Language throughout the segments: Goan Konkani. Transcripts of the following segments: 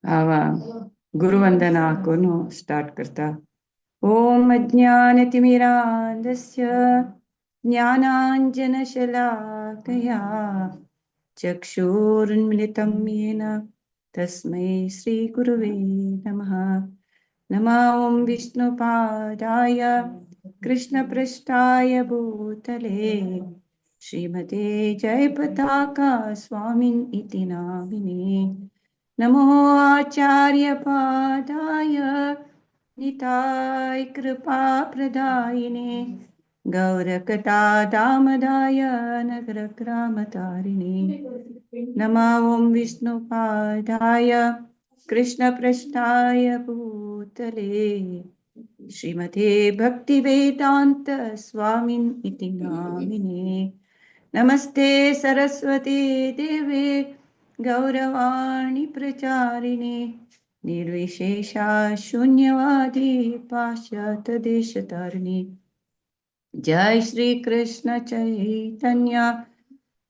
हांव गुरुवंदना करून स्टार्ट करता. ओम अज्ञानतिमिरान्धस्य ज्ञानाञ्जनशलाकया चक्षुरुन्मिलितं येन तस्मै श्रीगुरुवे नमः. नमो ॐ विष्णुपादाय कृष्णपृष्ठाय भूतले श्रीमते जयपताका स्वामिन् इति नामिने. नमो आचार्यपादाय निताय कृपाप्रदायिने गौरकथा दामदाय नगरग्रामतारिणे. नमो ॐ विष्णुपादाय कृष्णपृष्ठाय भूतले श्रीमते भक्तिवेदान्त स्वामिन् इति नामिने. नमस्ते सरस्वती देवे गौरवाणी प्रचारिणे निर्विशेषा शून्यवादी पाश्चात्यदेशतारिणे. जय श्री कृष्ण चैतन्य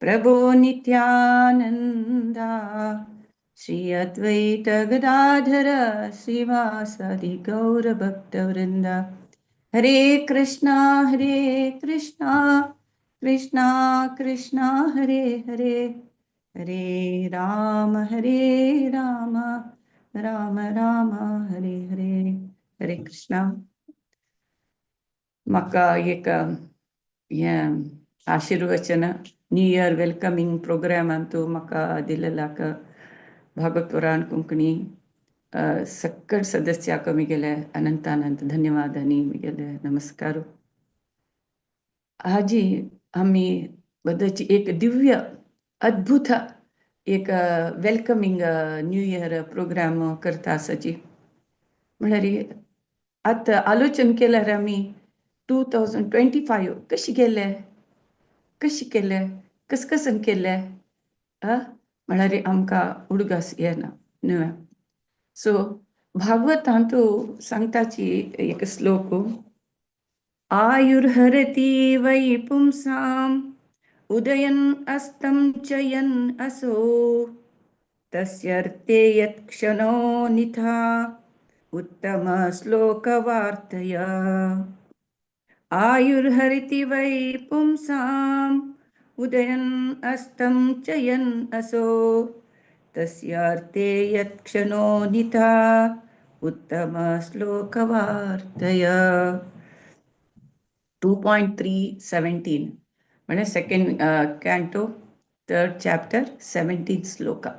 प्रभु नित्यानंदा श्री अद्वैत गदाधर श्रीवासादि गौर भक्तवृंद. हरे कृष्णा हरे कृष्णा कृष्णा कृष्णा हरे हरे, हरे राम हरे राम राम राम हरे हरे. हरे कृष्णा. म्हाका एक हें आशिर्वचन न्यू इयर वेलकमींग प्रोग्रामांतू म्हाका दिलेलाक भागवत पुराण कोंकणी सक्कड सदस्याक मिगेले अनंत अनंत धन्यवाद आनी मिगेले नमस्कार. हाजी आमी बद्दलची एक दिव्य अद्भुत एक वेलकमींग न्यू इयर प्रोग्राम करता आसाची. म्हळ्यार आतां आलोचन केल्यार आमी 2025 कशी गेले, कशी केले, कस कसन केले म्हळ्यार आमकां उडगास येना न्हय. सो भागवतांतू सांगताची एक श्लोक, आयुर्हरति वै पुंसाम् उदयन् अस्तं च यन् असो तस्यर्थे यत्क्षणो निथा उत्तम श्लोकवार्तया. आयुर्हरति वै पुंसाम् उदयन् अस्तं च यन् असो तस्यार्थे यत्क्षणो निथा उत्तम श्लोकवार्तया. 2.3.17 म्हणजे second canto, third chapter, 17 shloka.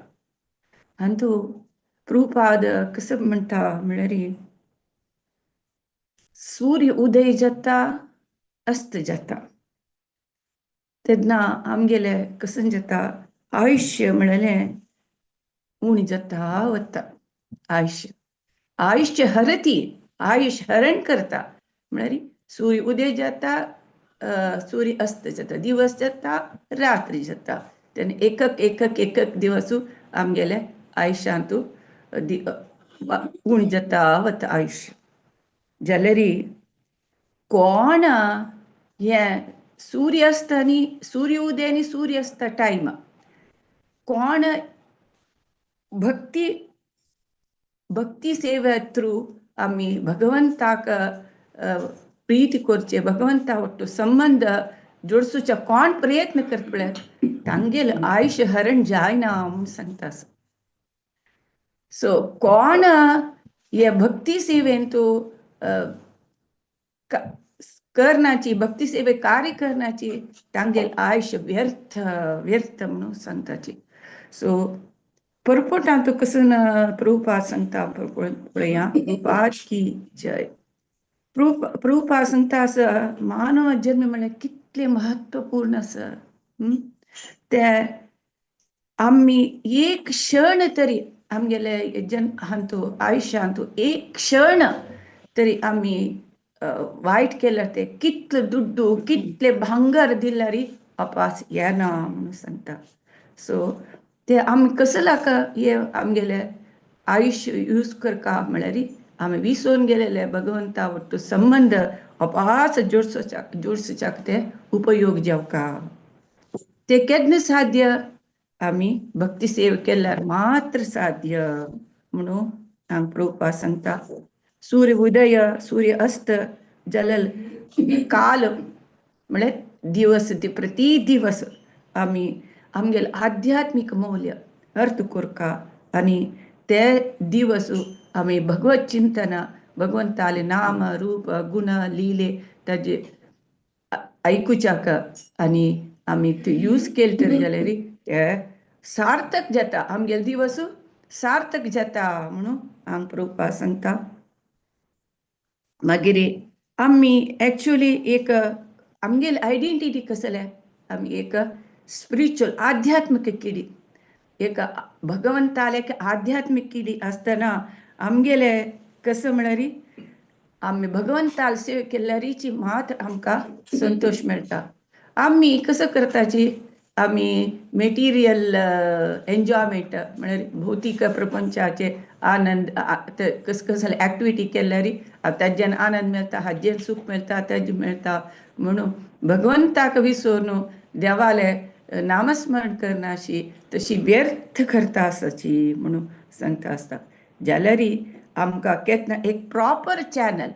Antu Prabhupada कसं म्हणटा म्हळ्यार सूर्य उदय जाता, अस्त जाता तेन्ना आमगेले कसन जाता, आयुष्य म्हणलें उणी जाता वता. आयुष्य, आयुष्य हरती, आयुष्य हरण करता. म्हळ्यार सूर्य उदय जाता, सूर्य अस्त जाता, दिवस जाता, रात्री जाता, तेन्ना एकक एकक एकक दिवस आमगेले आयुष्यांतू उणी जाता वता आयुष्य. जाल्यार कोण हें सूर्य आसता आनी सूर्य उदय आनी सूर्य आसता टायम कोण भक्ती भक्ती सेवे थ्रू आमी भगवंताक प्रीती करचे, भगवंता वट्टू संबंध जोडसूच्या कोण प्रयत्न करता पळय, तांगेलें आयुष्य हरण जायना म्हूण सांगता. सो कोण हे भक्ती सेवेन तूं करण्याची, भक्ती सेवे कार्य करण्याची, तांगेल आयुष्य व्यर्थ व्यर्थ म्हणून सांगताची. सो purport कसं प्रभुपाद सांगता पळया. प्रभुपाद की जय. प्रभुपाद सांगता असं, मानव जन्म म्हळ्यार कितले महत्वपूर्ण आसा. ते आमी एक क्षण तरी आमगेले जन हांतू आयुष्यांतू एक क्षण तरी आमी वायट केल्यार ते कितले दुड्डू कितले भांगर दिल्यार अपास येना म्हणून सांगता. सो ते आमी कसलाक हे आमगेले आयुष्य यूज करका म्हळ्यार आमी विसरून गेलेले भगवंता वट्टू संबंध अपास जोडसोचाक जोडसोचाक ते उपयोग जावका. ते केन्ना साध्य? आमी भक्ती सेवा केल्यार मात्र साध्य. म्हणून हांगा प्रभुपाद सांगता. सूर्य उदय सूर्य अस्त जलल काल म्हळ्यार दिवस, प्रति दिवस आमी आमगेले आध्यात्मीक मौल्य अर्थ करका आनी ते दिवस आमी भगवत चिंतन, भगवंताले नाम रूप गुण लिले ताजे आयकुच्याक आनी आमी ते यूज केले तर जाल्यार ते सार्थक जाता, आमगेले दिवस सार्थक जाता म्हणून हांगा प्रभुपाद सांगता. मागीर आमी एक्चुअली एक आमगेली आयडेंटिटी कसले, आमी एक स्पिरिच्युअल आध्यात्मीक किडी, एक भगवंताले एक आध्यात्मीक किडी आसतना आमगेले कसं म्हळ्यार आमी भगवंताल सेवे केल्यारीची मात्र आमकां संतोश मेळटा. आमी कसं करताची, आमी मेटिरियल एन्जॉयमेंट म्हळ्यार भौतीक प्रपंचाचे आनंद कस कसले एक्टिविटी केल्यार ताज्यान आनंद मेळटा, हाजेन सूख मेळटा, तेजें मेळटा म्हणून भगवंताक विसरून देवाले नामस्मरण करनाशी तशी व्यर्थ करता आसाची म्हणून सांगता आसता. जाल्यार आमकां केन्ना एक प्रॉपर चॅनल,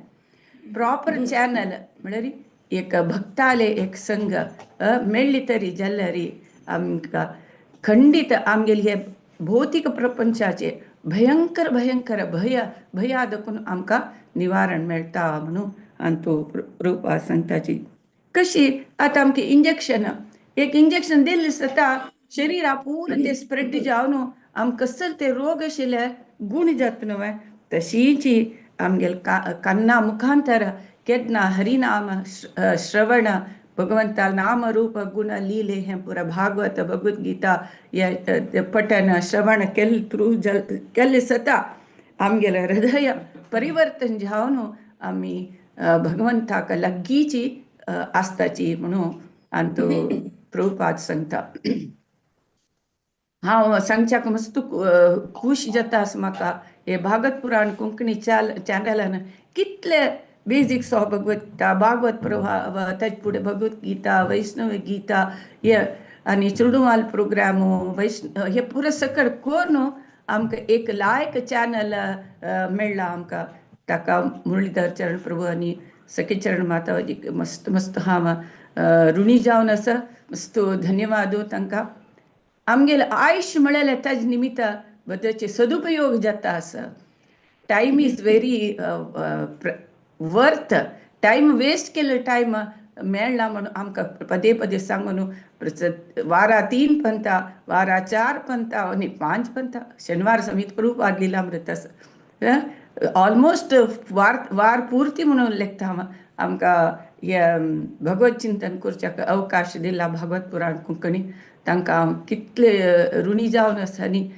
प्रॉपर चॅनल म्हळ्यार एक भक्ताले एक संघ मेळ्ळी तरी जाल्यार आमकां खंडीत आमगेले हे भौतीक प्रपंचाचे भयंकर भयंकर भय भया देखून आमकां निवारण मेळटा म्हणून आनी तो रूपा सांगताची. कशी आतां आमकां इंजेक्शन, एक इंजेक्शन दिल्लें जाता शरीरा पूर्ण ते स्प्रेड जावन आमकां कसले ते रोग आशिल्ले गूण जाता न्हय, तशीच आमगेले कान्ना मुखांतर केन्ना हरिनाम श्रवण भगवंता नाम रूप गुण लीले हें पुरा भागवत भगवत गीता हे पठन श्रवण केल्ले थ्रू केल्ले सता आमगेले हृदय परिवर्तन जावन आमी भगवंताक लागींची आसताची म्हणून आनी तो प्रभुपाद सांगता. हांव सांगच्याक मस्त खूश जाता आसा म्हाका हे भागवत पुराण कोंकणी चॅनलान कितले बेजिक्स ऑफ भगवत गीता, भागवत प्रभाव, ताचे फुडें भगवत गीता, वैष्णव गीता हे आनी चुडुमाल प्रोग्राम वैष्णव हे पुरो सकळ करून आमकां एक लायक चॅनल मेळ्ळा आमकां. ताका मुरलीधर चरण प्रभू आनी सखीचरण माता मस्त मस्त हांव ऋणी जावन आसा, मस्त धन्यवाद तांकां. आमगेलें आयुष्य म्हळ्यार ताजे निमित्त बद्दलचे सदुपयोग जाता आसा. Time is very worth, time waste केल्लो टायम मेळना म्हणून आमकां पदे पदे सांगून वारा 3 पंथा, वारा 4 पंथा आनी 5 पंथा, शनिवार समीत प्रभुपाद लीलामृत आसा ऑलमोस्ट वार वार पुर्ती म्हणून लेखता हांव. आमकां हे भगवत चिंतन करच्याक अवकाश दिला भागवत पुराण कोंकणी, तांकां हांव कितले ऋणी जावन आसा. आनी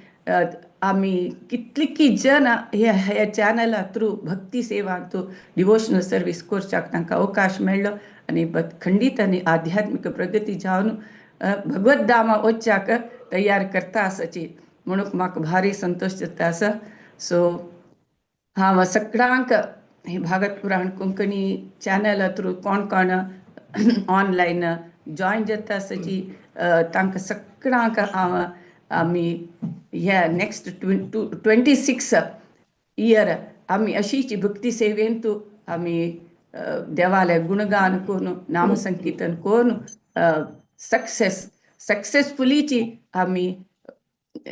आमी कितली जन ह्या चॅनला थ्रू भक्ती सेवा थ्रू डिवोशनल सर्वीस करच्याक तांकां अवकाश मेळ्ळो आनी खंडीत आनी आध्यात्मीक प्रगती जावन भगवत धामा वचच्याक तयार करता आसाची म्हणून म्हाका भारी संतोश जाता आसा. सो हांव सगळ्यांक हे भागवत पुराण कोंकणी चॅनला थ्रू कोण कोण ऑनलायन जॉयन जाता आसाची तांकां सगळ्यांक हांव आमी ह्या नेक्स्ट 26 इयर आमी अशीच भक्ती सेवेंतू आमी देवाले गुणगान करून नामसंकीर्तन करून सक्सेसफुलीची आमी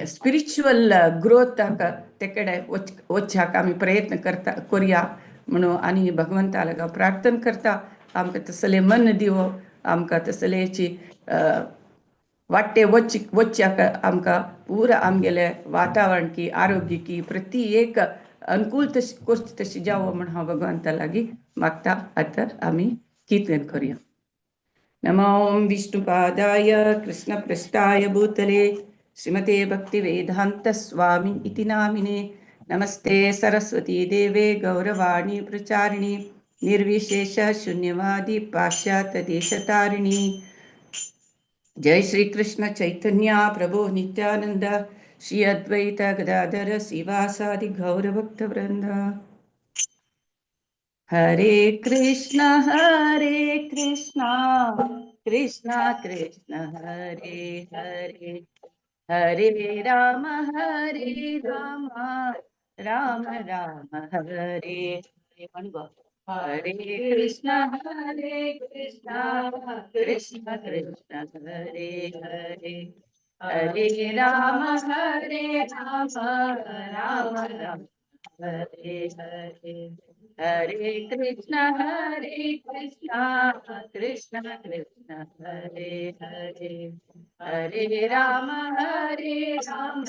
स्पिरिच्युअल ग्रोथाक ते कडेन वचच्याक आमी प्रयत्न करता करया म्हणून आनी भगवंता लागीं प्रार्थना करता आमकां तसलें मन दिवो, आमकां तसलेची वाटे वचच्याक आमकां पुरा आमगेलें वातावरण की आरोग्य की प्रति एक अनुकूल तशी करची तशी जावो म्हूण हांव भगवंता लागीं मागता. आतां आमी कीर्तन करुया. नमो विष्णुपादाय कृष्णपृष्ठाय भूतले श्रीमते भक्तिवेदांत स्वामी इति नामिने. नमस्ते सरस्वती देवे गौरवाणी प्रचारिणी निर्विशेष शून्यवादी पाश्चात्य देशतारिणी. जय श्री कृष्ण चैतन्य प्रभु नित्यानंद श्री अद्वैत गदाधर शिवासादि गौर भक्त वृंद. हरे कृष्ण कृष्ण कृष्ण हरे हरे, हरे राम राम राम हरे हरे. हरे कृष्ण हरे कृष्ण कृष्ण कृष्ण हरे हरे, हरे राम हरे राम राम राम हरे हरे. हरे कृष्ण हरे कृष्ण कृष्ण कृष्ण हरे हरे, हरे राम हरे राम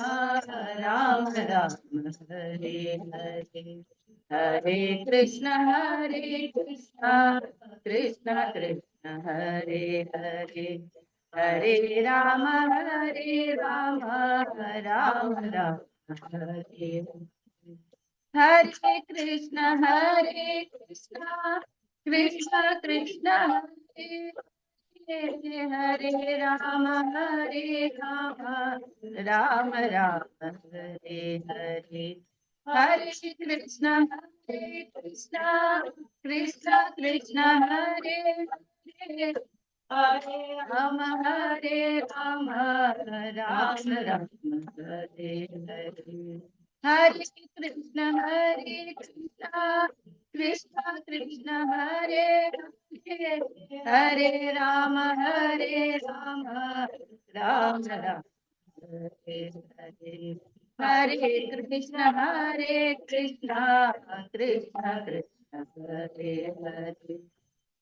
राम राम हरे हरे. हरे कृष्ण हरे कृष्ण कृष्ण कृष्ण हरे हरे, हरे राम हरे राम राम राम हरे हरे. हरे कृष्ण हरे कृष्ण कृष्ण कृष्ण हरे हरे, हरे राम हरे राम राम राम हरे हरे. हरे कृष्ण हरे कृष्ण कृष्ण कृष्ण हरे हरे, हरे राम हरे राम राम राम हरे हरे. हरे कृष्ण हरे कृष्ण कृष्ण कृष्ण हरे हरे, हरे राम हरे राम राम राम हरे हरे. हरे कृष्ण हरे कृष्ण कृष्ण कृष्ण हरे हरे,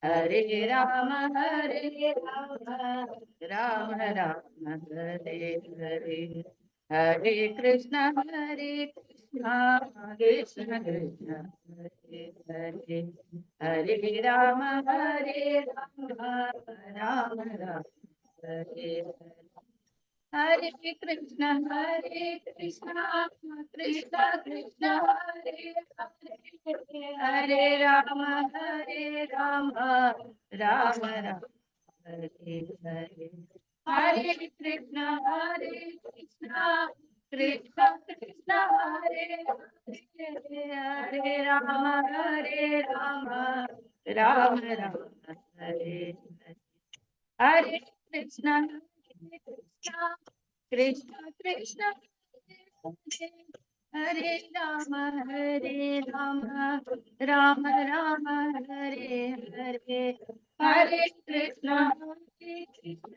हरे राम हरे राम राम राम हरे हरे. हरे कृष्ण हरे कृष्ण कृष्ण कृष्ण हरे हरे, हरे राम हरे राम राम राम हरे हरे. हरे कृष्ण हरे कृष्ण कृष्ण कृष्ण हरे हरे, हरे राम हरे राम राम राम हरे हरे. हरे कृष्ण हरे कृष्ण कृष्ण कृष्ण हरे हरे, हरे राम हरे राम राम राम हरे हरे. हरे कृष्ण हरे कृष्ण कृष्ण कृष्ण हरे हरे, राम हरे राम राम राम हरे हरे. हरे कृष्ण हरे कृष्ण कृष्ण कृष्ण हरे हरे, हरे राम हरे राम राम राम हरे हरे. हरे कृष्ण हरे कृष्ण कृष्ण कृष्ण हरे हरे, हरे राम हरे राम राम राम हरे हरे. हरे कृष्ण हरे कृष्ण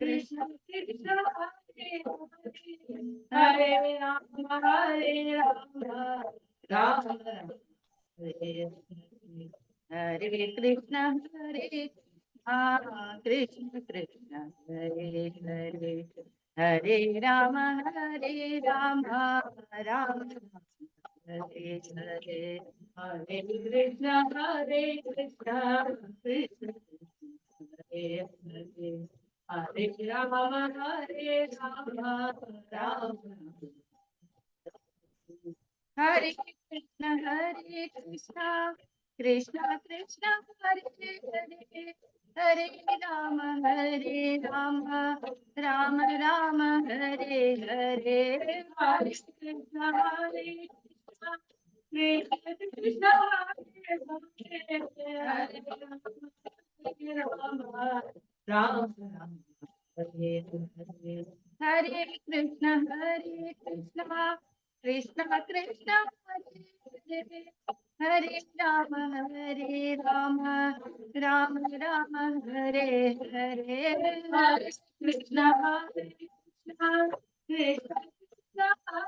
कृष्ण कृष्ण हरे हरे, हरे राम हरे राम राम राम. हरे कृष्ण हरे कृष्ण कृष्ण कृष्ण हरे हरे, हरे राम हरे राम राम राम हरे हरे. हरे कृष्ण हरे कृष्ण कृष्ण कृष्ण हरे हरे, हरे राम हरे राम राम राम हरे हरे. हरे कृष्ण हरे कृष्ण कृष्ण कृष्ण हरे हरे, हरे राम हरे राम राम राम हरे हरे. हरे कृष्ण हरे कृष्ण कृष्ण कृष्ण हरे हरे, हरे राम हरे राम राम राम हरे हरे. हरे कृष्ण हरे कृष्ण कृष्ण कृष्ण हरे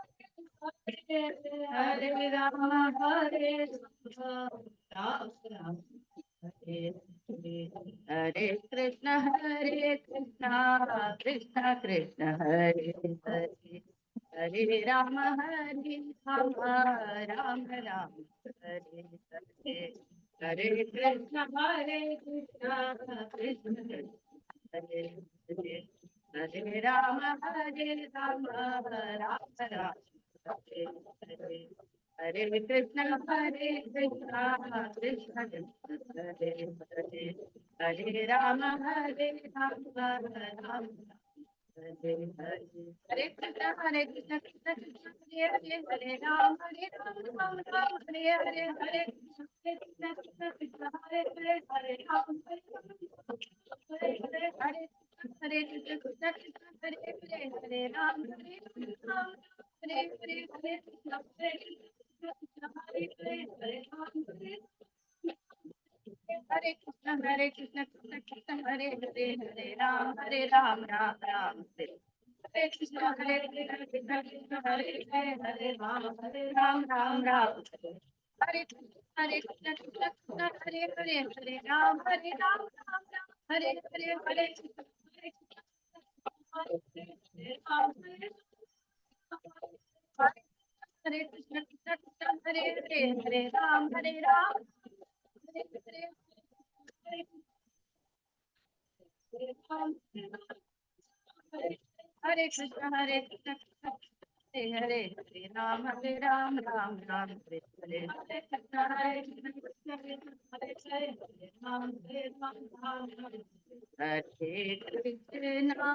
हरे, हरे राम हरे राम राम राम हरे हरे. हरे कृष्ण हरे कृष्ण कृष्ण कृष्ण हरे हरे, हरे राम हरे राम राम राम हरे हरे. हरे कृष्ण हरे कृष्ण कृष्ण कृष्ण हरे हरे, हरे राम हरे राम राम हरे हरे. हरे कृष्ण हरे कृष्ण कृष्ण कृष्ण हरे हरे, हरे राम हरे राम राम राम हरे हरे. हरे कृष्ण हरे कृष्ण कृष्ण कृष्ण हरे हरे, हरे राम हरे राम हरे हरे. हरे Hare Krishna Krishna Krishna Hare Hare Hare Ram Hare Ram Hare Hare Hare Krishna Hare Krishna Krishna Hare Hare Hare Ram Hare Hare Krishna Krishna Krishna Hare Hare Hare Ram Ram Ram Hare Hare Krishna Krishna Krishna Hare Hare Hare Ram Ram Ram Hare Krishna Krishna Krishna Hare Hare Hare Ram Ram Ram Hare Hare Hare Krishna Hare Krishna Hare Hare Krishna Krishna Krishna Hare Hare Hare Ram Hare Hare Hare Krishna Krishna Hare Hare Hare Ram Ram Ram Hare Hare Hare Krishna Krishna Hare Hare Hare Ram Ram Ram Hare Krishna Hare Krishna Krishna Krishna Hare Hare Hare Rama Hare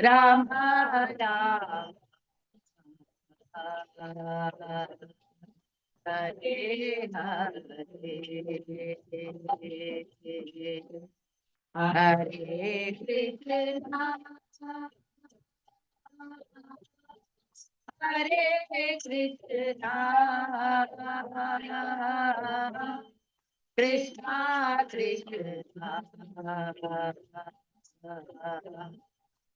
Rama Rama Rama Hare Hare Hare Krishna Hare Krishna Krishna Krishna Hare Hare Hare Rama Hare Rama Rama Rama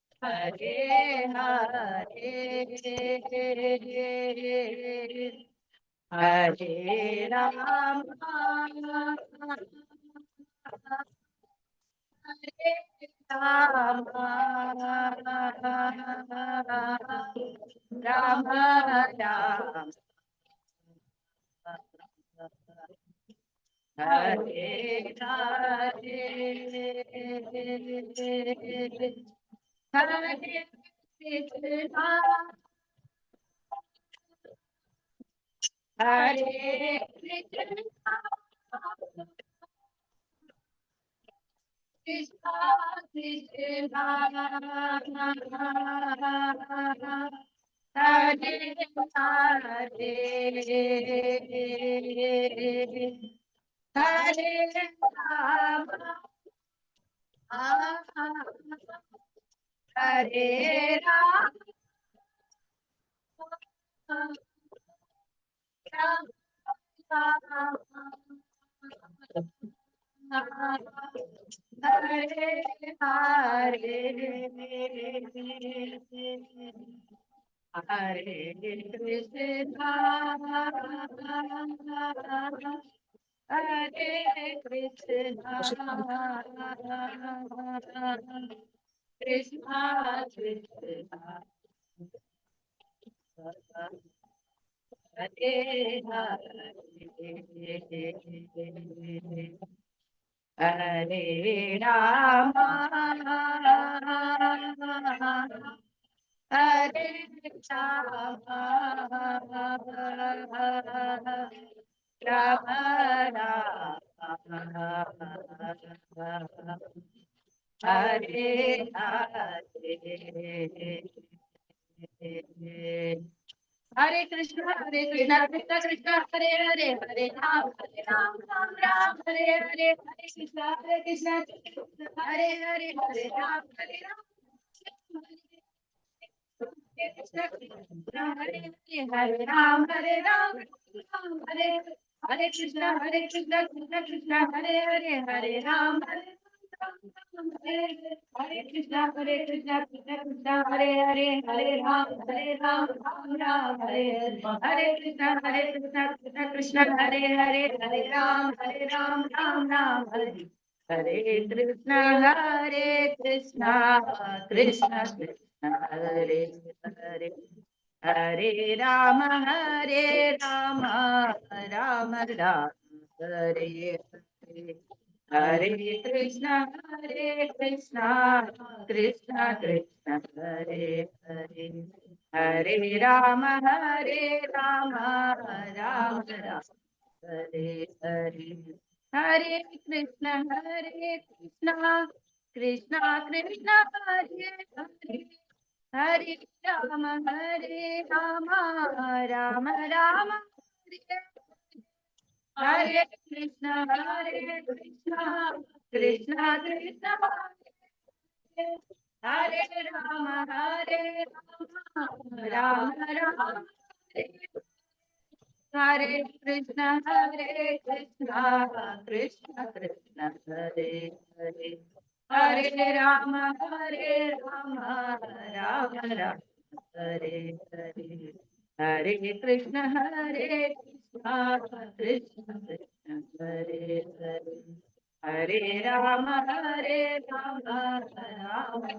Hare Hare Hare Krishna Hare Krishna Krishna Krishna Hare Hare Hare Rama Hare Rama Hare Hare Hare Krishna Hare Krishna Krishna Krishna Hare Hare Hare Rama Hare Rama Rama Rama Hare Hare Hare Krishna Krishna Krishna Hare Hare Hare Ram Ram Ram Hare Hare Hare Krishna Krishna Hare Hare Hare Ram Krishna Hare Hare Hare Ram Ram Hare Hare Krishna Krishna Krishna Hare Hare Hare Ram Hare Krishna Krishna Krishna Hare Hare Hare Ram Ram Ram Hare Hare Krishna Krishna Krishna Hare Hare Hare Ram Ram Ram Hare Hare Krishna Krishna Krishna Hare Hare Hare Rama Rama Rama Hare Hare Hare Krishna, Krishna Krishna, Hare Hare. Hare Rama, Rama Rama, Hare Hare. Hare Krishna, Krishna Krishna, Hare Hare. Hare Rama, Rama Rama, Hare Hare. Hare Krishna, Krishna Krishna, Hare Hare Rama, Rama Rama, Hare Krishna, Krishna Krishna, Hare Hare. Hare Rama, Rama Rama, Hare Hare. Hare Krishna, Krishna Krishna, Hare Hare. Hare Rama, Rama Rama,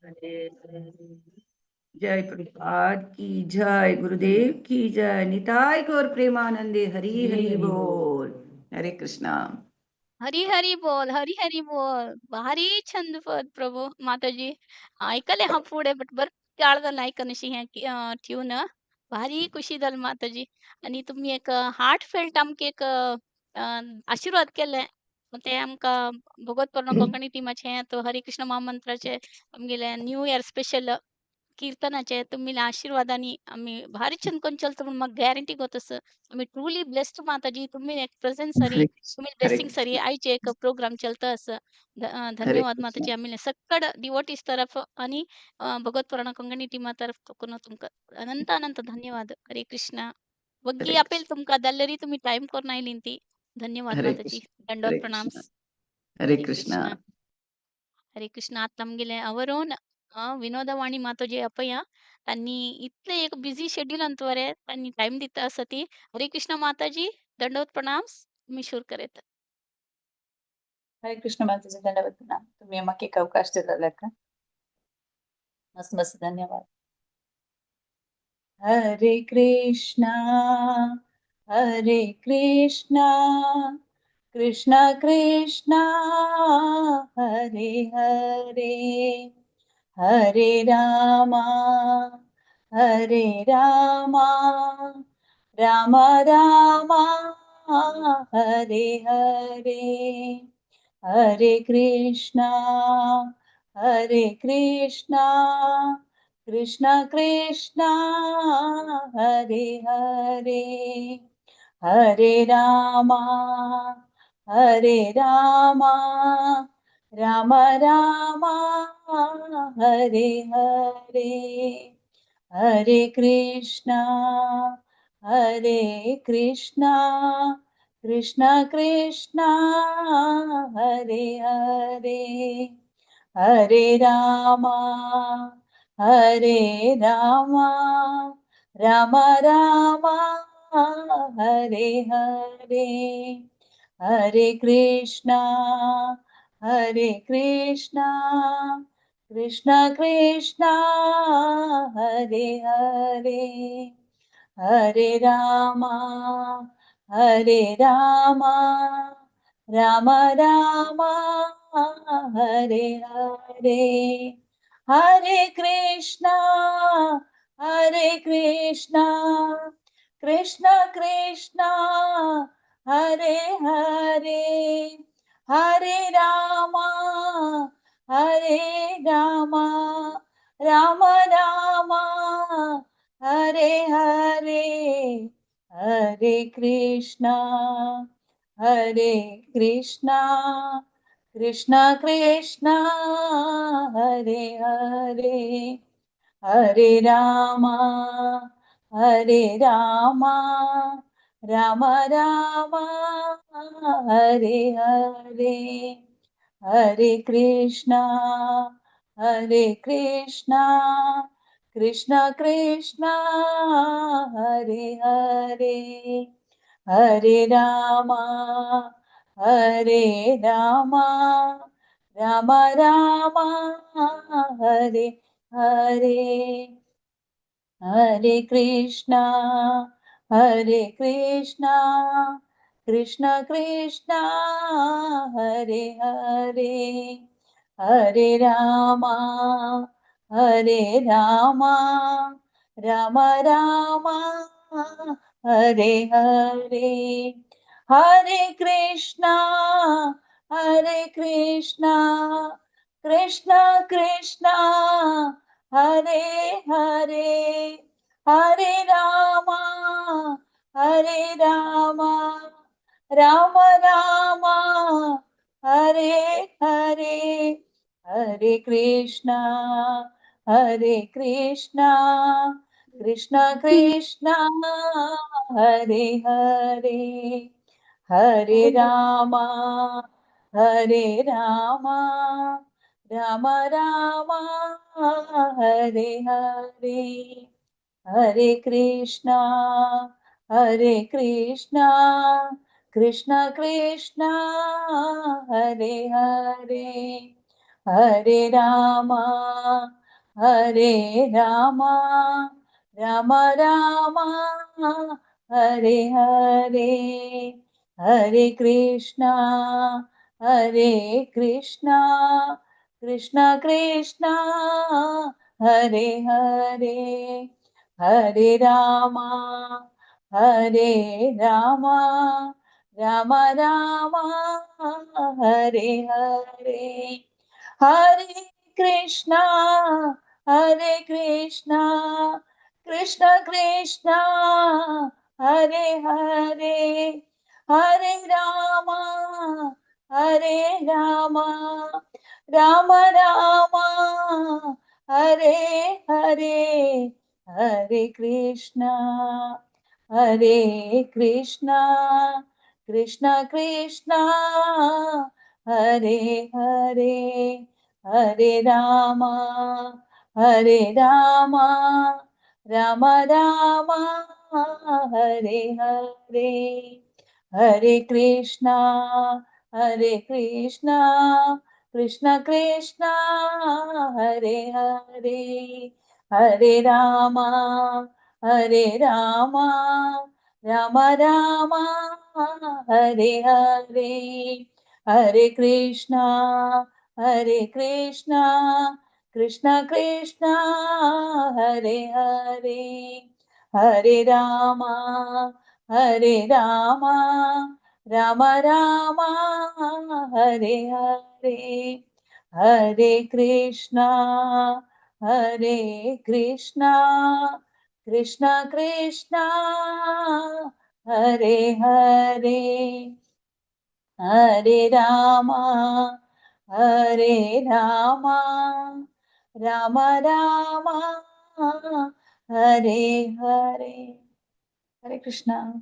Hare Hare. जय प्रभुपाद की जय, गुरुदेव की जय, निताय गौर प्रेमानंदे हरी हरी बोल. हरे कृष्णा. हरी हरी बोल, हरी हरी बोल. भारी छंद पद प्रभू माताजी. ऐकले हा पुढे बट बरं काळ ऐकनशी हें ट्यून. भारी खुशी जाली माताजी आनी तुमी एक हार्ट फेल्ट आमकां एक आशिर्वाद केले. ते आमकां भगवत पूर्ण कोंकणी टिमाचें तो हरे कृष्ण महामंत्राचे आमगेले न्यू इयर स्पेशल कीर्तनाचे तुमगेल्या आशिर्वादांनी आमी भारी छंद करून चलता म्हूण म्हाका गॅरंटी गोत आसा. आमी ट्रुली ब्लेस्ड माताजी. तुमी एक प्रेझेन्स सरी, हरे तुमी हरे ब्लेसिंग सरी आयचे एक प्रोग्राम चलता आसा. हरे धन्यवाद कृष्ण. माताजी. आमी सक्कड डिवोटीज तरफ आनी भगवत पुराण कोंकणी टिमा तरफ तुमकां अनंत अनंत धन्यवाद. हरे कृष्णा. वग्गी हरे अपेल तुमकां जाल्यारी तुमी टायम करून आयली ती. धन्यवाद हरे माताजी. कृष्ण. दंडवत हरे प्रणाम. कृष्ण. हरे हरे कृष्णा. कृष्ण. हरे कृष्ण. आतां आमगेले our own Vinodvani Mataji अपया त्यांनी इतले एक बिझी शेड्यूल अंतवरे त्यांनी टाइम दिता आसा ती. हरे कृष्ण माताजी, दंडवत प्रणाम. तुमी सुरू करेत. हरे कृष्ण माताजी, दंडवत प्रणाम. तुम्ही আমাকে एक अवकाश दिला का मस्त मस्त धन्यवाद. हरे कृष्णा हरे कृष्णा कृष्णा कृष्णा हरे हरे, हरे रामा रामा रामा हरे हरे. हरे कृष्णा कृष्णा कृष्णा हरे हरे, हरे रामा रामा रामा हरे हरे. हरे कृष्णा कृष्णा कृष्णा हरे हरे, हरे रामा रामा रामा हरे हरे. हरे कृष्णा कृष्णा कृष्णा हरे हरे, हरे रामा रामा रामा हरे हरे. हरे कृष्णा कृष्णा कृष्णा हरे हरे, हरे रामा रामा रामा हरे हरे. हरे कृष्णा कृष्णा कृष्णा हरे हरे, हरे रामा रामा रामा हरे हरे. हरे कृष्णा कृष्णा कृष्णा हरे हरे, हरे रामा रामा रामा हरे हरे. हरे Krishna Krishna Krishna Hare Hare, Hare Rama Hare Rama Rama Rama Hare Hare. Hare Krishna Hare Krishna Krishna Krishna Hare Hare, Hare Rama Hare Rama Rama Rama Hare Hare. Hare Krishna Hare Krishna Krishna Krishna Hare Hare, Hare Rama Hare Rama Rama Rama Hare Hare. Hare Krishna Hare Krishna Krishna Krishna Hare Hare, Hare Rama Hare Rama Rama Rama Hare Hare. Hare Krishna Hare Krishna Krishna Krishna Hare Hare, Hare Rama Hare Rama Rama Rama Hare Hare. Hare Krishna Hare Krishna Krishna Krishna Hare Hare, Hare Rama Hare Rama Rama Rama Hare Hare. Hare Krishna Hare Krishna Krishna Krishna Hare Hare, Hare Rama Hare Rama Rama Rama Hare Hare. Hare Krishna Hare Krishna Krishna Krishna Hare Hare, Hare Rama Hare Rama Rama Rama Hare Hare. Hare Krishna Hare Krishna Krishna Krishna Hare Hare, Hare Rama Hare Rama Rama Rama Hare Hare. Hare Krishna Hare Krishna Krishna Krishna Hare Hare, Hare Rama Hare Rama Rama Rama Hare Hare. Hare Krishna.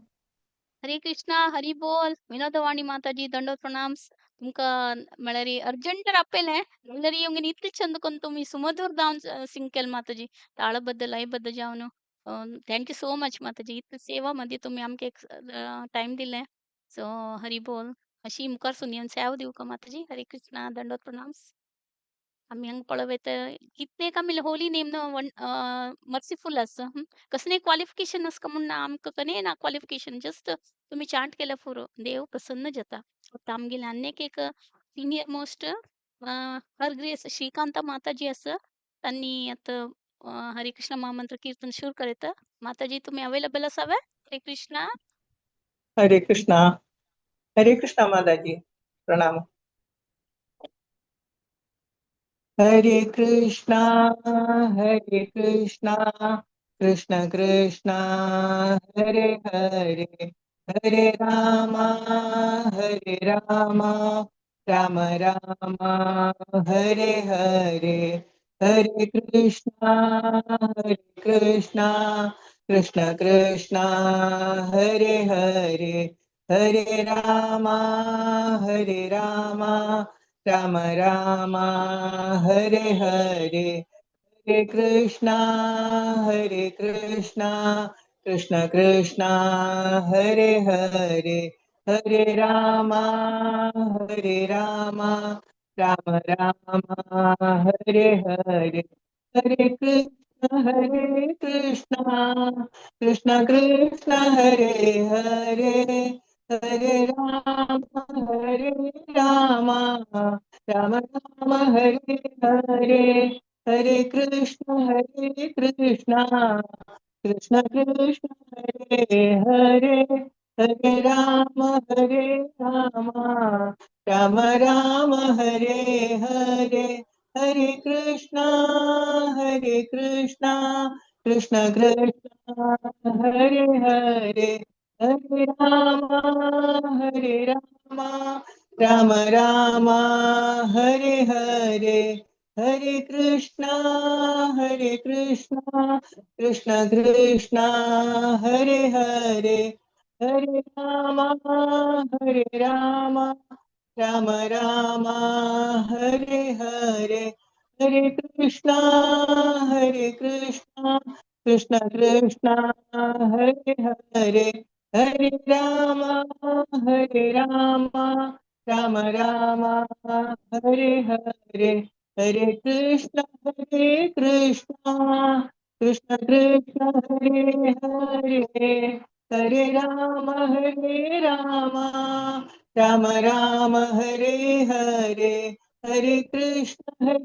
Hare Krishna Hari बोल. विनोदवाणी माताजी दंडवत प्रणाम. तुमकां म्हळ्यार अर्जंट आपयलें म्हणल्यार येवंक इतलें चंद करून तुमी सुमधूर जावन सिंग केलें माताजी, ताळबद्ध लयबद्ध जावन. Thank you so much माताजी, इतली सेवा मदीं तुमी आमकां एक टायम दिलें. सो हरी बोल. अशी मुखार सून येवन सेवा दिवका माताजी. हरे कृष्णा दंडवत प्रणाम. आमी हांगा पळोवं कितलें आमी होली नेम न्हू वन मर्सीफूल आसा. कसलें क्वॉलिफिकेशन आसका म्हूण ना, आमकां कने ना क्वॉलिफिकेशन, जस्ट तुमी चांट केल्यार पुरो, देव प्रसन्न जाता. आतां आमगेले आनीक एक सिनियर मोस्ट हर ग्रेस श्रीकांता माताजी आसा, तांणी आतां हरे कृष्ण महामंत्र कीर्तन सुरू करता. माताजी तुमी अवेलेबल आसा वे? हरे कृष्णा. हरे कृष्णा. हरे कृष्णा माताजी प्रणाम. हरे कृष्णा हरे कृष्णा कृष्ण कृष्णा हरे हरे, हरे रामा हरे रामा राम राम हरे हरे. हरे कृष्णा हरे कृष्णा कृष्ण कृष्णा हरे हरे, हरे रामा हरे रामा राम राम हरे हरे. हरे कृष्णा हरे कृष्णा कृष्ण कृष्णा हरे हरे, हरे रामा हरे रामा राम राम हरे हरे. हरे कृष्ण हरे कृष्णा कृष्ण कृष्ण हरे हरे, हरे राम हरे राम राम राम हरे हरे। हरे कृष्ण हरे कृष्ण कृष्ण कृष्ण हरे हरे। हरे राम हरे राम राम राम हरे हरे। हरे कृष्ण कृष्ण कृष्ण हरे हरे। हरे राम राम राम हरे हरे। हरे कृष्ण कृष्ण कृष्ण हरे हरे। हरे राम राम राम हरे हरे। हरे कृष्ण कृष्ण कृष्ण हरे हरे। हरे राम राम राम हरे हरे। हरे कृष्ण कृष्ण कृष्ण हरे हरे। हरे राम राम राम हरे हरे। हरे कृष्ण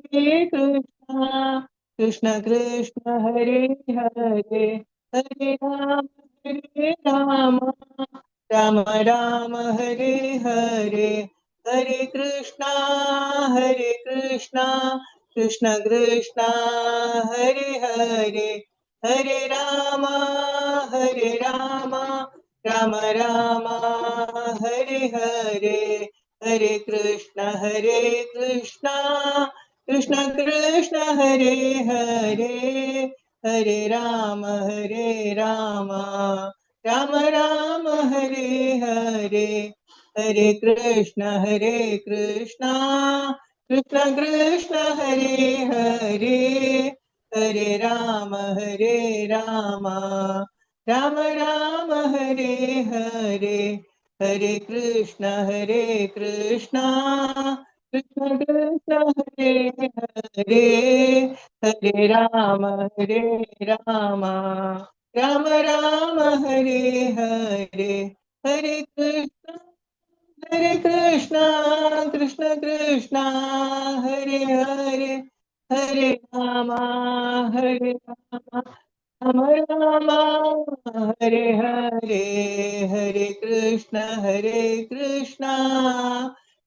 कृष्ण कृष्ण हरे हरे। हरे राम राम राम हरे हरे। हरे कृष्ण कृष्ण कृष्ण हरे हरे। हरे राम राम राम हरे हरे। हरे कृष्ण कृष्ण कृष्ण हरे हरे। हरे राम राम राम हरे हरे। हरे कृष्ण कृष्ण कृष्ण हरे हरे। हरे राम राम राम हरे हरे। हरे कृष्ण कृष्ण कृष्ण हरे हरे। हरे राम राम राम हरे हरे। हरे कृष्ण कृष्ण कृष्ण हरे हरे। हरे राम राम राम हरे हरे। हरे कृष्ण कृष्ण कृष्ण हरे हरे। हरे राम राम राम हरे हरे। हरे कृष्ण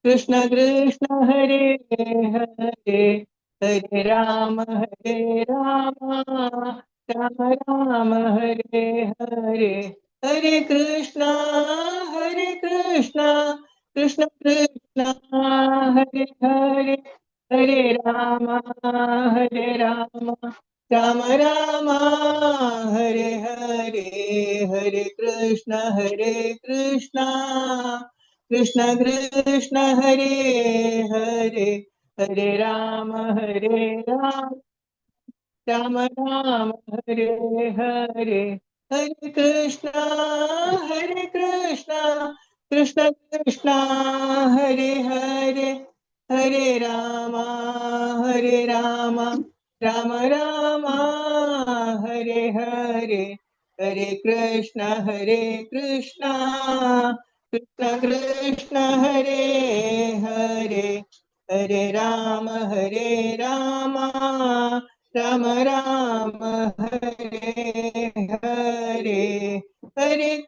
कृष्ण कृष्ण हरे हरे। हरे राम राम राम हरे हरे। हरे कृष्ण कृष्ण कृष्ण हरे हरे। हरे राम राम राम हरे हरे। हरे कृष्ण कृष्ण कृष्ण हरे हरे। हरे राम राम राम हरे हरे। हरे कृष्ण कृष्ण कृष्ण हरे हरे। हरे राम राम राम हरे हरे। हरे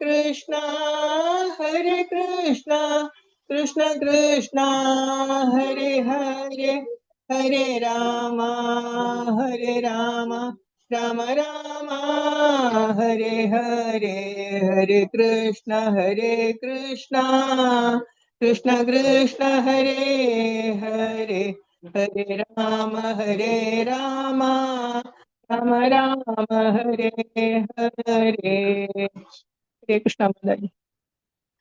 कृष्ण कृष्ण कृष्ण हरे हरे। हरे राम राम राम हरे हरे। हरे कृष्ण कृष्ण कृष्ण हरे हरे। हरे राम राम राम हरे हरे। हरे कृष्ण माताजी।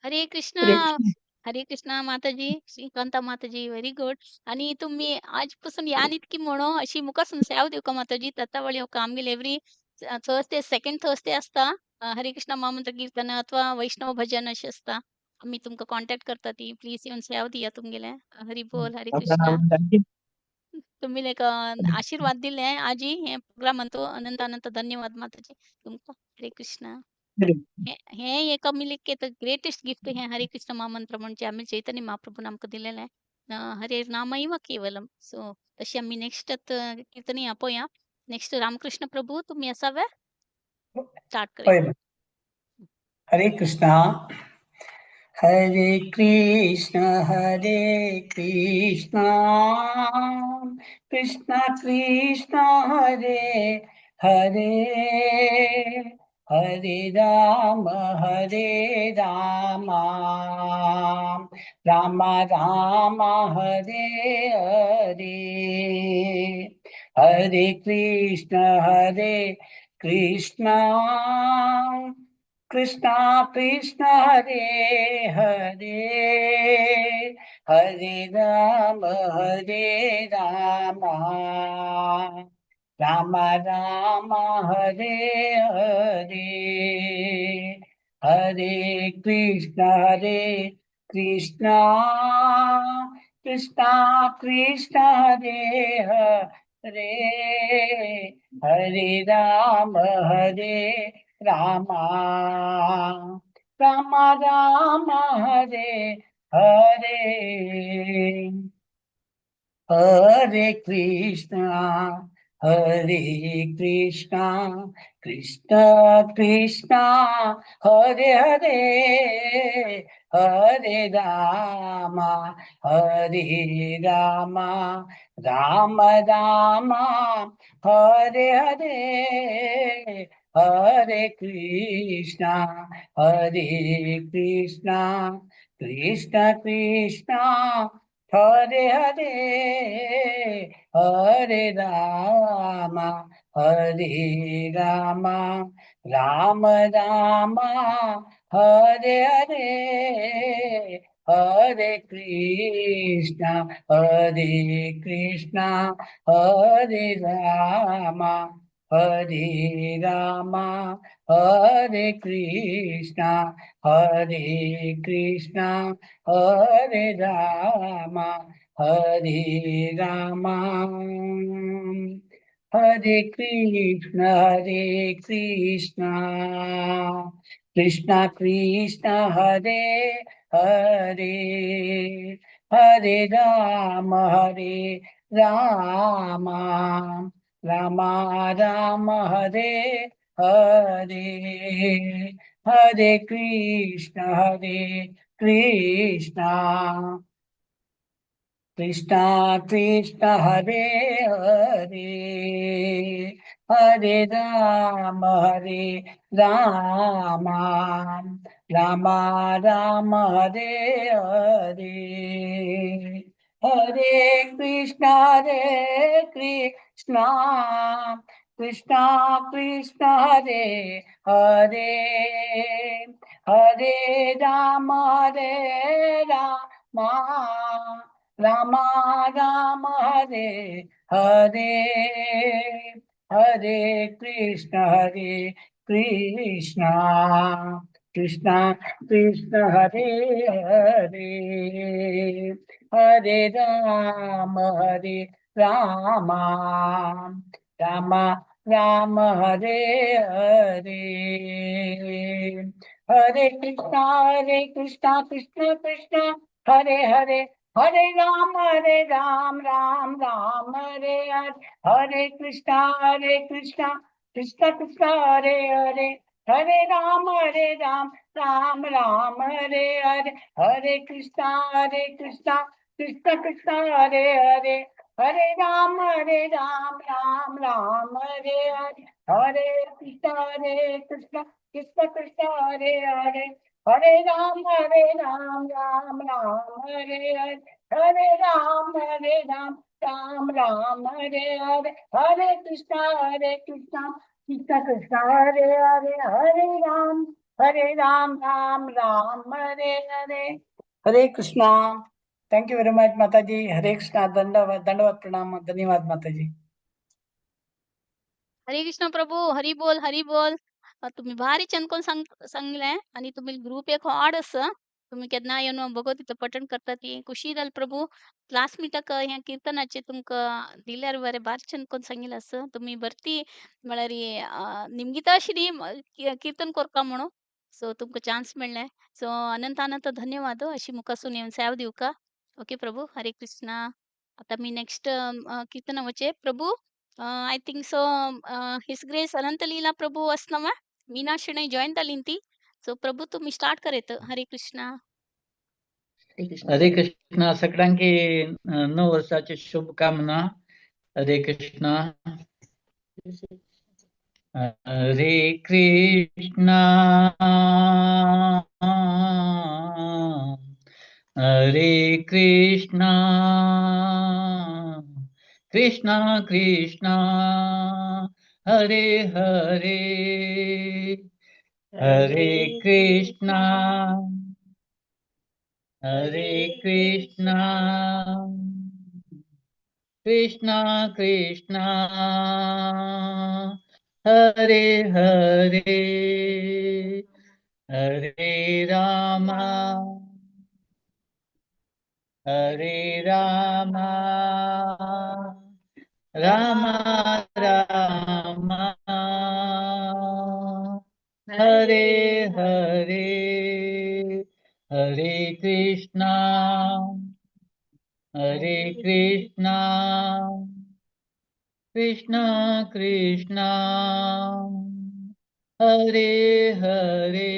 हरे कृष्ण हरे कृष्ण। हरे कृष्ण माताजी, श्रीकांता माताजी, व्हेरी गुड. आणि तुम्ही आजपासून यान इतकी म्हणो अशी मुखासून सेव दिवका माताजी. तत्तावळी हो आमगेले एव्हरी थर्सडे, सेकंड थर्सडे आसता हरे कृष्ण महामंत्र कीर्तन अथवा वैष्णव भजन अशें आसता. आमी तुमकां कॉन्टेक्ट करता ती प्लीज येवन सेव दिया तुमगेले. हरी बोल, हरे कृष्ण. तुम्ही लायक आशीर्वाद दिले आजी हे प्रोग्रामान. अनंत अनंत धन्यवाद माताजी तुमकां. हरे कृष्ण. हे हे एका मिलिके तर ग्रेटेस्ट गिफ्ट हें हरे कृष्ण महामंत्र म्हणजे आमी चैतन्य महाप्रभून आमकां दिलेलें. हरे नामैव केवलम. सो तशी आमी नेक्स्ट आतां कीर्तनी पोया. नेक्स्ट रामकृष्ण प्रभू तुमी आसा वे? स्टार्ट हय. करया. हरे कृष्णा हरे कृष्ण हरे कृष्ण कृष्ण कृष्ण हरे हरे, हरे राम हरे राम राम राम हरे हरे, हरे कृष्ण हरे कृष्ण कृष्ण कृष्ण हरे हरे, हरे राम हरे राम राम राम हरे हरे, हरे कृष्ण हरे कृष्ण कृष्ण कृष्ण हरे हरे, हरे राम हरे राम राम राम हरे हरे, हरे कृष्ण हरे कृष्ण कृष्ण कृष्ण हरे हरे, हरे राम हरे राम राम राम हरे हरे, हरे कृष्ण हरे कृष्ण कृष्ण कृष्ण हरे हरे, हरे राम हरे राम राम राम हरे हरे, हरे कृष्ण हरे कृष्ण हरे राम हरे राम हरे कृष्ण हरे कृष्ण हरे राम हरे राम, हरे कृष्ण हरे कृष्ण कृष्ण कृष्ण हरे हरे, हरे राम हरे राम राम राम हरे हरे, हरे कृष्ण हरे कृष्ण कृष्ण कृष्ण हरे हरे, हरे राम हरे राम राम राम हरे हरे, हरे कृष्ण हरे कृष्ण कृष्ण कृष्ण हरे हरे, हरे राम हरे राम राम राम हरे हरे, हरे कृष्ण हरे कृष्ण कृष्ण कृष्ण हरे हरे, हरे राम हरे राम राम राम हरे हरे, हरे कृष्ण कृष्ण कृष्ण हरे हरे, हरे राम राम राम हरे हरे, हरे कृष्ण कृष्ण कृष्ण हरे हरे, हरे राम राम राम हरे हरे, हरे कृष्ण कृष्ण कृष्ण हरे हरे, हरे राम राम राम हरे हरे, हरे कृष्ण कृष्ण कृष्ण हरे हरे, हरे राम राम राम हरे हरे, हरे राम राम राम हरे हरे, हरे कृष्ण कृष्ण कृष्ण हरे हरे, हरे राम राम राम हरे हरे. हरे Krishna. Thank you very much माताजी. हरे कृष्णा. दंडवत दंडवत प्रणाम. धन्यवाद माताजी. हरे कृष्ण प्रभू, हरी बोल, हरी बोल. तुम्ही भारी छान कोण सांगलें आणि तुम्ही ग्रुप एक हाड आसा. तुमी केन्ना येवन भगवत पठण करता ती खुशी जाल प्रभू. लास्ट मिनटाक ह्या कीर्तनाचे तुमकां दिल्यार बरें बारीक चंद कोन्न सांगिल्लें आसा. तुमी भरती म्हळ्यार निमगिता आशिल्ली कीर्तन करपा म्हणून. सो तुमकां चान्स मेळ्ळें. सो अनंत अनंत धन्यवाद अशी मुखासून येवन सेवा दिवका. ओके प्रभू, हरे कृष्णा. आता मी नेक्स्ट कीर्तन वचे Prabhu. I think so his grace Anant Leela Prabhu असनवा मीना शणै जॉईन जाली ती. सो प्रभू तुम्ही स्टार्ट करेत. हरे कृष्णा. हरे कृष्णा. सगळ्यांकी नव वर्षाची शुभकामना. हरे कृष्णा. हरे कृष्णा हरे कृष्णा कृष्णा कृष्णा हरे हरे. हरे कृष्णा हरे कृष्णा कृष्णा कृष्णा हरे हरे. हरे रामा हरे रामा रामा रामा हरे हरे. हरे कृष्णा हरे कृष्णा कृष्णा कृष्णा हरे हरे.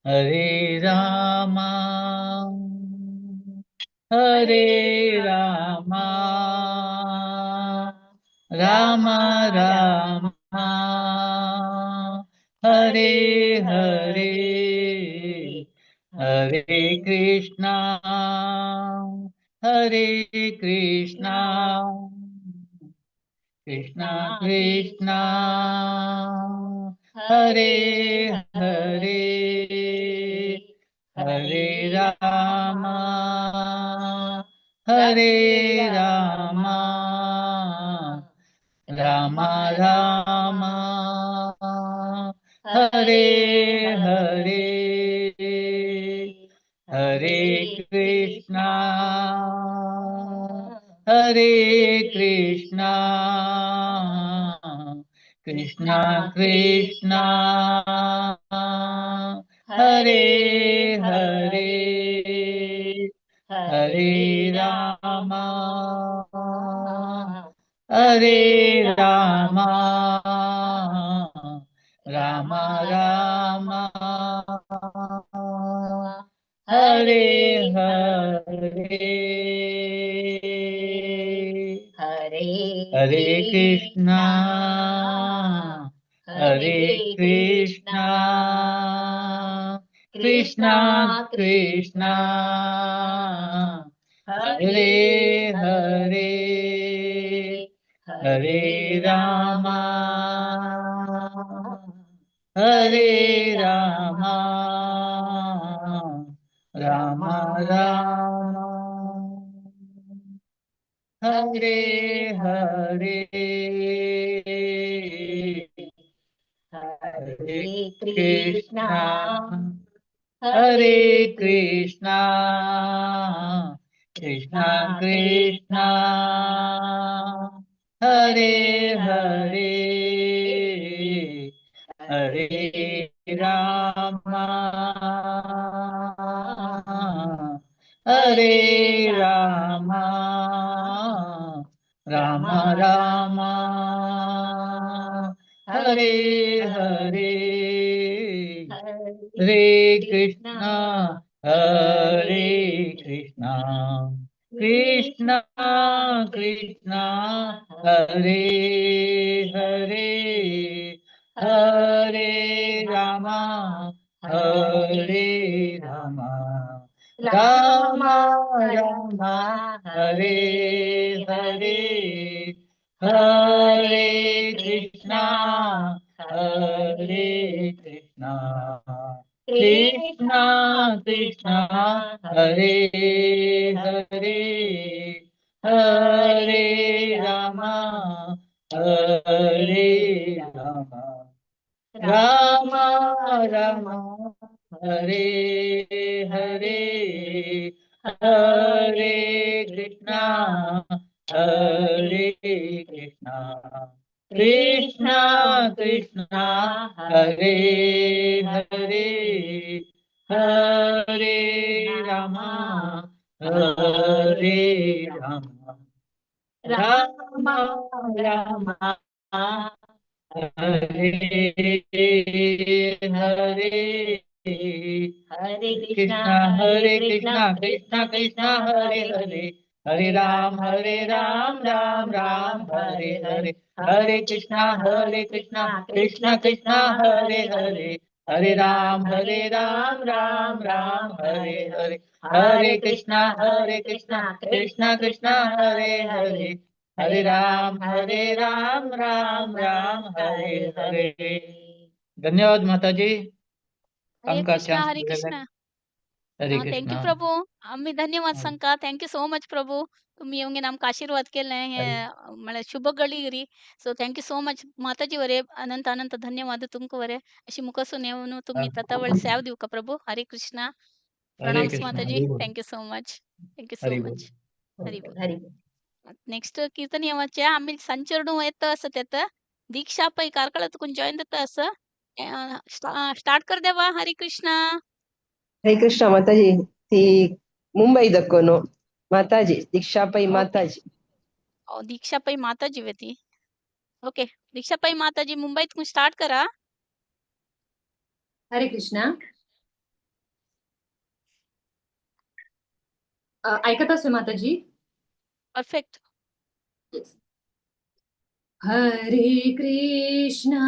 हरे रामा हरे रामा रामा रामा हरे हरे. हरे कृष्णा हरे कृष्णा कृष्णा कृष्णा हरे हरे. हरे रामा हरे रामा रामा रामा हरे हरे. हरे कृष्णा हरे कृष्णा कृष्णा कृष्णा हरे हरे. हरे रामा हरे रामा रामा रामा हरे हरे. हरे हरे कृष्णा हरे कृष्णा कृष्णा कृष्णा हरे हरे. हरे रामा हरे रामा रामा रामा हरे हरे. हरे कृष्णा कृष्णा हरे कृष्णा कृष्णा कृष्णा हरे हरे. हरे रामा हरे रामा रामा रामा हरे हरे. हरे कृष्णा हरे कृष्णा कृष्णा कृष्णा हरे हरे. हरे रामा हरे रामा रामा रामा हरे हरे. हरे कृष्णा हरे कृष्णा कृष्णा कृष्णा हरे हरे. हरे रामा हरे रामा रामा रामा हरे हरे, हरे कृष्णा हरे कृष्णा, कृष्णा कृष्णा हरे हरे, हरे रामा हरे रामा, रामा रामा हरे हरे। हरे कृष्णा हरे कृष्णा कृष्णा कृष्णा हरे हरे, हरे राम राम राम हरे हरे, हरे कृष्णा कृष्णा कृष्णा हरे हरे, हरे राम राम राम हरे हरे, हरे कृष्णा कृष्णा कृष्णा हरे हरे, हरे राम राम राम हरे हरे। धन्यवाद माताजी। हरे आमकां कृष्णा चान्स हरे दिलेले। कृष्णा। हरे thank you Krishna. प्रभू। आम्ही धन्यवाद हरे सांगता। Thank you so much Prabhu. तुम्ही येवन आमकां आशीर्वाद केले हे हरे। म्हळ्यार शुभ घडीगिरी। So thank you so much माताजी वरे अनंत अनंत धन्यवाद तुमकां वरे अशी मुखासून येवन तुम्ही ततावळ सेव दिवका प्रभू। हरे कृष्णा। हरे प्रणाम कृष्णा। माताजी। हरी बोल। Thank you so much. Thank you so Hari बोल। मच। हरी बोल। हरी बोल. नेक्स्ट कीर्तन येवाचे आम्ही संचेर्डू येता आसा तेता दीक्षा पै कार्कळा तुकून जॉईन जाता आसा। स्टार्ट कर देवा। हरे कृष्णा। हरे कृष्ण माताजी। ती मुंबई दक्कोनो माताजी दीक्षा पै ओके। माताजी। दीक्षा पै माताजी वेती। ओके दीक्षा पै माताजी मुंबईत स्टार्ट करा। हरे कृष्णा। ऐकत असे माताजी? परफेक्ट। येस। हरे कृष्णा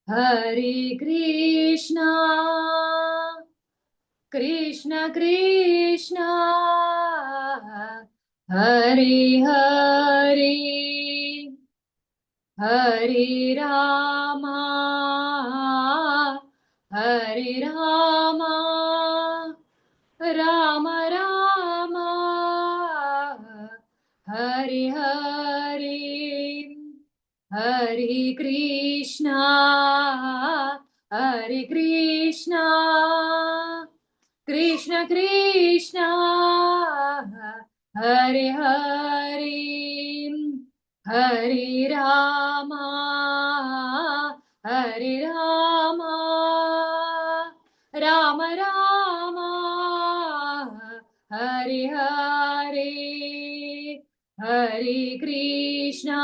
हरे कृष्णा कृष्ण कृष्ण हरे हरे, हरे रामा हरे रामा राम राम हरे हरे, हरे कृष्णा हरे कृष्णा कृष्ण कृष्ण हरे हरे, हरे रामा हरे रामा राम राम हरे हरे, हरे कृष्णा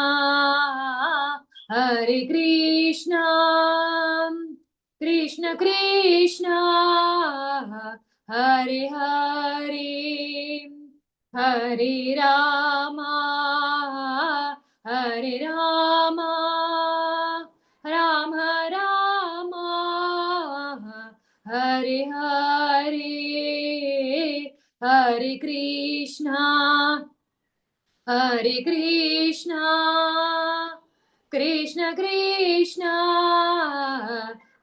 हरे कृष्णा कृष्ण कृष्ण हरे हरे, हरे रामा हरे रामा राम राम हरे हरे, हरे कृष्णा हरे कृष्णा कृष्ण कृष्ण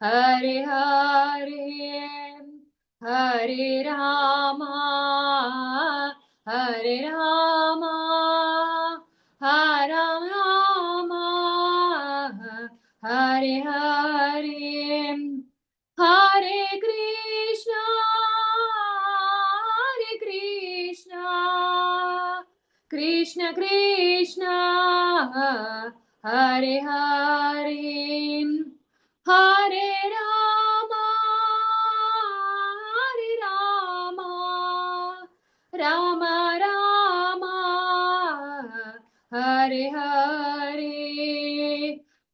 हरे हरे, हरे रामा हरे रामा राम राम हरे हरे, हरे कृष्णा हरे कृष्णा कृष्ण कृष्ण हरे हरे, हरे रामा हरे रामा राम राम हरे हरे,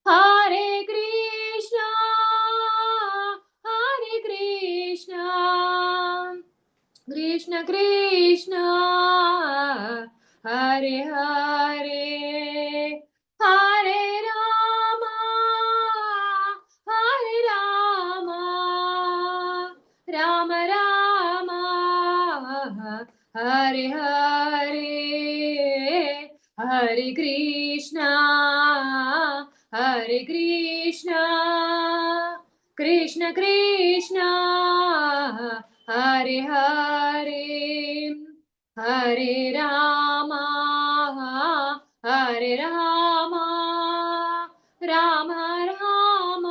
हरे कृष्णा हरे कृष्णा कृष्ण कृष्ण हरे हरे, हरे रामा हरे रामा राम राम हरे हरे, हरे कृष्णा हरे कृष्णा कृष्ण कृष्ण हरे हरे, हरे रामा हरे रामा राम राम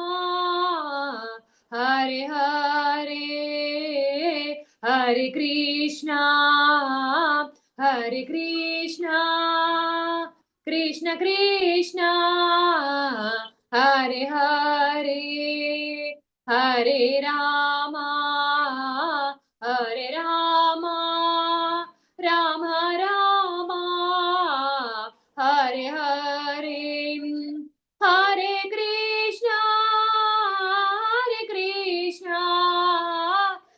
हरे Hare Hare, Hare Krishna Hare Krishna Krishna Krishna Hare Hare, Hare Rama Hare Rama Rama Rama Hare Hare, Hare Krishna Hare Krishna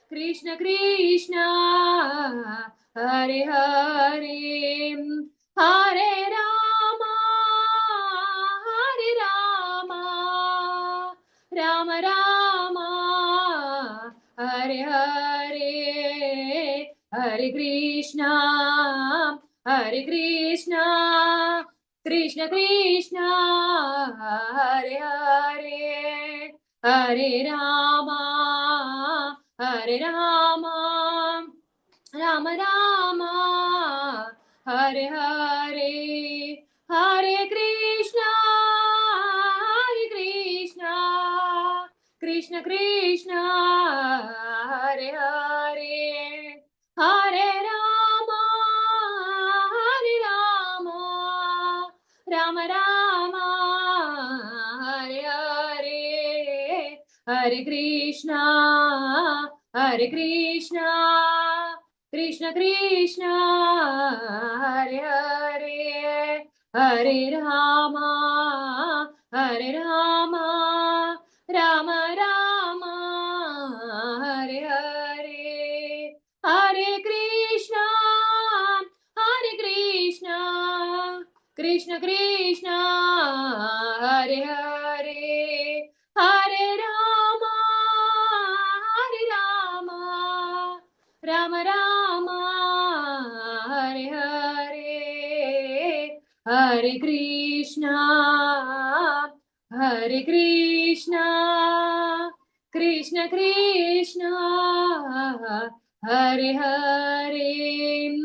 Krishna Krishna Hare Hare, Hare Rama Hare Rama Rama Rama Hare Hare, Hare Krishna Hare Krishna Krishna Krishna Hare Hare, Hare Rama Hare Rama Rama Rama Hare Hare, Hare Krishna Hare Krishna Krishna Krishna Hare Hare, Hare Rama Hare Rama Rama Rama Hare Hare, Hare Krishna Hare Krishna Krishna Krishna Hare Hare, Hare Rama Hare Rama Rama Rama Hare Hare, Hare Krishna Hare Krishna Krishna Krishna Hare Hare, Hare Rama Hare Rama Rama Rama Hare Hare, Hare Krishna Hare Krishna Krishna Krishna Hare Hare,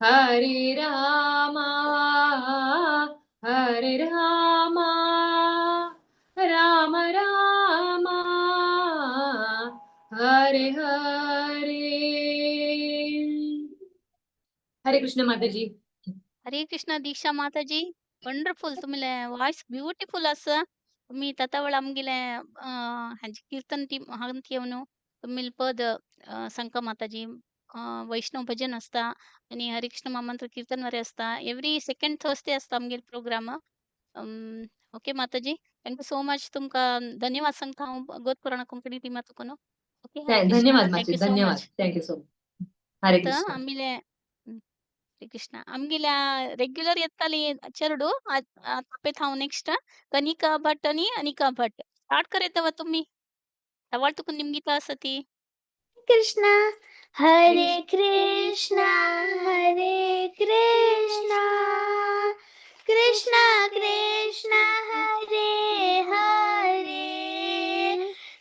Hare Rama Hare Rama Rama Rama Hare Hare. Hare Krishna Mataji. Hare Krishna Diksha Mataji, wonderful. तुमले वॉइस ब्युटिफुल आसा. तुम्ही ततावळ आमगेले हांचे कीर्तन टीम हांगा येवन तुमी पद सांगता माताजी. वैष्णव भजन आसता आनी हरे कृष्ण महामंत्र कीर्तन वरे आसता. एवरी सेकंड थर्सडे आसता आमगेले प्रोग्राम. ओके माताजी, thank you so much. तुमकां धन्यवाद सांगता हांव गोत पुराण कोंकणी टिमा तुकून. ओके, हरे कृष्ण, धन्यवाद thank you माताजी, सो धन्यवाद, much. Thank you so much. Hare आतां कृष्ण. आमगेले हरे कृष्ण आमगेल्या रेग्युलर येताली चेडू तापेत हांव नेक्स्ट कनिका भट आनी अनिका भट. स्टार्ट करयता तुमी तवाळ तुका निमगिता आसा ती. कृष्णा हरे कृष्णा हरे कृष्णा कृष्णा कृष्णा हरे हरे,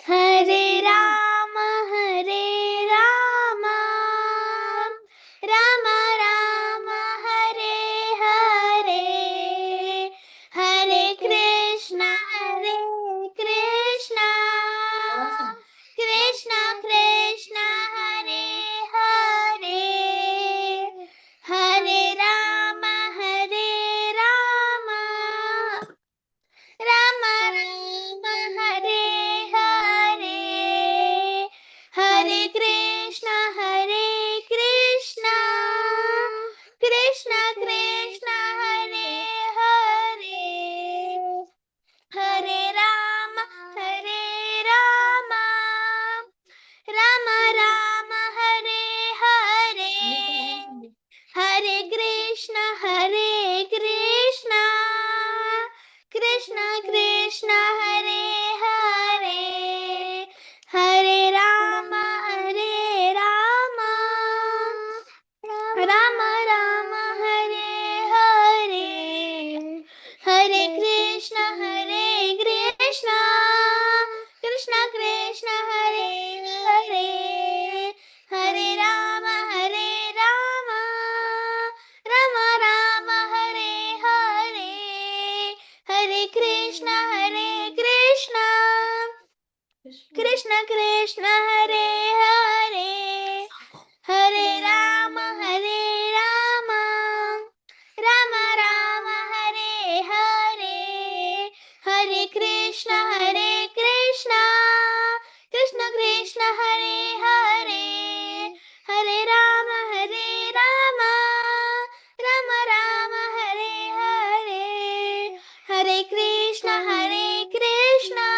हरे राम हरे राम राम राम हरे हरे, हरे कृष्णा हरे कृष्णा कृष्णा कृष्णा हरे हरे, हरे राम हरे राम राम राम हरे हरे, हरे कृष्णा हरे कृष्णा कृष्णा कृष्णा हरे हरे, हरे राम हरे राम राम राम हरे हरे, हरे कृष्णा हरे कृष्णा कृष्णा कृष्णा हरे हरे, हरे राम हरे राम राम राम हरे हरे, हरे कृष्णा हरे कृष्णा कृष्णा कृष्णा हरे हरे, हरे राम हरे राम राम राम हरे हरे, हरे कृष्णा हरे Krishna Krishna Krishna Hare Hare, Hare Ram Hare Ram, Ram Ram Hare Hare, Hare Krishna Hare Krishna, Krishna Krishna Hare Hare, Hare Ram Hare Ram, Ram Ram Hare Hare, Hare Krishna Hare Krishna,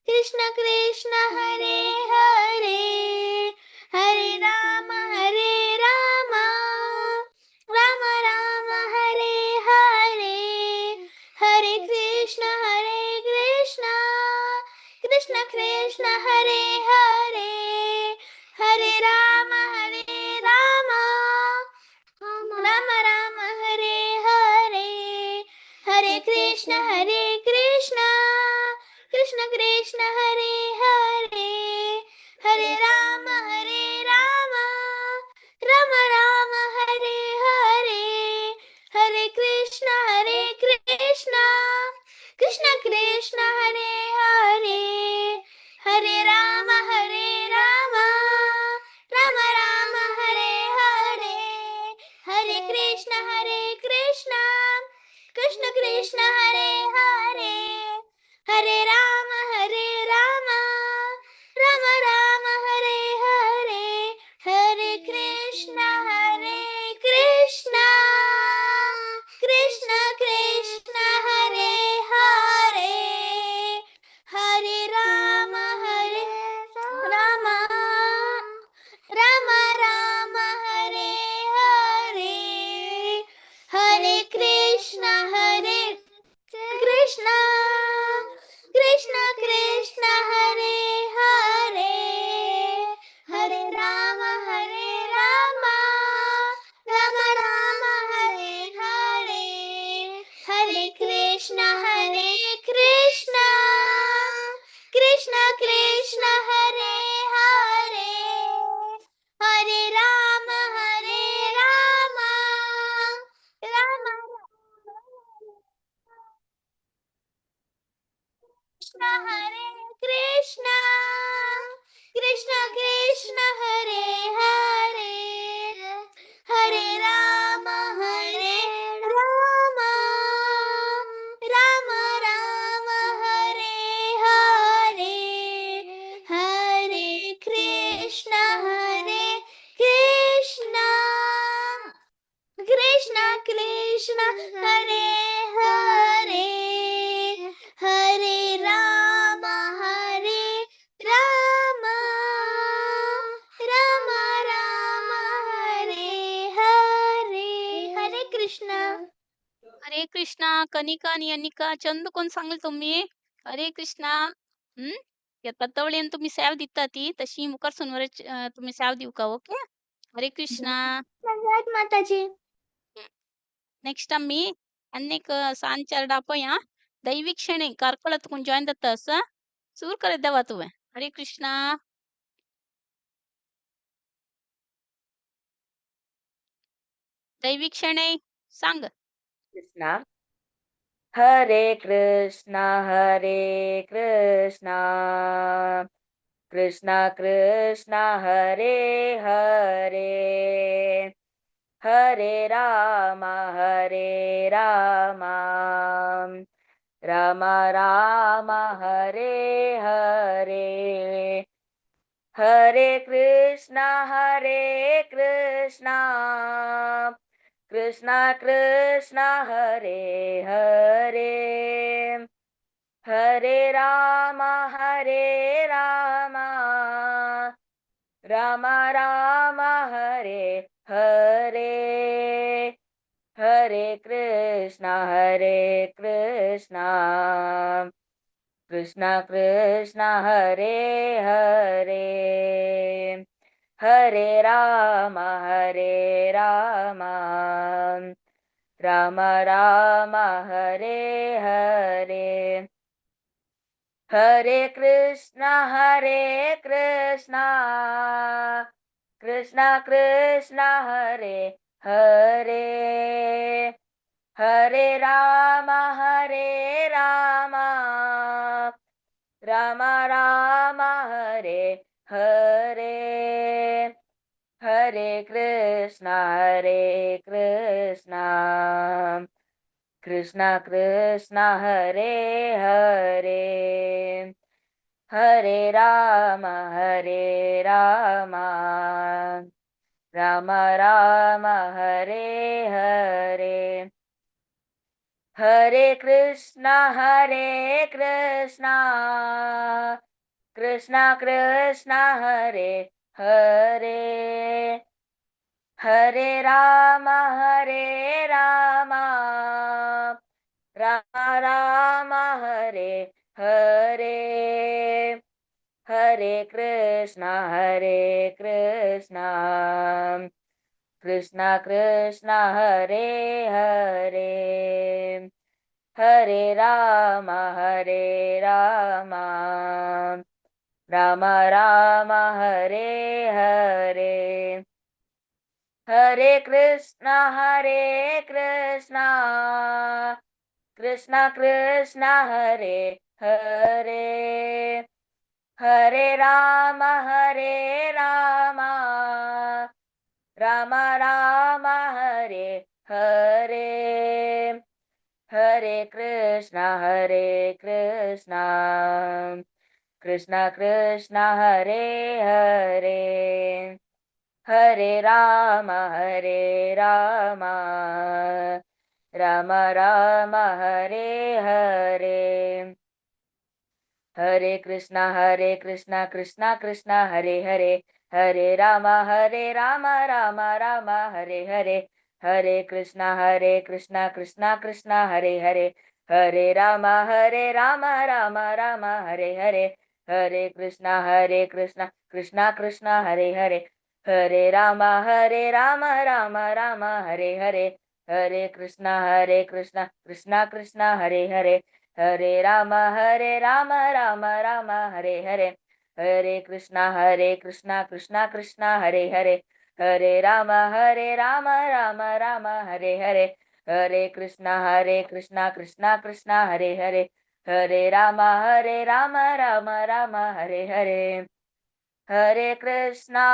Krishna Krishna Hare Hare, Hare Ram Hare Ram, Ram Ram Hare Hare, Hare Krishna Hare Krishna, Krishna Krishna Hare Hare, Hare Ram Hare Ram, Ram Ram Hare Hare, Hare Krishna Hare Krishna, Krishna Krishna Hare Hare, Hare Ram Hare Ram, Ram Ram Hare Hare, Hare Krishna Hare Krishna, Krishna Krishna Hare Hare, Hare Ram Hare Ram, Ram Ram Hare Hare, Hare Krishna Hare Krishna, Krishna Krishna Hare Hare, Hare Ram Hare Ram, Ram Ram Hare Hare, Hare Krishna Hare Krishna, Krishna Krishna Hare Hare, Hare Ram Hare Ram, Ram Ram Hare Hare, Hare Krishna Hare Krishna, Krishna Krishna Hare Hare, Hare Ram Hare Ram, Ram Ram Hare Hare, Hare Krishna Hare Krishna, Krishna Krishna Hare Hare, Hare Ram Hare Ram, Ram Krishna Hare Krishna, Krishna Krishna Hare Hare, Hare Ram Hare Ram, Ram Ram Hare Hare, Hare Krishna Hare Krishna, Krishna Krishna Hare Hare, Hare Ram Hare Ram, Ram Ram Hare Hare. Hare Krishna. Hare Krishna. Kanika आणि अनिका चंद कोण सांगले तुम्ही? हरे कृष्णा. हम्म तवळेन तुम्ही सेव दिता ती तशी मुखार सुनवर तुम्ही सेव दिवका. ओके, हरे कृष्णा. धन्यवाद माताजी. नेक्स्ट आम्ही आनीक सांज चार डापय हा दैविक क्षणे कार्कळ तुका जॉईन जाता आसा सूर करत देवा तुवें. हरे कृष्णा. दैविक क्षणे सांग. कृष्णा हरे कृष्णा हरे कृष्णा, कृष्णा कृष्णा हरे हरे, हरे राम हरे राम, राम राम हरे हरे, हरे कृष्णा हरे कृष्णा, कृष्णा कृष्णा हरे हरे, हरे राम हरे राम, राम राम हरे हरे, हरे कृष्णा हरे कृष्णा, कृष्णा कृष्णा हरे हरे, हरे राम हरे राम, राम राम हरे हरे, हरे कृष्णा हरे कृष्णा, कृष्णा कृष्णा हरे हरे, हरे राम हरे Ram, Rama Rama Hare Hare. Hare Krishna Hare Krishna Krishna Krishna Hare Hare. Hare Ram Hare Ram Ram Ram Hare Hare. Hare Krishna Hare Krishna Krishna Krishna Hare Hare. Hare Ram Hare Ram Ram Ram Hare Hare. Hare Krishna Hare Krishna Krishna Krishna Hare Hare. Hare Ram Hare Ram Ram Ram Hare Hare. Hare Krishna Hare Krishna Krishna Krishna Hare Hare. Hare Ram Hare Ram Ram Ram Hare Hare. Hare Krishna Hare Krishna Krishna Krishna Hare Hare. Hare Ram Hare Ram Ram Ram Hare Hare. Hare Krishna Krishna Krishna Hare Hare. Hare Ram Ram Ram Hare Hare. Hare Krishna Krishna Krishna Hare Hare. Hare Ram Ram Ram Hare Hare. Hare Krishna Krishna Krishna Hare Hare. Hare Ram Ram Ram Hare Hare. Hare Krishna Krishna Krishna Hare Hare. Hare Ram Ram Ram Hare Hare. Hare Krishna Krishna Krishna Hare Hare. Hare Ram Ram Ram Hare Hare. Hare Krishna Krishna Krishna Hare Hare. Hare Ram Ram Ram Hare Hare. Hare Krishna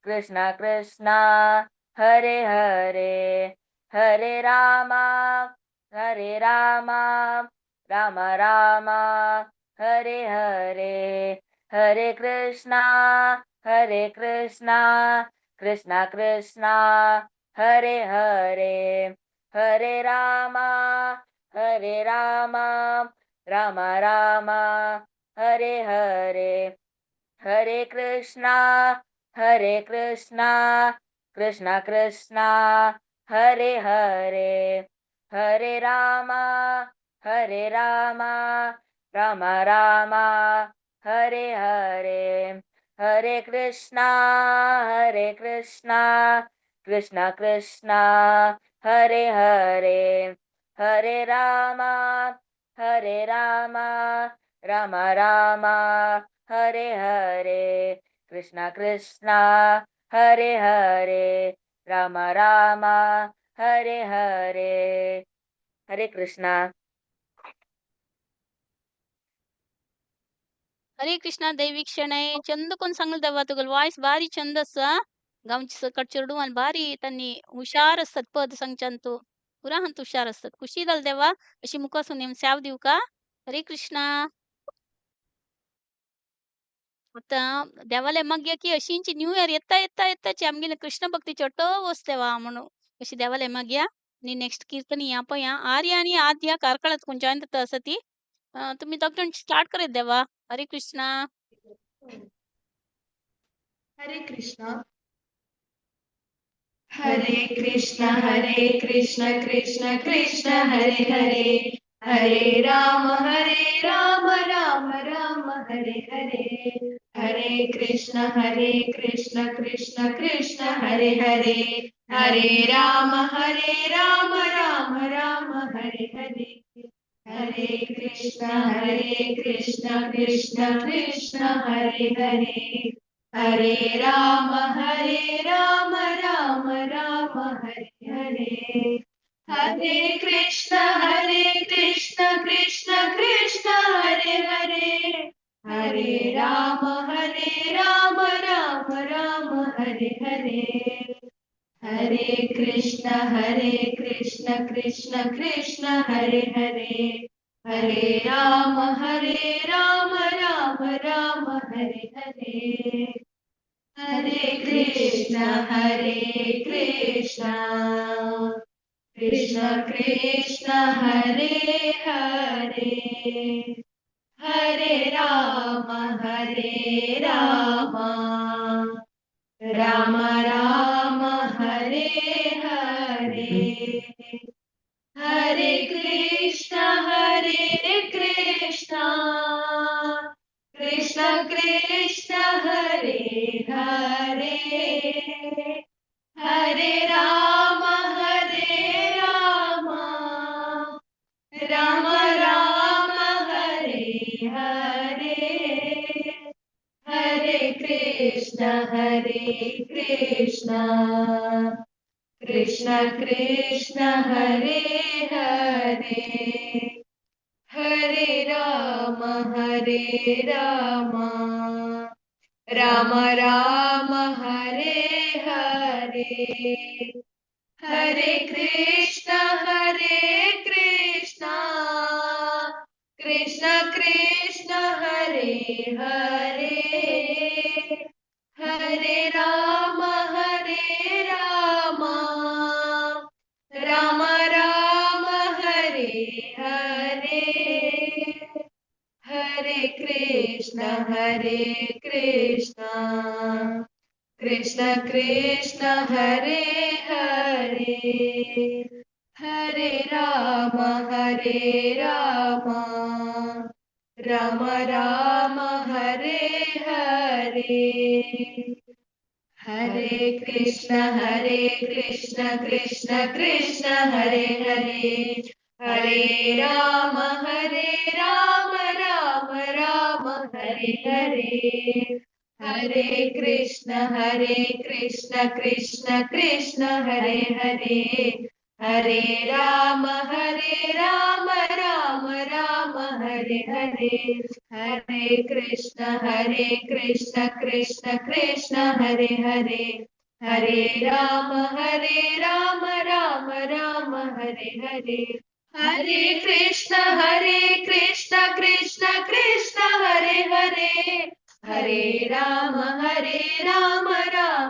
Krishna Krishna Hare Hare. Hare Ram Ram Ram Hare Hare. Hare Krishna Krishna Krishna Hare Hare. Hare Ram Ram Ram Hare Hare. Hare Krishna Krishna Krishna Hare Hare. Hare Ram Ram Ram Hare Hare. Hare Krishna Krishna Krishna Hare Hare. Hare Ram Ram Ram Hare Hare. Krishna Krishna Hare Hare. Ram Ram Hare Hare. Hare Krishna. Hare Krishna दैविक शणै चंद कोण सांगल देवा तुगेलो वॉयस भारी चंद आसा. गांवचे सकट चेडूं आनी भारी तांणी हुशार आसतात पद सांगच्यान तूं पुरा हंत हुशार आसतात. खुशी जाल देवा अशी मुखासून नेम स्याव दिवका. हरे कृष्णा. आतां देवाले मागया की अशींची न्यू इयर येता येता येताची आमगेले कृष्ण भक्ती चोटो वस देवा म्हणून अशी देवाले मागया. आनी नेक्स्ट कीर्तन या पळय आर्या आनी आद्या कार्कळात खंयच्यान जॉयन जाता आसा ती तुमी दोग जाण स्टार्ट करत देवा. हरे कृष्णा. हरे कृष्णा. हरे कृष्ण कृष्ण कृष्ण हरे हरे. हरे राम राम राम हरे हरे. हरे कृष्ण कृष्ण कृष्ण हरे हरे. हरे राम राम राम हरे हरे. हरे कृष्ण कृष्ण कृष्ण हरे हरे. हरे राम राम राम हरे हरे. हरे कृष्ण कृष्ण कृष्ण राम हरे राम राम राम हरे हरे। हरे कृष्ण कृष्ण कृष्ण हरे हरे। हरे राम राम राम हरे हरे। हरे कृष्ण कृष्ण कृष्ण हरे हरे। हरे राम राम राम हरे हरे। हरे कृष्ण कृष्ण कृष्ण हरे हरे। हरे राम राम राम हरे हरे। हरे कृष्ण कृष्ण कृष्ण हरे हरे। हरे राम राम राम हरे हरे। हरे कृष्ण कृष्ण कृष्ण हरे हरे। हरे राम राम राम हरे हरे। हरे कृष्ण कृष्ण कृष्ण हरे हरे। हरे राम राम राम हरे हरे। हरे कृष्ण कृष्ण कृष्ण हरे हरे। हरे राम राम राम हरे हरे। हरे कृष्ण कृष्ण कृष्ण हरे हरे। हरे राम राम राम हरे हरे। हरे कृष्ण कृष्ण कृष्ण हरे हरे। हरे राम राम राम हरे हरे। हरे कृष्ण कृष्ण कृष्ण हरे हरे। हरे राम राम राम हरे हरे। हरे कृष्ण कृष्ण कृष्ण हरे हरे। हरे राम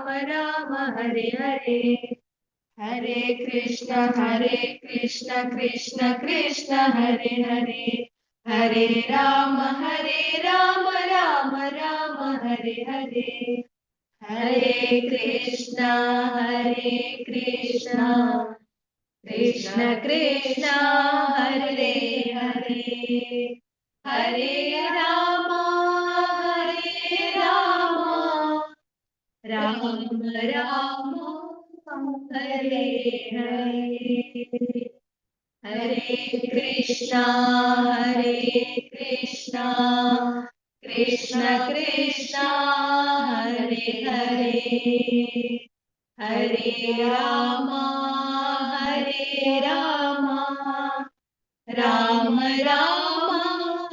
राम राम हरे हरे। हरे कृष्ण कृष्ण कृष्ण हरे हरे। हरे राम राम राम हरे हरे। हरे कृष्ण कृष्ण कृष्ण हरे हरे। हरे राम राम राम हरे हरे।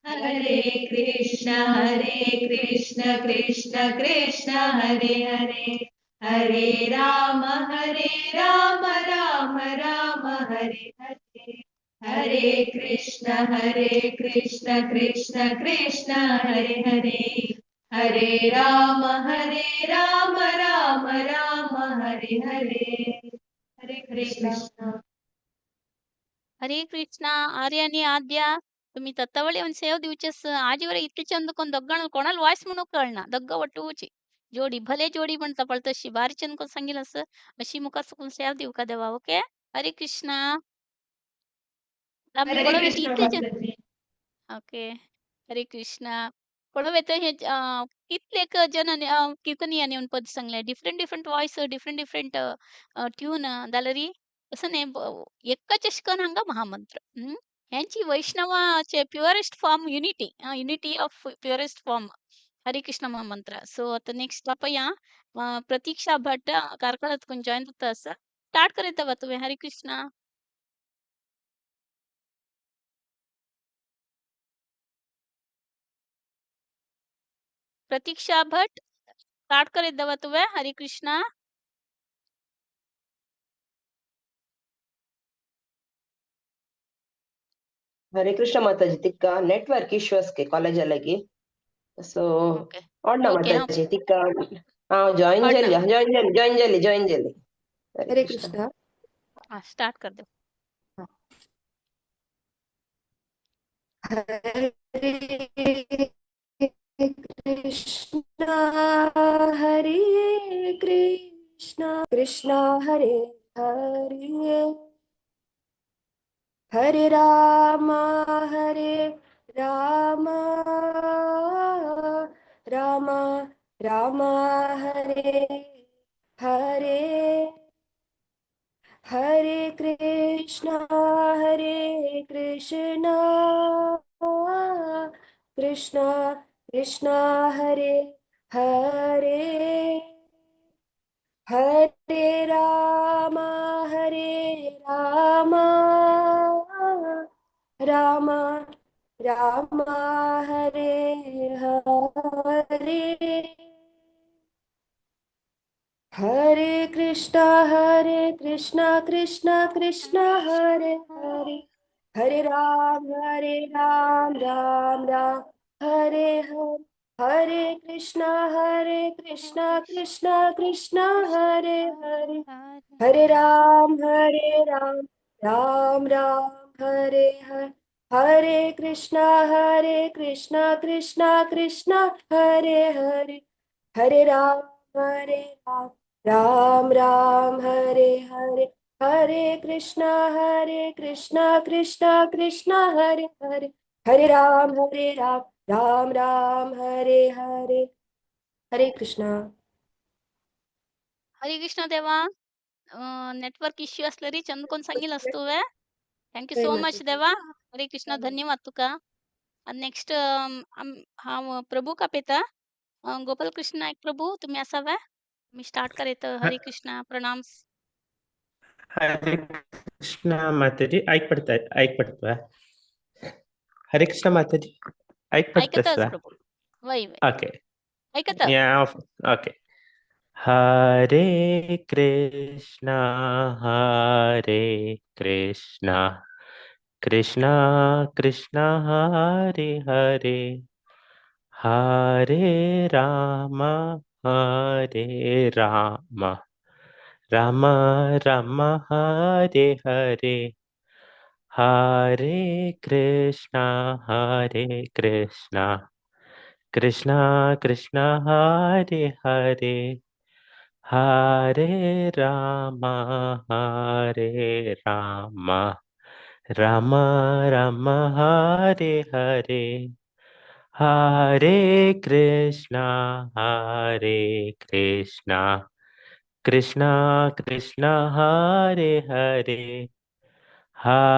हरे कृष्ण कृष्ण कृष्ण हरे हरे। हरे राम राम राम हरे हरे। हरे कृष्ण कृष्ण कृष्ण हरे हरे। हरे राम राम राम हरे हरे। हरे कृष्ण। हरे कृष्ण. आर्य आणि आद्या तुम्ही तत्तावळी ಒಂದು ಸೇವ್ दिवचेस आजीवर इतके चंद कोण दोग्गाण कोणाला वॉइस म्हणून कळना दोग्गा वटूची जोडी भले जोडी म्हणता पण तशी भारी चंद कोण सांगेल असं अशी मुका चुकून सेव दिवका का देवा. ओके. हरे कृष्णा. आमी हरे पळोवया कृष्ण इतले जन. माताजी. ओके. हरे कृष्णा. पळोवया तर हे कितलेक जणांनी कीर्तनियांनी येवन पद सांगले different different voice different different tune जाल्यारी असं न्ही एकच अशें करून हांगा महामंत्र. हेंची वैष्णवाचे purest form unity unity of purest form Hare Krishna mahamantra. So आतां नेक्स्ट पळया प्रतीक्षा भट कार्कळांतून जॉयन जाता आसा. स्टार्ट करयता तुवें. हरे कृष्णा. प्रतीक्षा भट स्टार्ट करे दवा तुवे। हरे कृष्णा। हरे कृष्ण माताजी, तिक्का नेटवर्क इश्यूಸ್ के कॉलेज अलगी सो ओके ओडना ओके हाँ माताजी तिक्का। हाँ जॉइन ओडना जल्दी जॉइन जल्दी जॉइन जल्दी जॉइन जल्दी। हरे हरे कृष्ण। कृष्णा। हाँ स्टार्ट कर दो। हरे कृष्णा हरे कृष्णा कृष्णा हरे हरे, हरे राम हरे राम राम राम हरे हरे, हरे कृष्णा हरे कृष्णा कृष्णा कृष्णा हरे हरे, हरे राम हरे राम राम राम हरे हरे, हरे कृष्णा हरे कृष्णा कृष्णा कृष्णा हरे हरे, हरे राम राम राम हरे हरे, हरे कृष्णा कृष्णा कृष्णा हरे हरे, हरे राम राम राम हरे हरे, हरे कृष्णा कृष्णा कृष्णा हरे हरे, हरे राम राम राम हरे हरे, हरे कृष्णा कृष्णा कृष्णा हरे हरे, हरे राम राम राम हरे हरे। हरे कृष्णा। हरे कृष्ण देवा। नेटवर्क इश्यू असले चंद कोण सांगील असतो वे। Thank you जय सो मच माताजी। देवा। हरे कृष्ण, धन्यवाद तुका। नेक्स्ट हांव प्रभू कापेता। गोपाल कृष्ण नायक प्रभू तुम्ही असावे मी स्टार्ट करेत। हरे कृष्णा, प्रणाम। हरे कृष्ण माताजी, ऐक पडताय ऐक पडतोय। हरे कृष्ण माताजी, ऐक ऐकतच पडतस। प्रभू, वय वय ओके ऐकत। या okay. Hare Krishna Hare Krishna Krishna Krishna Hare Hare, Hare Ram Hare Ram Ram Ram Hare Hare, Hare Krishna Krishna Krishna Hare Hare, Hare Ram Ram Ram Hare Hare, Hare Krishna Krishna Krishna Hare Hare,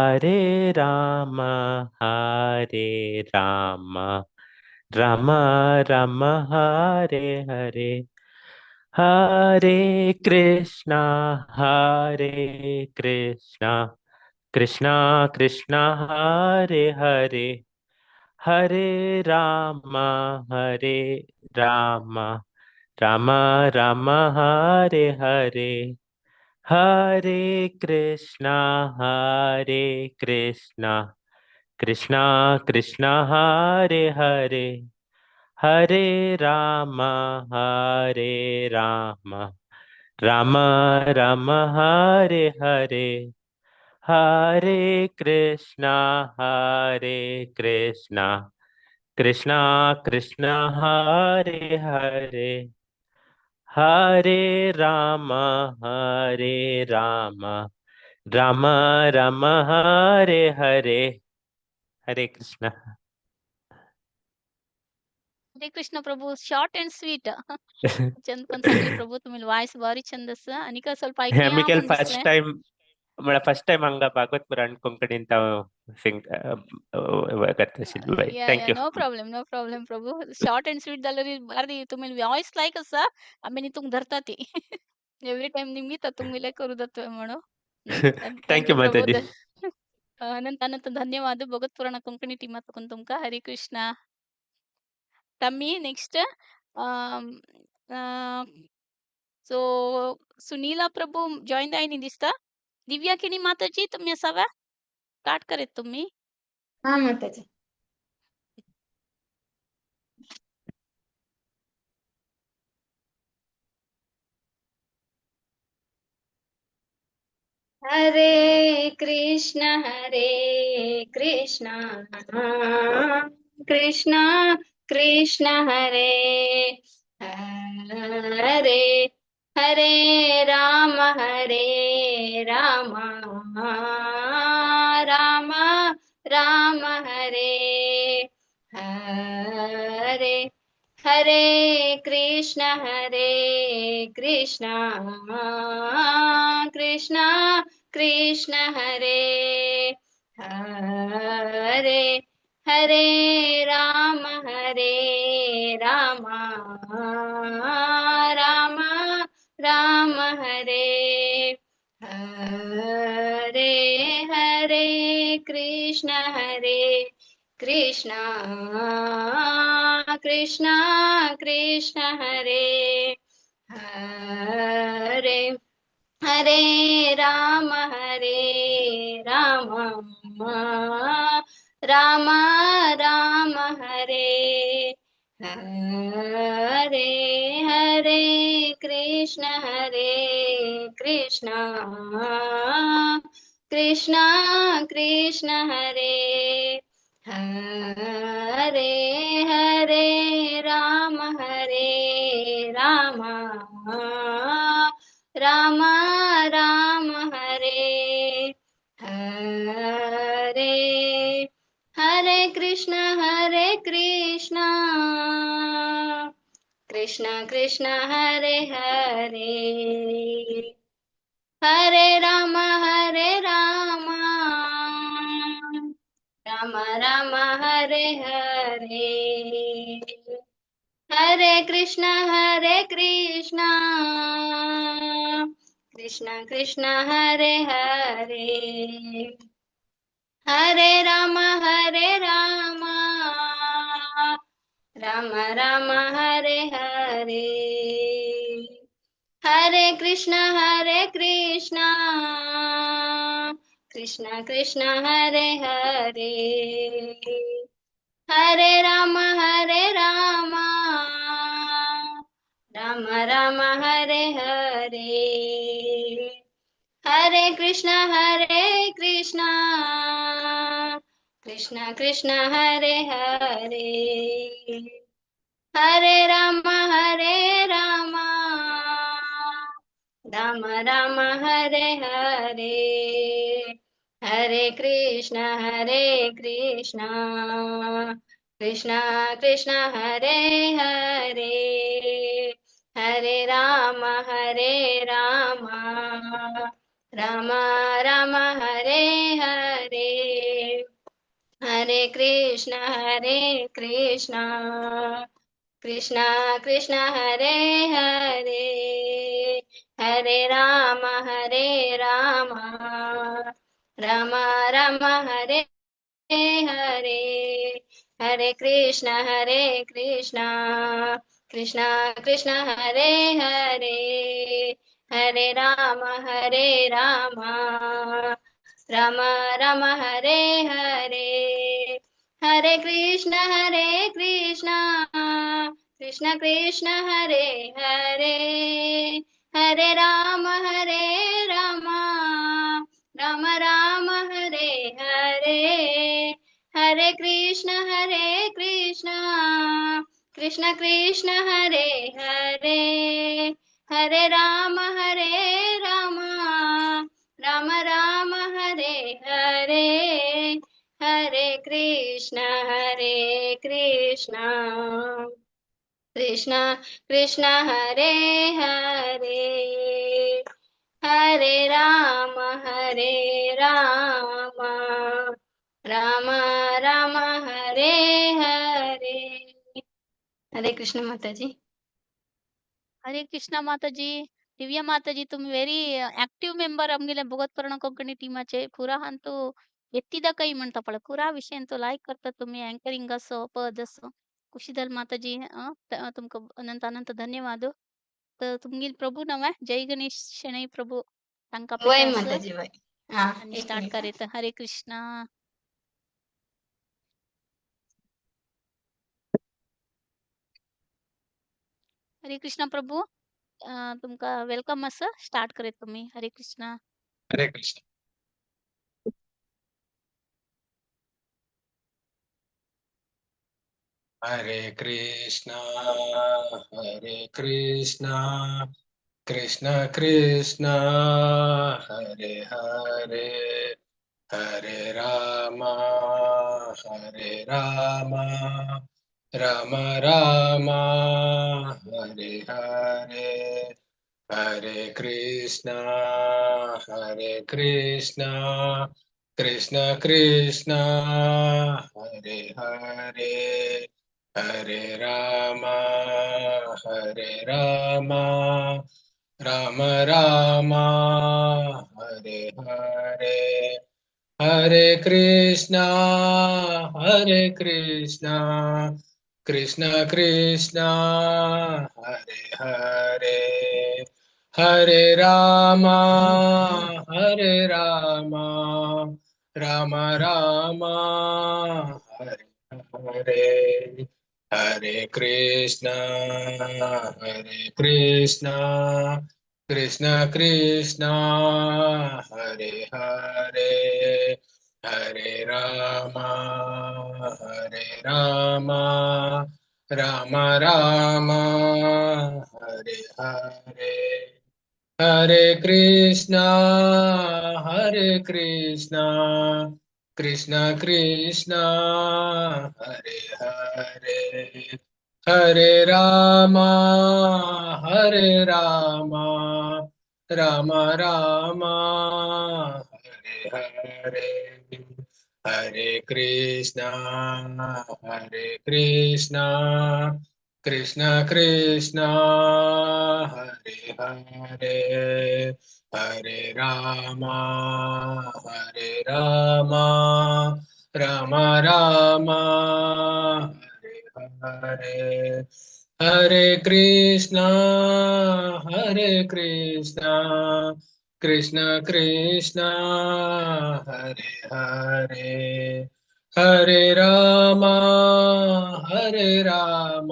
Hare Ram Ram Ram Hare Hare, Hare Krishna Krishna Krishna Hare Hare, Hare Ram Ram Ram Hare Hare, Hare Krishna Krishna Krishna Hare Hare, Hare Ram Ram Ram Hare Hare, Hare Krishna Krishna Krishna Hare Hare, Hare Ram Ram Ram Hare Hare. Hare Krishna. Hare Krishna Prabhu, short and sweet. Chand पण सांगली प्रभू तुम्ही वायस बारी छंद आसा आणि का ಸ್ವಲ್ಪ ऐकया मिकेल म्हूण फर्स्ट दिसलें। टाइम म्हळ्यार फर्स्ट टाइम हांगा भागवत पुराण कोंकणीन हांव सिंग करता आशिल्लो। या या thank you. No problem, no problem Prabhu. Short and sweet जाल्यार बारी तुमी वॉयस लायक आसा आमी तुमकां धरता ती। एवरी टायम निमित्त तुमगेले करू जातोय म्हणून। Thank you thank you Prabhu. माताजी। अनंत अनंत धन्यवाद भगवत पुराण कोंकणी टीमात तुमका। हरे कृष्णा. तम्मी नेक्स्ट अ, सो सुनीला प्रभू जॉइन जायनी दिसता. दिव्या किणी माताजी तुम्ही असावा स्टार्ट करीत तुम्ही. हा माताजी. हरे कृष्ण हरे कृष्ण कृष्ण कृष्ण हरे हरे, हरे राम हरे राम राम राम हरे हरे, हरे कृष्ण हरे कृष्ण कृष्ण कृष्ण हरे हरे, हरे राम हरे राम राम राम हरे हरे, हरे कृष्ण हरे कृष्ण कृष्ण कृष्ण हरे हरे, हरे राम हरे राम राम राम हरे हरे, हरे कृष्ण हरे कृष्ण कृष्ण कृष्ण हरे हरे, हरे राम हरे राम राम राम हरे हरे, हरे कृष्ण कृष्ण कृष्ण हरे हरे, हरे राम राम राम हरे हरे, हरे कृष्ण कृष्ण कृष्ण हरे हरे, हरे राम राम राम हरे हरे, हरे कृष्ण कृष्ण कृष्ण हरे हरे, हरे राम राम राम हरे हरे, हरे कृष्ण कृष्ण कृष्ण हरे हरे, हरे राम राम राम हरे हरे, हरे कृष्ण कृष्ण कृष्ण हरे हरे, हरे राम राम राम हरे हरे, हरे कृष्ण कृष्ण कृष्ण हरे हरे, हरे राम राम राम हरे हरे, हरे कृष्ण कृष्ण कृष्ण हरे हरे, हरे राम राम राम हरे हरे, हरे कृष्ण कृष्ण कृष्ण हरे हरे, हरे राम राम राम हरे हरे, हरे कृष्ण कृष्ण कृष्ण हरे हरे, हरे राम राम राम हरे हरे, हरे कृष्ण कृष्ण कृष्ण हरे हरे, हरे राम राम राम हरे हरे. हरे कृष्ण माताजी. हरे कृष्णा माताजी. दिव्या माताजी तुम्ही व्हेरी ऍक्टिव्ह मेंबर आमगेले भगवत पुराण कोंकणी टीमाचे. पुरा अंतू एत्तिदा कೈ म्हणता पळय, पुरा विशय अंतू लायक करता तुम्ही, अँकरिंग असो, पद असो. खुशी जाल माताजी. तुमकां अनंत अनंत धन्यवाद. तर तुमगेल प्रभू नाव जय गणेश शणै प्रभू तांकां वय आपयता माताजी वय. हा आनी एक स्टार्ट मिनिट. करयता. हरे कृष्णा. हरे कृष्णा प्रभू, तुमकां welcome आसा. स्टार्ट करयत तुमी. हरे कृष्णा. हरे कृष्ण. हरे कृष्णा हरे कृष्णा कृष्ण कृष्ण हरे हरे, हरे राम हरे राम राम राम हरे हरे, हरे कृष्ण हरे कृष्ण कृष्ण कृष्ण हरे हरे, हरे राम हरे राम राम राम हरे हरे, हरे कृष्णा हरे कृष्णा कृष्ण कृष्ण हरे हरे, हरे राम हरे राम राम राम हरे हरे, हरे कृष्णा हरे कृष्णा कृष्ण कृष्ण हरे हरे, हरे राम हरे राम राम राम हरे हरे, हरे कृष्णा हरे कृष्णा कृष्ण कृष्ण हरे हरे, हरे राम हरे राम राम राम हरे हरे, हरे कृष्णा हरे कृष्णा कृष्ण कृष्ण हरे हरे, हरे राम हरे राम राम राम हरे हरे, हरे कृष्णा हरे कृष्णा कृष्ण कृष्ण हरे हरे, हरे राम हरे राम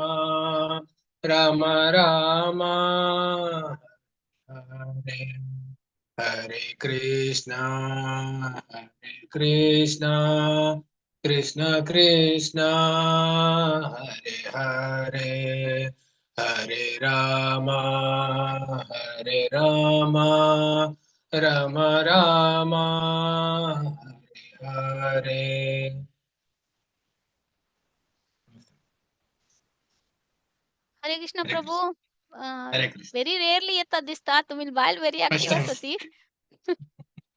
राम राम हरे, हरे कृष्णा हरे कृष्णा कृष्ण कृष्ण हरे हरे, हरे राम हरे राम राम राम हरे हरे. हरे कृष्ण हरे प्रभू. हरे कृष्ण. व्हेरी रेअरली येतात दिसता तुम्ही. बायल व्हेरी फर्स्ट ऍक्टिव्ह टाइम. आसा ती.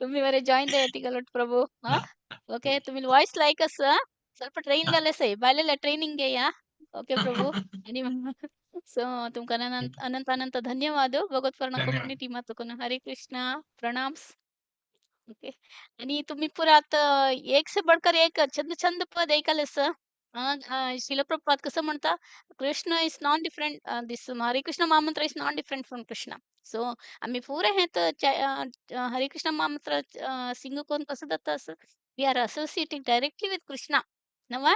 तुम्ही बरे जॉईन जाय गलट प्रभू. हा ओके, तुम्ही वॉइस लायक आसा. ಸ್ವಲ್ಪ ಟ್ರೈನ್ ದಲ್ಲೇ ಸೈ ಬಾಲೆಲ್ಲ ಟ್ರೈನಿಂಗ್ ಯಾ. ಓಕೆ ಪ್ರಭು. आणि सो तुमकां अनंत अनंत अनंत धन्यवाद. भगवत धन्यवाद. कोंकणी टीमा तुका हरे कृष्णा प्रणाम्स. ओके, आणि तुम्ही पुरात एक से बढ़कर एक छंद छंद पद ऐकायला. शिल प्रभुपाद कसं म्हणता, Krishna is non different, this Hare Krishna mahamantra is non different from Krishna. So आम्ही पुरे हे तर हरे कृष्ण महामंत्र सिंग करून कसं जाता असं, we are associating directly with Krishna. नवा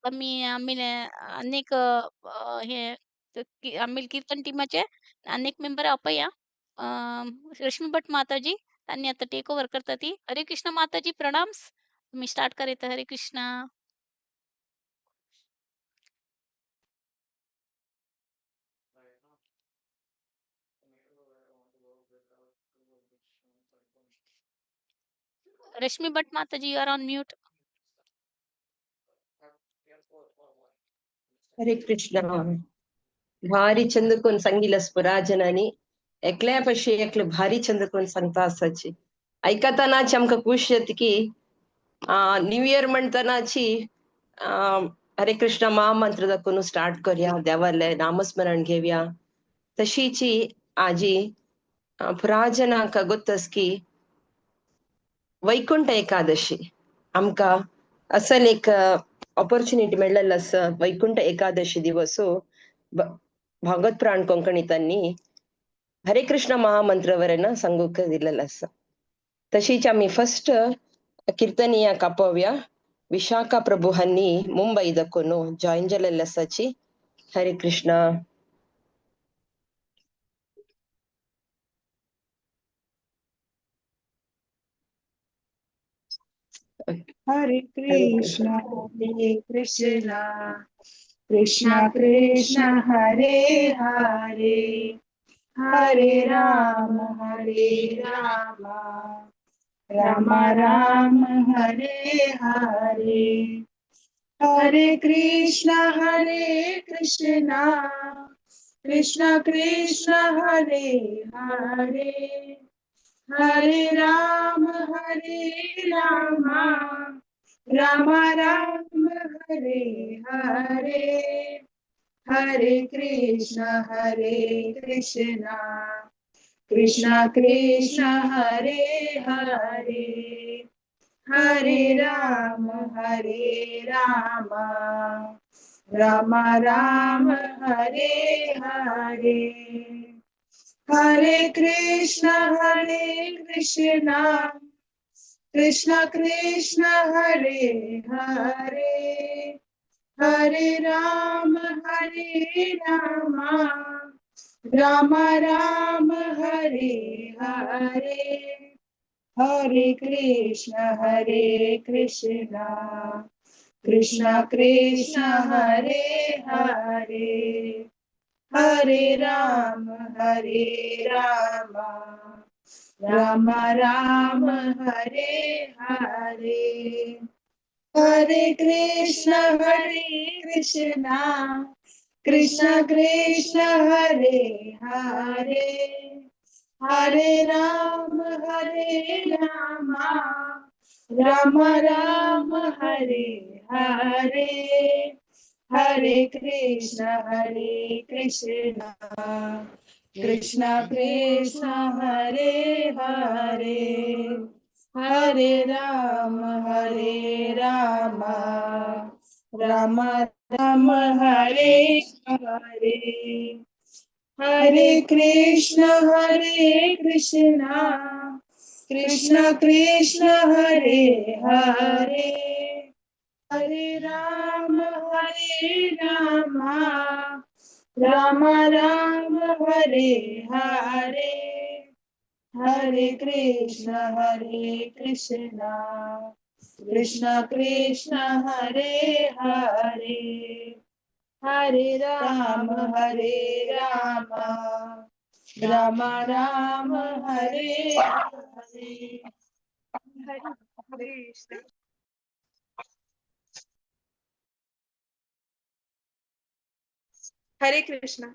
आम्ही आम्ही अनेक हे आम्ही कीर्तन टीमाचे अनेक मेंबर आपया. रश्मी भट माताजी त्यांनी आता टेक ओव्हर करता ती. हरे कृष्ण माताजी प्रणाम्स. तुम्ही स्टार्ट करायचं. हरे Krishna. Rashmi Bhat Mataji, you are on mute. Hare Krishna. भारी छंद कोण सांगितलं पुराजनांनी एकल्या पशी एकले भारी छंद कोण सांगता आसाची ऐकतानाची आमकां खुश जाता की न्यू इयर म्हणटनाची हरे कृष्ण महामंत्र दाखोवन स्टार्ट करया, देवाले नामस्मरण घेवया. तशीची आजी पुराजनांक गोत्तस की वैकुंठ एकादशी आमकां असल एक ऑपॉर्च्युनिटी मेळ्ळेलो आसा वैकुंठ एकादशी दिवसो भागवत पुराण कोंकणीतांनी हरे कृष्ण महामंत्रवरेन सांगूक दिलेलो आसा. तशीच आमी फर्स्ट कीರ್ತनिया कापोव्या विशाखा प्रभु हांनी मुंबई दखून जॉईन जालेले आसाची. हरे कृष्ण. हरे कृष्ण हरे कृष्ण कृष्ण कृष्ण हरे हरे, हरे राम हरे राम राम राम हरे हरे. हरे कृष्ण कृष्ण कृष्ण हरे हरे, हरे राम राम राम हरे हरे. हरे कृष्ण कृष्ण कृष्ण हरे हरे, हरे राम राम राम हरे हरे. हरे कृष्ण कृष्ण कृष्ण हरे हरे, हरे राम राम राम हरे हरे. हरे कृष्ण कृष्ण कृष्ण हरे हरे, हरे राम राम राम हरे हरे. हरे कृष्ण कृष्ण कृष्ण हरे हरे, हरे राम राम राम हरे हरे. हरे कृष्ण कृष्ण कृष्ण हरे हरे, हरे राम राम राम हरे हरे. हरे कृष्ण कृष्ण कृष्ण हरे हरे, हरे राम राम राम हरे हरे. हरे कृष्ण कृष्ण कृष्ण हरे हरे, हरे राम राम राम हरे हरे. हरे कृष्ण.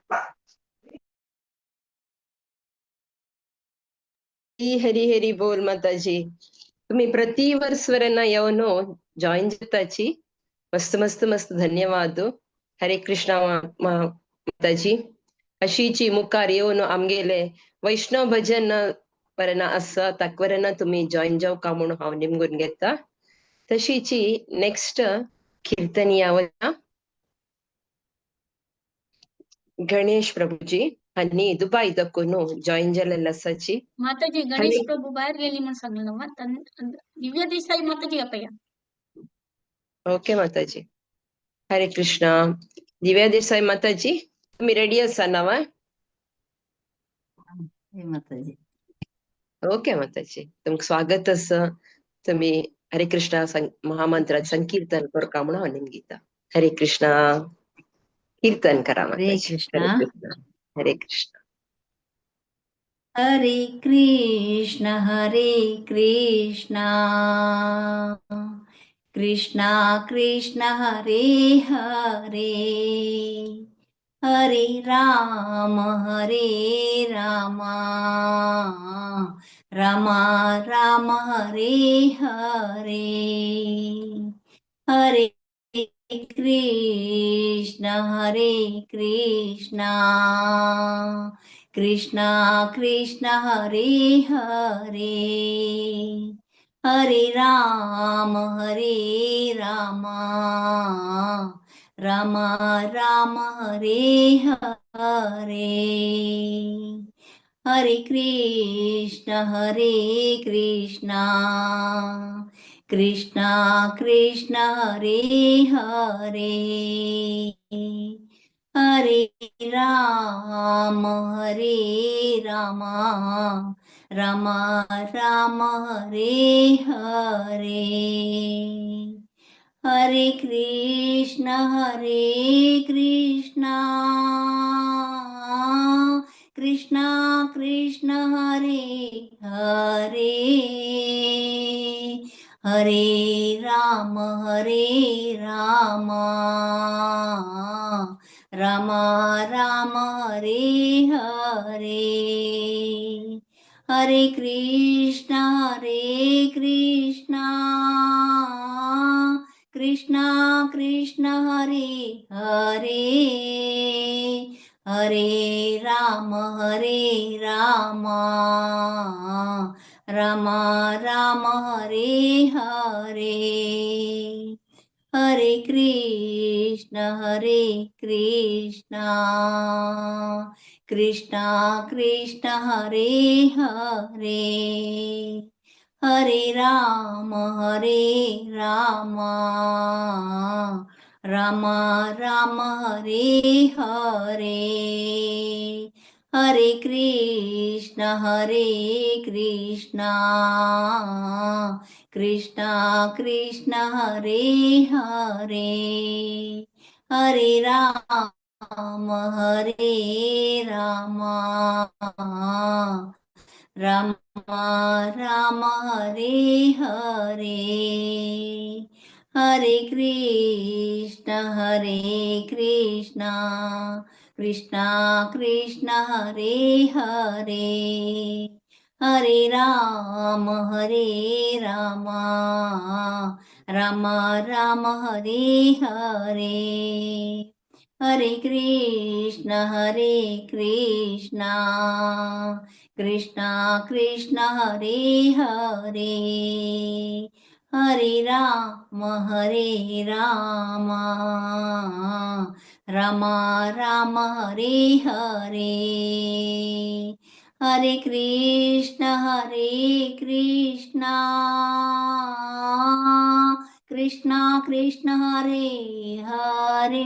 हरी हरी बोल माताजी. तुम्ही प्रतिवर्ष वरेन येवन जॉईन जाताची, मस्त मस्त मस्त धन्यवाद. हरे कृष्ण माताजी. अशीची मुखार येवन आमगेले वैष्णव भजन वरेन आसा ताकवरेन तुम्ही जॉईन जावका म्हणून हांव निमगून घेता. तशीची नेक्स्ट कीर्तनिया वता गणेश प्रभुजी हांनी दुबाय दखून जॉईन जालेले आसाची. माताजी गणेश प्रभू बाहेर गेली म्हणून सांगलं ना, दिव्या देसाई माताजी आपया. ओके माताजी. हरे कृष्ण. दिव्या देसाई माताजी तुम्ही रेडी आसा ना? वा माताजी. ओके माताजी, तुमकां स्वागत आसा. तुम्ही हरे कृष्ण महामंत्रात संकीर्तन करका म्हणून हांव निमगीता. हरे कृष्ण. कीर्तन करा हरे कृष्ण. हरे कृष्ण. हरे कृष्ण कृष्ण कृष्ण हरे हरे, हरे राम राम राम हरे हरे. हरे Krishna Krishna Krishna Hare Hare, Hare Ram Hare Ram Ram Ram Hare Hare. Hare Krishna Hare Krishna Krishna Krishna Hare Hare. Hare Ram Hare Ram Ram Ram Hare Hare. Hare Krishna Hare Krishna Krishna Krishna Hare Hare. Hare Ram Hare Ram Ram Ram Hare Hare. Hare Krishna Hare Krishna Krishna Krishna Hare Hare. Hare Ram Hare Ram Ram Ram Hare Hare. Hare Krishna Hare Krishna Krishna Krishna Hare Hare. Hare Ram Hare Ram Ram Ram Hare Hare. Hare Krishna Hare Krishna Krishna Krishna Hare Hare. Hare Ram Hare Ram Ram Ram Hare Hare. Hare Krishna Hare Krishna Krishna Krishna Hare Hare. Hare Ram Hare Ram Ram Ram Hare Hare. Hare Krishna Hare Krishna Krishna Krishna Hare Hare. Hare Ram Hare Ram Ram Ram Hare Hare. Hare Krishna Hare Krishna Krishna Krishna Hare Hare.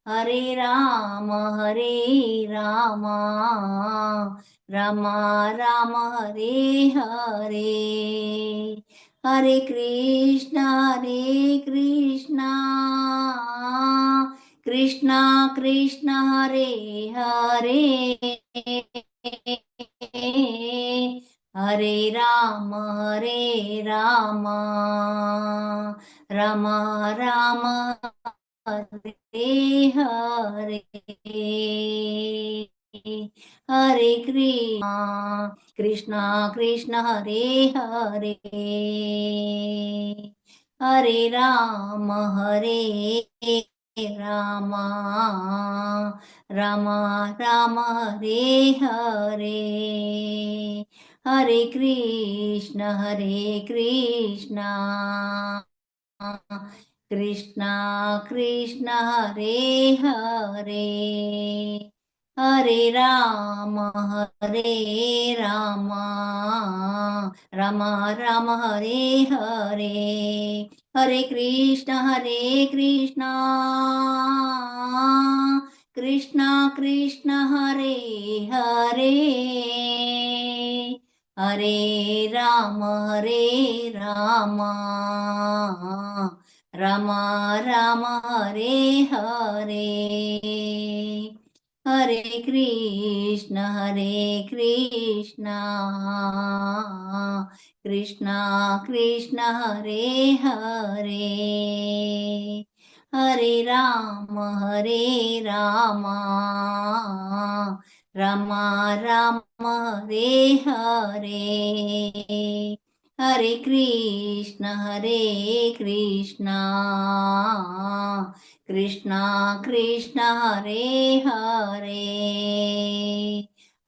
Hare Ram Hare Ram Ram Ram Hare Hare. Hare Krishna Hare Krishna Krishna Krishna Hare Hare. Hare Ram Hare Ram Ram Ram Hare Hare. Hare Krishna Krishna Krishna Hare Hare. Hare Ram Hare Ram Ram Ram Hare Hare. Hare Krishna Hare Krishna Krishna Krishna Hare Hare. Hare Ram Hare Ram Ram Ram Hare Hare. Hare Krishna Hare Krishna Krishna Krishna Hare Hare. Hare Ram Hare Ram Ram Ram Hare Hare. Hare Krishna Hare Krishna Krishna Krishna Hare Hare. Hare Ram Hare Ram Ram Ram Hare Hare. Hare Krishna Hare Krishna Krishna Krishna Hare Hare.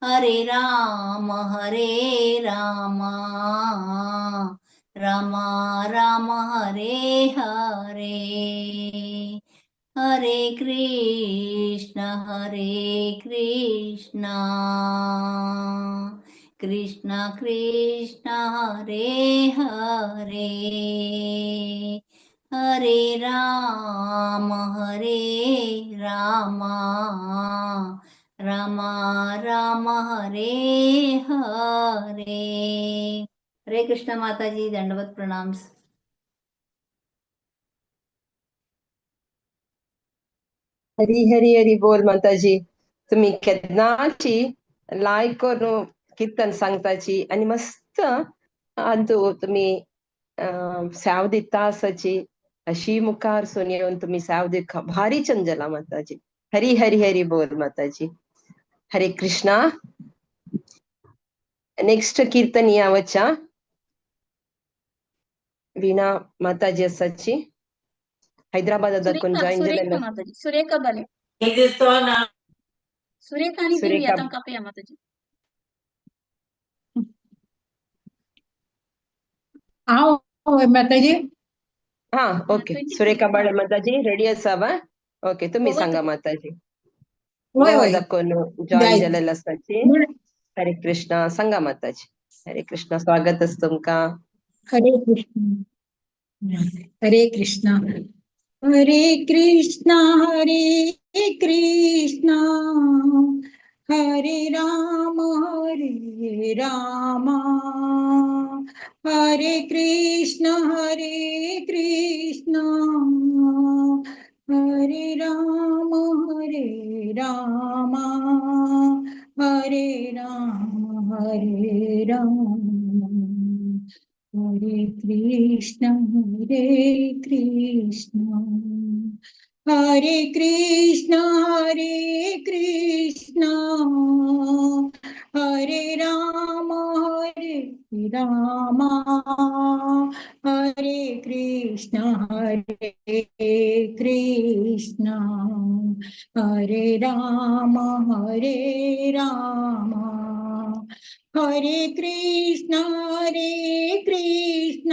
हरे राम हरे राम राम राम हरे हरे। हरे कृष्ण हरे कृष्ण कृष्ण कृष्ण हरे हरे। हरे राम हरे राम राम राम हरे हरे। हरे कृष्ण माताजी, दंडवत प्रणाम। हरी हरी हरी बोल माताजी। तुम्ही केन्नाची लायक करून कीर्तन सांगताची आनी मस्त अंतू तुम्ही साव दिता आसाची अशी मुखार सून येवन तुम्ही साव दिता, भारी चंजला माताजी। हरी हरी हरी बोल माताजी। हरे कृष्णा। नेक्स्ट कीर्तन यावचा वीणा माताजी आसाची, हैदराबाद दाखवून सुरेखा जॉईन सुरेखा जालेले। माताजी, सुरेखा बाले, सुरेखा आणि देवी सुरेखा आता कापया माताजी। हांव माताजी। हा ओके, 26 सुरेखा बाळे माताजी रेडी आसा? ओके, तुम्ही गोवा सांगा माताजी। होय गोवा होय दाखवून जॉईन जायत जालेले आसाची। हरे कृष्णा, सांगा माताजी। हरे कृष्णा, स्वागत आसा तुमकां। हरे कृष्ण हरे कृष्ण हरे कृष्ण हरे कृष्ण हरे राम हरे राम हरे कृष्ण हरे कृष्ण हरे राम हरे राम हरे राम हरे राम हरे कृष्ण हरे कृष्ण हरे कृष्ण हरे कृष्ण हरे राम हरे राम हरे कृष्ण हरे कृष्ण हरे राम हरे राम हरे कृष्ण हरे कृष्ण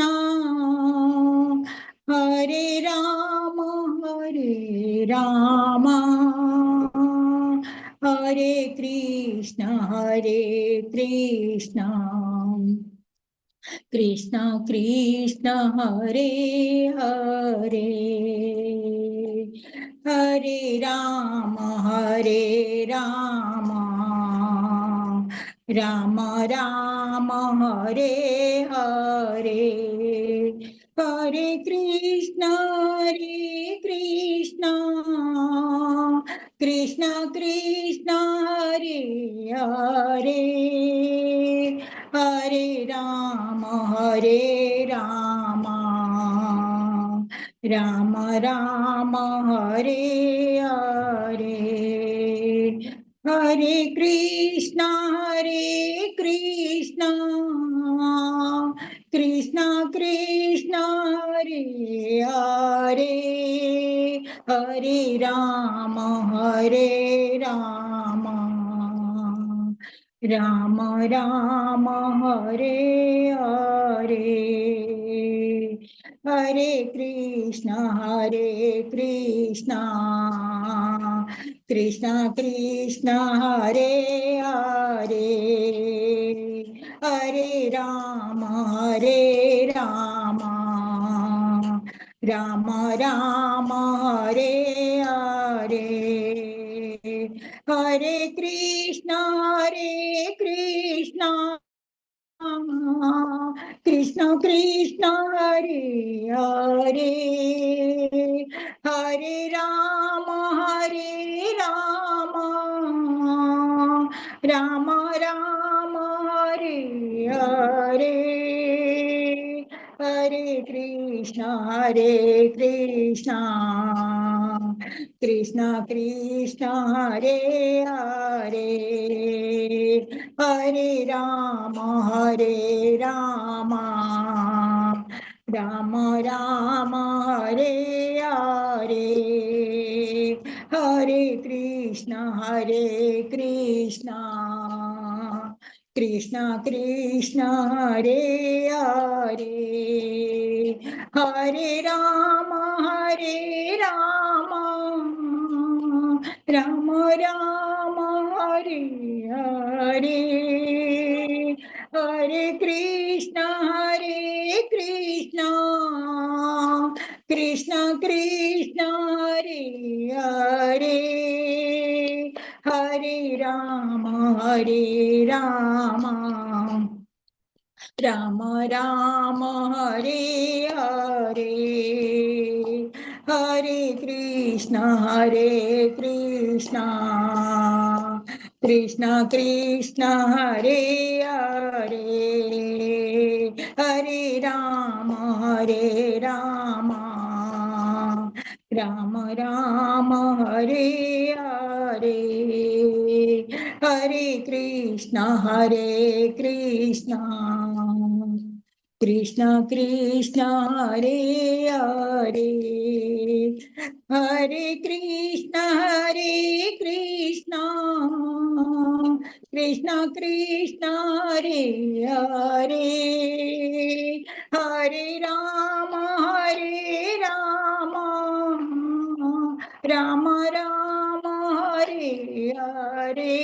हरे राम हरे राम हरे कृष्ण हरे कृष्ण कृष्ण कृष्ण हरे हरे हरे राम हरे राम राम राम हरे हरे हरे कृष्ण हरे कृष्ण कृष्ण कृष्ण हरे हरे हरे राम हरे राम राम राम हरे हरे हरे कृष्ण हरे कृष्ण कृष्ण कृष्ण हरे हरे हरे राम हरे राम राम राम हरे हरे हरे कृष्ण हरे कृष्ण कृष्ण कृष्ण हरे हरे हरे राम हरे राम राम राम हरे हरे हरे कृष्ण हरे कृष्ण कृष्ण कृष्ण हरे हरे हरे राम हरे राम राम राम हरे हरे हरे कृष्ण हरे कृष्ण कृष्ण कृष्ण हरे हरे हरे राम हरे राम राम राम हरे हरे हरे कृष्ण हरे कृष्ण कृष्ण कृष्ण हरे हरे, हरे राम हरे राम, राम राम हरे हरे, हरे कृष्ण कृष्ण कृष्ण हरे हरे, हरे राम राम राम हरे हरे, हरे कृष्ण कृष्ण कृष्ण हरे हरे, हरे राम राम राम हरे हरे, हरे कृष्ण कृष्ण कृष्ण हरे हरे, हरे कृष्ण कृष्ण कृष्ण हरे हरे, हरे राम राम राम हरे हरे,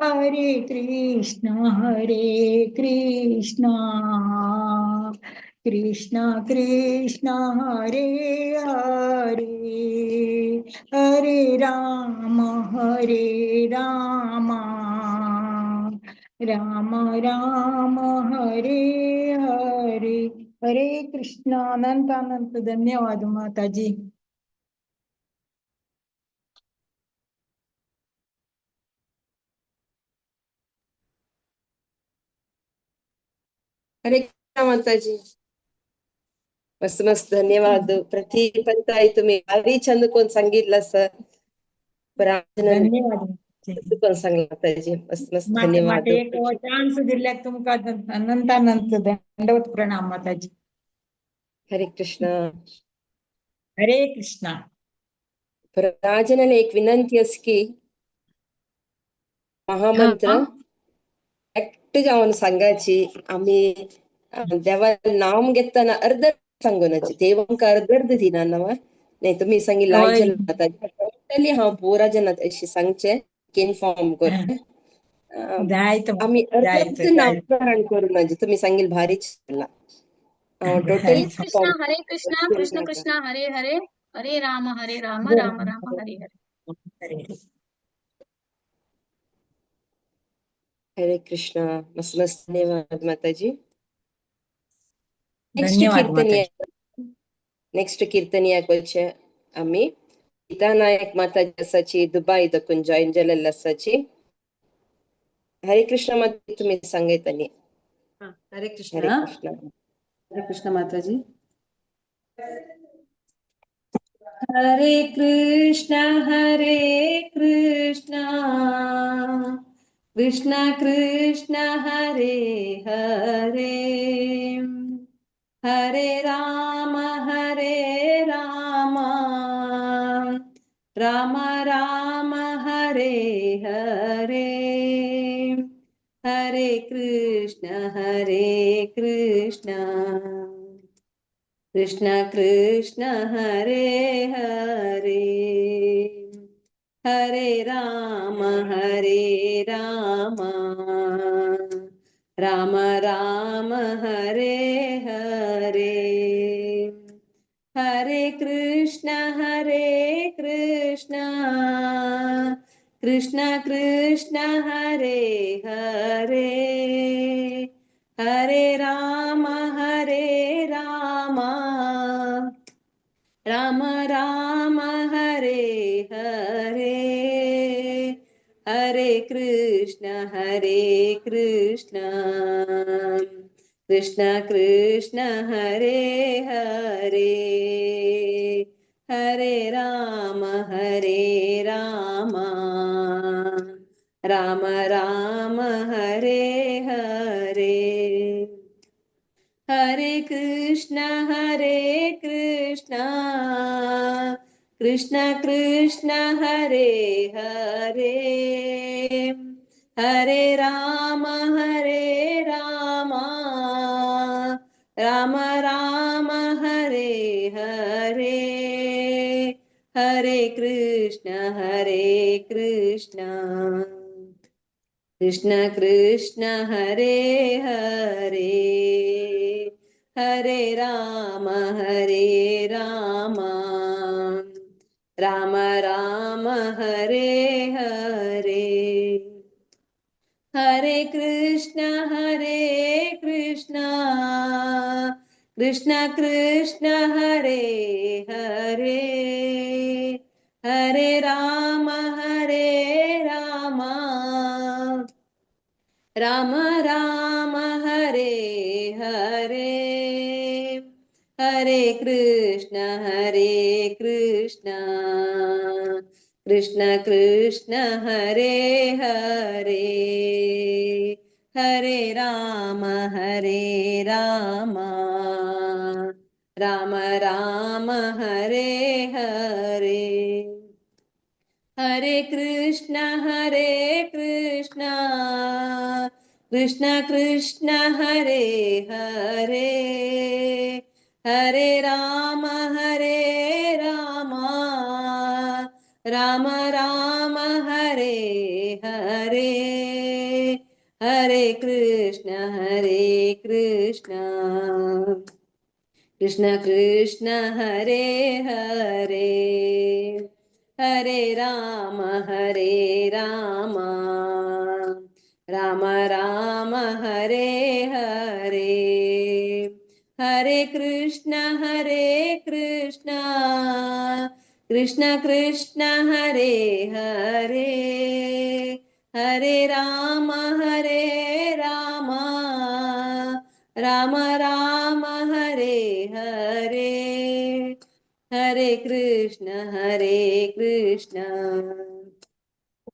हरे कृष्ण कृष्ण कृष्ण हरे हरे, हरे राम राम राम हरे हरे। हरे कृष्ण। अनंत अनंत धन्यवाद माताजी। हरे कृष्ण माताजी, मस्त मस्त धन्यवाद। प्रति पंताई तुम्ही भारी छंद कोण सांगितलं सर, धन्यवाद कोण सांगला माताजी, मस्त मस्त धन्यवाद। एक चान्स दिल्याक तुमका अनंत अनंत दंडवत प्रणाम माताजी। हरे कृष्ण। हरे कृष्ण। राजनाने एक विनंती अस की महामंत्र एकटे जावन सांगाची, आम्ही देवा नाम घेताना अर्ध सांगूनाची, देव आमकां अर्ध अर्ध दिना नवा नाही तुम्ही सांगितलं माताजी, टोटली हांव पुरा जनात अशी सांगचे इन्फॉर्म कर, आम्ही अर्ध अर्ध नामकरण करू म्हणजे तुम्ही सांगेल भारी छान। हरे कृष्ण हरे कृष्ण कृष्ण कृष्ण हरे हरे, हरे राम राम राम हरे हरे। हरे कृष्ण। मस्त मस्त धन्यवाद माताजी। नेक्स्ट कीर्तनिया, नेक्स्ट कीर्तनियाक वचचे आमी गीता नायक माताजी आसाची दुबाय दकून जॉईन जाल्लेली आसाची। हरे कृष्ण माता तुम्ही सांगयतानी। हरे कृष्ण। हरे कृष्ण। हरे कृष्ण माताजी। हरे कृष्ण कृष्ण कृष्ण हरे हरे, हरे राम राम राम हरे हरे, हरे कृष्ण कृष्ण कृष्ण हरे हरे, हरे राम राम राम हरे हरे, हरे कृष्ण कृष्ण कृष्ण हरे हरे, हरे राम राम राम हरे हरे, हरे कृष्ण कृष्ण कृष्ण हरे हरे, हरे राम राम राम हरे हरे, हरे Krishna Krishna Krishna Hare Hare, Hare Ram Hare Ram Ram Ram Hare Hare. Hare Krishna Hare Krishna Krishna Krishna Hare Hare. Hare Ram Hare Ram Ram Ram Hare Hare. Hare Krishna Hare Krishna Krishna Krishna Hare Hare. Hare Ram Hare Ram Ram Ram Hare Hare. Hare Krishna Hare Krishna Krishna Krishna Hare Hare. Hare Ram Hare Ram Ram Ram Hare Hare. Hare Krishna Hare Krishna Krishna Krishna Hare Hare. Hare Ram Hare Ram Ram Ram Hare Hare. Hare Krishna Hare Krishna Krishna Krishna Hare Hare. Hare Ram Hare Ram Ram Ram Hare Hare. Hare Krishna Hare Krishna Krishna Krishna Hare Hare. Hare Ram Hare Ram Ram Ram Hare Hare. Hare Krishna Hare Krishna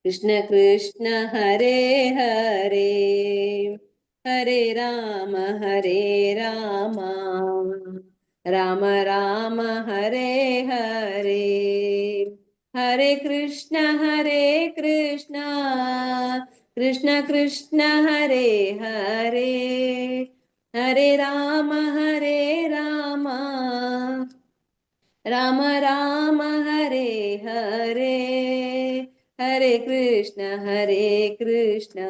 Krishna Krishna Hare Hare. Hare Ram Hare Ram Ram Ram Hare Hare. Hare Krishna Hare Krishna Krishna Krishna Hare Hare. Hare Ram Hare Ram Ram Ram Hare Hare. Hare Krishna Hare Krishna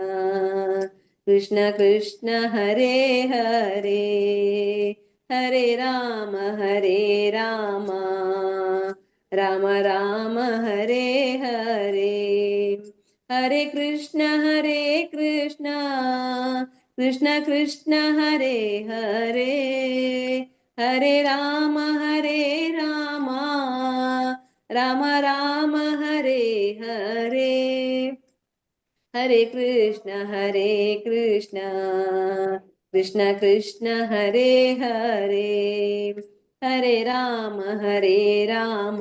Krishna Krishna Hare Hare. Hare Ram Hare Ram Ram Ram Hare Hare. Hare Krishna Hare Krishna Krishna Krishna Hare Hare. Hare Ram Hare Ram Ram Ram Hare Hare. Hare Krishna Hare Krishna Krishna Krishna Hare Hare. Hare Ram Hare Ram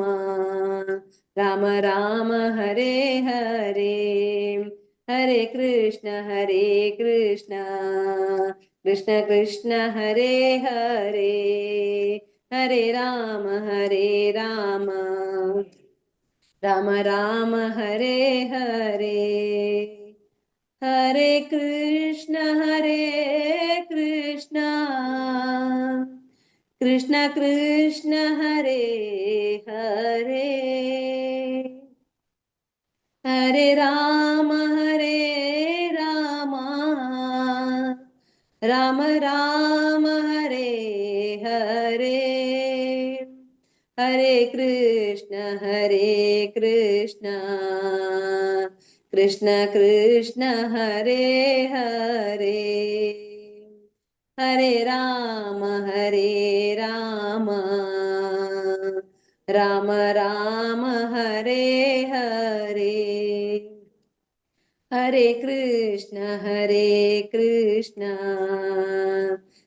Ram Ram Hare Hare. Hare Krishna Hare Krishna Krishna Krishna Hare Hare. Hare Ram Hare Ram Ram Ram Hare Hare. Hare Krishna Hare Krishna Krishna Krishna Hare Hare. Hare Ram Hare Ram Ram Ram Hare Hare. Hare Krishna Hare Krishna Krishna Krishna Hare Hare. Hare Ram Hare Ram Ram Ram Hare Hare. Hare Krishna Hare Krishna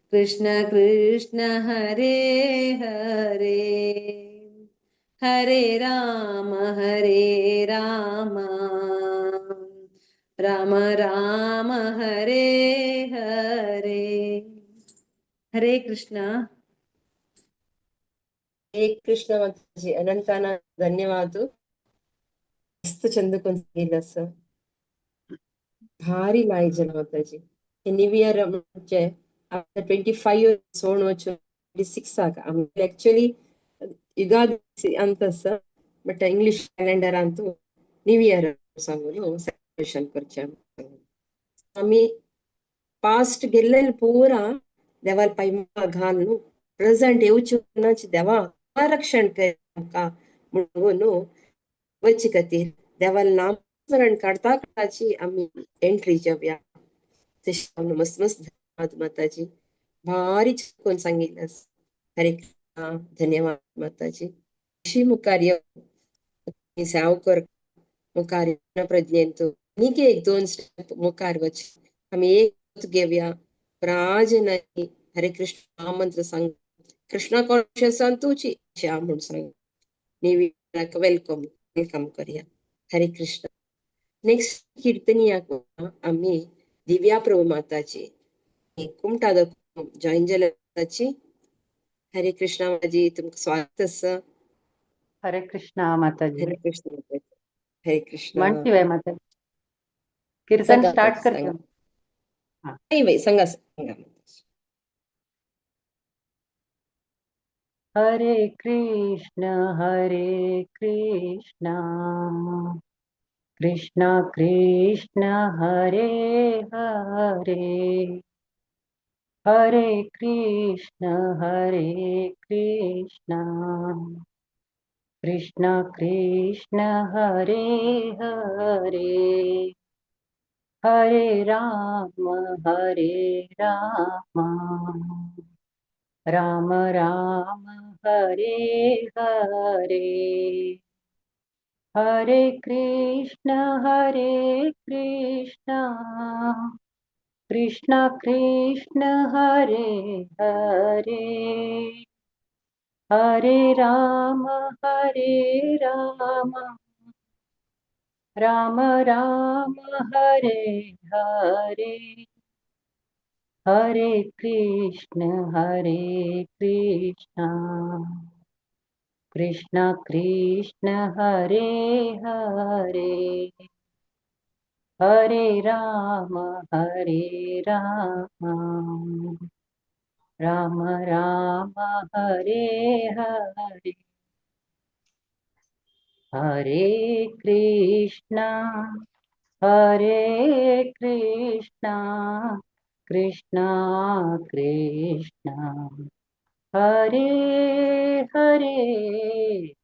Krishna Krishna Hare Hare. Hare Ram Hare Ram Ram Ram Hare Hare. Hare Krishna. Hare Krishna माताजी, अनंताना धन्यवाद. मस्त चंद कोण सांगितलं असं. भारी लायजन माताजी. न्यू इयर म्हणजे 25 सोण वचून 26 आमी एक्चुअली युगादी अंतस, but English calendar Antu new year सांगून सेलिब्रेशन करचे. आमी पास्ट गेल्लेले पूरा देवाल पायमा घालून प्रेझेंट येवचे देवा रक्षण कर आमकां म्हणून वचे खातीर देवाल नामस्मरण काडता काडची आमी एंट्री जेवया. तशें मस्त मस्त धन्यवाद माताजी, भारी कोण सांगिल्लें. हरे कृष्णा, धन्यवाद माताजी. अशी मुखार येवन सेव कर मुखार प्रज्ञेंतू आनीक एक दोन स्टेप मुखार वच आमी एक घेवया. प्राजनानी हरे कृष्ण महामंत्र सांग, कृष्णा कॉन्शियसान तुची श्याम म्हणून सांग. न्यू welcome welcome करया. हरे कृष्ण. नेक्स्ट कीर्तनियाक आमी दिव्या प्रभु माताजी कुमटा जॉईन जाल्याची. हरे कृष्णा माताजी, तुमकां स्वागत आसा. हरे कृष्णा माताजी. हरे कृष्ण माताजी. हरे कृष्ण. म्हणती माताजी, कीर्तन स्टार्ट करते. नाही, सांगा सांगा. हरे कृष्ण हरे कृष्ण कृष्ण कृष्ण हरे हरे, हरे कृष्ण हरे कृष्ण कृष्ण कृष्ण हरे हरे, हरे राम हरे राम राम राम हरे हरे, हरे कृष्ण कृष्ण कृष्ण हरे हरे, हरे राम राम राम हरे हरे, हरे कृष्ण कृष्ण कृष्ण हरे हरे, हरे राम राम राम हरे हरे, हरे कृष्ण कृष्ण कृष्ण हरे हरे,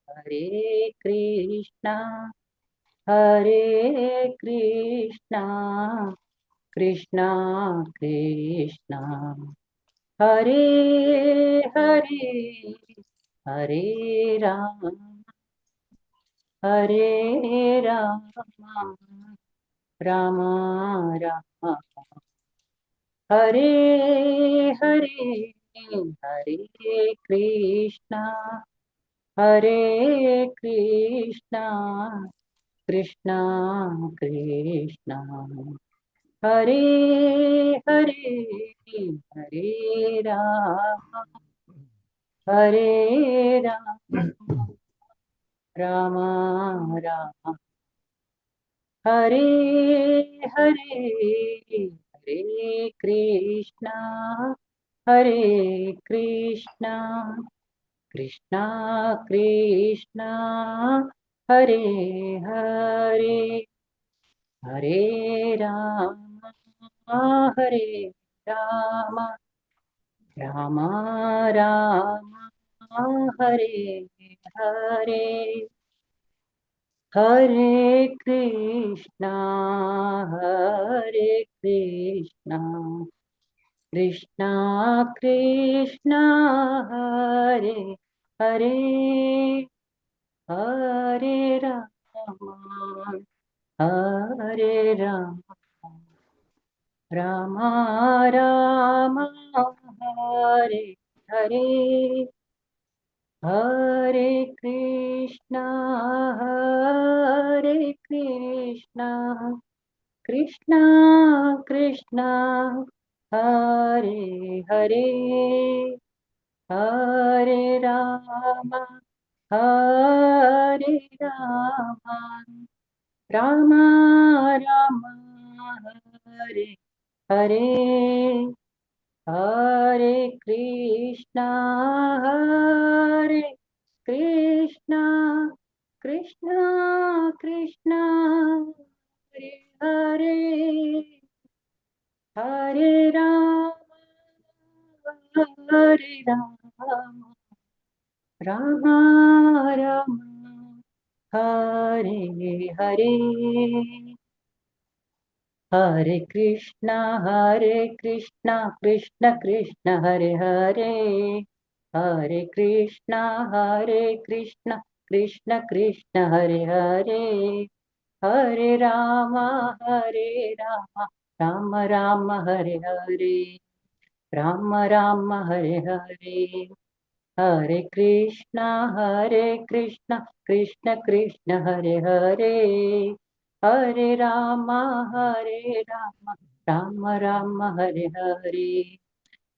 हरे कृष्ण कृष्ण कृष्ण हरे हरे, हरे राम राम राम हरे हरे, हरे कृष्ण कृष्ण कृष्ण हरे हरे, हरे राम राम राम हरे हरे, हरे कृष्ण कृष्ण कृष्ण हरे हरे, हरे राम राम राम हरे हरे, हरे कृष्ण कृष्ण कृष्ण हरे हरे, हरे राम राम राम हरे हरे, हरे कृष्ण कृष्ण कृष्ण हरे हरे, हरे राम राम राम हरे Hare Hare Hare Krishna Hare Krishna Krishna Krishna Hare Hare Hare Ram Hare Ram Ram Ram Hare Hare Hare Krishna Krishna Krishna Hare Hare Hare Krishna Krishna Krishna Hare Hare Hare Ram Ram Ram Hare Hare Ram Ram Hare Hare Hare Krishna Krishna Krishna Hare Hare Hare Ram Ram Ram Hare Hare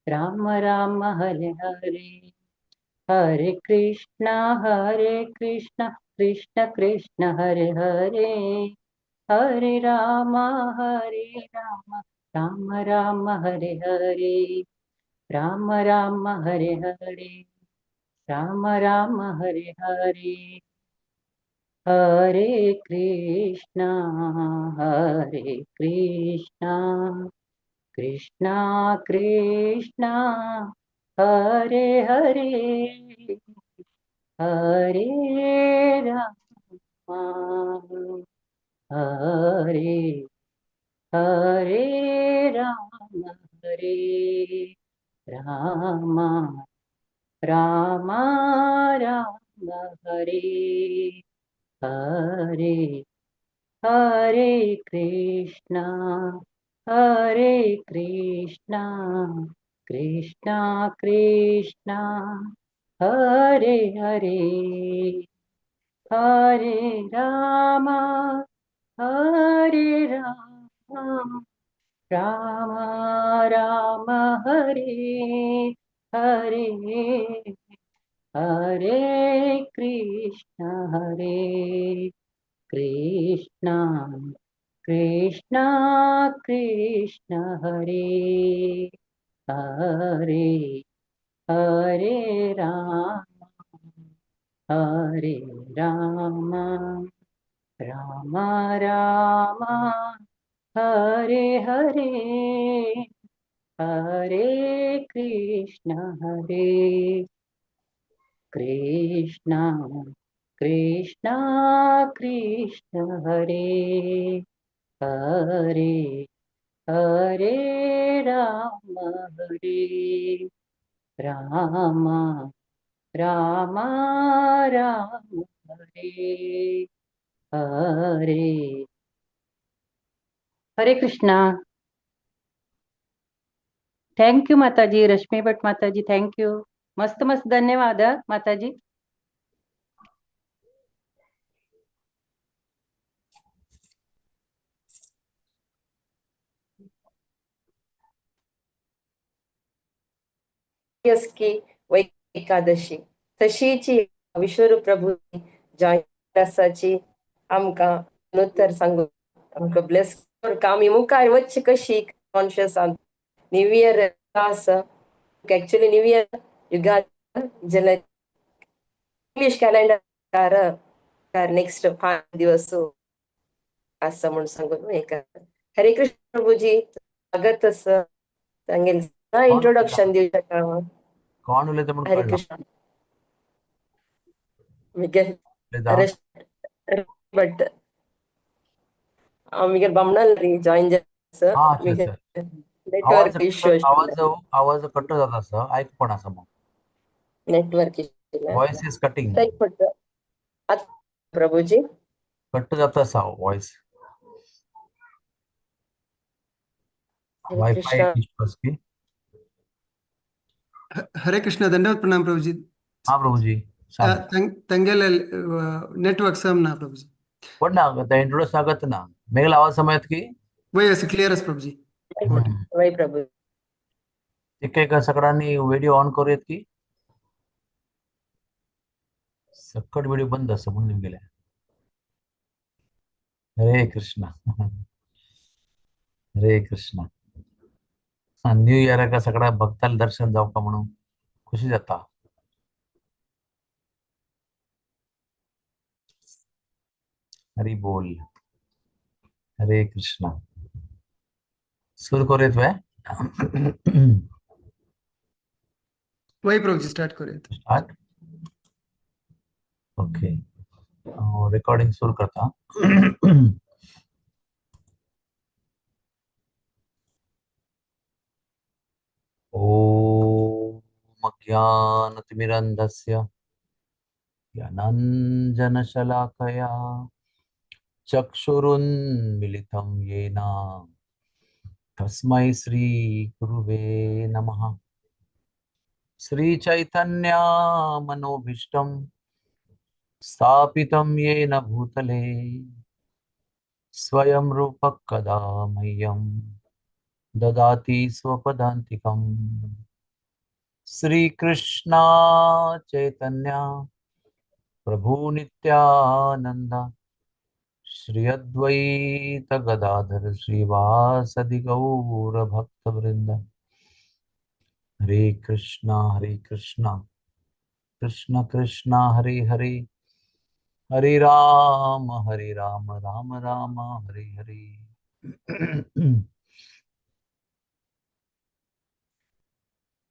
Ram Ram Hare Hare Hare Krishna Krishna Krishna Hare Hare Hare Ram Ram Ram Hare Hare Ram Ram Hare Hare Ram Ram Hare Hare Hare Krishna Krishna Krishna Hare Hare Hare Ram Hare Hare Ram Hare Ram Ram Ram Hare Hare Hare Krishna Krishna Krishna Hare Hare Hare Ram Ram Ram Hare Hare Hare Krishna Krishna Krishna Hare Hare Hare Ram Ram Ram Hare Hare Hare Krishna Krishna Krishna Krishna Hare Hare Hare Ram Ram Ram Ram Hare Hare Hare Krishna. Thank you Mataji, Rashmi Bhatt Mataji, thank you. मस्त मस्त धन्यवाद माताजी। की एकादशी तशीची विश्वरूप प्रभू जायची आमकां अनुत्तर सांगू आमकां ब्लेस आमी मुखार वच्ची कशी कॉन्शियस न्यू इयर आसा एक्चुअली न्यू इयर युगादी जेन्ना इंग्लीश कॅलेंडर नेक्स्ट 5 दिवस आसा म्हणून सांगून एक हरे कृष्ण प्रभूजी स्वागत आसा तांगेले इंट्रोडक्शन दिवं शकता। कोण उलयता म्हूण हरे कळना। कृष्ण मिगेल बट मिगेल बामणाल जॉईन हा अच्छा मिगेल अच्छा नेटवर्क इश्यू आवाज आवाज कट जाता आसा आयकपण आसा मग network issue voice is cutting Prabhuji cut जाता आसा वॉइस हरे वायफाय कृष्ण इश्यू आसा। हरे कृष्ण दंडवत प्रणाम प्रभुजी। हाँ प्रभुजी सांग तंगेले नेटवर्क सम ना प्रभुजी पण ना ते इंट्रोड्यूस सांगत ना मेगेल आवाज समजत की वय असं क्लिअर अस प्रभुजी। वय प्रभु ठीक आहे का सगळ्यांनी व्हिडिओ ऑन करूयात की सकट व्हिडिओ बंद असं म्हणून गेले। हरे कृष्णा। हरे कृष्णा. न्यू इयराक सगळ्या भक्तांक दर्शन जावका म्हणून खुशी जाता. हरी बोल. हरे कृष्णा. सुरू करूयात वे? वही प्रभुजी, स्टार्ट करूयात. स्टार्ट. ओके, रेकॉर्डिंग सुरू करता. ॐ अज्ञानतिमिरन्धस्य ज्ञानाञ्जनशलाकया चक्षुरुन्मिलितं येन तस्मै श्रीगुरुवे नमः. श्रीचैतन्य मनोभीष्टं स्थापितं येन भूतले स्वयं रूपः कदा मह्यं ददाति स्वपदान्तिकम्. श्रीकृष्ण चैतन्य प्रभु नित्यानंद श्री अद्वैत गदाधर श्रीवासदि गौर भक्तवृंद. हरे कृष्णा हरे कृष्णा कृष्ण कृष्ण हरे हरे, हरे राम राम राम हरे हरे.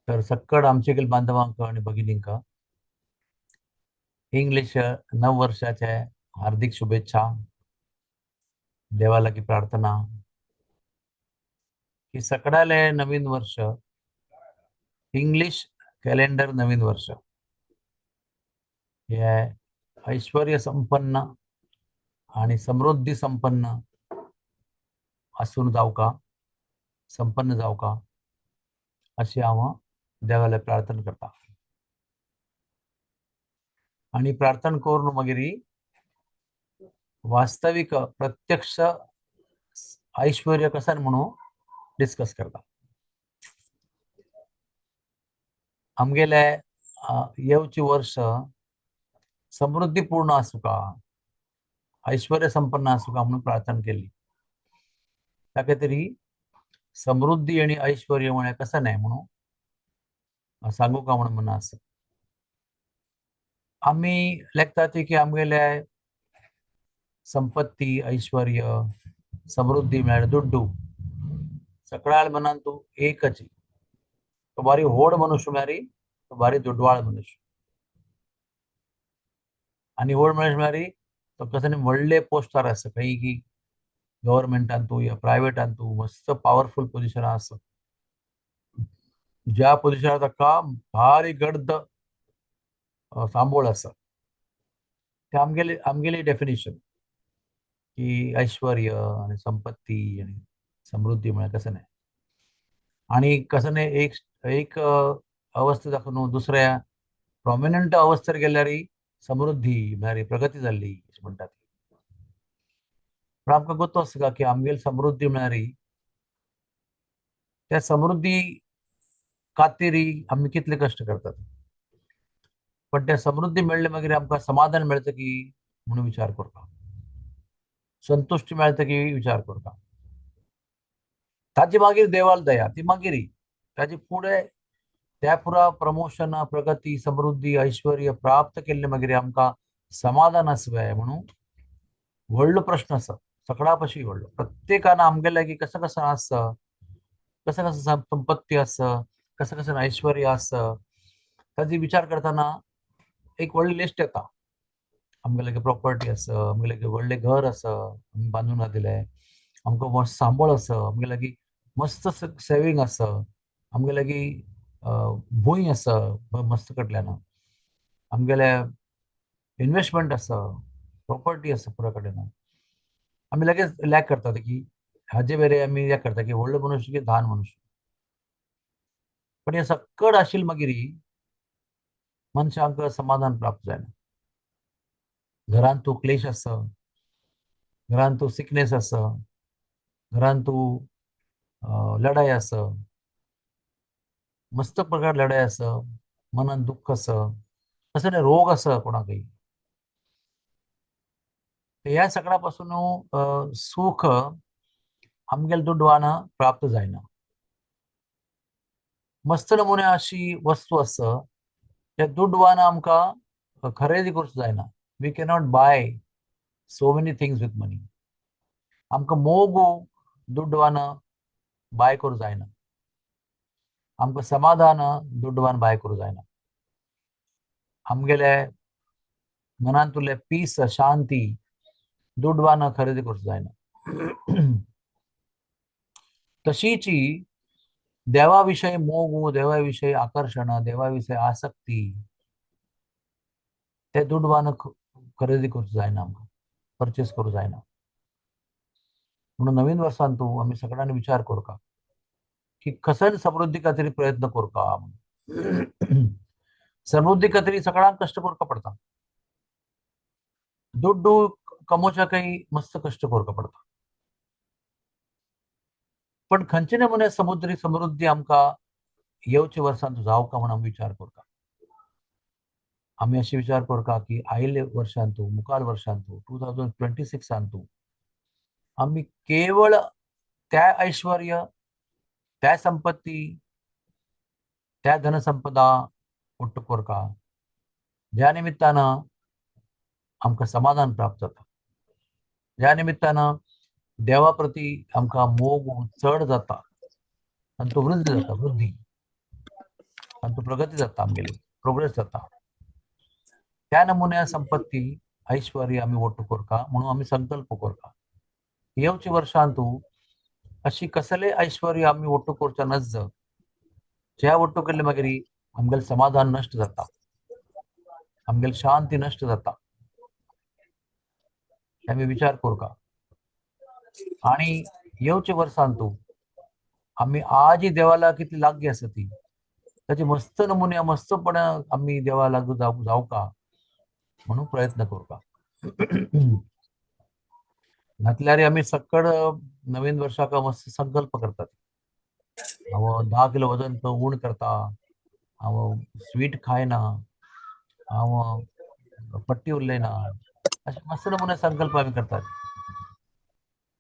तर सक्कड आमचे बांधवांक आणि भगिनींक इंग्लिश नव वर्षाच्या हार्दिक शुभेच्छा. देवाला की प्रार्थना की सकडाले नवीन वर्ष, इंग्लिश कॅलेंडर नवीन वर्ष हे ऐश्वर्य संपन्न आणि समृद्धी संपन्न असून जाऊ का, संपन्न जाऊ का अशी हांव देवाला प्रार्थना करता. आणि प्रार्थना करून मागीर वास्तविक प्रत्यक्ष ऐश्वर्य कसा म्हणून डिस्कस करता. आमगेले येवची वर्ष समृद्धीपूर्ण आसूं का, ऐश्वर्य संपन्न आसूं का म्हणून प्रार्थना केली. ताका तरी समृद्धी आणि ऐश्वर्य म्हळ्यार कसं न्हय म्हणून सांगू का म्हणून मना आसा. आमी लेखतात की आमगेले संपत्ती, ऐश्वर्य, समृद्धी म्हळ्यार दुड्डू सगळ्या मनान तूं एकच. तो भारी व्हड मनुष्य म्हळ्यार तो भारी दुडवाळ मनुष्य, आनी व्हड मनुष्य म्हळ्यार तो कसं व्हडले पोस्टार आसा, खंय की गव्हर्मेंटान तूं या प्रायव्हेटान तूं मस्त पावरफुल पोजिशनार आसा, ज्या पोजिशनार ताका भारी गर्द सांबोळ आसा. ते आमगेली आमगेली डेफिनेशन की ऐश्वर्य आणि संपत्ती आणि समृद्धी म्हळ्यार कसं न्हय. आणि कसं न्हय एक एक अवस्थे दाखोवन दुसऱ्या प्रॉमिनंट अवस्थेर गेल्यार समृद्धी म्हळ्यार प्रगती जाल्ली अशें म्हणटात. पण आमकां गोतो आसा की आमगेली समृद्धी म्हळ्यार त्या समृद्धी खातीर आमी कितले कश्ट करतात, पण त्या समृद्धी मेळ्ळे मागीर आमकां समाधान मेळटा की म्हणून विचार करता, संतुश्टी मेळटा की विचार करता. ताजे मागीर देवाल दया ती मागीर ताजे फुडें त्या पुरा प्रमोशन, प्रगती, समृद्धी, ऐश्वर्य प्राप्त केल्ले मागीर आमकां समाधान आसवे म्हणून व्हडलो प्रश्न आसा, सगळ्या पशी व्हडलो. प्रत्येकान आमगेले लागीं कसं कसं आसा, कसं कसं संपत्ती आसा, कसं कसं ऐश्वर्य आसा, ताजी विचार करतना एक व्हडली लिस्ट येता. आमगे लागीं प्रॉपर्टी आसा, आमगे लागीं व्हडलें घर आसा, आमी बांदून घातिल्लें, आमकां मस्त सांबळ आसा, आमगे लागीं मस्त सेवींग आसा, आमगे लागीं भूंय आसा मस्त कडल्यान, आमगेले इन्वेस्टमेंट आसा, प्रॉपर्टी आसा पुरा कडेन. आमी लगेच लॅक करतात की हाजे बेरे आमी लॅक करता की व्हडलो मनुष्य की ल्हान मनुष्य. पण हे सक्कड आशिल्ले मागीर मनशांक समाधान प्राप्त जायना. घरांत तूं क्लेश आसा, घरांत तूं सिकनेस आसा, घरांत तूं लढाय आसा, मस्त प्रकार लढाय आसा, मनान दुख्ख आसा, असो रोग आसा कोणाकय. ह्या सगळ्या पासून सुख आमगेले दुडवान प्राप्त जायना. मस्त नमुने अशी वस्तू आसा त्या दुडवान आमकां खरेदी करूंक जायना. We cannot buy so many things with money. आमकां मोग दुडवान बाय करूंक जायना. आमकां समाधान दुडवान बाय करूंक जायना. आमगेले मनांतुले पीस शांती दुडवान खरेदी करूंक जायना. तशीची देवा विशय मोग, देवा विशय आकर्षण, देवा विशय आसक्ती ते दुडवान खरेदी करूंक जायना, आमकां परचेस करूंक जायना. म्हणून नवीन वर्सान तूं आमी सगळ्यांनी विचार करूंका की कसन समृद्धी खातीर प्रयत्न करूंका. समृद्धी खातीर सगळ्यांक कश्ट करूंक पडता. दुड्डू कमोवच्याकय मस्त कश्ट करूंक पडता. पण खंयचे नमुने समुद्री समृद्धी आमकां येवचे वर्सान जावका म्हूण आमी विचार करता. आमी अशें विचार करता की आयिल्ले वर्षांतू, मुखार वर्षांतू 2026 आमी केवळ त्या ऐश्वर्य, त्या संपत्ती, त्या धनसंपदा ಒಟ್ಟು करता ज्या निमित्तान आमकां समाधान प्राप्त जाता, ज्या निमित्तान देवा प्रती आमकां मोग चड जाता आनी तो वृद्धी जाता, वृद्धी आनी तो प्रगती जाता, आमगेली प्रोग्रेस जाता. त्या नमुन्या संपत्ती ऐश्वर्य आमी ಒಟ್ಟು करता म्हणून आमी संकल्प करता. येवचे वर्षांतू अशी कसले ऐश्वर्य आमी ಒಟ್ಟು करच्या नज, ज्या ಒಟ್ಟು केल्ले मागीर आमगेले समाधान नश्ट जाता, आमगेले शांती नश्ट जाता. आमी विचार करता. आणि येवचे वर्सांतू आमी आजही देवाला कितली लागीं आसा ती ताचे मस्त नमुने मस्तपणे आमी देवा लागू जावका म्हणून प्रयत्न करता. नातल्यार आमी सक्कड नवीन वर्षाक मस्त संकल्प करतात. हांव 10 किलो वजन उण करता, हांव स्वीट खायना, हांव पट्टी उरयना, अशे मस्त नमुने संकल्प आमी करतात.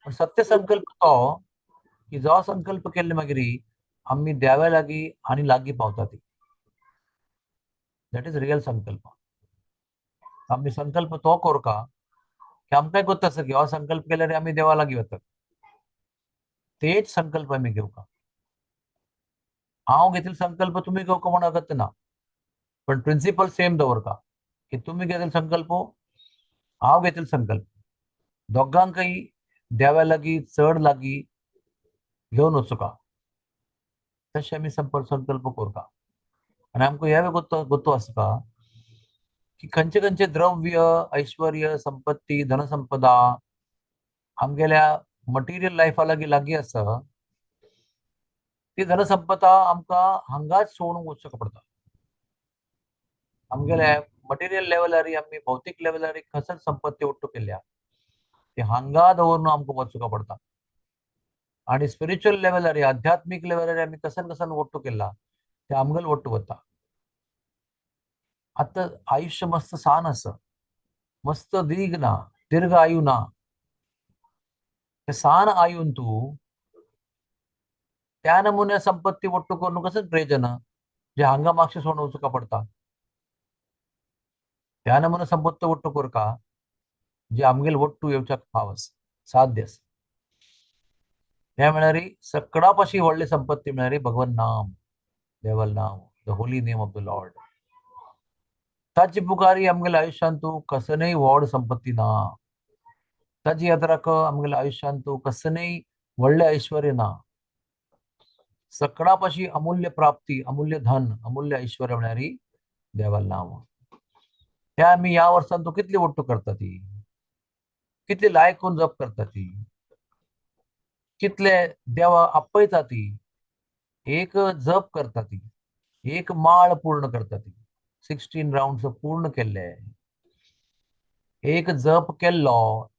पण सत्य संकल्प तो की जो संकल्प केल्ले मागीर आमी देवा लागीं आनी लागीं पावता ती, that is real संकल्प. आमी संकल्प तो करता की आमकांय गोत्त आसा की हो संकल्प केल्यार आमी देवा लागीं वतात, तेच संकल्प आमी घेवका. हांव घेतिल्लो संकल्प तुमी घेवका म्हूण अगत्य ना, पण प्रिंसिपल सेम दवरता की तुमी घेतिल्लो संकल्प, हांव घेतिल्लो संकल्प, दोगांकय देवा लागीं चड लागीं घेवन वचुका, तशें आमी संकल्प करता. आनी आमकां हें गोत्तो आसता की खंयचे खंयचे द्रव्य, ऐश्वर्य, संपत्ती, धनसंपदा आमगेल्या मटिरियल लायफा लागीं लागीं आसा, ती धनसंपदा आमकां हांगाच सोडून वचूंक पडटा. आमगेल्या मटिरियल लेवलार आमी भौतीक लेवलार खसर संपत्ती ಒಟ್ಟು केल्या ती हांगा दवरून आमकां वचूंक पडटा. आनी स्पिरिच्युअल लेवलार, आध्यात्मीक लेवलार आमी कसन कसन ಒಟ್ಟು केला ते आमगेले ಒಟ್ಟು वता. आतां आयुष्य मस्त सान आसा, मस्त दीर्घ ना, दीर्घ आयु ना. ते सान आयून तूं त्या नमुन्या संपत्ती ಒಟ್ಟು करून कशें प्रयोजन जे हांगा मातशें सोडून वचूंक पडटा. त्या नमुन्या संपत्ती ಒಟ್ಟು करका जे आमगेले ಒಟ್ಟು येवच्याक फाव आसा, साध्य आसा. हें म्हळ्यार सगळ्या पाशी व्हडली संपत्ती म्हळ्यार भगवान नाम, देवाल नाम, the holy name of the lord. ताची पुकारी आमगेल्या आयुष्यांतू कसनय व्हड संपत्ती ना, ताची यात्राक आमगेल्या आयुष्यांतू कसनय व्हडलें ऐश्वर्य ना. सगळ्या पाशी अमूल्य प्राप्ती, अमूल्य धन, अमूल्य ऐश्वर्य म्हळ्यार देवाल नाम. त्या आमी ह्या वर्सान तूं कितली ಒಟ್ಟು करता ती, कितली लायक करून जप करता ती, कितले देवा आपयता ती, एक जप करता ती, एक माळ पूर्ण करता ती, 16 राउंड्स पूर्ण केल्ले, एक जप केल्लो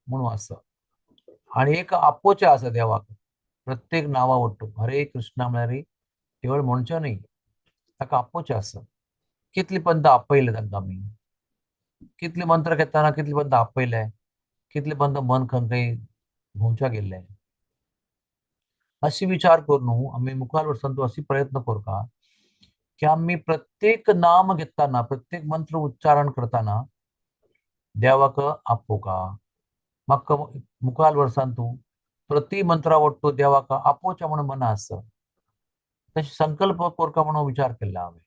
म्हणून आसा. आनी एक आपोवचें आसा देवाक प्रत्येक नांवा ಒಟ್ಟು. हरे कृष्णा म्हळ्यार केवळ म्हणचो न्ही, ताका आपोवचें आसा. कितली पंत आपयले तांकां आमी, कितले मंत्र घेतना कितले पंत आपयले, कितले पंत मन खंय खंय भोंवच्या गेल्ले. अशी विचार करून आमी मुखार वर्सान अशी प्रयत्न करता की आमी प्रत्येक नाम घेताना, प्रत्येक मंत्र उच्चारण करताना देवाक आपोवका. म्हाका मुखार वर्सान तूं प्रति मंत्रा वट्टू देवाक आपोवचें म्हणून मना आसा, तशें संकल्प करका म्हणून विचार केल्लो हांवें.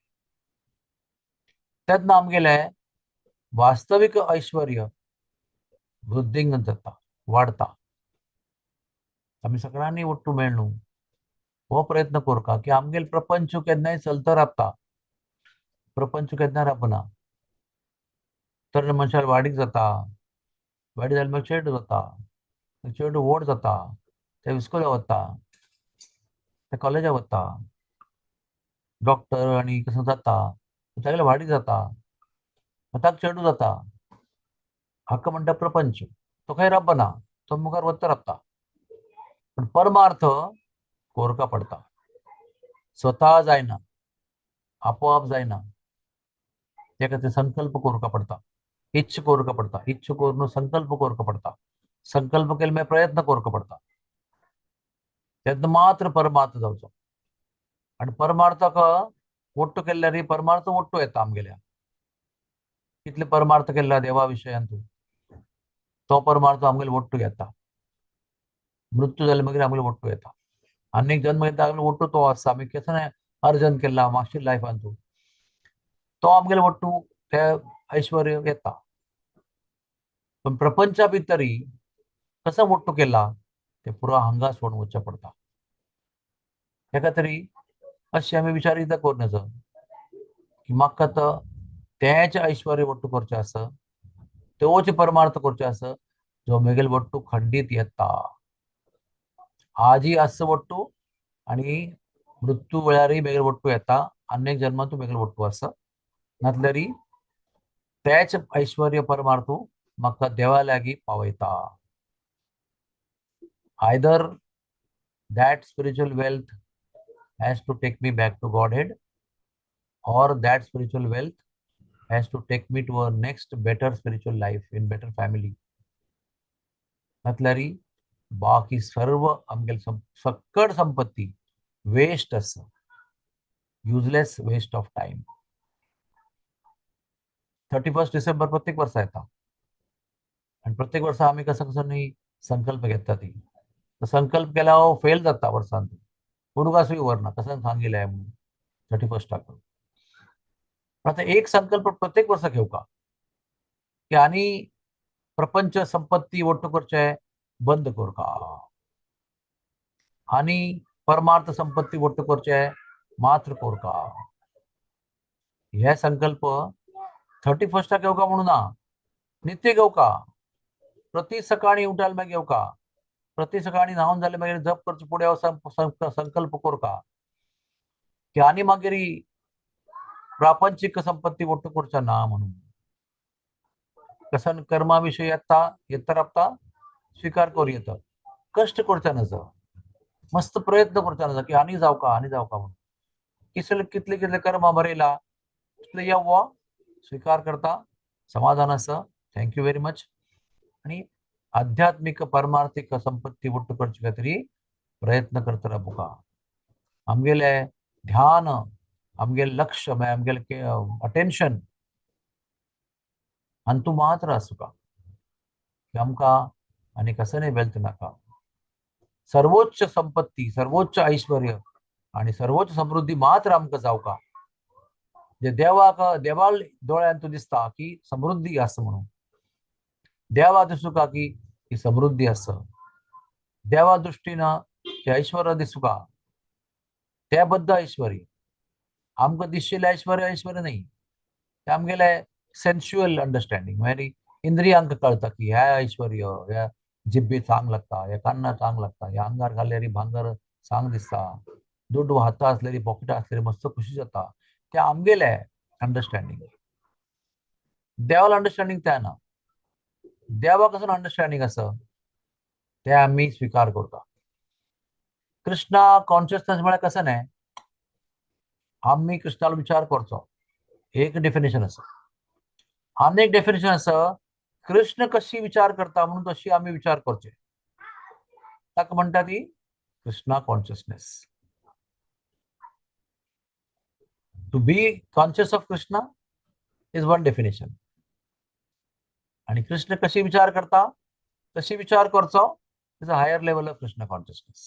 तेन्ना आमगेलें वास्तवीक ऐश्वर्य वृद्धींग जाता, वाडता. आमी सगळ्यांनी ಒಟ್ಟು मेळ्ळू हो प्रयत्न करका की आमगेल प्रपंच केन्नाय चलता रावता, प्रपंच केन्ना रावना. तर मनशाक वाडीक जाता, वाडी जाल्यार मागीर चेडूं जाता, चेडूं व्हड जाता, ते इस्कोलाक वता, ते कॉलेजाक वता, डॉक्टर आनी कसो जाता, तागेले वाडीक जाता, ताका चेडूं जाता. हाका म्हणटा प्रपंच. तो खंय रावना, तो मुखार वता रावता. पण परमार्थ कोरका पडता, स्वता जायना, आपोआप जायना. त्या खातीर संकल्प कोरका पडता, इच्छ कोरका पडता, इच्छ करून संकल्प कोरका पडता, संकल्प केले मागीर प्रयत्न कोरका पडता, तेन्ना मात्र परमार्थ जावचो. आनी परमार्थाक ಒಟ್ಟು केल्यार परमार्थ ಒಟ್ಟು येता आमगेल्या. कितले परमार्थ केल्ला देवा विशयान तूं, तो परमार्थ आमगेले ಒಟ್ಟು येता. मृत्यू जाले मागीर आमगेले ಒಟ್ಟು येता. आनीक जन्म घेता आमगेले ಒಟ್ಟು तो आसा, आमी केन्ना अर्जन केल्ला मागीर लायफान तूं, तो आमगेले ಒಟ್ಟು ते ऐश्वर्य येता. पण प्रपंचा भितरी कसो ಒಟ್ಟು केला ते पुरा हांगा सोडून वचचें पडटा. तेका तरी अशें आमी विचार कित्याक करूं नजो की म्हाका आतां तेंच ऐश्वर्य ಒಟ್ಟು करचें आसा, तोच परमार्थ करचें आसा जो मेगेल ಒಟ್ಟು खंडीत येता. आजी आसा ಒಟ್ಟು आनी मृत्यू वेळारय मेगेल ಒಟ್ಟು येता, आनी जन्मांतूय मेगेल ಒಟ್ಟು आसा. नातल्यार तेच ऐश्वर्य परमार्थ म्हाका देवा लागीं पावयता. Either that spiritual wealth has to take me back to Godhead, or that spiritual wealth has to take me to a next better spiritual life in better family. नातल्यार बाकी सर्व आमगेले सक्कड संपत्ती वेस्ट आसा, useless waste of time. 31 December प्रत्येक वर्सा येता आनी प्रत्येक वर्सा आमी कसो कसो न्ही संकल्प घेता. ती संकल्प केला हो फेल जाता वर्सान, उडगासूय व्हरना कसं सांगिल्लें म्हणून 31. आतां एक संकल्प प्रत्येक वर्सा घेवका की आनी प्रपंच संपत्ती ಒಟ್ಟು करचें बंद करका, आनी परमार्थ संपत्ती ಒಟ್ಟು करचें मात्र करका. हे संकल्प 31 घेवका म्हणून ना, नित्य घेवका. प्रति सकाळी उठाल मागीर घेवका, प्रति सकाळी न्हावन जालें मागीर जप करचे फुडें हांव संकल्प करका की आनी मागीर प्रापंचिक संपत्ती ಒಟ್ಟು करचा ना म्हणून. कसन कर्मा विशय येता येता रावता स्वीकार करूं येता, कश्ट करचे नजो, मस्त प्रयत्न करचे नजो की आनी जावका आनी जावका म्हणून. किसले कितले कितले कर्मा बरयला तितले येवो स्वीकार करता, समाधान आसा, thank you very much. आनी आध्यात्मिक परमार्थिक संपत्ती ಒಟ್ಟು करचे खातीर प्रयत्न करता रावका. आमगेले ध्यान, आमगेले लक्ष, आमगेले अटेन्शन हातूंत मात्र आसुका की आमकां आनी कसलें वेल्थ नाका. सर्वोच्च संपत्ती, सर्वोच्च ऐश्वर्य आनी सर्वोच्च समृद्धी मात्र आमकां जावका. जे देवाक देवाल दोळ्यान तूं दिसता की समृद्धी आसा म्हणून, देवा दिसुका की ही समृद्धी आसा, देवा दृश्टीन ते ऐश्वर्य दिसुका, ते बद्द ऐश्वर्य. आमकां दिशिल्लें ऐश्वर्य ऐश्वर्य न्ही, ते आमगेले सेन्शुअल अंडरस्टँडींग, म्हळ्यार इंद्रियांक कळटा की ह्या ऐश्वर्य, ह्या जिब्बे चांग लागता, ह्या कान्ना चांग लागता, ह्या आंगार घाल्यार भांगर चांग दिसता, दुड्डू हाता आसल्यार पॉकेटां आसल्यार मस्त खुशी जाता. ते आमगेले अंडरस्टँडींग. देवाल अंडरस्टँडींग ते ना, देवा कसो अंडरस्टँडींग आसा ते आमी स्वीकार करता. कृष्णा कॉन्शियसनेस म्हळ्यार कसं न्ही, आमी कृष्णालो विचार करचो एक डेफिनेशन आसा. आनी एक डेफिनेशन आसा कृष्ण कशी विचार करता म्हणून तशी आमी विचार करचे, ताका म्हणटा ती Krishna consciousness. To be conscious of Krishna is one definition. आणि कृष्ण कशी विचार करता तशी विचार करचो is a higher level of Krishna consciousness.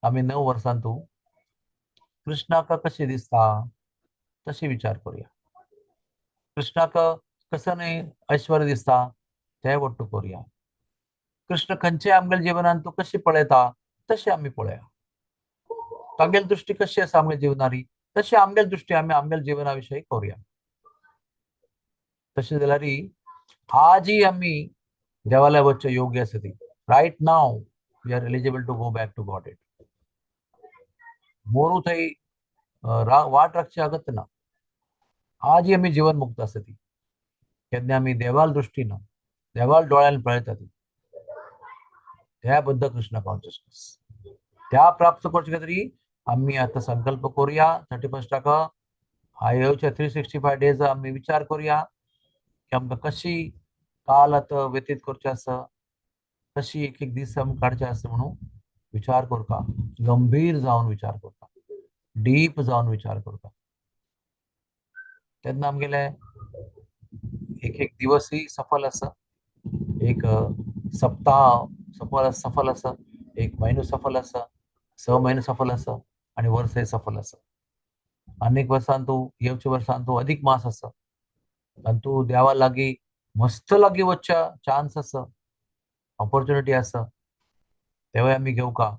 आमी 9 वर्सां तूं कृष्णाक कशी दिसता तशी विचार करूया. कृष्णाक कसं न्हय ऐश्वर्य दिसता ते वट्टू करूया. कृष्ण खंयचे आमगेले जिवनान तूं कशी पळयता तशें आमी पळया. तागेली दृष्टी कशी आसा आमगे जिवनारी तशी आमगेली दृष्टी आमी आमगेले जिवना विशयी करूया. तशें जाल्यार आजही आमी देवालय वचचे योग्य आसा ती. Right now we are eligible to go back to God it. Moru थंय वाट राखची अगत्य ना. आजही आमी जिवन मुक्त आसा ती. केन्ना आमी देवाल दृष्टीन देवाल दोळ्यान पळयता ती त्या बद्दल कृष्ण कॉन्शियसनेस त्या प्राप्त करचे खातीर आमी आतां संकल्प करूया. 31 येवचे 365 डेज आमी विचार करूया की आमकां कशी काल आतां व्यतीत करचें आसा, कशी एक एक दीस आमी काडचे आसा म्हणून विचार करता, गंभीर जावन विचार करता, डीप जावन विचार करता. तेन्ना आमगेले एक एक दिवसय सफल आसा, एक सप्ताह सफल आसा, एक म्हयनो सफल आसा, 6 म्हयने सफल आसा आनी वर्सय सफल आसा. अनेक वर्सान तूं येवच्या वर्सान तूं अधिक मास आसा आनी तूं देवा लागीं मस्त लागीं वचच्या चान्स आसा, ऑपॉर्च्युनिटी आसा. तेवूय आमी घेवका.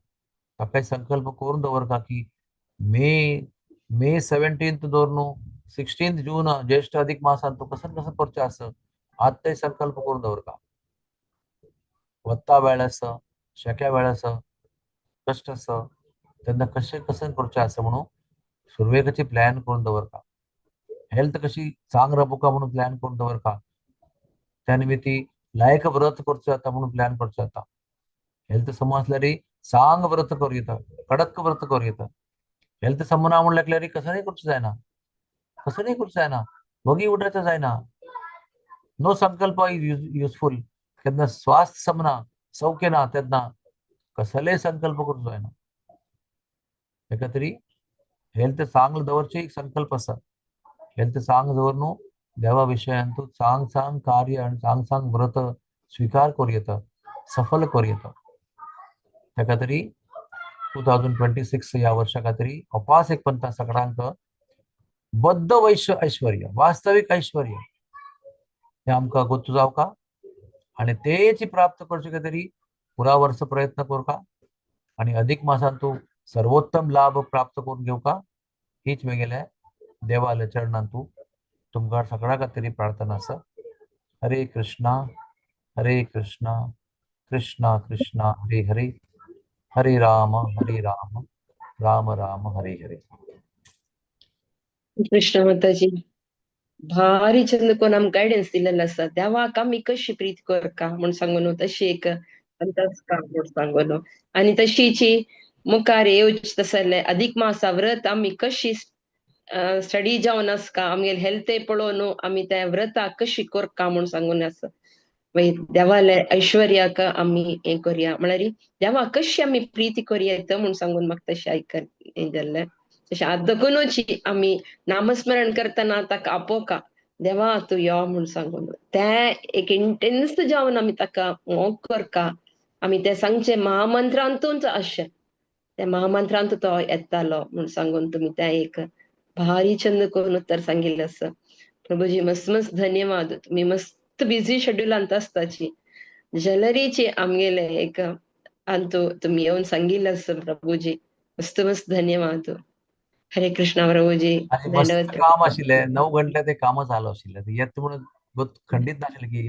ताकाय संकल्प करून दवरका की मे 17 दवर 16 जून ज्येष्ठ अधिक मासान तूं कसं कसं करचें आसा आतांय संकल्प करून दवरका. वत्ता वेळ आसा, शेक्या वेळ आसा, कश्ट आसा, तेन्ना कशें कसं करचें आसा म्हणून सुरवेकची प्लॅन करून दवरका. हेल्थ कशी चांग राबोवका म्हणून प्लॅन करून दवरका. त्या निमित्ती लायक व्रत करचें जाता म्हणून प्लॅन करचें जाता. हेल्थ सम आसल्यार चांग व्रत करूं येता, कडक व्रत करूं येता. हेल्थ सम ना म्हणल्यार कसं करचें जायना, कसं करचें जायना, वगी उठायचो जायना. नो संकल्प is useful. केन्ना स्वास्थ्य समना सौख्य ना तेन्ना कसलेय संकल्प करूं जायना. ताका तरी हेल्थ चांगलं दवरचे एक संकल्प आसा. हेल्थ चांग दवर न्हू देवा विशयान तूं चांग चांग कार्य आनी चांग चांग व्रत स्विकार करूं येता, सफल करूं येता. ताका तरी 2026 ह्या वर्सा खातीर अपास एक पंथा सगळ्यांक बद्द वैश्य ऐश्वर्य, वास्तवीक ऐश्वर्य हें आमकां गोत्तू जावका आनी तेच प्राप्त करचे खातीर पुरा वर्स प्रयत्न करका आनी अधिक मासान तूं सर्वोत्तम लाभ प्राप्त करून घेवका. हीच मेगेल्या देवाल्या चरणान तूं तुमकां सगळ्या खातीर प्रार्थना आसा. हरे कृष्णा हरे कृष्णा कृष्णा कृष्णा हरे हरे, हरे राम हरे राम राम राम हरे हरे. कृष्ण माताजी भारी चंद कोण आमकां गायडन्स दिलेलो आसा. देवाक आमी कशी प्रीत करका म्हूण सांगून तशी एक अंदाज म्हूण सांगून आनी तशीची मुखार येवचे तसले अधिक मासा व्रत आमी कशी स्टडी जावन आसका, आमगेले हेल्थ पळोवन आमी त्या व्रताक कशी करका म्हूण सांगून आसा. मागीर देवाले ऐश्वर्याक आमी हें करया म्हळ्यार देवाक कशी आमी प्रिती करया म्हूण सांगून म्हाका तशें आयक हें जाल्लें. तशें आतां आमी नामस्मरण करतना ताका आपोवका देवा तूं यो म्हूण सांगून तें एक इंटेन्स जावन आमी ताका मोग करका. आमी तें सांगचें महामंत्रांतूच अशें त्या महामंत्रांत तो येतालो म्हूण सांगून तुमी तें एक भारी चंद करून उत्तर सांगिल्लें आसा. प्रभुजी मस्त मस्त धन्यवाद. तुमी मस्त बिजी शेड्युलांत आसताची जाल्यारीची आमगेले एक अंतू तुमी येवन सांगिल्लें आसा. प्रभुजी मस्त मस्त धन्यवाद. हरे कृष्णा प्रभुजी. काम आशिल्लें 9 घंटे ते काम चालू आशिल्लें येत म्हणून खंडीत नाशिल्लें की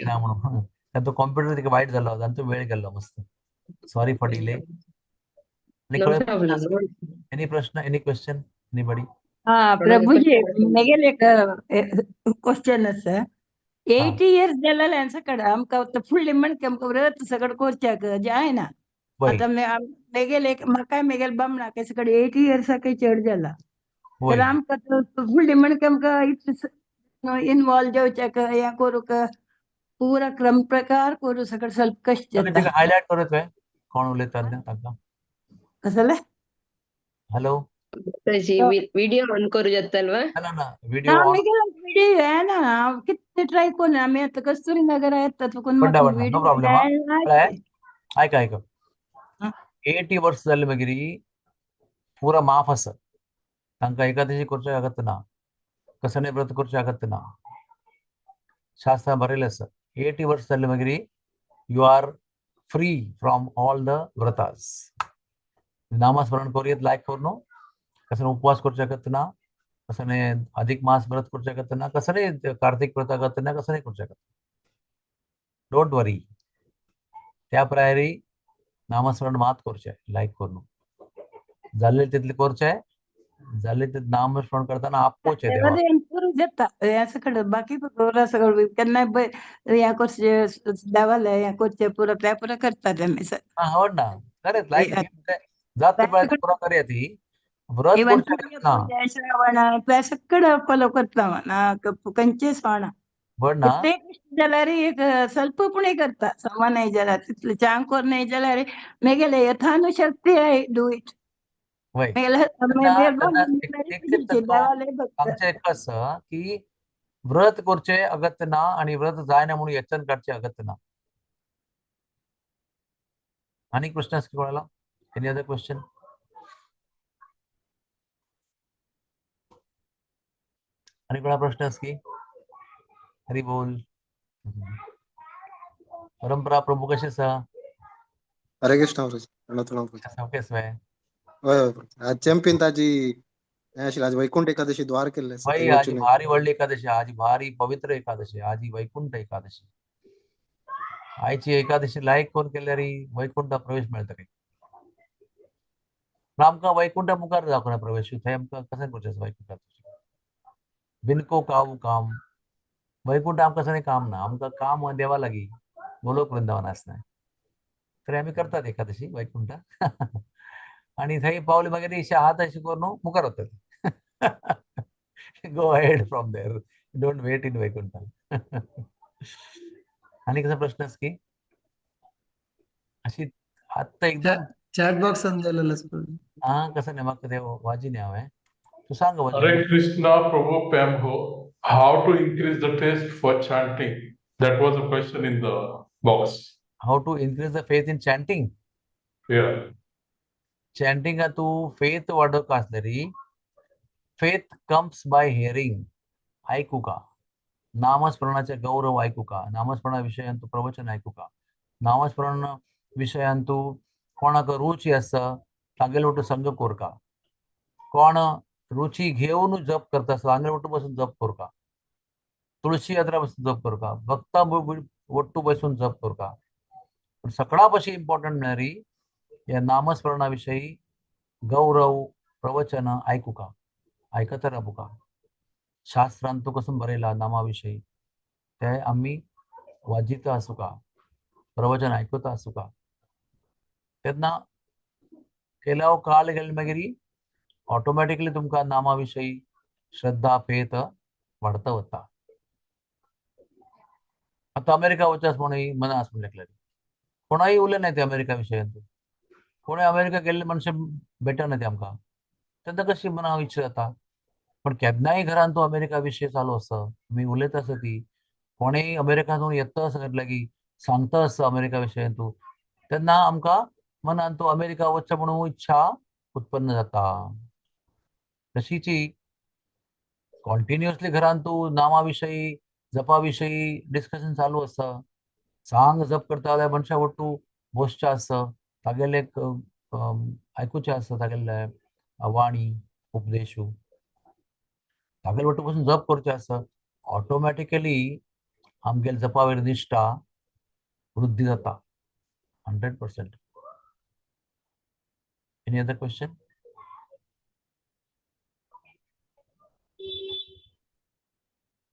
ना म्हणून तांचो कॉम्प्युटर तिका वायट जालो, तांचो वेळ गेल्लो. मस्त सॉरी फॉर डिले. एनी प्रश्न, एनी क्वेश्चन, एनीबडी? हा प्रभुजी मेगेले एक क्वेश्चन आसा. 80 इयर्स जालेले सगळं आमकां फुडले म्हणके आमकां व्रत सगळं करच्याक जायना. आतां मेगेले म्हाकाय मेगेले बामणाक सगळें 80 इयर्साकय चड जाला तर आमकां फुडले म्हणके आमकां इतलें इनवॉल्व जावच्याक हें करूंक पुरा क्रम प्रकार करू सगळं ಸ್ವಲ್ಪ कष्ट ओके जाता. तिका हायलायट करत वे कोण उलयता तें तांकां. कसं जालें? हॅलो. माताजी, व्हिडिओ ऑन करू जाता? ना ना, व्हिडिओ ना ऑन मेगेलो व्हिडिओ येना, हांव कितले ट्राय करून आमी आतां कस्तुरी नगर येता तुकून पडटा म्हाका पडटा, नो व्हिडिओ प्रॉब्लेम. हा, मेळना. कळ्ळें? आयक आयक, 80 वर्स जाले मागीर पुरा माफ आसा तांकां. एकादशी करचें अगत्य ना, कसने व्रत करचें अगत्य ना. शास्त्रां बरयलें आसा, 80 वर्स जाले मागीर you are free from all the vratas. नामस्मरण करूं लायक करून, कसने उपवास करचें अगत्य ना, कसने अधिक मास व्रत करचें अगत्य ना, कसने कार्तिक व्रत अगत्य ना, कसने करचें अगत्य. Don't वरी. त्या प्रायरी नामस्मरण मात करचें लायक करून, जाल्ले तितलें करचें, जाल्ले तितलें नामस्मरण करतना आपोवचें देवाक. देवालें पुरो जाता हें सगळें. बाकी पुरो सगळें केन्नाय हें करचें, देवालें हें करचें, पुरो तें पुरो करता आमी. हा, आवड ना खरेंच लायक जात पळय, पुरो करया ती व्रत इवन करचें ना. पूजा श्रावण तें सगळें फॉलो करता ना, खंयचें सण. बरं ना. ते जाल्यार एक ಸ್ವಲ್ಪ पुणे करता, समा नाही जाल्यार तितलें चांग नाही जाल्यार मेगेले यथानुशक्ती I do it. वय मेगेले तेन्ना तेन्ना एक देवाले. आमचें एक आसा की व्रत करचें अगत्य ना आणि व्रत जायना म्हणून यत्न काडचें अगत्य ना. आनी प्रश्न आसा कोणाला? Any other question? आणि कोणा प्रश्न आसा की? हरी बोल. परंपरा प्रभू कशे आसा? हरे कृष्ण प्रभुजी, प्रणव प्रभुजी. ओके आसा? हय हय प्रभु. आज चॅम्पियन ताजी हें आशिल्लें, आज वैकुंठ एकादशी द्वार केल्लें आसा. वय, थंय आज वचून. भारी व्हडली एकादशी, आज भारी पवित्र एकादशी, आज ही वैकुंठ एकादशी. आयची एकादशी लायक कोण केल्यार वैकुंठा प्रवेश मेळटा काय. पण आमकां वैकुंठा मुखार जावंक ना प्रवेश, थंय आमकां कशें करचें वैकुंठात? बिनको काव काम वैकुंठ आमकां कसलें काम ना. आमकां काम देवा लागीं, गोलोक वृंदावन आसना. तरी आमी करतात एकादशी वैकुंठा आणि थंय पावले मागीर अशे हात अशे करून मुखार वतात. Go ahead from there, don't wait in Vaikuntha. आणि कसो प्रश्न आसा की अशी आत्ता एकदम चॅट बॉक्स समजायला. हा, कसं नाही, म्हाका ते वाजी न्ही हांवें, तूं सांग. Hare Krishna Prabhu Pamho, how to increase the taste for chanting? That was a question in the box. How to increase the faith in chanting? Yeah. Chanting तूं फेथ वाडोवंक आसलेरी, faith comes by hearing. आयकुका, नामस्मरणाचे गौरव आयकुका, नामस्मरणा विशयान तूं प्रवचन आयकुका, नामस्मरण विशयान तूं कोणाक रुची आसा तागेले वटून संग कोरका, कोण रुची घेवन जप करता आसता तांगेले वटून बसून जप करका, तुळशी यात्रा बसून जप करका, भक्ता वट्टू बसून जप करका. पण सगळ्या पशी इम्पॉर्टंट म्हळ्यार ह्या नामस्मरणा विशयी गौरव प्रवचन आयकुका, आयकत राबुका. शास्त्रान तूं कसो बरयला नामा विशयी ते आमी वाजिता आसुका, प्रवचन आयकता आसुका. तेन्ना केल्याव काल गेले मागीर ऑटोमॅटिकली तुमकां नामा विशयी श्रद्धा फेथ वाडता वता. आतां अमेरिका वचस म्हणून मना आस म्हणलें, कोणाय उलयना ते अमेरिका विशयान. कोणूय अमेरिका गेल्ले मनशां भेटना ते आमकां, तेन्ना कशी मना इच्छा जाता. पण केन्नाय घरान तो अमेरिका विशय चालू आसा, आमी उलयता आसा ती, कोणूय अमेरिकांतून येता आसा लागीं सांगता आसा अमेरिका विशयान तूं, तेन्ना आमकां मनान तो अमेरिका वचचें म्हणून इच्छा उत्पन्न जाता. तशीची कॉन्टिन्युअसली घरान तूं नामा विशयी जपा विशयी डिस्कशन चालू आसा, सांग जप करता जाल्यार मनशां वट्टू बसचें आसा, तागेले आयकुचें आसा, तागेले वाणी उपदेशू तागेले वट्टू बसून जप करचें आसा. ऑटोमॅटिकली आमगेले जपा वयर निश्ठा वृद्धी जाता 100%. Any other question?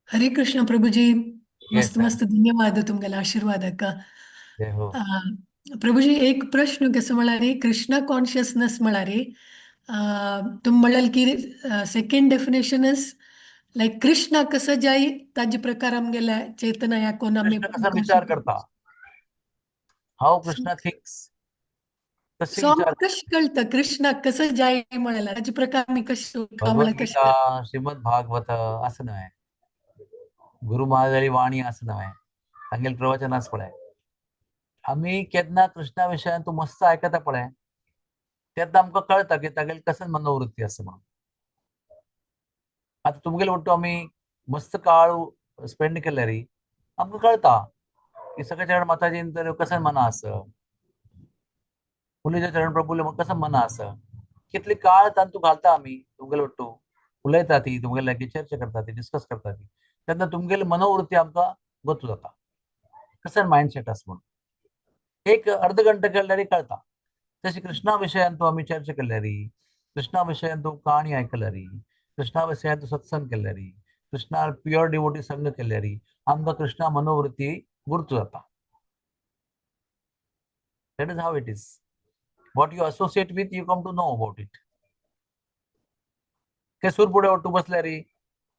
Hare Krishna Prabhuji, Yes, मस्त मस्त धन्यवाद तुमगेले आशीर्वाद अक्का. जय हो. प्रभुजी, एक प्रश्न कसो म्हळ्यार कृष्णा कॉन्शियसनेस म्हळ्यार तुमी म्हणल्यार की सेकंड डेफिनेशन is लायक कृष्णा कसो जाय ताजे प्रकार आमगेल्या चेतना ह्या कोण आमी कृष्ण कसा विचार करता, हाव कृष्णा थिंक्स, तशी सो विचार. आमकां कशें कळटा कृष्णाक कसो जाय म्हळ्यार ताजे प्रकार आमी कशें म्हणल्यार कशें? भगवद्गीता, श्रीमद भागवत असं न्हय, गुरु महाराजाली वाणी असं न्हय, तांगेले प्रवचन आस पळय. आमी केन्ना कृष्णा विशयान तूं मस्त आयकता पळय, तेन्ना आमकां कळटा की तागेली कसं मनोवृत्ती आसा म्हणून. आतां तुमगेले वट्टू आमी मस्त काळ स्पेंड केल्यार आमकां कळटा की सगळ्या चरण माताजीन तर कसं मना आसा, पुलीच्या चरण प्रभुले कसं मना आसा, कितली काळ तांतू घालता आमी तुमगेले वट्टू उलयता ती, तुमगेले लागीं चर्चा करता ती, डिस्कस करता ती, तेन्ना तुमगेली मनोवृत्ती आमकां गोतू जाता कसं मायंडसेट आसा म्हणून. एक अर्ध घंटा केल्यार कळटा. तशी कृष्णा विशयान तूं आमी चर्चा केल्यार, कृष्णा विशयान तूं काणी आयकल्यार, कृष्णा विशयान तूं सत्संग केल्यार, कृष्णा प्युअर डिवोटी संग केल्यार आमकां कृष्णा मनोवृत्ती गुर्तू जाता. That is how it is. What you associate with you come to know about it. ते सूर पुढे वट्टू बसल्यार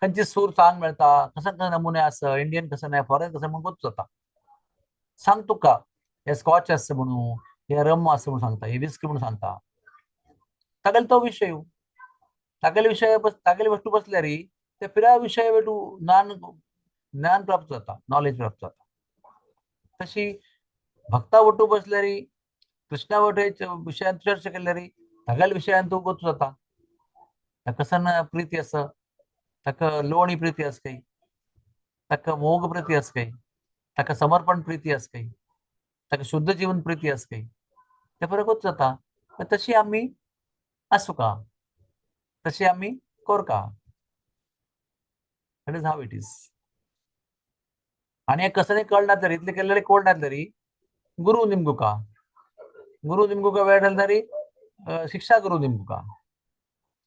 खंयची सूर चांग मेळटा, कसं कसं नमुने आसा, इंडियन कसं नाही, फॉरेन कसं म्हणून गोत जाता. सांग तुका हे स्कॉच आसा म्हणून, हे रम आसा म्हणून सांगता, हे विस्की म्हणून सांगता. तागेलो तो विशय, तागेले विशय तागेले वस्तू बसल्यार ते पिराय विशय वेटू ज्ञान ज्ञान प्राप्त जाता, नॉलेज प्राप्त जाता. तशी भक्ता वट्टू बसल्यार, कृष्णा वटे विशयान चर्चा केल्यार तागेले विशयान तूं गोत जाता. ताका कसन प्रीती आसा, ताका लोणी प्रीती आसा काय, ताका मोग प्रीती आसा काय, ताका समर्पण प्रीती आसा काय, ताका शुद्ध जीवन प्रीती आसा काय, ते फरकूच जाता. तशी आमी आसूं का, तशी आमी कोरका. That is how it is. आनी हें कसं कळना तरी, इतलें केल्लें कोण तरी गुरू निमगुका, गुरू निमगुका वेळ तरी शिक्षा गुरू निमगुका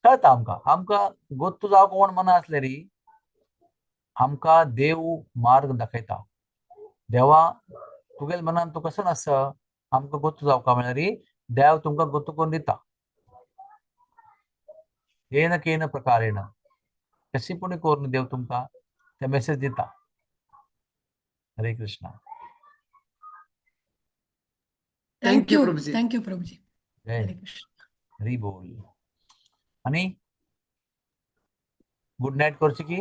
कळता आमकां. आमकां गोत्तू जावं कोण मना आसले री आमकां देव मार्ग दाखयता. देवा तुगेले मनान तूं कसो आसा आमकां गोत्तू जावका म्हळ्यार देव तुमकां गोत्तू करून दिता. येन केन प्रकारेण कशी पूण करून देव तुमकां ते मेसेज दिता. Hare Krishna. Thank you Prabhuji. Thank you Prabhuji. जय हरे कृष्ण. हरी बोल. आणि गुड नाईट करची की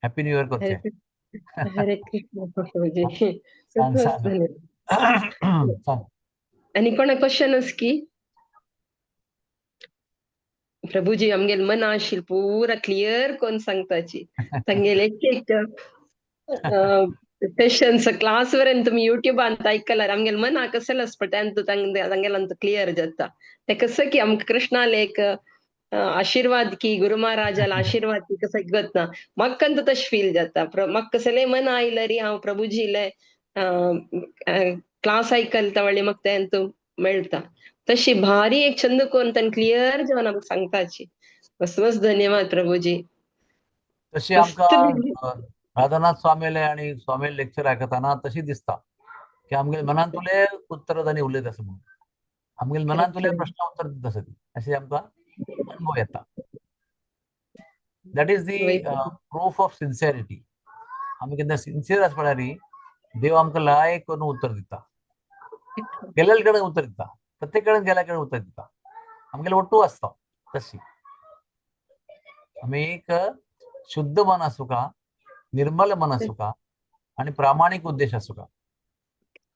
हॅपी न्यू इयर हरे करचे? कृष्ण हरे कृष्ण प्रभुजी. सांग सांग सांग. आणि कोणा क्वेश्चन आस की प्रभुजी आमगेल मना आशिल पुरा क्लियर कोण सांगताची तांगेल एक एक सेशन्स क्लास वरेन तुमी युट्यूबान आयकल्यार आमगेल मना कसलें आसता तें तांगेल अंत क्लियर जाता. ते कसं की आमकां कृष्णाले एक आशीर्वाद की गुरु महाराजाला आशीर्वाद की कसं गत ना म्हाका अंत तशें फील जाता. म्हाका कसलें मन आयलें री हांव प्रभुजीले क्लास आयकलता वळी म्हाका तें मेळटा. तशी भारी एक छंद कोण तांकां क्लियर जावन आमकां सांगताची. मस्त मस्त धन्यवाद प्रभुजी. तशी मस्त आमकां राधानाथ स्वामीले आणि स्वामीले लेक्चर आयकताना तशी दिसता की आमगेले मनान तुले उत्तर तांणी उलयत आसा म्हणून, आमगेले मनान तुले प्रश्न उत्तर दिता आसा ती, अशें आमकां अनुभव येता. That is the proof of sincerity. आमी केन्ना सिन्सियर आसा म्हळ्यार देव आमकां लायक करून उत्तर दिता, गेल्ले कडेन उत्तर दिता, प्रत्येक कडेन गेल्या कडेन उत्तर दिता. आमगेले वट्टू आसता. तशी आमी एक शुद्ध मन आसूं का, निर्मल मन आसूं का, आनी प्रामाणीक उद्देश आसूं का.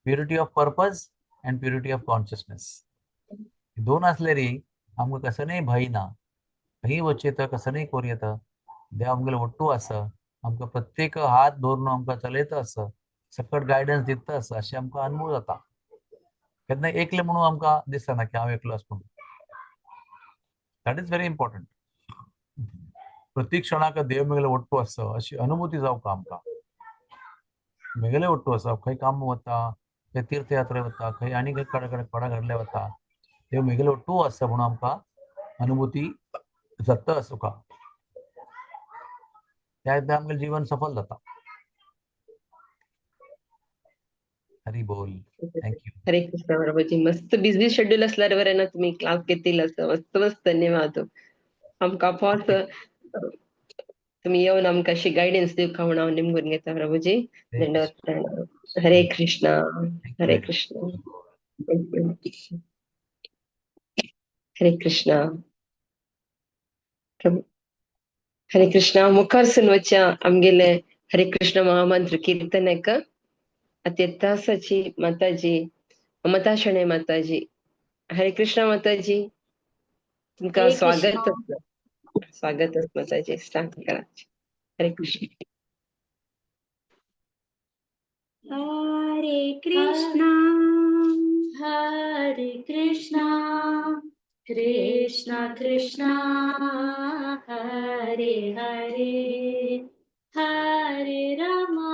Purity of purpose and purity of consciousness दोन आसले री आमकां कसनय भंय ना. खंय वचचें तर कसनय करूं येता. देव आमगेलो वट्टू आसा, आमकां प्रत्येक हात धरून आमकां चलयता आसा, सकट गायडन्स दिता आसा, अशें आमकां अनुभव जाता. केन्ना एकलें म्हणून आमकां दिसना की हांव एकलो आसा म्हणून. That is very important. प्रत्येक क्षणाक देव मेगेले वट्टू आसा अशी अनुभूती जावका आमकां. मेगेले वट्टू आसा, खंय काम वता, खंय तीर्थयात्रे वता, खंय आनी खंय कडे कडेन कोणा घडले वता, देव मेगेले वट्टू आसा म्हणून आमकां अनुभूती जाता आसूका. त्या एकदां आमगेलें जीवन सफल जाता. हरी बोल. Thank you. हरे कृष्ण प्रभुजी. मस्त बिझी शेड्यूल असल्यार बरें ना तुम्ही क्लास घेतील असं. मस्त मस्त धन्यवाद. आमकां फास्ट तुमी येवन आमकां अशी गायडन्स दिवका म्हणून हांव निमगून घेता प्रभुजी. दंडवत प्रणाम. हरे कृष्णा, हरे कृष्णा, हरे कृष्णा प्रभु, हरे कृष्णा. मुखार वच्या आमगेले हरे कृष्ण महामंत्र कीर्तनक अत्यंतासाची माताजी ममता शणे माताजी. हरे कृष्ण माताजी, तुमकां स्वागत, स्वागत माताजी. स्टार्ट करा. हरे कृष्ण. हरे कृष्णा हरे कृष्णा कृष्णा कृष्णा हरे हरे, हरे रामा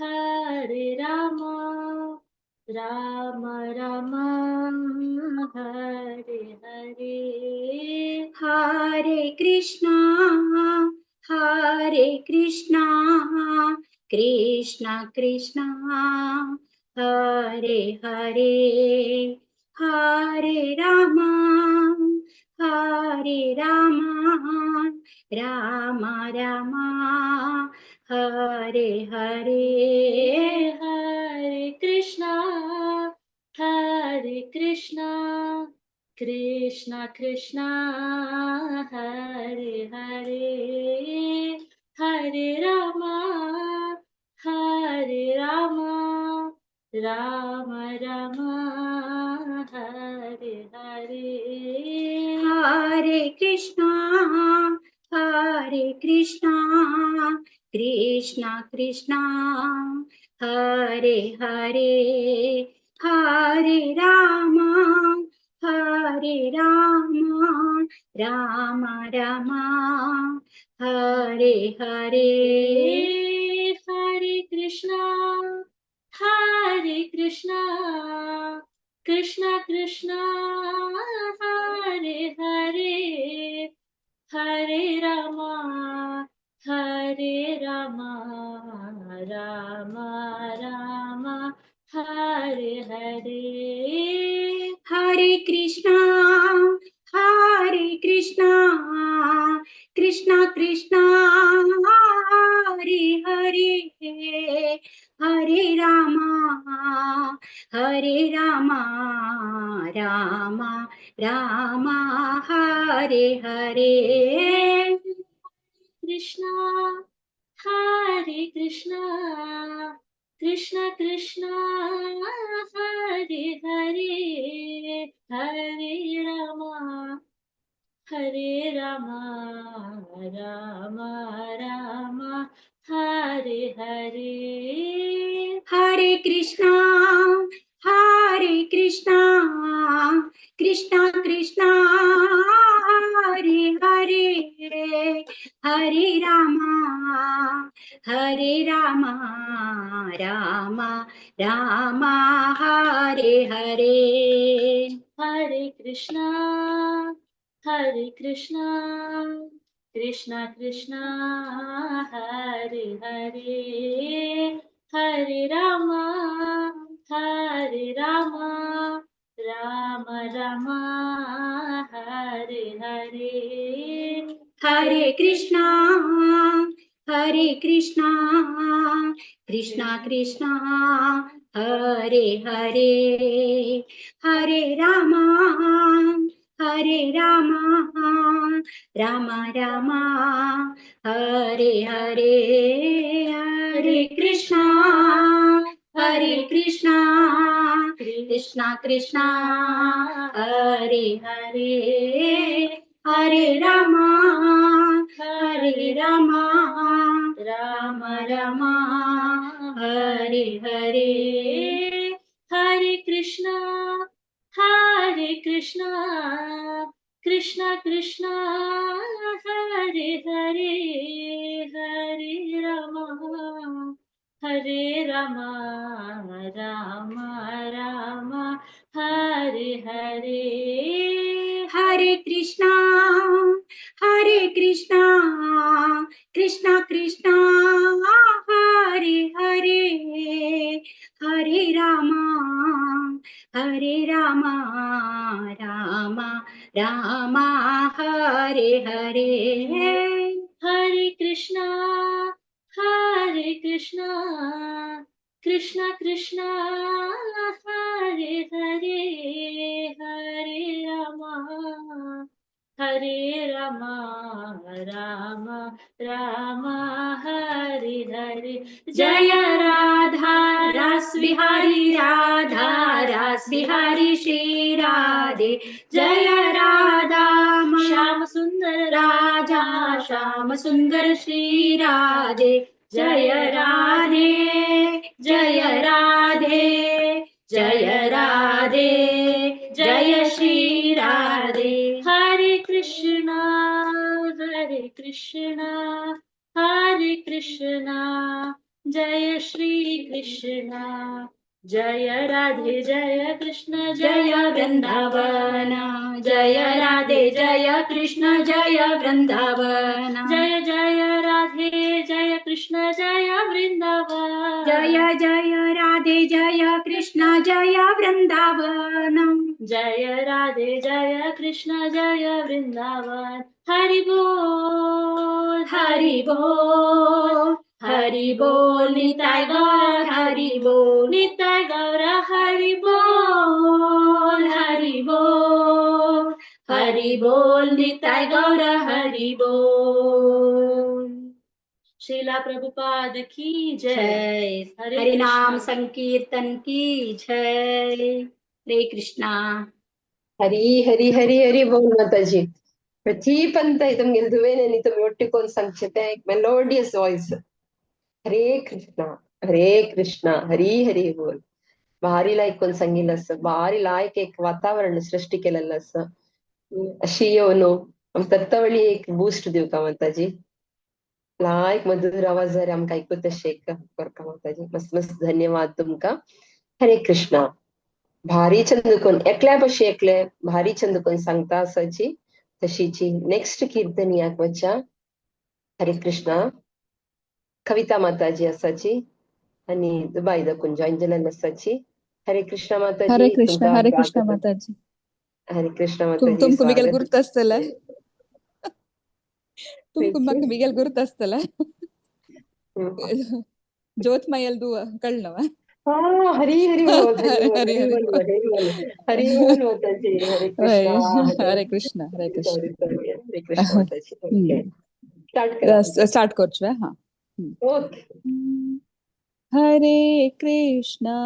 हरे रामा राम राम हरे हरे. हरे कृष्णा हरे कृष्णा कृष्णा कृष्णा हरे हरे, हरे रामा हरे रामा राम राम हरे हरे. हरे कृष्णा हरे कृष्णा कृष्णा कृष्णा हरे हरे, हरे रामा हरे रामा राम राम हरे हरे. हरे कृष्णा हरे कृष्णा कृष्णा कृष्णा हरे हरे, हरे रामा हरे रामा राम राम हरे हरे. हरे कृष्णा हरे कृष्णा कृष्णा कृष्णा हरे हरे, हरे रामा हरे रामा राम राम हरे हरे. हरे कृष्णा हरे कृष्णा कृष्णा कृष्णा हरे हरे, हरे रामा हरे रामा राम राम हरे हरे. कृष्णा हरे कृष्णा कृष्णा कृष्णा हरे हरे, हरे रामा हरे रामा राम राम हरे हरे. हरे कृष्णा हरे कृष्णा कृष्णा कृष्णा हरे हरे, हरे रामा हरे रामा राम राम हरे हरे. हरे कृष्णा हरे कृष्णा कृष्णा कृष्णा हरे हरे, हरे रामा हरे रामा राम राम हरे हरे. हरे कृष्णा हरे कृष्णा कृष्णा कृष्णा हरे हरे, हरे रामा हरे रामा राम राम हरे हरे. हरे कृष्णा हरे कृष्णा कृष्णा कृष्णा हरे हरे, हरे रामा हरे रामा राम राम हरे हरे. हरे कृष्णा हरे कृष्णा कृष्णा कृष्णा हरे हरे, हरे रामा हरे रामा राम राम हरे हरे. हरे कृष्णा हरे कृष्णा कृष्णा कृष्णा हरे हरे, हरे रामा हरे रामा राम राम हरे हरे. हरे Krishna Krishna Hare Hare, Hare Rama Hare Rama Rama Rama Hare Hare. Jaya Radha Ras Vihari, Radha Ras Vihari Shri Radhe. Jaya Radha Shyam Sundar Radha Shyam Sundar Shri Radhe. Jaya Radhe Jaya Radhe Jaya Radhe Jaya Shri Radhe. Hare Krishna Hare Krishna Hare Krishna Jai Shri Krishna. Jai Radhe Jai Krishna Jai Vrindavan, Jai Radhe Jai Krishna Jai Vrindavan. Jai Jai Radhe Jai Krishna Jai Vrindavan, Jai Jai Radhe Jai Krishna Jai Vrindavan. Jai Radhe Jai Krishna Jai Vrindavan. Hari बोल हरि बोल हरि बोल निताय गौर हरि बोल, निताय गौर हरि बोल हरि बोल हरि बोल निताय गौर हरि बोल। श्रीला प्रभुपाद की जय। हरे नाम संकीर्तन की जय। हरे कृष्णा। हरी हरी हरी हरी बोल माताजी। प्रति पंत तुमगे दुवेने तुम ಒಟ್ಟಿಕೊಂಡು ಸಂಕ್ಷಿಪ್ತ ಮೆಲೋಡಿಯಸ್ ವಾಯ್ಸ್। हरे कृष्णा हरे कृष्णा हरी हरी बोल। भारी लायक कोण सांगितलं असं, भारी लायक एक वातावरण सृष्टी केलेलं असं। अशी येऊन तत्तवळी एक बूस्ट दिवका का माताजी, लायक मधुर आवाज आमकां ऐकू तशें एक करका माताजी। मस्त मस्त धन्यवाद तुमकां। हरे कृष्णा। भारी चंद कोण एकल्या पशी एकले भारी चंद कोण सांगता आसाची तशीची नेक्स्ट कीर्तन याक वच्चा। हरे कृष्णा। कविता माताजी आसाची आणि दुबाई दकून जॉईन जाल्ले आसाची। हरे कृष्णा माताजी। हरे कृष्ण हरे कृष्ण माताजी। हरे कृष्ण माताजी। तुमकां मिगेल गुर्त आसतलें, तुमकां म्हाका मिगेल गुर्त आसतलें। ज्योत मायल दुआ कळना। हाँ हरी हरी बोल हरी हरी बोल हरी बोल माताजी। हरे कृष्णा हरे कृष्ण हरे कृष्ण हरे कृष्ण माताजी। स्टार्ट करा, स्टार्ट करचो। हाँ ओके। हरे कृष्णा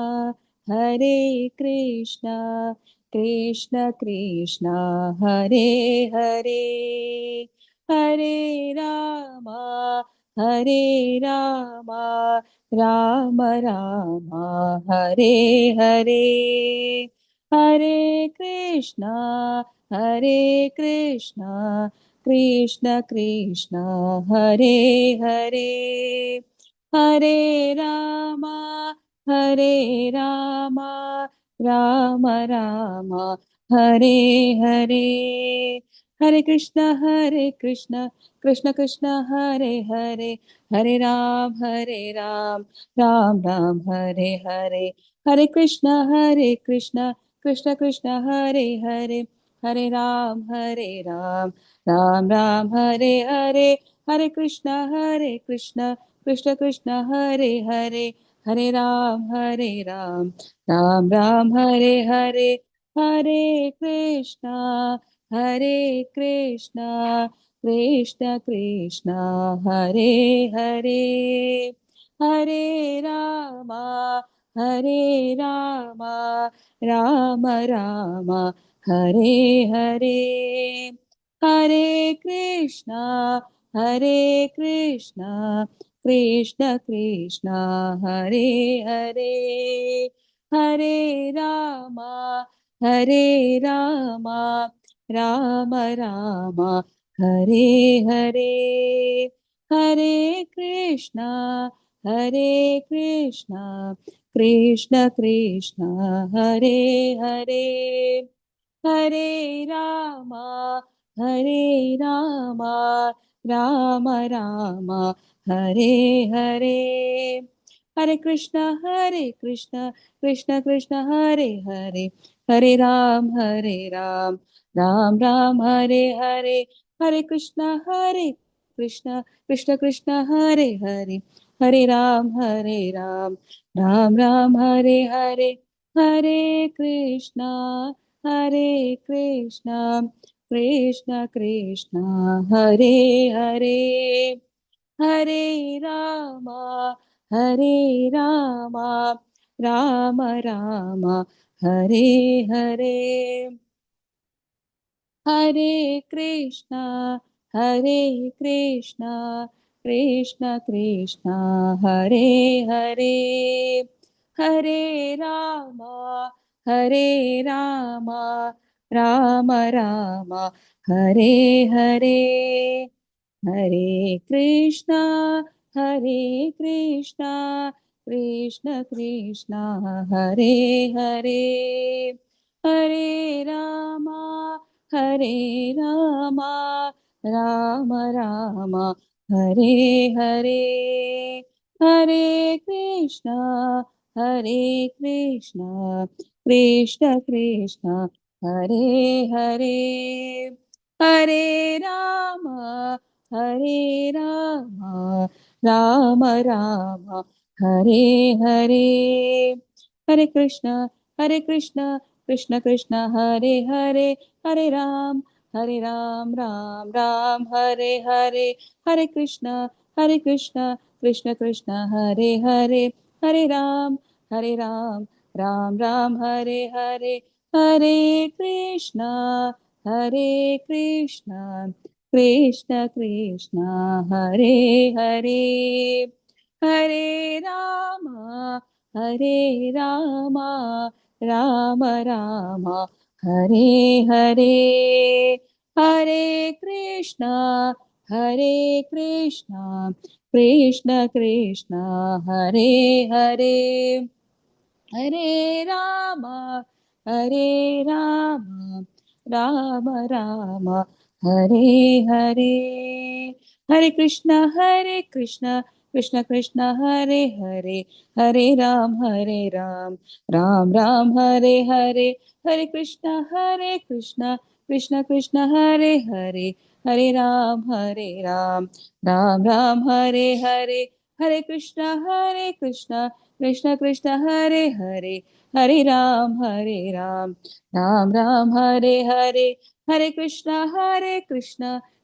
हरे कृष्णा कृष्ण कृष्ण हरे हरे, हरे रामा हरे रामा राम राम हरे हरे, हरे कृष्णा हरे कृष्णा कृष्ण कृष्ण हरे हरे, हरे रामा हरे रामा राम राम हरे हरे, हरे कृष्ण कृष्ण कृष्ण हरे हरे, हरे राम राम राम हरे हरे, हरे कृष्ण कृष्ण कृष्ण हरे हरे, हरे राम राम राम हरे हरे, हरे कृष्ण कृष्ण कृष्ण हरे हरे, हरे राम राम राम हरे हरे, हरे कृष्णा कृष्ण कृष्ण हरे हरे, हरे रामा राम राम हरे हरे, हरे कृष्णा कृष्ण कृष्ण हरे हरे, हरे रामा राम राम हरे हरे, हरे कृष्णा कृष्ण कृष्ण हरे हरे, हरे रामा राम राम हरे हरे, हरे कृष्ण कृष्ण कृष्ण हरे हरे, हरे राम राम राम हरे हरे, हरे Krishna Krishna Krishna Hare Hare, Hare Ram Ram Ram Hare Hare. Hare Krishna Hare Krishna Krishna Krishna Hare Hare. Hare Rama Rama Rama Hare Hare. Hare Krishna Krishna Krishna Hare Hare. Hare Rama Rama Rama Hare Hare. Hare Krishna Krishna Krishna Hare Hare. Hare Rama Rama Rama Hare Hare. Hare Krishna Krishna Krishna Hare Hare. Hare Rama Rama Rama Hare Hare. Hare Krishna Krishna Krishna Hare Hare. Hare Ram Ram Ram Hare Hare. Hare Krishna Krishna Krishna Hare Hare. Hare Ram Ram Ram Hare Hare. Hare Krishna Krishna Krishna Hare Hare. Hare Rama Rama Rama Hare Hare. Hare Krishna Krishna Krishna Hare Hare. Hare Rama Rama Rama Hare Hare. Hare Krishna Krishna Krishna Hare Hare. Hare Ram Ram Ram Hare Hare. Hare Krishna Krishna Krishna Hare Hare. Hare Ram Ram Ram Hare Hare. Hare Krishna Krishna Krishna Hare Hare. Hare Ram Ram Ram Hare Hare. Hare Krishna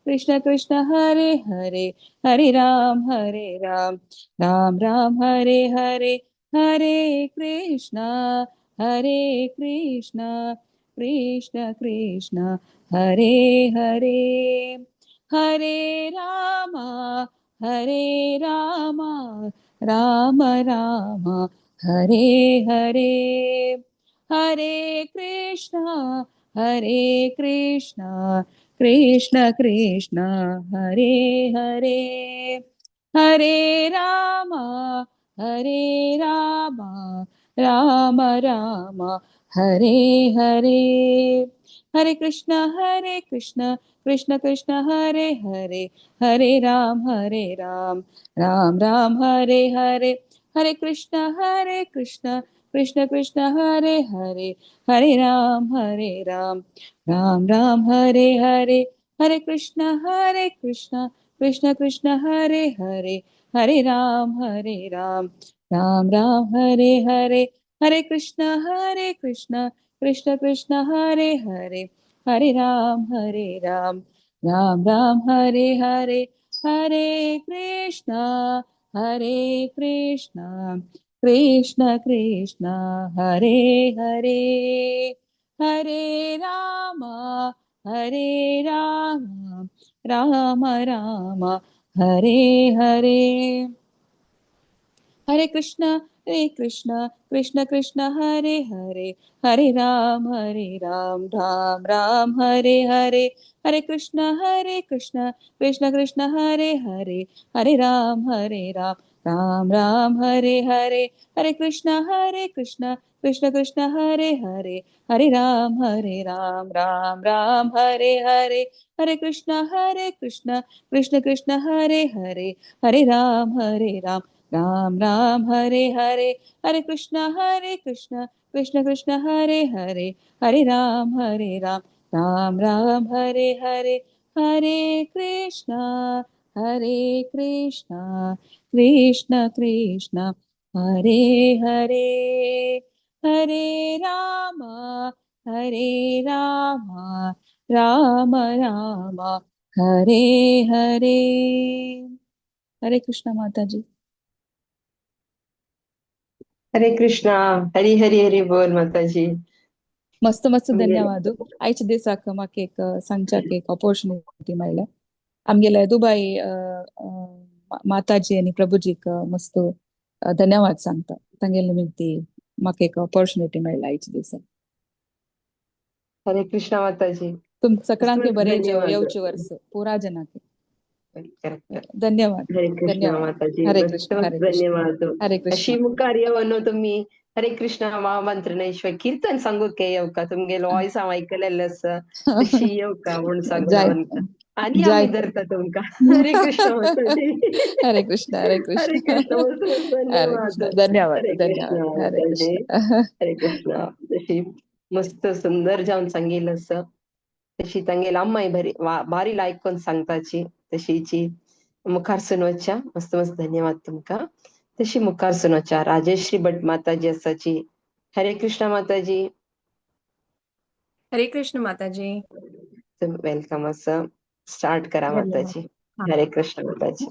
Krishna Krishna Hare Hare. Hare Ram Ram Ram Hare Hare. Hare Krishna Krishna Krishna Hare Hare. Hare Rama Rama Rama Hare Hare. Hare Krishna Krishna Krishna Hare Hare. Hare Rama Rama Rama Hare Hare. Hare Krishna Krishna Krishna Hare Hare. Hare Ram Ram Ram Hare Hare. Hare Krishna Krishna Krishna Hare Hare. Hare Ram Ram Ram Hare Hare. Hare Krishna Krishna Krishna Hare Hare. Hare Ram Ram Ram Hare Hare. Hare Krishna Krishna Krishna Hare Hare. Hare Ram Ram Ram Hare Hare. Hare Krishna Krishna Krishna Hare Hare. Hare Rama Rama Rama Hare Hare. Hare Krishna Krishna Krishna Hare Hare. Hare Ram Ram Ram Hare Hare. Hare Krishna Krishna Krishna Hare Hare. Hare Ram Ram Ram Hare Hare. Hare Krishna Krishna Krishna Hare Hare. Hare Ram Ram Ram Hare Hare. Hare Krishna Krishna Krishna Hare Hare. Hare Ram Ram Ram Hare Hare. Hare Krishna Krishna Krishna Hare Hare. Hare Ram Ram Ram Hare Hare. Hare Krishna Hare Krishna Krishna Krishna Hare Hare, Hare Rama Hare Rama Rama Rama Hare Hare. Hare Krishna Mataji. Hare Krishna, Hari Hari Hari बोल माताजी. मस्त मस्त आमगेले धन्यवाद. आयच्या दिसाक म्हाका एक सांगच्याक एक ऑपॉर्च्युनिटी मेळ्ळें. आमगेले दुबय माताजी आनी प्रभुजीक मस्त धन्यवाद सांगता. तांगेले निमित्ती म्हाका एक ऑपॉर्च्युनिटी मेळ्ळा आयच्या दिसाक. हरे कृष्ण माताजी. तुम मस्त सगळ्यांक मस्त बरें धन्यवाद. येवचे वर्स पुरा जनाक. करेक्ट. धन्यवाद हरे कृष्ण धन्यवाद. माताजी, हरे मस्त कृष्ण मस्त हरे कृष्ण धन्यवाद. हरे कृष्ण. अशी मुखार येवन तुम्ही हरे कृष्ण महामंत्र ईश्वर कीर्तन सांगूक येवका, तुमगेलो वॉयस हांव आयकलेलें आसा, तशी येवका म्हूण सांगून जाय आनी जाय. आमी धरता तुमकां. हरे कृष्ण माताजी. हरे कृष्ण हरे हरे कृष्ण कृष्ण, मस्त मस्त हरे धन्यवाद. कृष्ण. धन्यवाद हरे कृष्ण धन्यवाद. हरे माताजी. कृष्ण. हरे कृष्ण. तशी मस्त सुंदर जावन सांगिल्लें आसा. तशी तांगेली अम्माय बरी बारी लायक सांगताची. तशीची मुखार सुनवच्या मस्त मस्त धन्यवाद तुमकां. तशी मुखार सुनवच्या राजेश्री भट माताजी आसाची. हरे कृष्ण माताजी. हरे कृष्ण माताजी. Welcome आसा. स्टार्ट करा धन्यवाद. माताजी. हा. हरे कृष्ण माताजी.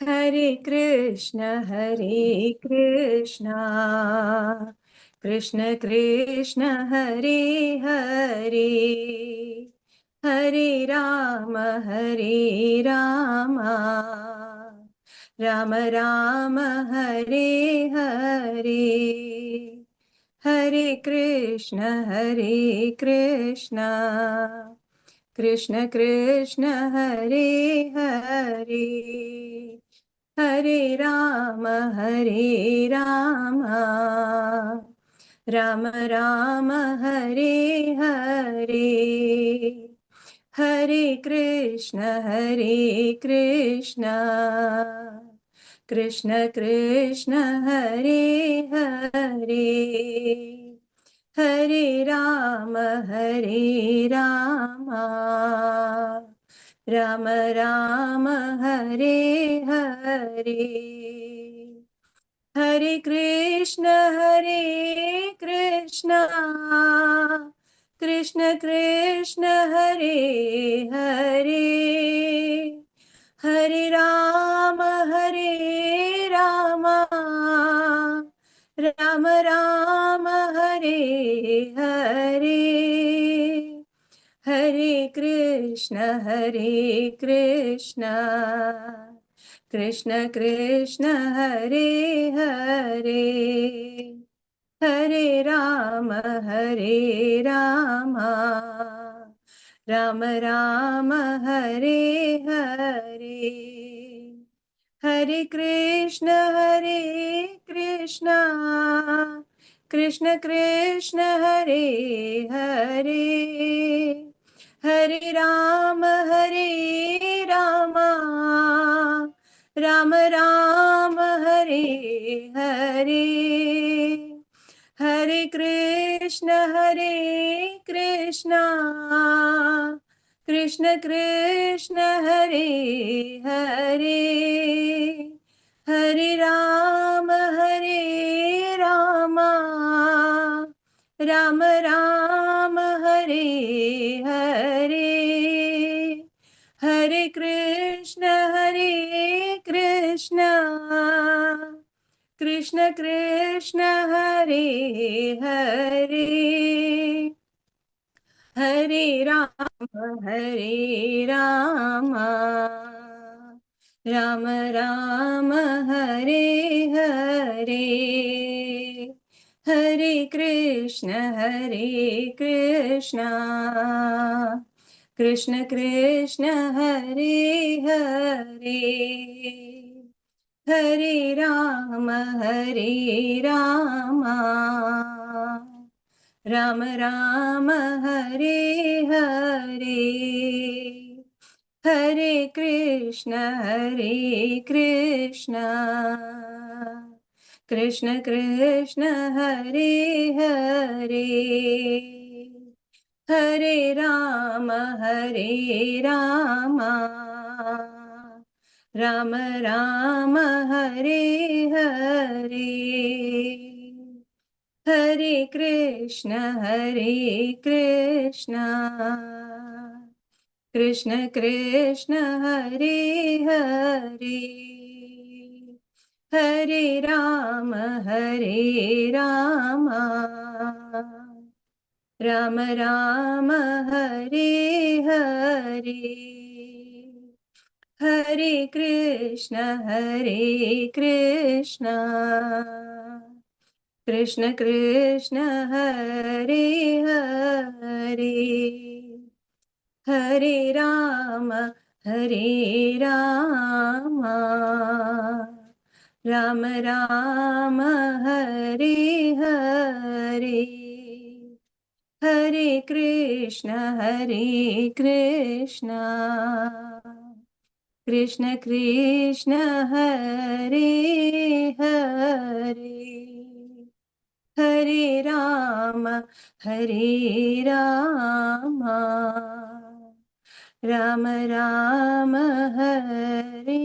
हरे कृष्ण हरे कृष्ण कृष्ण कृष्ण हरे हरे, हरे राम हरे राम राम राम हरे हरे, हरे कृष्ण हरे कृष्ण कृष्ण कृष्ण हरे हरे, हरे राम हरे राम राम राम हरे हरे, हरे कृष्ण हरे कृष्ण कृष्ण कृष्ण हरे हरे, हरे राम हरे राम राम राम हरे हरे, हरे कृष्ण हरे कृष्ण कृष्ण कृष्ण हरे हरे, हरे राम हरे राम राम राम हरे हरे, हरे कृष्ण हरे कृष्ण कृष्ण कृष्ण हरे हरे, हरे राम हरे राम राम राम हरे हरे, हरे कृष्ण हरे कृष्ण कृष्ण कृष्ण हरे हरे, हरे राम हरे राम राम राम हरे हरे, हरे कृष्ण हरे कृष्ण कृष्ण कृष्ण हरे हरे, हरे राम हरे राम राम राम हरे हरे, हरे कृष्ण हरे कृष्ण कृष्ण कृष्ण हरे हरे, हरे राम हरे राम राम राम हरे हरे, हरे कृष्ण हरे कृष्ण कृष्ण कृष्ण हरे हरे, हरे राम हरे राम राम राम हरे हरे, हरे कृष्ण हरे कृष्ण कृष्ण कृष्ण हरे हरे, हरे राम हरे राम राम राम हरे हरे। हरे कृष्ण हरे कृष्ण कृष्ण कृष्ण हरे हरे। हरे राम राम राम राम हरे हरे। हरे कृष्ण कृष्ण कृष्ण हरे हरे। हरे राम राम राम हरे हरे। हरे कृष्ण कृष्ण कृष्ण हरे हरे। हरे राम राम राम हरे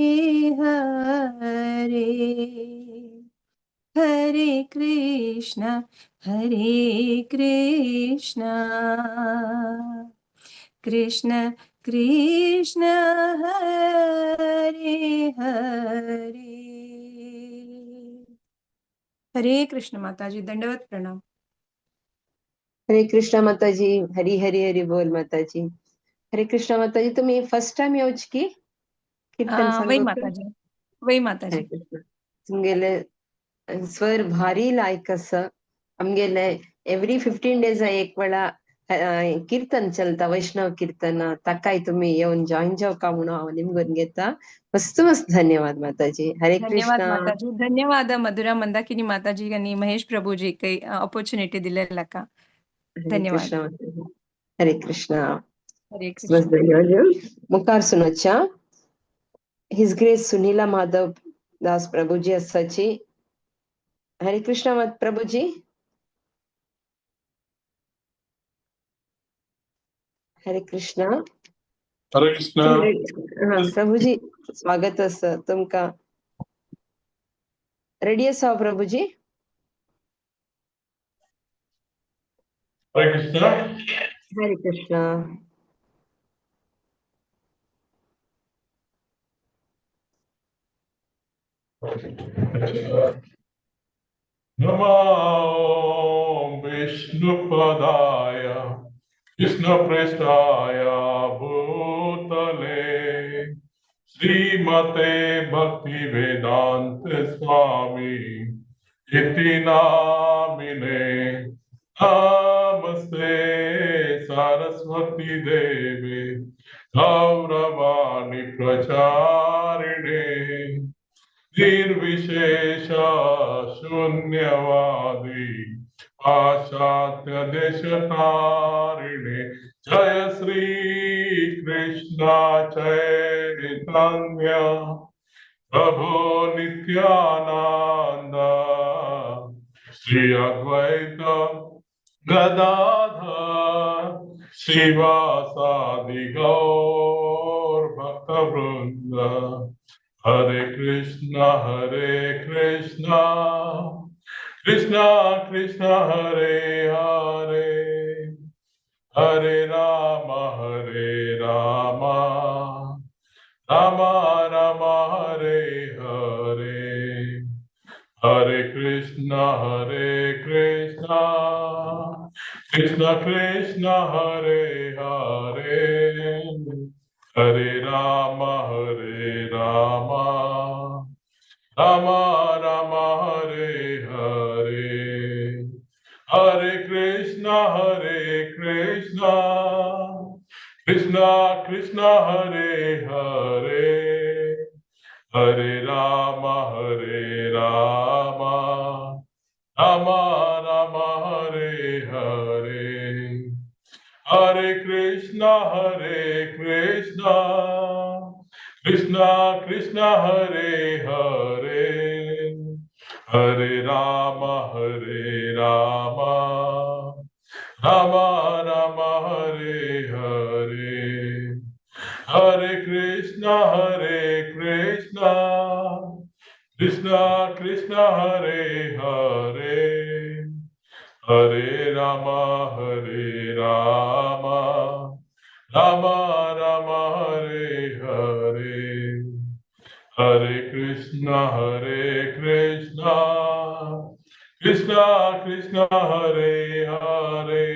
हरे। हरे कृष्ण कृष्ण कृष्ण हरे हरे। हरे कृष्ण माताजी, दंडवत प्रणाम। हरे कृष्ण माताजी, हरी हरी हरी बोल माताजी। हरे कृष्ण माताजी, तुम्ही फर्स्ट टाइम येवच की कीर्तन वही सांगूक? माताजी, वही हरे माताजी। कृष्ण। तुमगेले स्वर भारी लायक आसा। आमगेले एवरी 15 डेज एक वेळा कीर्तन चलता, वैष्णव कीर्तन, ताकाय तुम्ही येवन जॉईन जावका म्हणून हांव निमगून घेता। मस्त मस्त धन्यवाद माताजी। हरे धन्यवाद कृष्ण। माताजी, धन्यवाद मधुरा मंदाकिनी माताजी आणि महेश प्रभूजी काही अपॉर्च्युनिटी दिलेला का। हरे धन्यवाद। कृष्ण माताजी, हरे कृष्ण। हरे बस कृष्ण। धन्यवाद। मुखार सुनोच्या his grace Sunila Madhav Das Prabhuji आसाची। हरे कृष्ण प्रभुजी। हरे कृष्ण। हरे कृष्ण। प्रभुजी स्वागत आसा तुमका। रेडी आसा प्रभुजी? हरे कृष्ण। हरे कृष्ण। नमो विष्णुपदाय कृष्णप्रेष्ठाय भूतले श्रीमते भक्तिवेदांत स्वामी इति नामिने। नमस्ते सरस्वती देवे गौरवाणी प्रचारिणे निर्विशेष शून्यवादी पाश्चात्य देशतारिणे। जय श्री कृष्ण चैतन्य प्रभु नित्यानंद श्री अद्वैत गदाधर श्रीवासादि गौर भक्तवृंद। हरे कृष्ण कृष्ण कृष्ण हरे हरे। हरे राम राम राम हरे हरे। हरे कृष्ण कृष्ण कृष्ण हरे हरे। हरे राम राम राम हरे हरे। हरे कृष्ण कृष्ण कृष्ण हरे हरे। हरे राम राम राम हरे हरे। हरे कृष्ण कृष्ण कृष्ण हरे हरे। हरे Ram Ram Ram Hare Hare. Hare Krishna, Hare Krishna, Krishna Krishna, Hare Hare, Hare Rama, Hare Rama, Rama Rama, Hare Hare, Hare Krishna, Hare Krishna, Krishna Krishna, Hare Hare,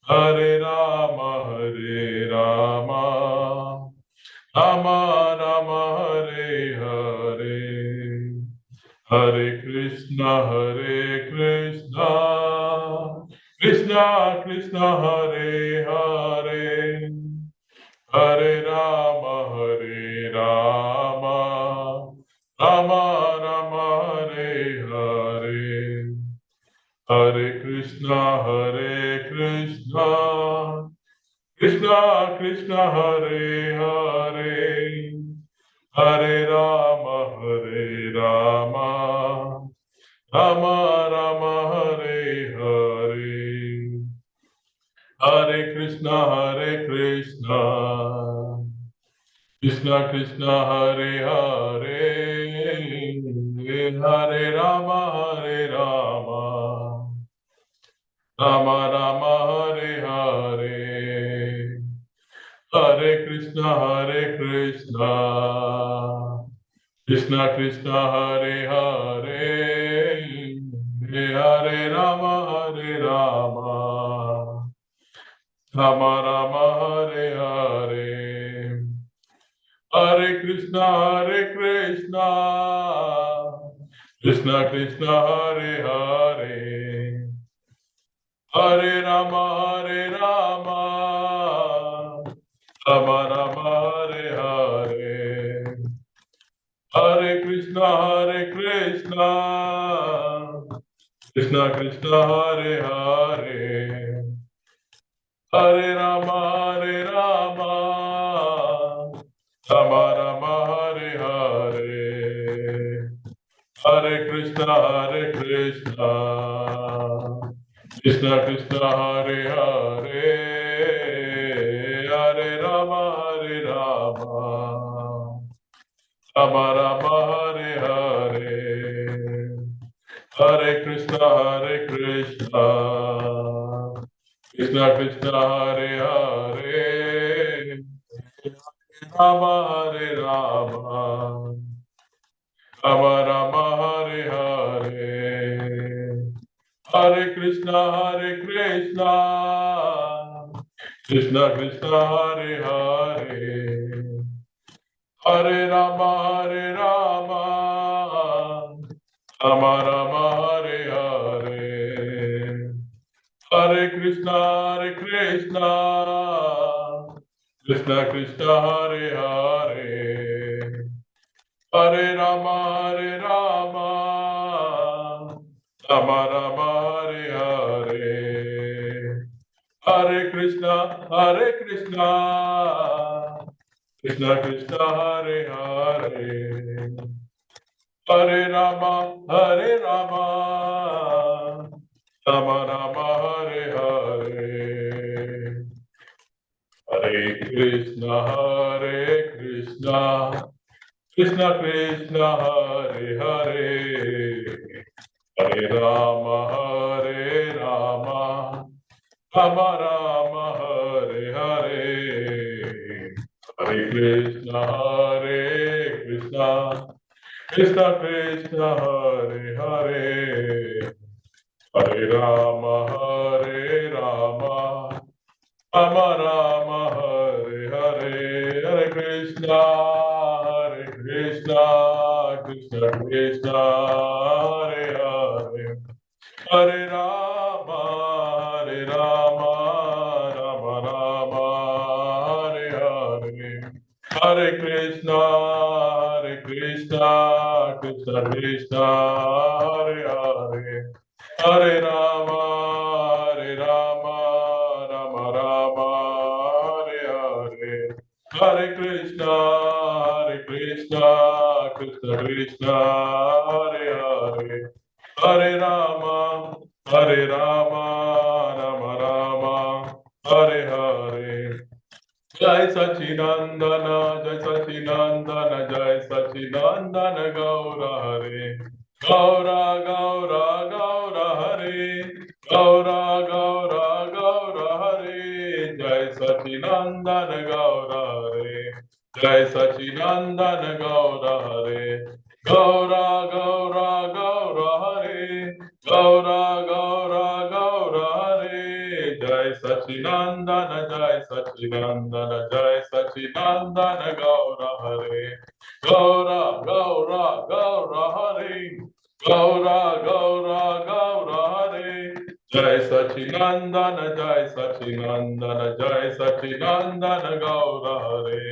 Hare Rama, Hare Rama, Rama Rama, Hare Hare, Hare Krishna, Hare Krishna, Krishna Krishna, Hare Hare, Hare Rama, Hare Rama, Rama Rama, Hare Hare, Hare Krishna, Hare Krishna, Krishna Krishna, Hare Hare, Hare Rama, Hare Rama, Rama Rama, Hare Hare, Hare Krishna, Hare Krishna, Krishna Krishna, Hare Hare, Hare Rama, Hare Rama, Rama Rama, Hare Hare, Hare Krishna, Hare Krishna, Krishna Krishna, Hare Hare, Hare Rama, Hare Rama, Rama Rama, Hare Hare, Hare Krishna, Hare Krishna, Krishna Krishna, Hare Hare, Hare Rama, Hare Rama, Rama Rama, Hare Hare, Hare Krishna, Hare Krishna, Krishna Krishna, Hare Hare, Hare Rama, Hare Rama, Rama Rama, Hare Hare, Hare Krishna, Hare Krishna, Krishna Krishna, Hare Hare, Hare Rama, Hare Rama, Rama Rama, Hare Hare, Hare Krishna, Hare Krishna, Krishna Krishna, Hare Hare, Rama, Hare Rama, Rama Rama, Hare Hare, Hare Krishna, Hare Krishna, Krishna Krishna, Hare Hare, Hare Rama, Hare Rama, Rama Rama, Hare Hare, Hare Krishna, Hare Krishna, Krishna Krishna, Hare Hare, Hare Rama, Hare Rama, Rama Rama, Hare Hare, Hare Krishna, Hare Krishna, Krishna Krishna, Hare Hare, Hare Rama, Hare Rama, Rama Rama, Hare Hare, Hare Krishna, Hare Krishna, Krishna Krishna, Hare Hare, Hare Rama, Hare Rama, Rama Rama, Hare Hare, Hare Krishna, Hare Krishna, Krishna Krishna, Hare Hare, Hare Rama, Hare Rama, Rama Rama, Hare Hare, Hare Krishna, Hare Krishna, Krishna Krishna, Hare Hare, Hare Rama, Hare Rama, Rama Rama, Hare Hare, Hare Krishna, Hare Krishna, Krishna Krishna, Hare Hare, Hare Rama, Hare Rama, Rama Rama, Hare Hare, Hare Krishna, Hare Krishna, Krishna Krishna, Hare Hare, Hare Rama, Hare Rama, Rama Rama, Hare Hare. Jai Sachinandan जय सचिनंदन जय सचिनंदन गौर हरे गौरा गौरा गौर हरे गौरा गौरा गौर हरे जय सचिनंदन गौर हरे जय सचिनंदन गौर हरे गौरा गौरा गौर हरे गौरा गौरा गौर हरे जय सचिनंदन जय सचिनंदन जय सचिनंदन गौर हरे गौरा गौरा गौर हरे गौरा गौरा गौर हरे जय सचिनंदन जय सचिनंदन जय सचिनंदन गौर हरे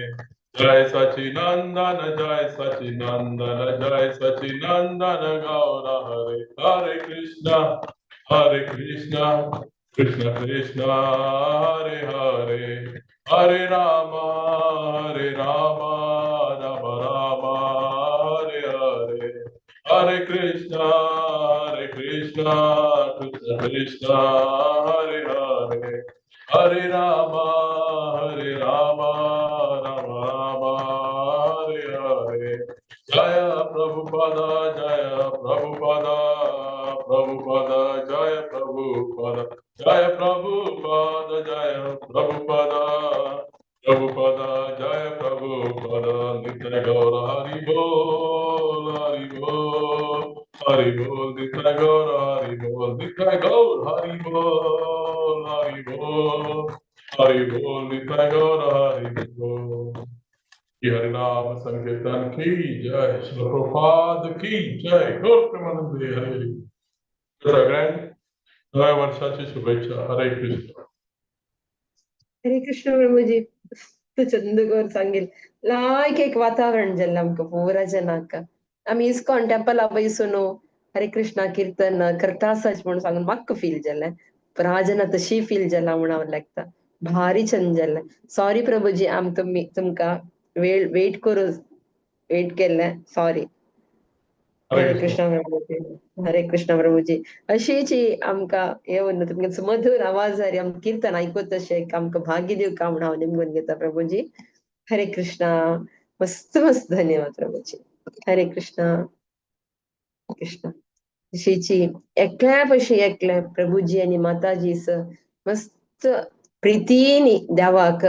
जय सचिनंदन जय सचिनंदन जय सचिनंदन गौर हरे हरे कृष्णा कृष्ण कृष्ण हरे हरे हरे राम राम राम हरे हरे हरे कृष्णा कृष्ण कृष्ण हरे हरे हरे राम राम राम हरे हरे जय प्रभुपाद जय प्रभुपाद प्रभुपाद जय प्रभुपाद जय प्रभुपाद जय प्रभुपाद प्रभुपाद जय प्रभुपाद नित्य गौर हरि बोल हरि बोल हरि बोल नित्य गौर हरि बोल नित्य गौर हरि बोल हरि बोल हरि बोल नित्य गौर हरि बोल। हरिनाम संकीर्तन की जय, श्री प्रभुपाद की जय, गौर प्रेमानंद हरे। सगळ्यांना नव्या वर्षाची शुभेच्छा। हरे कृष्ण। हरे कृष्ण प्रभुजी। चंदगोर सांगेल लायक एक वातावरण जाल्लें आमकां पुरा जनाक। आमी इस्कॉन टेम्पला बसून हरे कृष्णा कीर्तन करता आसाच म्हणून सांगून म्हाका फील जालें, पुरा जना तशी फील जाला म्हणून हांव लागता। भारी छंद जालें। सॉरी प्रभुजी, आम तुमी तुमकां वेळ वेट करू वेट केल्लें, सॉरी। हरे कृष्ण प्रभुजी, हरे कृष्ण प्रभुजी। अशीच आमकां येवन तुमगे सुमधुर आवाजार आम कीर्तन आयकत तशें आमकां भाग्य दिवका म्हणून हांव निमगून घेता प्रभुजी। हरे कृष्णा, मस्त मस्त धन्यवाद प्रभुजी। हरे कृष्णा कृष्ण। अशीची एकल्या पशी एकले प्रभुजी आनी माताजी मस्त प्रितीनी देवाक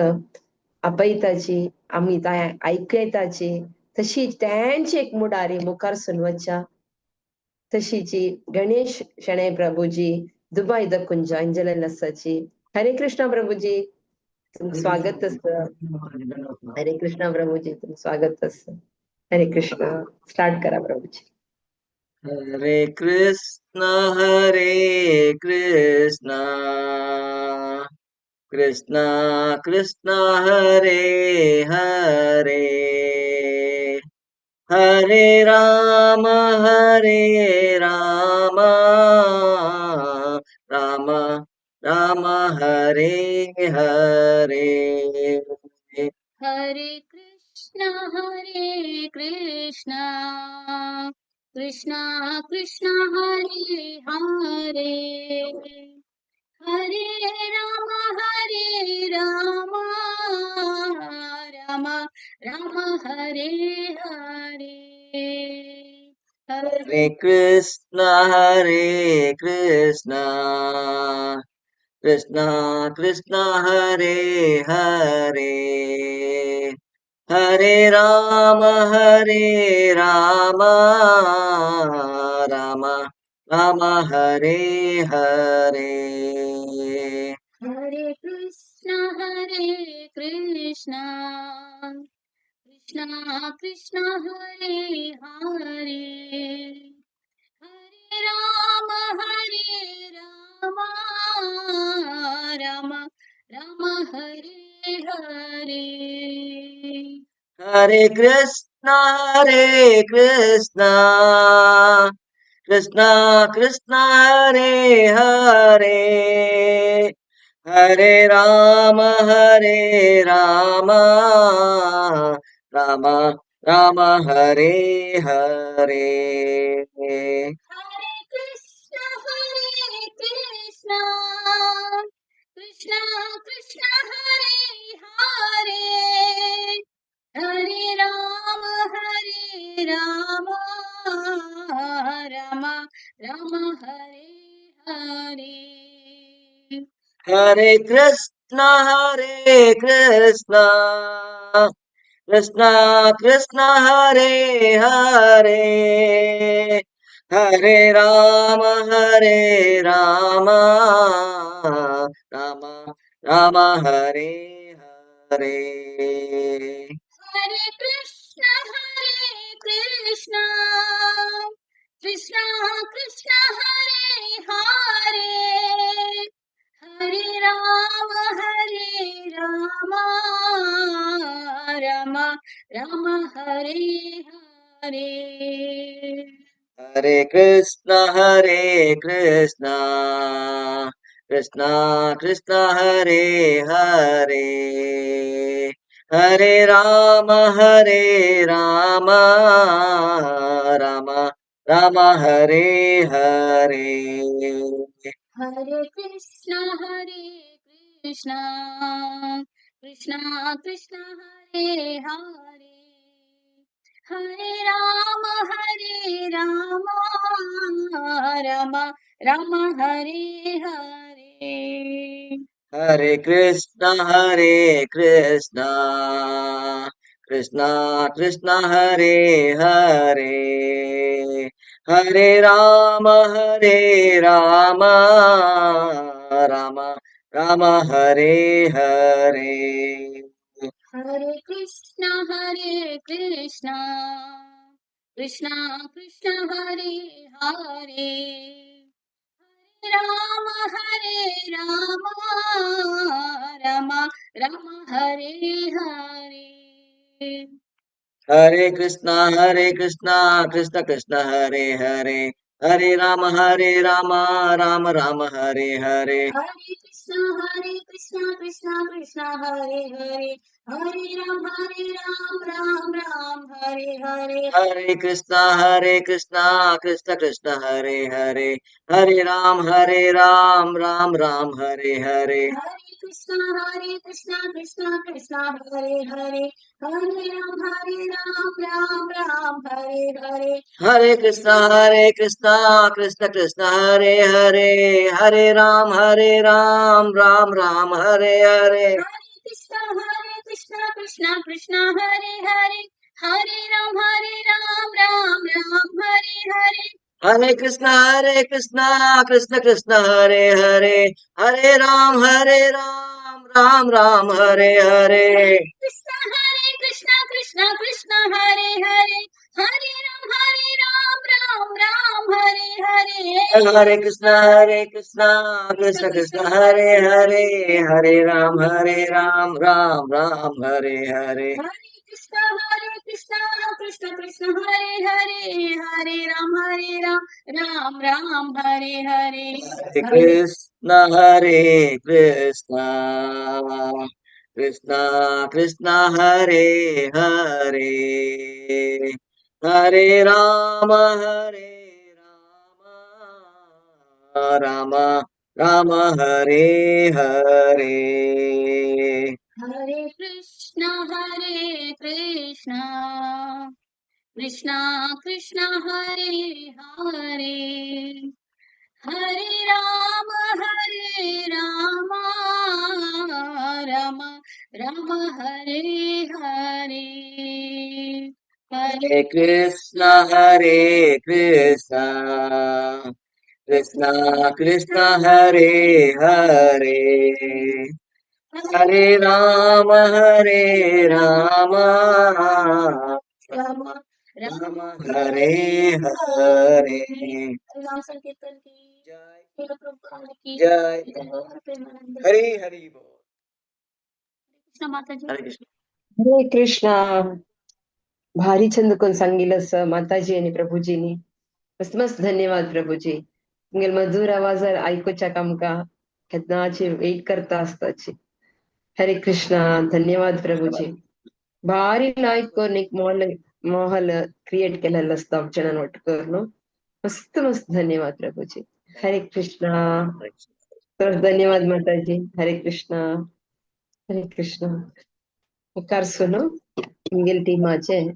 आपयताची, आमी आयकयताची, तशीच त्यांची एक मुडारी मुखार सून वच्च्या। तशीची गणेश शणै प्रभुजी दुबय दखून जॉईन जाल्ले आसाची। हरे कृष्णा प्रभुजी, तुमकां स्वागत आसा। हरे कृष्णा प्रभुजी, तुमकां स्वागत आसा। हरे कृष्णा, स्टार्ट करा प्रभुजी। हरे कृष्णा हरे कृष्णा कृष्णा कृष्णा हरे हरे हरे राम राम राम हरे हरे। हरे कृष्णा कृष्णा कृष्णा हरे हरे हरे राम राम राम हरे हरे। हरे कृष्णा कृष्णा कृष्णा हरे हरे हरे राम राम राम हरे हरे। हरे कृष्णा कृष्णा कृष्णा हरे हरे हरे राम राम राम हरे हरे। हरे कृष्णा कृष्णा कृष्णा हरे हरे हरे राम राम राम हरे हरे। हरे कृष्णा कृष्णा कृष्ण कृष्ण हरे हरे, हरे राम हरे राम, राम राम हरे हरे. हरे कृष्ण हरे कृष्ण, कृष्ण कृष्ण हरे हरे, हरे राम हरे राम, राम राम हरे हरे. हरे कृष्ण हरे कृष्ण, कृष्ण कृष्ण हरे हरे, हरे राम हरे राम, राम राम हरे हरे. हरे कृष्ण हरे कृष्ण, कृष्ण कृष्ण हरे हरे, हरे राम हरे राम, राम राम हरे हरे. हरे कृष्ण हरे कृष्ण, कृष्ण कृष्ण हरे हरे, हरे राम हरे राम, राम राम हरे हरे. हरे कृष्ण हरे कृष्ण, कृष्ण कृष्ण हरे हरे, हरे राम हरे राम, राम राम हरे हरे. हरे कृष्ण हरे कृष्ण, कृष्ण कृष्ण हरे हरे, हरे राम हरे राम, राम राम हरे हरे. हरे कृष्ण कृष्ण कृष्ण हरे हरे, हरे राम राम राम हरे हरे. हरे कृष्ण कृष्ण कृष्ण हरे हरे, हरे राम राम राम हरे हरे. हरे कृष्ण कृष्ण कृष्ण हरे हरे, हरे राम राम राम हरे हरे. हरे कृष्ण कृष्ण कृष्ण हरे हरे, हरे राम राम राम हरे हरे. हरे कृष्ण कृष्ण कृष्ण हरे हरे, हरे राम राम राम हरे हरे. हरे कृष्ण कृष्ण कृष्ण हरे हरे, हरे राम राम राम हरे हरे. हरे कृष्ण कृष्ण कृष्ण हरे हरे, हरे राम राम राम हरे हरे. कृष्ण हरे कृष्ण कृष्ण कृष्ण हरे हरे, हरे राम राम राम हरे हरे. हरे कृष्ण कृष्ण कृष्ण हरे हरे, हरे राम राम राम हरे हरे. हरे कृष्ण कृष्ण कृष्ण हरे हरे, हरे राम राम राम हरे हरे. हरे कृष्ण कृष्ण कृष्ण हरे हरे, हरे राम राम राम हरे हरे. हरे कृष्ण कृष्ण कृष्ण हरे हरे, हरे राम राम राम हरे हरे. हरे कृष्ण कृष्ण कृष्ण हरे हरे, हरे राम राम राम हरे हरे. नाम संकीर्तन की जय, श्रील प्रभुपाद की जय, प्रेमानंद. हरी हरी बोल. कृष्ण माता जी. हरे कृष्ण. हरे कृष्ण. भारी छंद कोण सांगिलस माताजी आणि प्रभूजीनी. मस्त मस्त धन्यवाद प्रभूजी. तुमगेल मधुर आवाजार आयकुच्याक आमकां केन्नाची वेट करता आसताची. हरे कृष्ण. धन्यवाद प्रभूजी. भारी लायक करून एक मोहल मोहल क्रिएट केलेलो आसता आमच्या वट करून. मस्त मस्त धन्यवाद प्रभूजी. हरे कृष्ण. तर धन्यवाद माताजी. हरे कृष्ण, हरे कृष्ण. मुखार सुनो आमगेले टिमाचे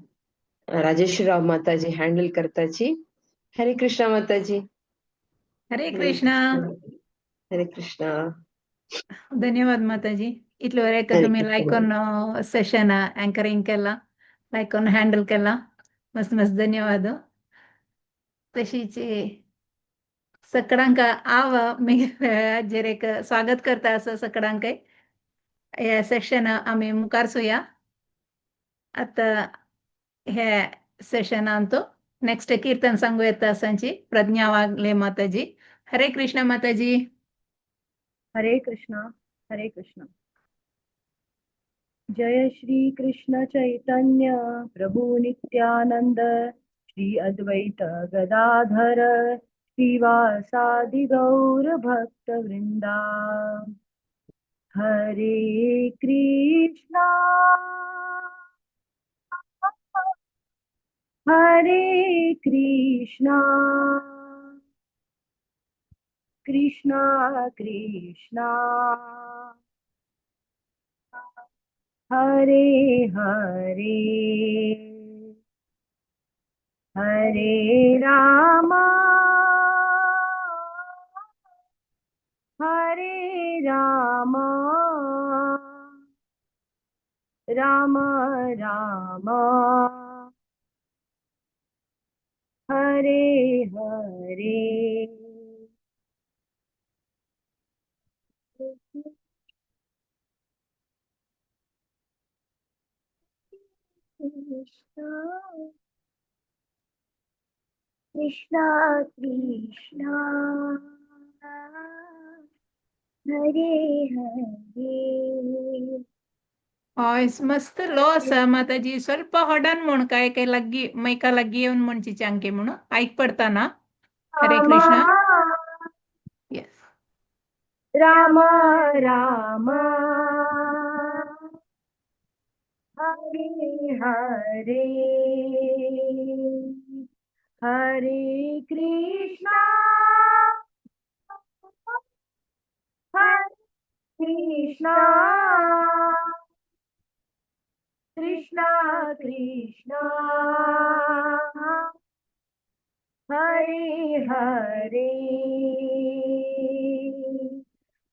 राजेश्वरराव माताजी हँडल करताची. हरे कृष्ण माताजी. हरे कृष्णा. हरे कृष्ण. धन्यवाद माताजी. इतले वरेक हरे तुम्ही कृष्ण. लायकोन सेशन अँकरिंग केला, लायकोन हँडल केला. मस्त मस्त धन्यवाद. तशीच सकडांक आव हाजेर एक स्वागत करता असं सकडांक. हे सेशन आमी मुखार सुया. आतां हे सेशनान तो नेक्स्ट कीर्तन सांगू येता असांची प्रज्ञा वागले माताजी. हरे कृष्ण माताजी. हरे कृष्णा, हरे कृष्णा. जय श्री कृष्ण चैतन्य प्रभु नित्यानंद श्री अद्वैत गदाधर श्रीवासादि गौर भक्त वृंदा. हरे कृष्णा हरे कृष्णा कृष्णा कृष्णा हरे हरे. हरे राम हरे राम राम राम हरे हरे. कृष्णा कृष्णा कृष्णा हरे हरे. वॉयस मस्त लो आसा माताजी. ಸ್ವಲ್ಪ ಹೊಡನ್ म्हण काय काय लग्गी मैका लग्गी येवन म्हणची चांके म्हणून ऐक पडता ना. हरे कृष्ण. येस. राम राम हरे हरे. हरे कृष्णा हरे कृष्णा कृष्णा कृष्णा हरे हरे.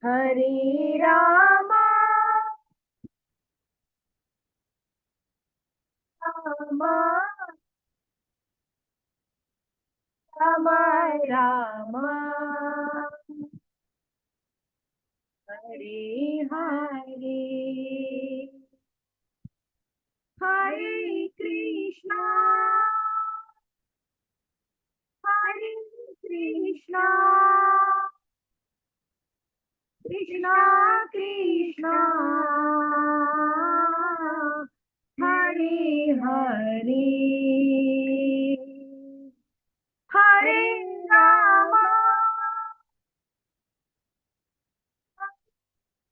हरे राम राम राम राम हरे हरे. हरे कृष्णा हरे कृष्णा कृष्णा कृष्णा हरे हरे. हरे राम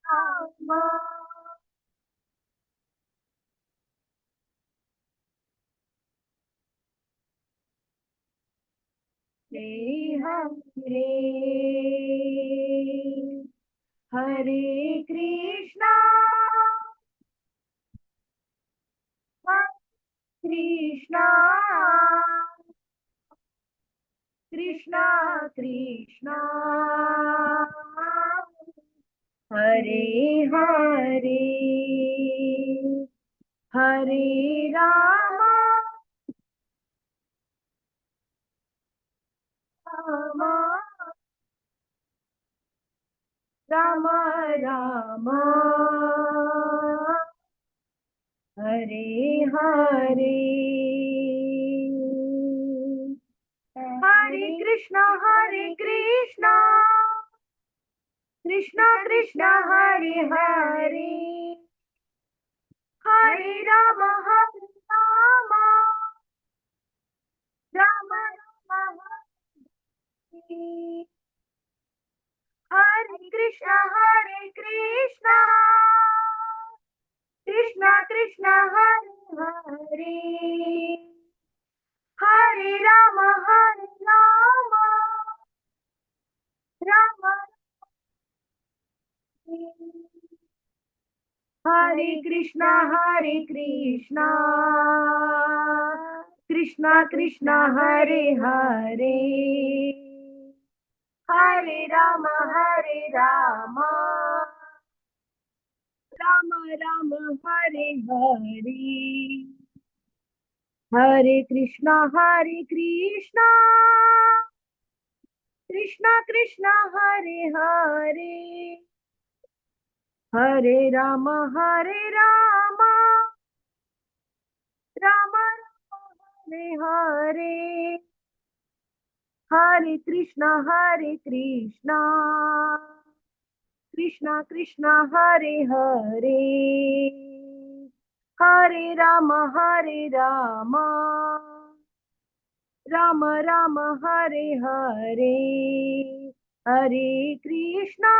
राम हरे हरे. हरे कृष्णा हरे कृष्णा कृष्णा कृष्णा हरे हरे. हरे राम राम राम राम हरे हरे. हरे कृष्णा हरे कृष्णा कृष्णा कृष्णा हरे हरे. हरे राम हरे राम राम राम हरे. हरे कृष्णा हरे कृष्णा कृष्णा कृष्णा हरे हरे. हरे राम हरे Ram Ram Hare Krishna Hare Krishna Krishna Krishna Hare Hare Hare Ram Hare Ram Ram Ram Hare Hare Hare Krishna Hare Krishna Krishna Krishna Hare Hare Hare Ram Hare Ram Ram Ram Hare Hare Hare Krishna Hare Krishna Krishna Krishna Hare Hare Hare Ram Hare Ram Ram Ram Hare Hare Hare Krishna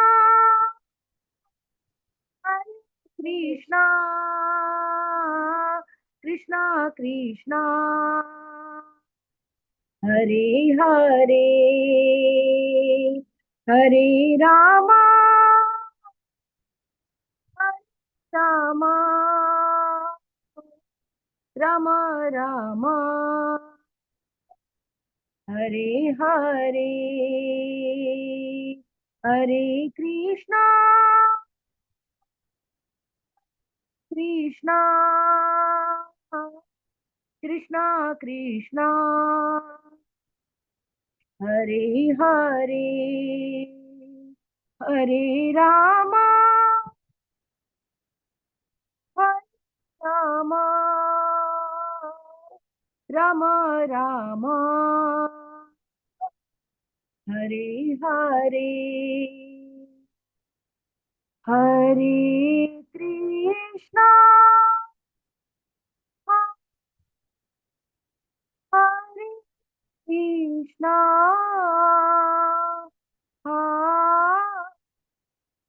Hare Krishna Krishna Krishna Hare Hare Hare Ram Hare Ram Ram Ram Hare Hare Hare Krishna Krishna Krishna Krishna Hare Hare Hare Ram Hare Ram Ram Ram Hare Hare Hare Krishna Hare Krishna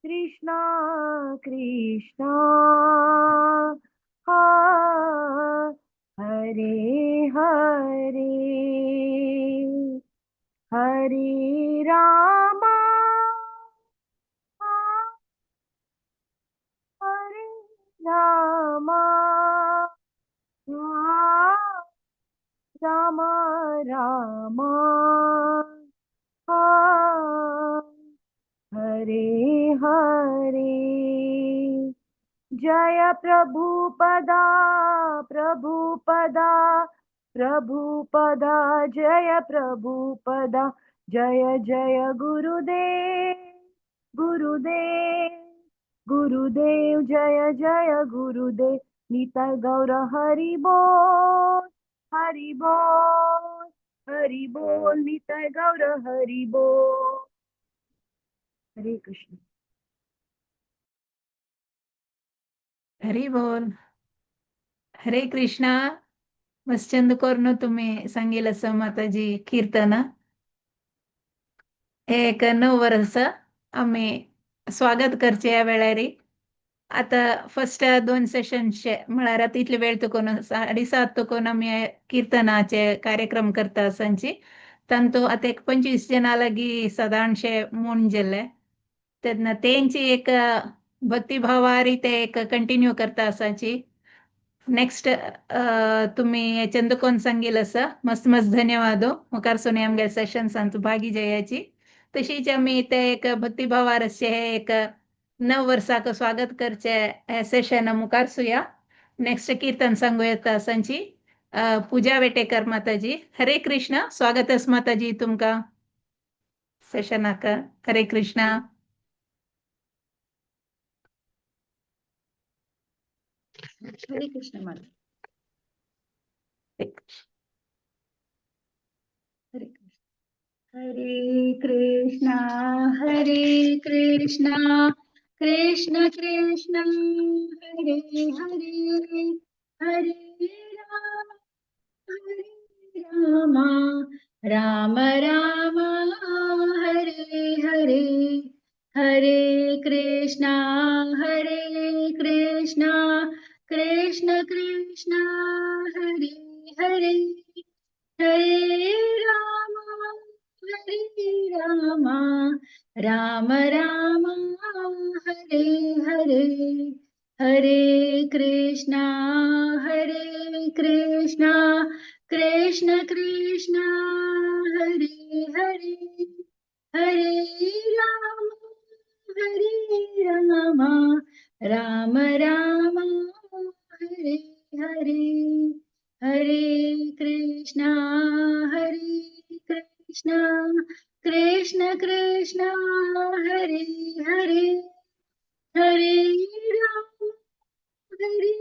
Krishna Krishna Hare Hare Hare Ram Hare Ram Ram Ram Hare Hare Jai Prabhupada Prabhupada Prabhupada Jai Prabhupada Jai Jai Gurudev Gurudev Gurudev Jai Jai Gurudev Nitai Gaur Hari बोल हरि बोल हरि बोल निताई गौर हरि बोल। हरे कृष्ण। हरी बोल। हरे कृष्णा। मस्त करून तुम्ही सांगेल असं माताजी कीर्तन एक 9 वर्ष आम्ही स्वागत करचे या वेळारी। आता फर्स्ट 2 सेशनचे म्हळ्यार आतां इतले वेळ तुकोन 7:30 तुकोन आमी कीर्तनाचे कार्यक्रम करता सांची तांतू आतां एक 25 जाणां लागीं सादारणशे म्हूण जाल्ले तेन्ना तेंची एक भक्तिभावारी ते एक कंटिन्यू करता आसाची। नेक्स्ट तुम्ही चंदकोन सांगील आसा मस्त मस्त धन्यवाद मुखार सोनी आमगे सेशन्सांत भागी जयाची। तशीच आमी ते एक भक्तिभावार अशे हे एक 9 वर्साक स्वागत करचे हे सेशन मुखार सुया। नेक्स्ट कीर्तन सांगू येता सांची पूजा वेटेकर माताजी। हरे कृष्णा। स्वागत आसा माताजी तुमकां सेशनाक। हरे कृष्णा। हरे कृष्ण माता। हरे कृष्ण हरे कृष्णा हरे कृष्णा कृष्ण कृष्ण हरे हरे हरे राम हरे राम राम राम हरे हरे हरे कृष्णा हरे कृष्णा कृष्ण कृष्ण हरे हरे हरे राम हरे Ram Ram Ram Hare Hare Hare Krishna Krishna Krishna Hare Hare Hare Ram Hare Ram Ram Ram Hare Hare Hare Krishna Hare Krishna Krishna Krishna Hare Hare Hare Ram Hare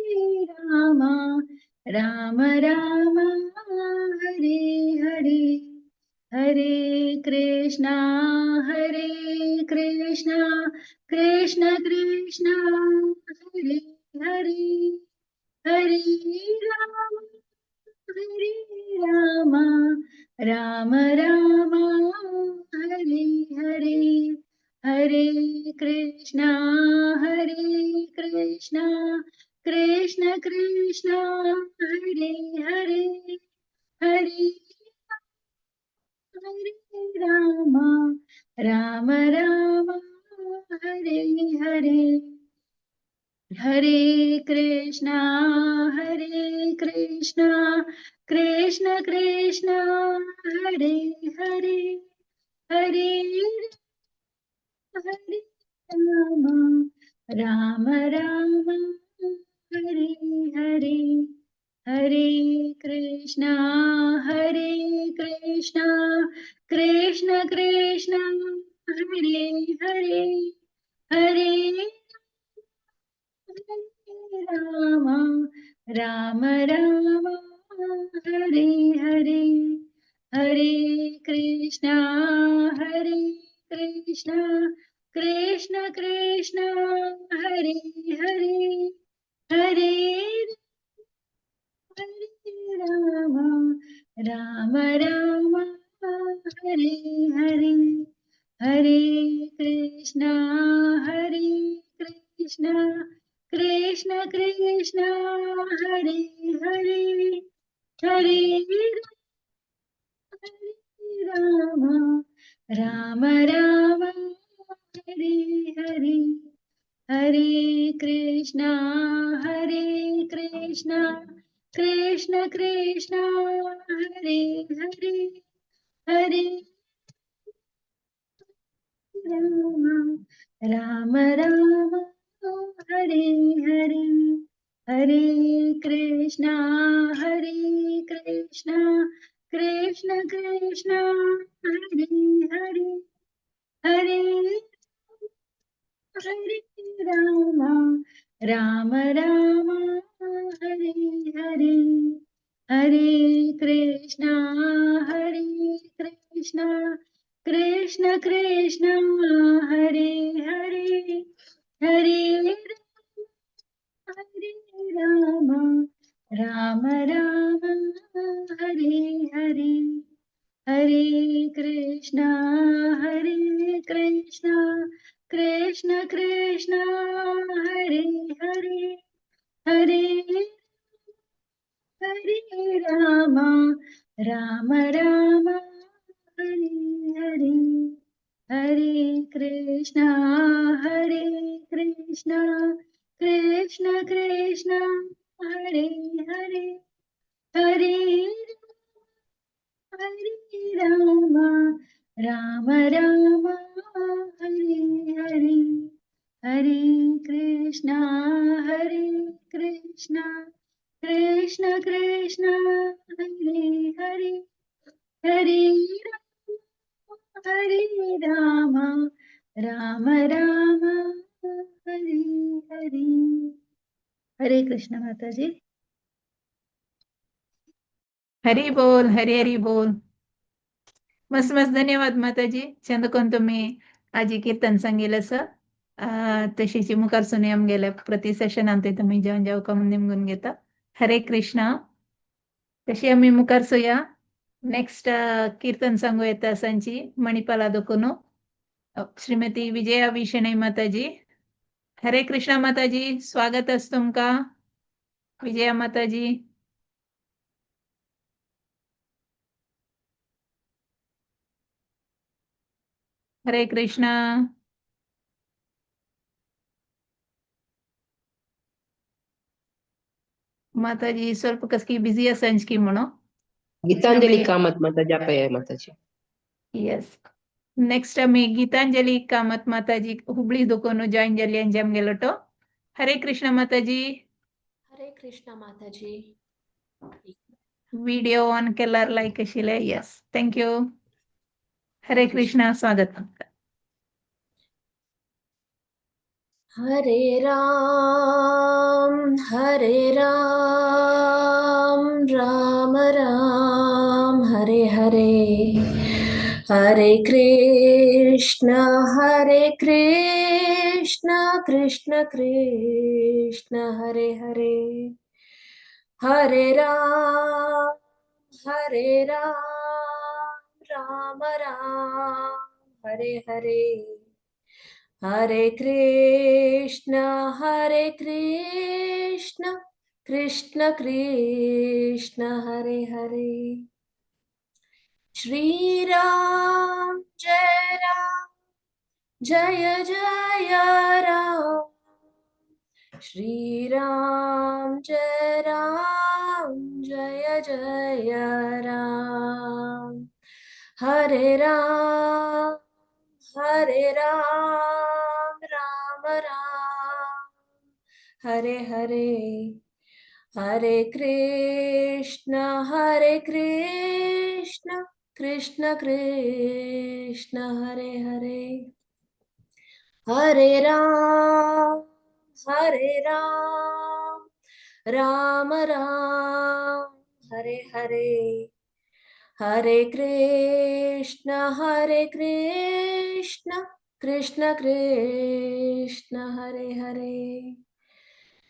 Ram Ram Ram Hare Hare Hare Krishna Hare Krishna Krishna Krishna Hare Hare Hare Ram Hare Ram Ram Ram Hare Hare Hare Krishna Hare Krishna Krishna Krishna Hare Hare Hare Hare Ram Ram Ram Hare Hare Hare Krishna Hare Krishna Krishna Krishna Hare Hare Hare Hare Ram Ram Ram Hare Hare Hare Krishna Hare Krishna Krishna Krishna Hare Hare Hare Ram Ram Ram Hare Hare Hare Krishna Hare Krishna Krishna Krishna Hare Hare Hare Hare Ram Ram Ram Hare Hare Hare Krishna Hare Krishna Krishna Krishna Hare Hare Hare Ram Ram Ram Hare Hare Hare Krishna Hare Krishna Krishna Krishna Hare Hare Hare Ram Ram Ram Hare Hare Hare Krishna Hare Krishna Krishna Krishna Hare Hare Hare Hare Ram Ram Ram Hare Hare Hare Krishna Hare Krishna Krishna Krishna Hare Hare Hare Hare Ram Ram Ram Hare Hare Hare Krishna Hare Krishna Krishna Krishna Hare Hare Hare Hare Ram Ram Ram Hare Hare Hare Krishna Hare Krishna Krishna Krishna Hare Hare Hare Hare Ram Ram Ram Hare Hare Hare Krishna Hare Krishna Krishna Krishna Hare Hare Hare Hare Ram Ram Ram Hare Hare. Hare Krishna Mataji. Hari बोल, हरी हरी बोल. मस्त मस्त धन्यवाद माताजी. चंद कोन तुम्ही आजी कीर्तन सांगितलं सर. तशीची मुखार सुनी आमगेले प्रति सेशनान ते तुम्ही जेवण जेवका म्हणून निमगून घेता. हरे कृष्णा. तशी आमी मुखार सुया. नेक्स्ट कीर्तन सांगू येता सांची मणिपाला दोकोनो श्रीमती विजया विशणै माताजी. हरे कृष्णा माताजी, स्वागत आस तुमकां. विजया माताजी. हरे कृष्णा. माताजी ಸ್ವಲ್ಪ कसकी बिझी आसांची म्हणून. गीतांजली आमी कामत माताजी आपय माताजी. येस, नेक्स्ट आमी गीतांजली कामत माताजी हुबळी दोकोन जॉईन जाल्ली आमचे आमगेलो तो. हरे कृष्ण माताजी. हरे कृष्ण माताजी. व्हिडिओ ऑन केल्यार लायक आशिल्ले. Yes, thank you. Hare Hare Krishna. Krishna, स्वागत. हरे राम हरे राम राम राम हरे हरे. हरे कृष्ण कृष्ण कृष्ण हरे हरे. हरे राम राम राम हरे हरे. हरे कृष्ण कृष्ण कृष्ण हरे हरे. श्री राम जय राम जय जय राम. श्री राम जय राम जय जय राम. हरे राम राम राम हरे हरे. हरे कृष्ण कृष्ण कृष्ण हरे हरे. हरे राम राम राम हरे हरे. हरे कृष्ण कृष्ण कृष्ण हरे हरे.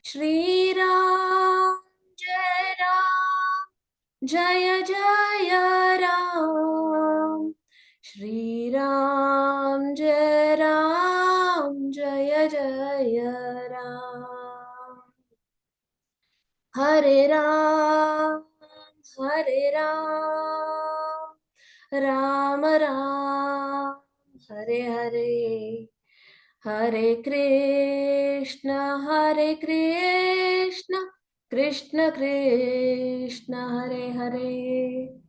श्री राम जय राम जय जय राम. श्री राम जय राम जय जय राम. हरे राम राम राम हरे हरे. हरे कृष्ण कृष्ण कृष्ण हरे हरे.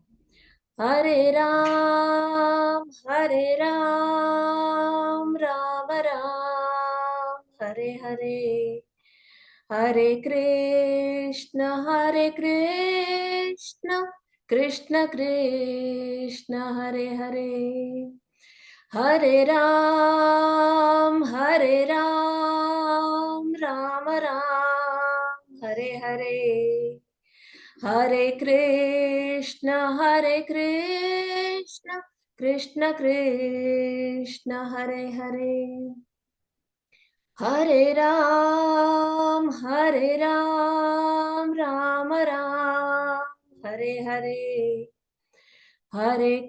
हरे राम राम राम हरे हरे. हरे कृष्ण कृष्ण कृष्ण हरे हरे. हरे राम राम राम हरे हरे. हरे कृष्ण कृष्ण कृष्ण हरे हरे. हरे राम राम राम हरे हरे. हरे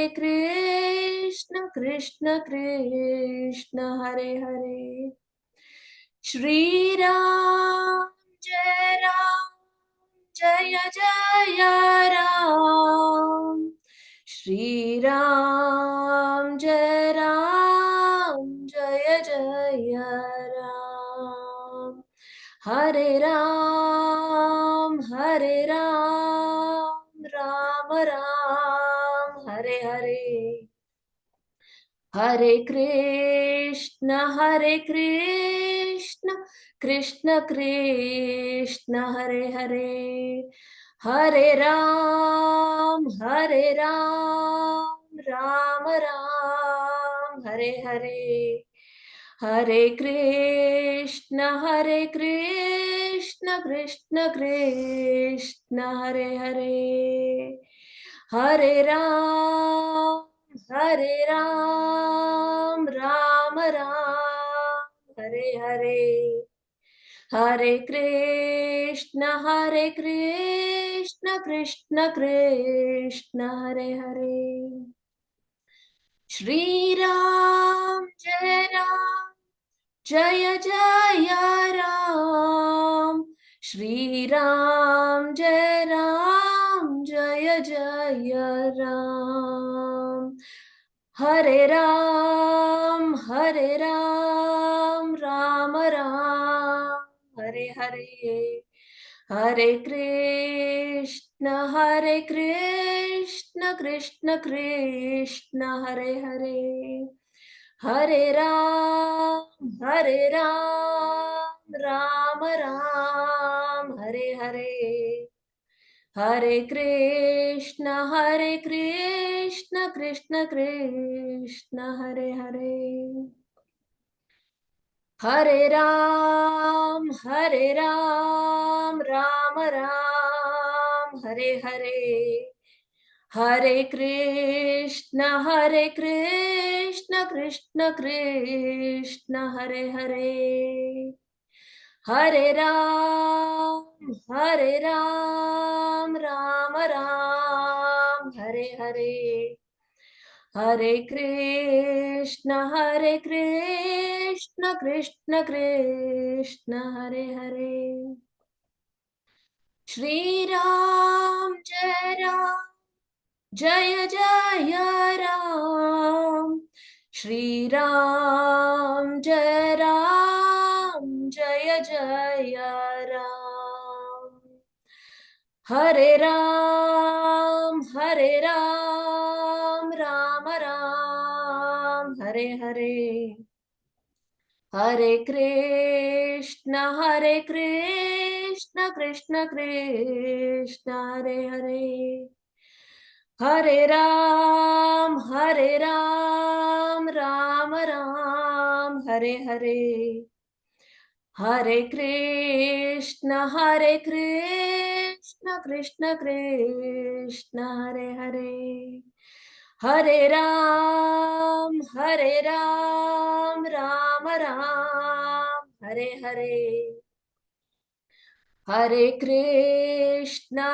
कृष्ण कृष्ण कृष्ण हरे हरे. श्री राम जय राम जय जय राम. श्री राम जय राम जय जय राम. हरे राम राम राम हरे हरे. हरे कृष्ण कृष्ण कृष्ण हरे हरे. हरे राम राम राम हरे हरे. हरे कृष्ण कृष्ण कृष्ण हरे हरे. हरे राम राम राम हरे हरे. हरे कृष्ण कृष्ण कृष्ण हरे हरे. श्री राम जय राम जय जय राम. श्री राम जय राम जय जय राम. हरे Ram Ram Ram Hare Hare. Hare Hare Krishna Hare Krishna Krishna Krishna Hare Hare Hare Ram Ram Ram Hare Hare Hare Krishna Krishna Krishna Hare Hare Hare Ram Ram Ram Hare Hare Hare Krishna Krishna Krishna Hare Hare Hare Ram Ram Ram Hare Hare Hare Krishna Krishna Krishna Hare Hare Shri Ram Jaya Jaya Ram Shri Ram Jaya Jaya Ram Hare Ram Ram Ram Hare Hare Hare Krishna Krishna Krishna Hare Hare Hare Ram Ram Ram Hare Hare Hare Krishna Krishna Krishna Hare Hare Hare Ram Ram Ram Hare Hare Hare Krishna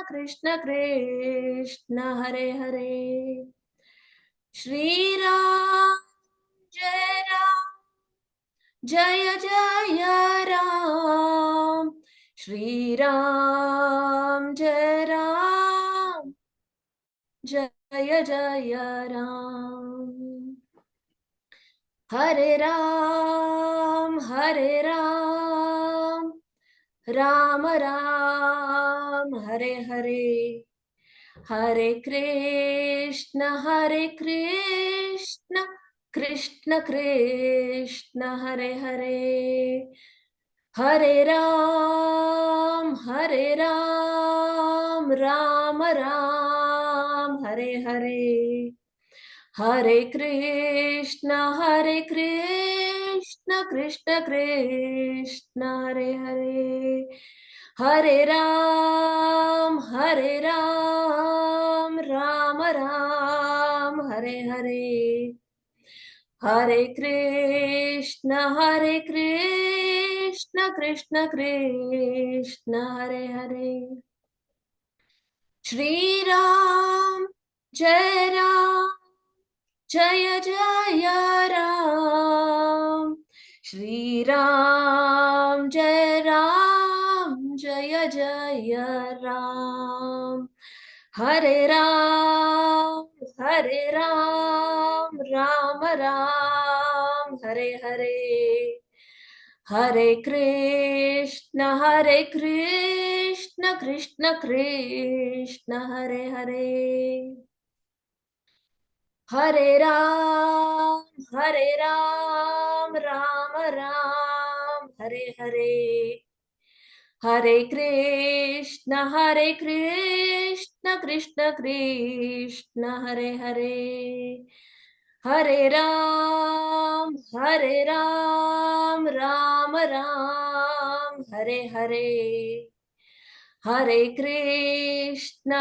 Krishna Krishna Hare Hare Shri Ram Jaya Jaya Ram Shri Ram Jaya Jaya Ram Hare Ram Ram Ram Hare Hare Hare Krishna Krishna Krishna Hare Hare Hare Ram Ram Ram Hare Hare Hare Krishna Krishna Krishna Hare Hare Hare Ram Ram Ram Hare Hare Hare Krishna Krishna Krishna Hare Hare Shri Ram Jaya Jaya Ram Shri Ram Jaya Jaya Ram Hare Ram Ram Ram Hare Hare Hare Krishna Krishna Krishna Hare Hare Hare Ram Ram Ram Hare Hare Hare Krishna Krishna Krishna Hare Hare Hare Ram Ram Ram Hare Hare Hare Krishna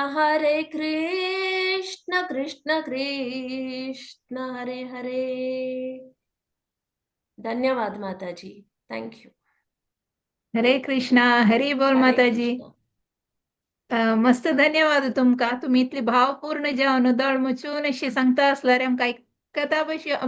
Krishna Krishna Hare Hare धन्यवाद माताजी. Thank you. हरे कृष्णा, हरी बोल हरे माताजी. कृष्णा. मस्त धन्यवाद तुमका. तुम्ही इतली भावपूर्ण जावन दळ मुचून अशी सांगता आसल्यार आमकां आयकता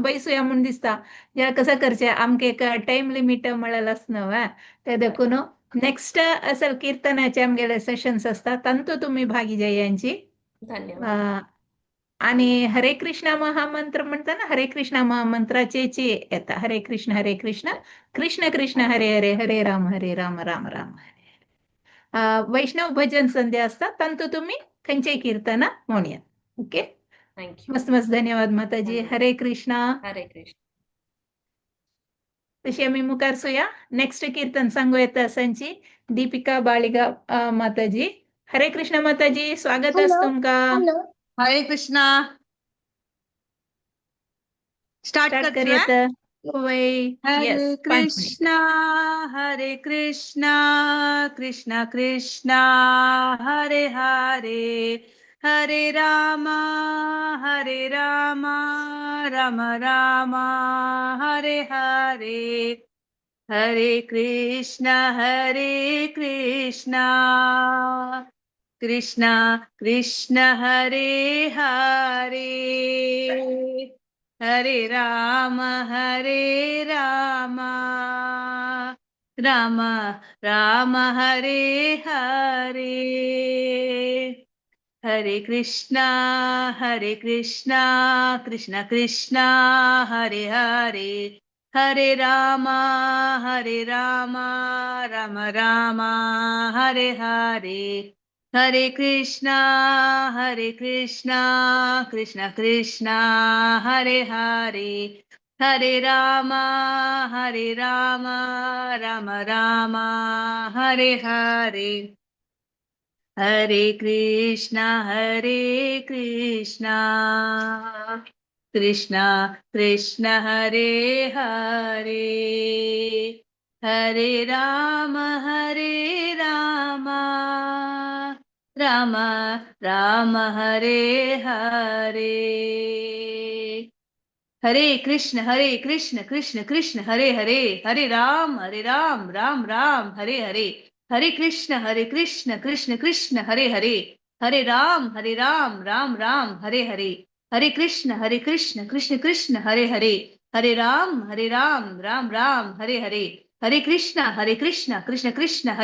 बैसुया म्हूण दिसता. जाल्यार कसं करचें, आमकां एक टायम लिमीट म्हळ्यार आसना ते देखून नेक्स्ट असल कीर्तनाचे आमगेले सेशन्स आसता तांतू तुमी भागी जायांची. धन्यवाद. आनी हरे कृष्णा महामंत्र म्हणतना हरे कृष्णा महामंत्राचेच येता. हरे कृष्ण हरे कृष्ण कृष्ण कृष्ण हरे हरे, हरे राम हरे राम राम राम हरे हरे. वैष्णव भजन संध्या आसता तांतू तुमी खंयचेय कीर्तनां म्हणयात. ओके. Thank you. मस्त मस्त धन्यवाद माताजी. हरे कृष्णा. हरे कृष्ण. तशी आमी मुखार सुया. नेक्स्ट कीर्तन सांगू येता आसांची दीपिका बाळिगा माताजी. हरे कृष्ण माताजी, स्वागत आसा तुमकां. हॅलो. हरे कृष्णा. स्टार्ट स्टार्ट करचो. करयात. वय. हरे येस, 5 minute. Krishna Hare Krishna Krishna Krishna Hare Hare, Hare Ram Hare Ram Ram Ram Hare Hare, Hare Krishna Hare Krishna Krishna Krishna Hare Hare, Hare Ram Hare Ram Ram Ram Hare Hare, Hare Krishna Hare Krishna Krishna Krishna Hare Hare, Hare Ram Hare Ram Ram Ram Hare Hare, Hare Krishna Hare Krishna Krishna Krishna Hare Hare, Hare Ram Hare Ram Ram Ram Hare Hare, Hare Krishna Hare Krishna Krishna Krishna Hare Hare, Hare Ram Hare Ram Ram Ram Hare Hare, Hare Krishna Hare Krishna Krishna Krishna Hare Hare, Hare Ram Hare Ram Ram Ram Hare Hare, Hare Krishna Hare Krishna Krishna Krishna Hare Hare, Hare Ram Hare Ram Ram Ram Hare Hare, Hare Krishna Hare Krishna Krishna Krishna Hare Hare, Hare Ram Hare Ram Ram Ram Hare Hare, Hare Krishna Hare Krishna Krishna Krishna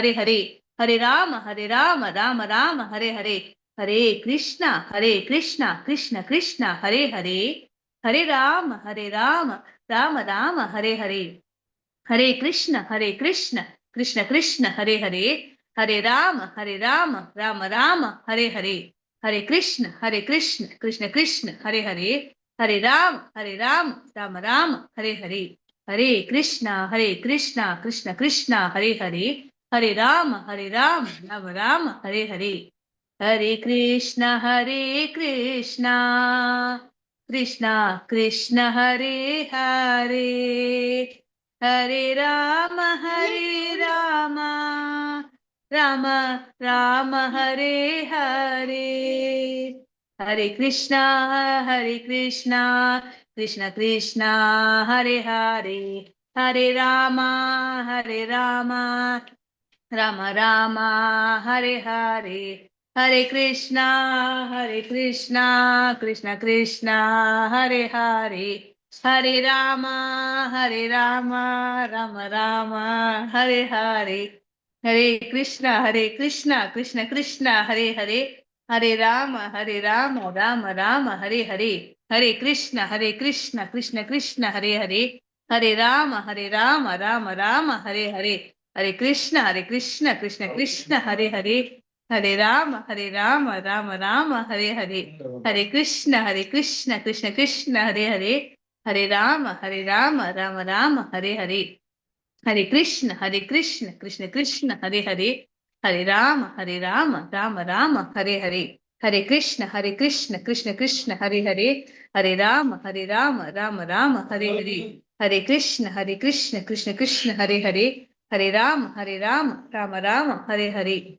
Hare Hare, Hare Ram Hare Ram Ram Ram Hare Hare, Hare Krishna Hare Krishna Krishna Krishna Hare Hare, Hare Ram Hare Ram Ram Ram Hare Hare, Hare Krishna Hare Krishna Krishna Krishna Hare Hare, Hare Ram Hare Ram Ram Ram Hare Hare, Hare Krishna Hare Krishna Krishna Krishna Hare Hare, Hare Ram Hare Ram Ram Ram Hare Hare, Hare Krishna Hare Krishna Krishna Krishna Hare Hare, Hare Ram Hare Ram Ram Ram Hare Hare, Hare Krishna Hare Krishna Krishna Krishna Hare Hare, Hare Ram Hare Ram Ram Ram Hare Hare, Hare Krishna Hare Krishna Krishna Krishna Hare Hare, Hare Ram Hare Ram Ram Ram Hare Hare, Hare Krishna Hare Krishna Krishna Krishna Hare Hare, Hare Ram Hare Ram Ram Ram Hare Hare, Hare Krishna Hare Krishna Krishna Krishna Hare Hare, Hare Ram Hare Ram Ram Ram Hare Hare, Hare Krishna Hare Krishna Krishna Krishna Hare Hare, Hare Ram Hare Ram Ram Ram Hare Hare, Hare Krishna Hare Krishna Krishna Krishna Hare Hare, Hare Ram Hare Ram Ram Ram Hare Hare, Hare Krishna Hare Krishna Krishna Krishna Hare Hare, Hare Ram Hare Ram Ram Ram Hare Hare, Hare Krishna Hare Krishna Krishna Krishna Hare Hare, Hare Ram Hare Ram Ram Ram Hare Hare, Hare Krishna Hare Krishna Krishna Krishna Hare Hare, Hare Ram Hare Ram Ram Ram Hare Hare, Hare Krishna Hare Krishna Krishna Krishna Hare Hare, Hare Ram Hare Ram Ram Ram Hare Hare,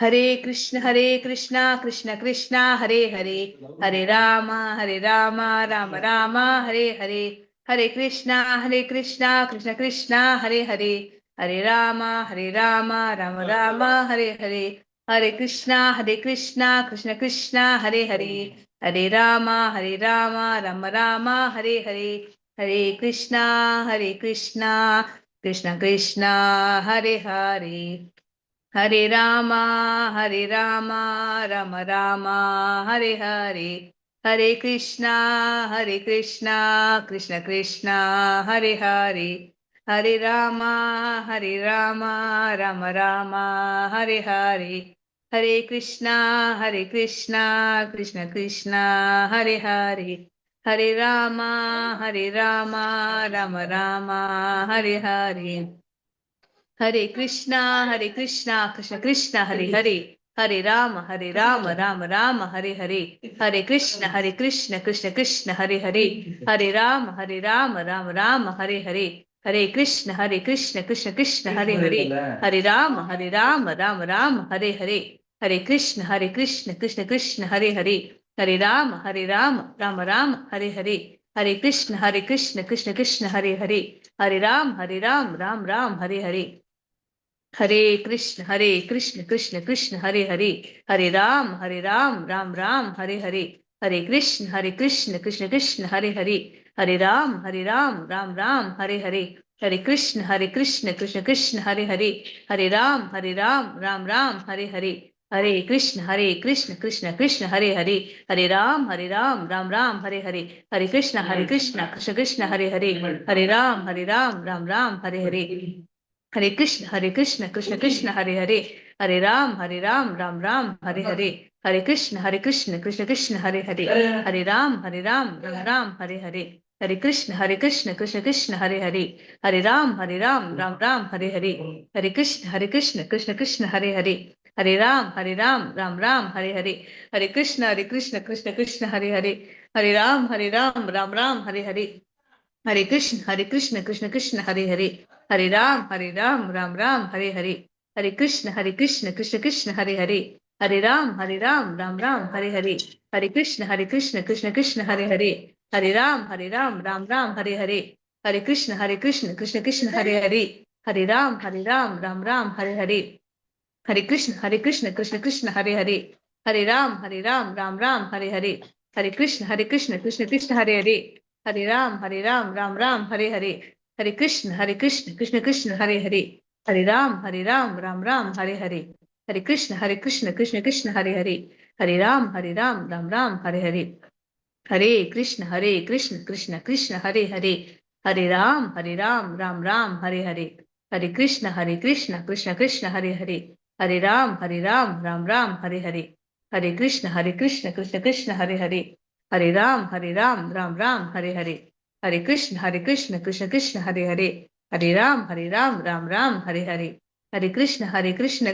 Hare Krishna Hare Krishna Krishna Krishna Hare Hare, Hare Ram Hare Ram Ram Ram Hare Hare, Hare Krishna Hare Krishna Krishna Krishna Hare Hare, Hare Ram Hare Ram Ram Ram Hare Hare, Hare Krishna Hare Krishna Krishna Krishna Hare Hare, Hare Ram Hare Ram Ram Ram Hare Hare, Hare Krishna Hare Krishna Krishna Krishna Hare Hare. Hare Rama Rama Rama Hare Hare. Hare Krishna Krishna Krishna Hare Hare. Hare Rama Rama Rama Hare Hare. Hare Krishna Krishna Krishna Hare Hare. Hare Rama Rama Rama Hare Hare. Hare Krishna Krishna Krishna Hare Hare. Hare Rama Rama Rama Hare Hare. Hare Krishna Krishna Krishna Hare Hare. Hare Rama Rama Rama Hare Hare. Hare Krishna Krishna Krishna Hare Hare. Hare Rama Rama Rama Hare Hare. Hare Krishna Krishna Krishna Hare Hare. Hare Rama Rama Rama Hare Hare. Hare Krishna Krishna Krishna Hare Hare. Hare Rama Rama Rama Hare Hare. Hare Krishna Krishna Krishna Hare Hare. Hare Rama Rama Rama Hare Hare. Hare Krishna Krishna Krishna Hare Hare. Hare Rama Rama Rama Hare Hare. Hare Krishna Krishna Krishna Hare Hare. Hare Rama Rama Rama Hare Hare. Hare Krishna Krishna Krishna Hare Hare. Hare Rama Rama Rama Hare Hare. Hare Krishna Krishna Krishna Hare Hare. Hare Rama Rama Rama Hare Hare. Hare Krishna Krishna Krishna Hare Hare. Hare Rama Rama Rama Hare Hare. Hare Krishna Krishna Krishna Hare Hare. Hare Rama Rama Rama Hare Hare. Hare Krishna Krishna Krishna Hare Hare. Hare Rama Rama Rama Hare Hare. Hare Krishna Krishna Krishna Hare Hare. Hare Rama Rama Rama Hare Hare. Hare Krishna Krishna Krishna Hare Hare. Hare Rama Rama Rama Hare Hare. Hare Krishna Krishna Krishna Hare Hare. Hare Rama Rama Rama Hare Hare. Hare Krishna Krishna Krishna Hare Hare. Hare Rama Rama Rama Hare Hare. Hare Krishna Krishna Krishna Hare Hare. Hare Rama Rama Rama Hare Hare. Hare Krishna Krishna Krishna Hare Hare. Hare Rama Rama Rama Hare Hare. Hare Krishna Krishna Krishna Hare Hare. Hare Rama Rama Rama Hare Hare. Hare Krishna Krishna Krishna Hare Hare. Hare Rama Rama Rama Hare Hare. Hare Krishna Krishna Krishna Hare Hare. Hare Rama Rama Rama Hare Hare. Hare Krishna Krishna Krishna Hare Hare. Hare Rama Rama Rama Hare Hare. Hare Krishna Krishna Krishna Hare Hare. Hare Rama Rama Rama Hare Hare. Hare Krishna Krishna Krishna Hare Hare. Hare Rama Rama Rama Hare Hare. Hare Krishna Krishna Krishna Hare Hare. Hare Rama Rama Rama Hare Hare. Hare Krishna Krishna Krishna Hare Hare. Hare Rama Rama Rama Hare Hare. Hare Krishna Krishna Krishna Hare Hare. Hare Rama Rama Rama Hare Hare. Hare Krishna Krishna Krishna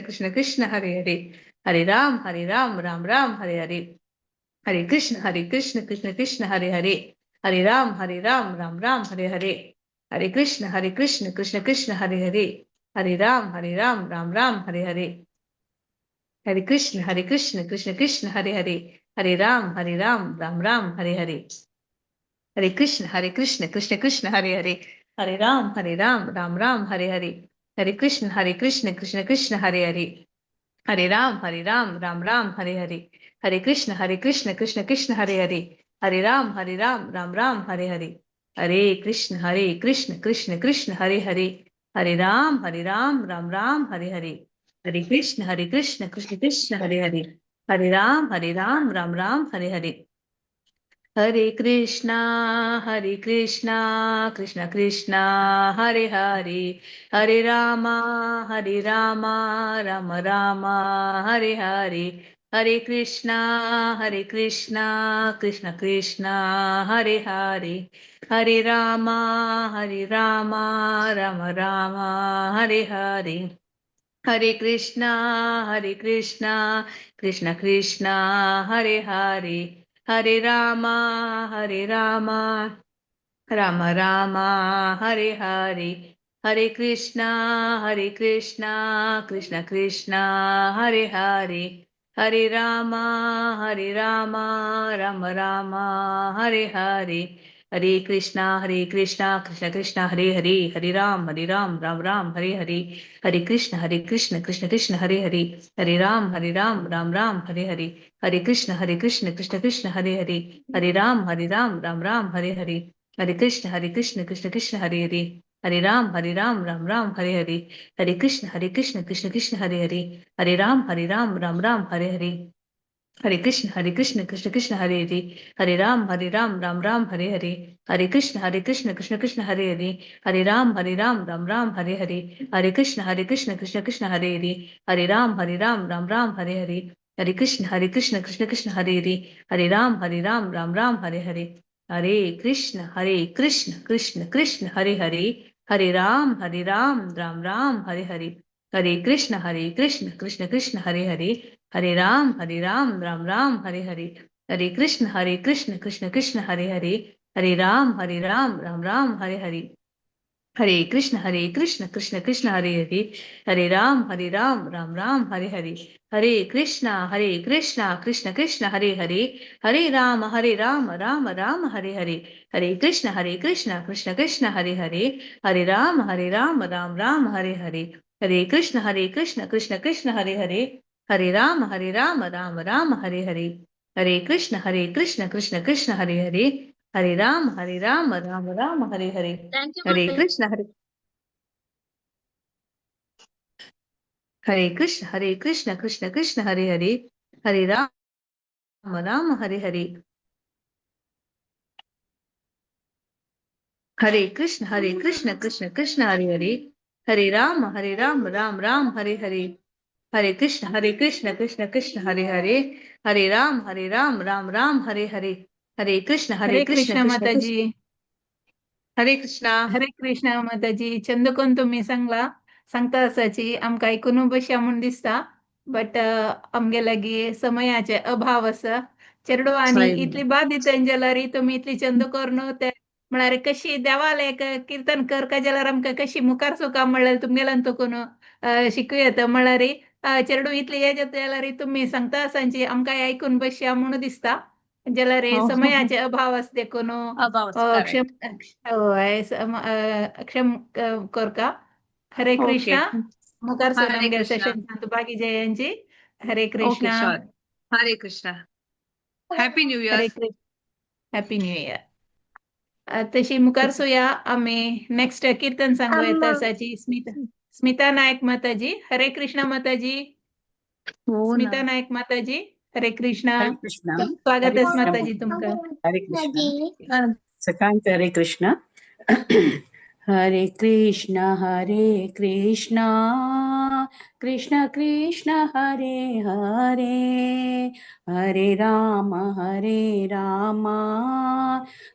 Hare Hare. Hare Rama Rama Rama Hare Hare. Hare Krishna Krishna Krishna Hare Hare. Hare Rama Rama Rama Hare Hare. Hare Krishna Krishna Krishna Hare Hare. Hare Rama Rama Rama Hare Hare. Hare Krishna Krishna Krishna Hare Hare. Hare Rama Rama Rama Hare Hare. Hare Krishna Krishna Krishna Hare Hare. Hare Rama Rama Rama Hare Hare. Hare Krishna Krishna Krishna Hare Hare. Hare Rama Rama Rama Hare Hare. Hare Krishna Krishna Krishna Hare Hare. Hare Rama Rama Rama Hare Hare. Hare Krishna Krishna Krishna Hare Hare. Hare Rama Rama Rama Hare Hare. Hare Krishna Krishna Krishna Hare Hare. Hare Rama Rama Rama Hare Hare. Hare Krishna Krishna Krishna Hare Hare. Hare Rama Rama Rama Hare Hare. Hare Krishna Krishna Krishna Hare Hare. Hare Rama Rama Rama Hare Hare. Hare Krishna Krishna Krishna Hare Hare. Hare Rama Rama Rama Hare Hare. Hare Krishna Krishna Krishna Hare Hare. Hare Rama Rama Rama Hare Hare. Hare Krishna Krishna Krishna Hare Hare. Hare Rama Rama Rama Hare Hare. Hare Krishna Krishna Krishna Hare Hare. Hare Rama Rama Rama Hare Hare. Hare Krishna Krishna Krishna Hare Hare. Hare Ram Hare Ram Ram Ram Hare Hare. Hare Krishna Krishna Krishna Hare Hare, Hare Ram Ram Ram Hare Hare. Hare Krishna Krishna Krishna Hare Hare, Hare Ram Ram Ram Hare Hare. Hare Krishna Krishna Krishna Hare Hare, Hare Ram Ram Ram Hare Hare. Hare Krishna Krishna Krishna Hare Hare, Hare Ram Ram Ram Hare Hare. Hare Krishna Krishna Krishna Hare Hare, Hare Ram Ram Ram Hare Hare. Hare Krishna Krishna Krishna Hare Hare, Hare Ram Ram Ram Hare Hare. Hare Krishna Krishna Krishna Hare Hare, Hare Ram Ram Ram Hare Hare. Hare Krishna Krishna Krishna Hare Hare, Hare Ram Ram Ram Hare Hare. Hare Krishna Krishna Krishna Hare Hare, Hare Ram Ram Ram Hare Hare. Hare Krishna Krishna Krishna Hare Hare, Hare Ram Ram Ram Hare Hare. Hare Krishna Krishna Krishna Hare Hare, Hare Ram Ram Ram Hare Hare. Hare Krishna Krishna Krishna Hare Hare, Hare Ram Ram Ram Hare Hare. Hare Krishna Krishna Krishna Hare Hare, Hare Ram Ram Ram Hare Hare. Thank you हरे माताजी. कृष्ण हरे हरे कृष्ण कृष्ण कृष्ण हरे हरे, हरे राम राम हरे हरे। हरे कृष्ण कृष्ण कृष्ण हरे हरे, हरे राम राम राम हरे हरे। हरे कृष्ण कृष्ण कृष्ण हरे हरे, हरे राम राम राम हरे हरे। हरे कृष्ण हरे कृष्ण कृष्ण कृष्ण कृष्ण माताजी. हरे कृष्णा. हरे कृष्ण माताजी. चंद कोण तुम्ही सांगला सांगता आसाची आमकां आयकून बशया म्हूण दिसता, बट आमगे लागीं समयाचे अभाव आसा चेडो आनी इतली बाद दिता जाल्यार तुमी इतली चंद करून ते म्हळ्यार कशी देवाले एक किर्तन करका जाल्यार आमकां कशी मुखार सुका म्हणल्यार तुमगेल्यान तुकून शिकूं येता. म्हळ्यार चेडूं इतली येज येता जाल्यार तुमी सांगता आसांची आमकां आयकून बशया म्हूण दिसता, जाल्यार हो समयाचे अभाव आसा देखून अभाव क्षम करेक्ट. हय क्षम करका. हरे ओके कृष्णा. मुखार सून हरे आमगे कृष्णा. सेशन बाकी जयांची. Hare okay Krishna. Sure. Hare Krishna. Happy new Hare year. Krishna. Happy new year. तशी मुखार सुया आमी नेक्स्ट कीर्तन सांगू येता आसाची स्मिता स्मिता नायक माताजी. हरे कृष्णा माताजी. हो ना. स्मिता नायक माताजी हरे कृष्णा. हरे कृष्णा. स्वागत हरे आसा कृष्णा माताजी तुमकां. हरे कृष्णा. सकाळचं हरे कृष्णा. हरे कृष्ण हरे कृष्ण कृष्ण कृष्ण हरे हरे, हरे राम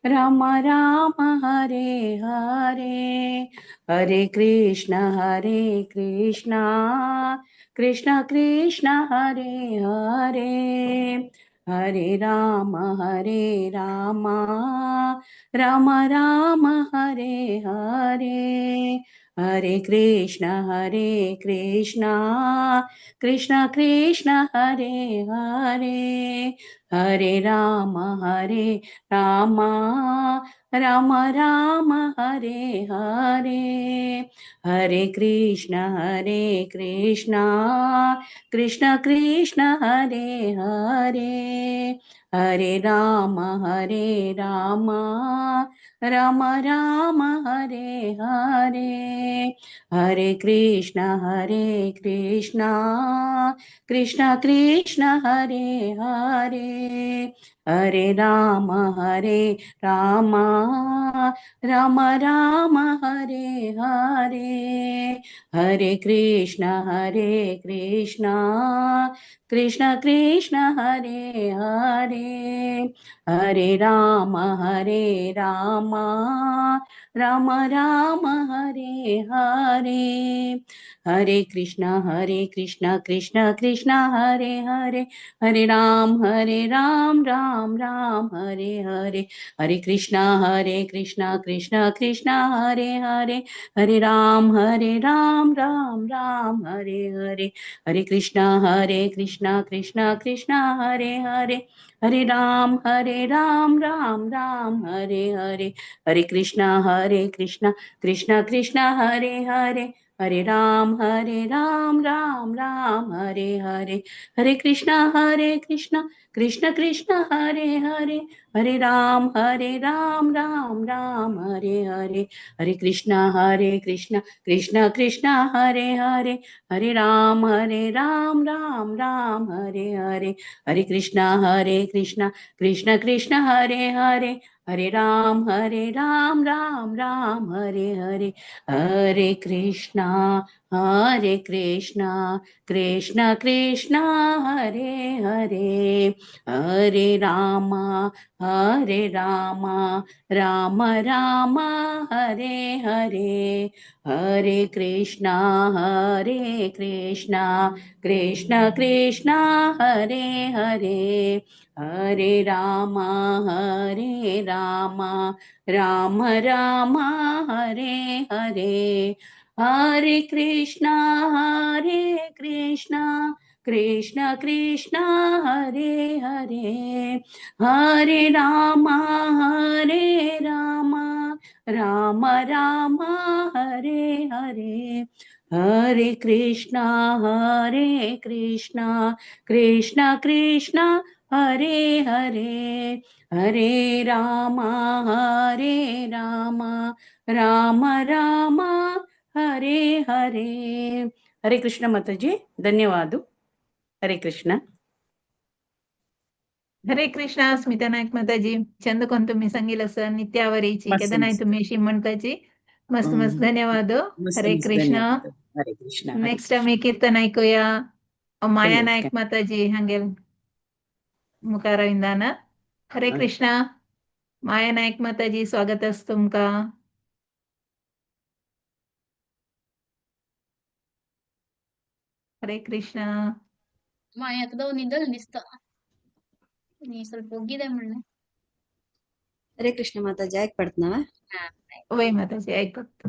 राम राम हरे हरे। हरे कृष्ण कृष्ण कृष्ण हरे हरे, हरे राम राम राम हरे हरे। हरे कृष्ण कृष्ण कृष्ण हरे हरे, हरे राम राम राम हरे हरे। हरे कृष्ण कृष्ण कृष्ण हरे हरे, हरे राम राम राम हरे हरे। हरे कृष्ण कृष्ण कृष्ण हरे हरे, हरे राम राम राम हरे हरे। हरे कृष्ण कृष्ण कृष्ण हरे हरे, हरे राम राम राम हरे हरे। हरे कृष्ण कृष्ण कृष्ण हरे हरे, हरे राम राम राम हरे हरे। हरे कृष्ण कृष्ण कृष्ण हरे हरे, हरे राम राम राम हरे हरे। हरे कृष्ण कृष्ण कृष्ण हरे हरे, हरे राम राम राम हरे हरे। हरे कृष्ण कृष्ण कृष्ण हरे हरे, हरे राम राम राम हरे हरे। हरे कृष्णा कृष्ण कृष्ण हरे हरे, हरे राम राम राम हरे हरे। हरे कृष्णा कृष्ण कृष्ण हरे हरे, हरे राम राम राम हरे हरे। हरे कृष्णा कृष्ण कृष्ण हरे हरे, हरे राम राम राम हरे हरे। हरे कृष्णा कृष्ण कृष्ण हरे हरे, हरे राम राम राम हरे हरे। हरे कृष्णा कृष्ण कृष्ण हरे हरे, हरे राम राम राम हरे हरे। हरे कृष्णा कृष्ण कृष्ण हरे हरे, हरे राम राम राम हरे हरे। हरे कृष्णा कृष्ण कृष्ण हरे हरे, हरे राम राम राम हरे हरे। हरे कृष्ण माताजी, धन्यवाद। हरे कृष्ण। हरे कृष्णा स्मिता नायक माताजी, चंद कोण तुम्ही सांगितलं सर नित्यावरीची मस्त केदनाय मस्त. तुम्ही अशी म्हणताची, मस्त मस्त धन्यवाद। मस्त हरे मस्त कृष्ण। धन्यवाद. हरे कृष्ण हरे नेक्स्ट आम्ही कीर्तन ऐकूया माया खंडित नायक माताजी हांगेल मुखारविंदान। हरे हय. कृष्णा माया नायक माताजी, स्वागत आसा तुमकां। हरे कृष्ण। मायाक दोन दल दिसता ನೀ ಸ್ವಲ್ಪ ಒಗ್ಗಿದೆ म्हणले. हरे कृष्ण माताजी, ऐक पडत ना? वय माताजी ऐक फक्त.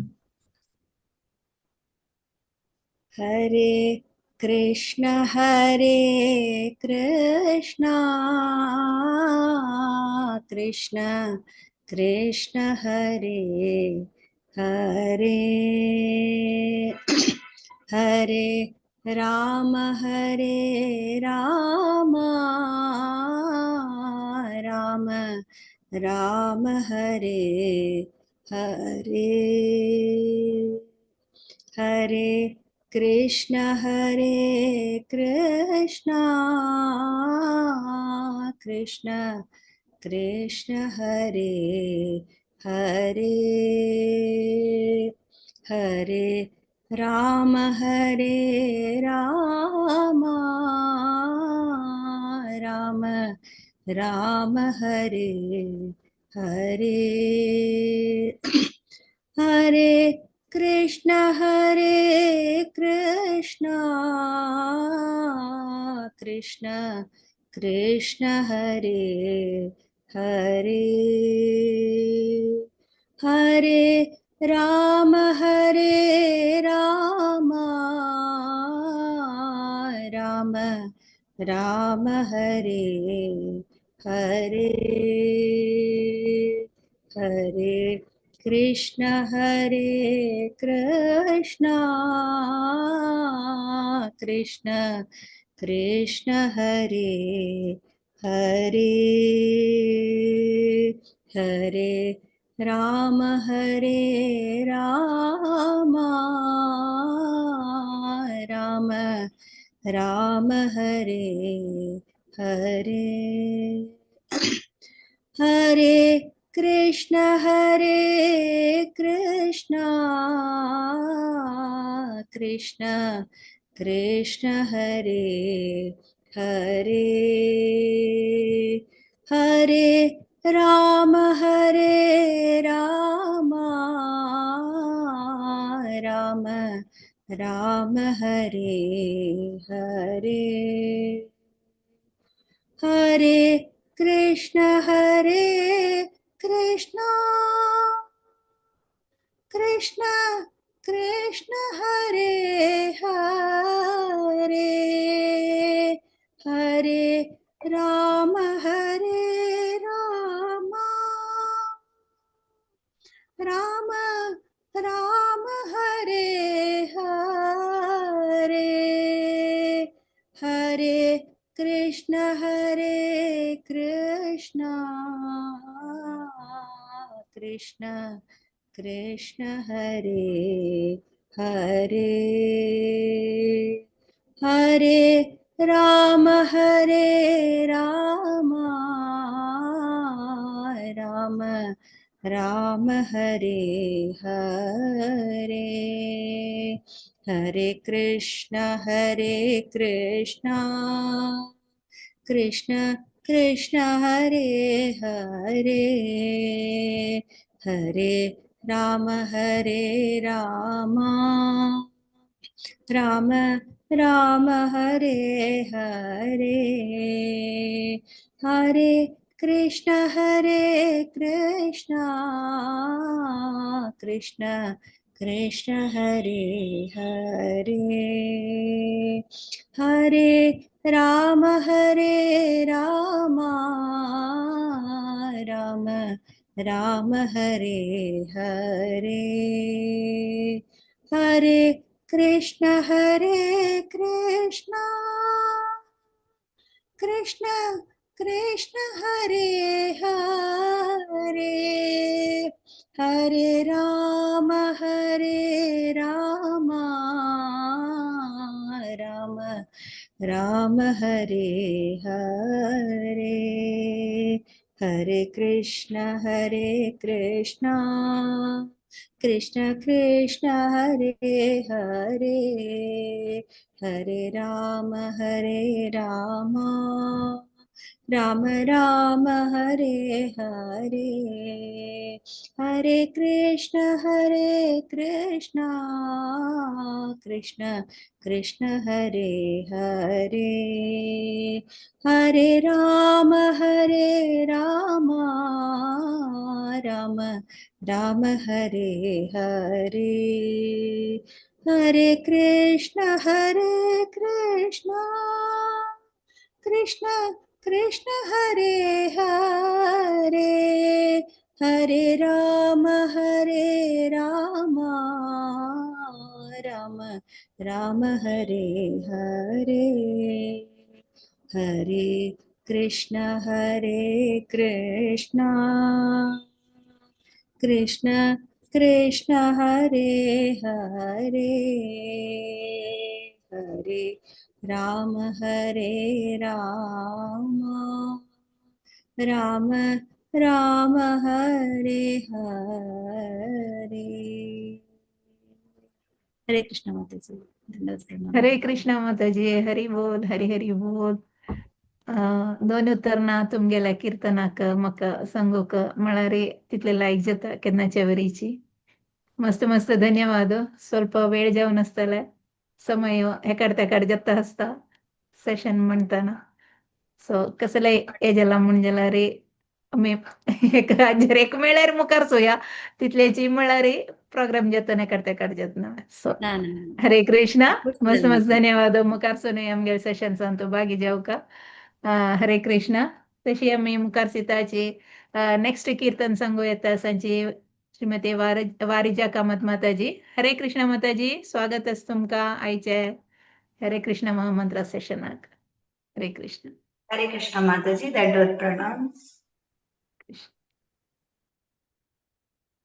हरे कृष्ण कृष्ण कृष्ण हरे हरे, हरे राम राम राम हरे हरे। हरे कृष्ण कृष्ण कृष्ण हरे हरे, हरे राम राम राम हरे हरे। हरे कृष्ण कृष्ण कृष्ण हरे हरे, हरे राम राम राम हरे हरे। हरे कृष्ण कृष्ण कृष्ण हरे हरे, हरे राम राम राम हरे हरे। हरे कृष्ण कृष्ण कृष्ण हरे हरे, हरे राम राम राम हरे हरे। हरे कृष्ण कृष्ण कृष्ण हरे हरे, हरे राम राम राम हरे हरे। हरे कृष्ण हरे कृष्ण कृष्ण कृष्ण हरे हरे हरे राम हरे राम राम राम हरे हरे हरे कृष्ण कृष्ण कृष्ण हरे हरे हरे राम राम राम हरे हरे हरे कृष्ण कृष्ण कृष्ण हरे हरे हरे राम राम राम हरे हरे हरे कृष्ण कृष्ण कृष्ण हरे हरे हरे राम राम राम हरे हरे हरे कृष्ण कृष्ण कृष्ण हरे हरे हरे राम राम राम हरे हरे हरे कृष्ण कृष्ण कृष्ण हरे हरे हरे राम राम राम हरे हरे हरे कृष्ण कृष्ण कृष्ण हरे हरे हरे राम राम राम हरे हरे हरे कृष्ण कृष्ण कृष्ण हरे हरे हरे राम राम राम हरे हरे। हरे कृष्ण माता जी, धन्यवाद प्रणाम। हरे कृष्ण माताजी, हरी बोल, हरी हरी बोल। दोन उतरना तुमगेल्या कीर्तनाक म्हाका सांगूक म्हळ्यार तितले लायक जाता केन्नाच्या वरीची। मस्त मस्त धन्यवाद। ಸ್ವಲ್ಪ वेळ जावन आसतले, समय हेकाड तेकाड जाता आसता सेशन म्हणटाना। सो कसले हे जाला म्हूण जाल्यार आमी एक एक मेळ्यार मुखार सोया तितल्याची म्हळ्यार प्रोग्राम जाता हेकाड तेकाड जातना। सो ना ना, हरे कृष्णा, मस्त मस्त धन्यवाद। धन्यवाद। मुखार सोनूय आमगेले सेशन्सान तूं भागी जावका। हरे कृष्णा। तशी आमी मुखार सीताची नेक्स्ट कीर्तन सांगू येता सांची श्रीमती वारिजा कामत माताजी। हरे कृष्ण माताजी, स्वागत आसा तुमकां आयचे हरे कृष्ण महामंत्र सेशनाक। हरे कृष्ण। हरे कृष्ण माताजी, दंडवत प्रणाम।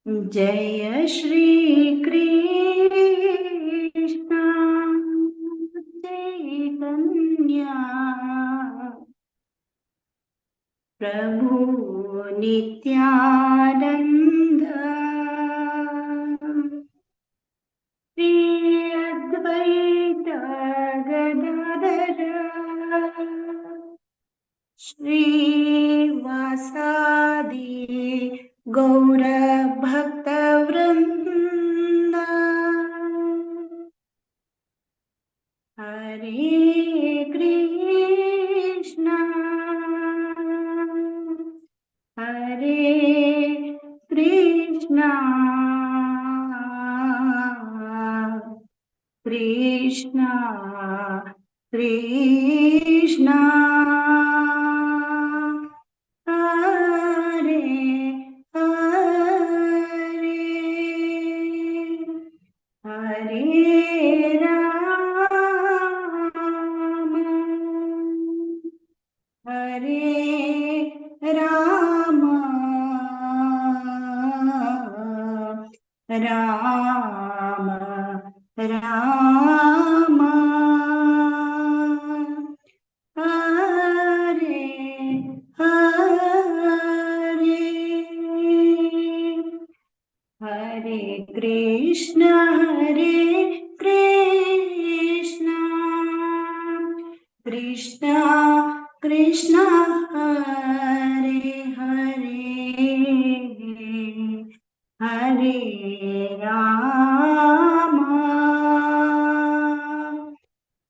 जय श्री कृष्ण चैतन्य प्रभु नित्यानंद श्री अद्वैत गदाधर श्रीवासादि गौर भक्तवृंद हरे कृष्ण हरे कृष्ण कृष्ण कृष्ण हरे हरे हरे राम राम राम हरे हरे। हरे कृष्ण हरे कृष्ण कृष्ण कृष्ण हरे हरे। हरे राम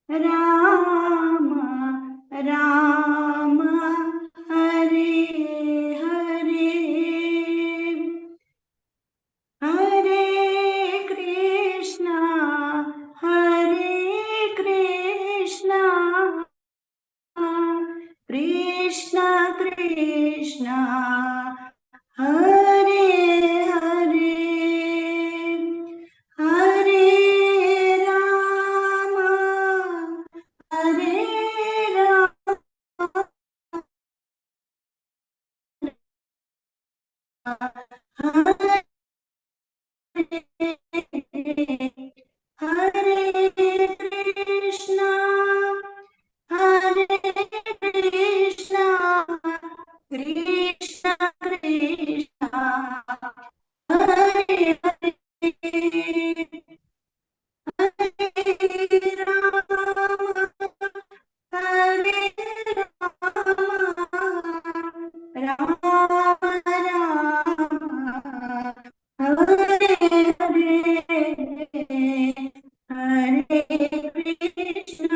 राम राम हरे हरे। हरे कृष्ण हरे कृष्ण कृष्ण कृष्ण हरे हरे। हरे राम हरे राम हरे हरे कृष्ण हरे कृष्ण कृष्ण कृष्ण हरे हरे। हरे राम हरे राम राम राम हरे हरे। हरे कृष्ण हरे कृष्ण।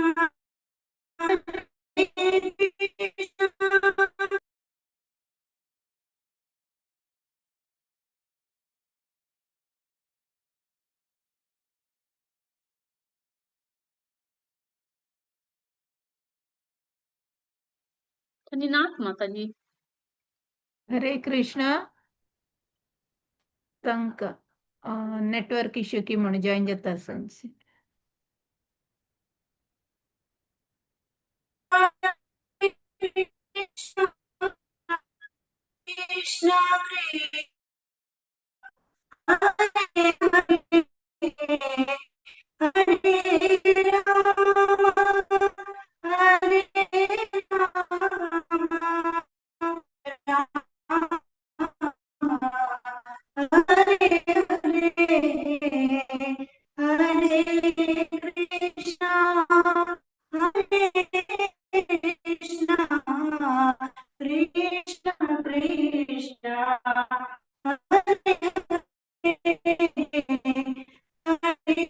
धन्यनाथ माताजी। हरे कृष्ण। तांकां नेटवर्क इश्यू की म्हूण जॉयन जाता आसत। कृष्ण कृष्ण हरे हरे। हरे राम हरे राम राम हरे हरे। हरे कृष्ण हरे कृष्ण कृष्ण कृष्ण हरे हरे। हरे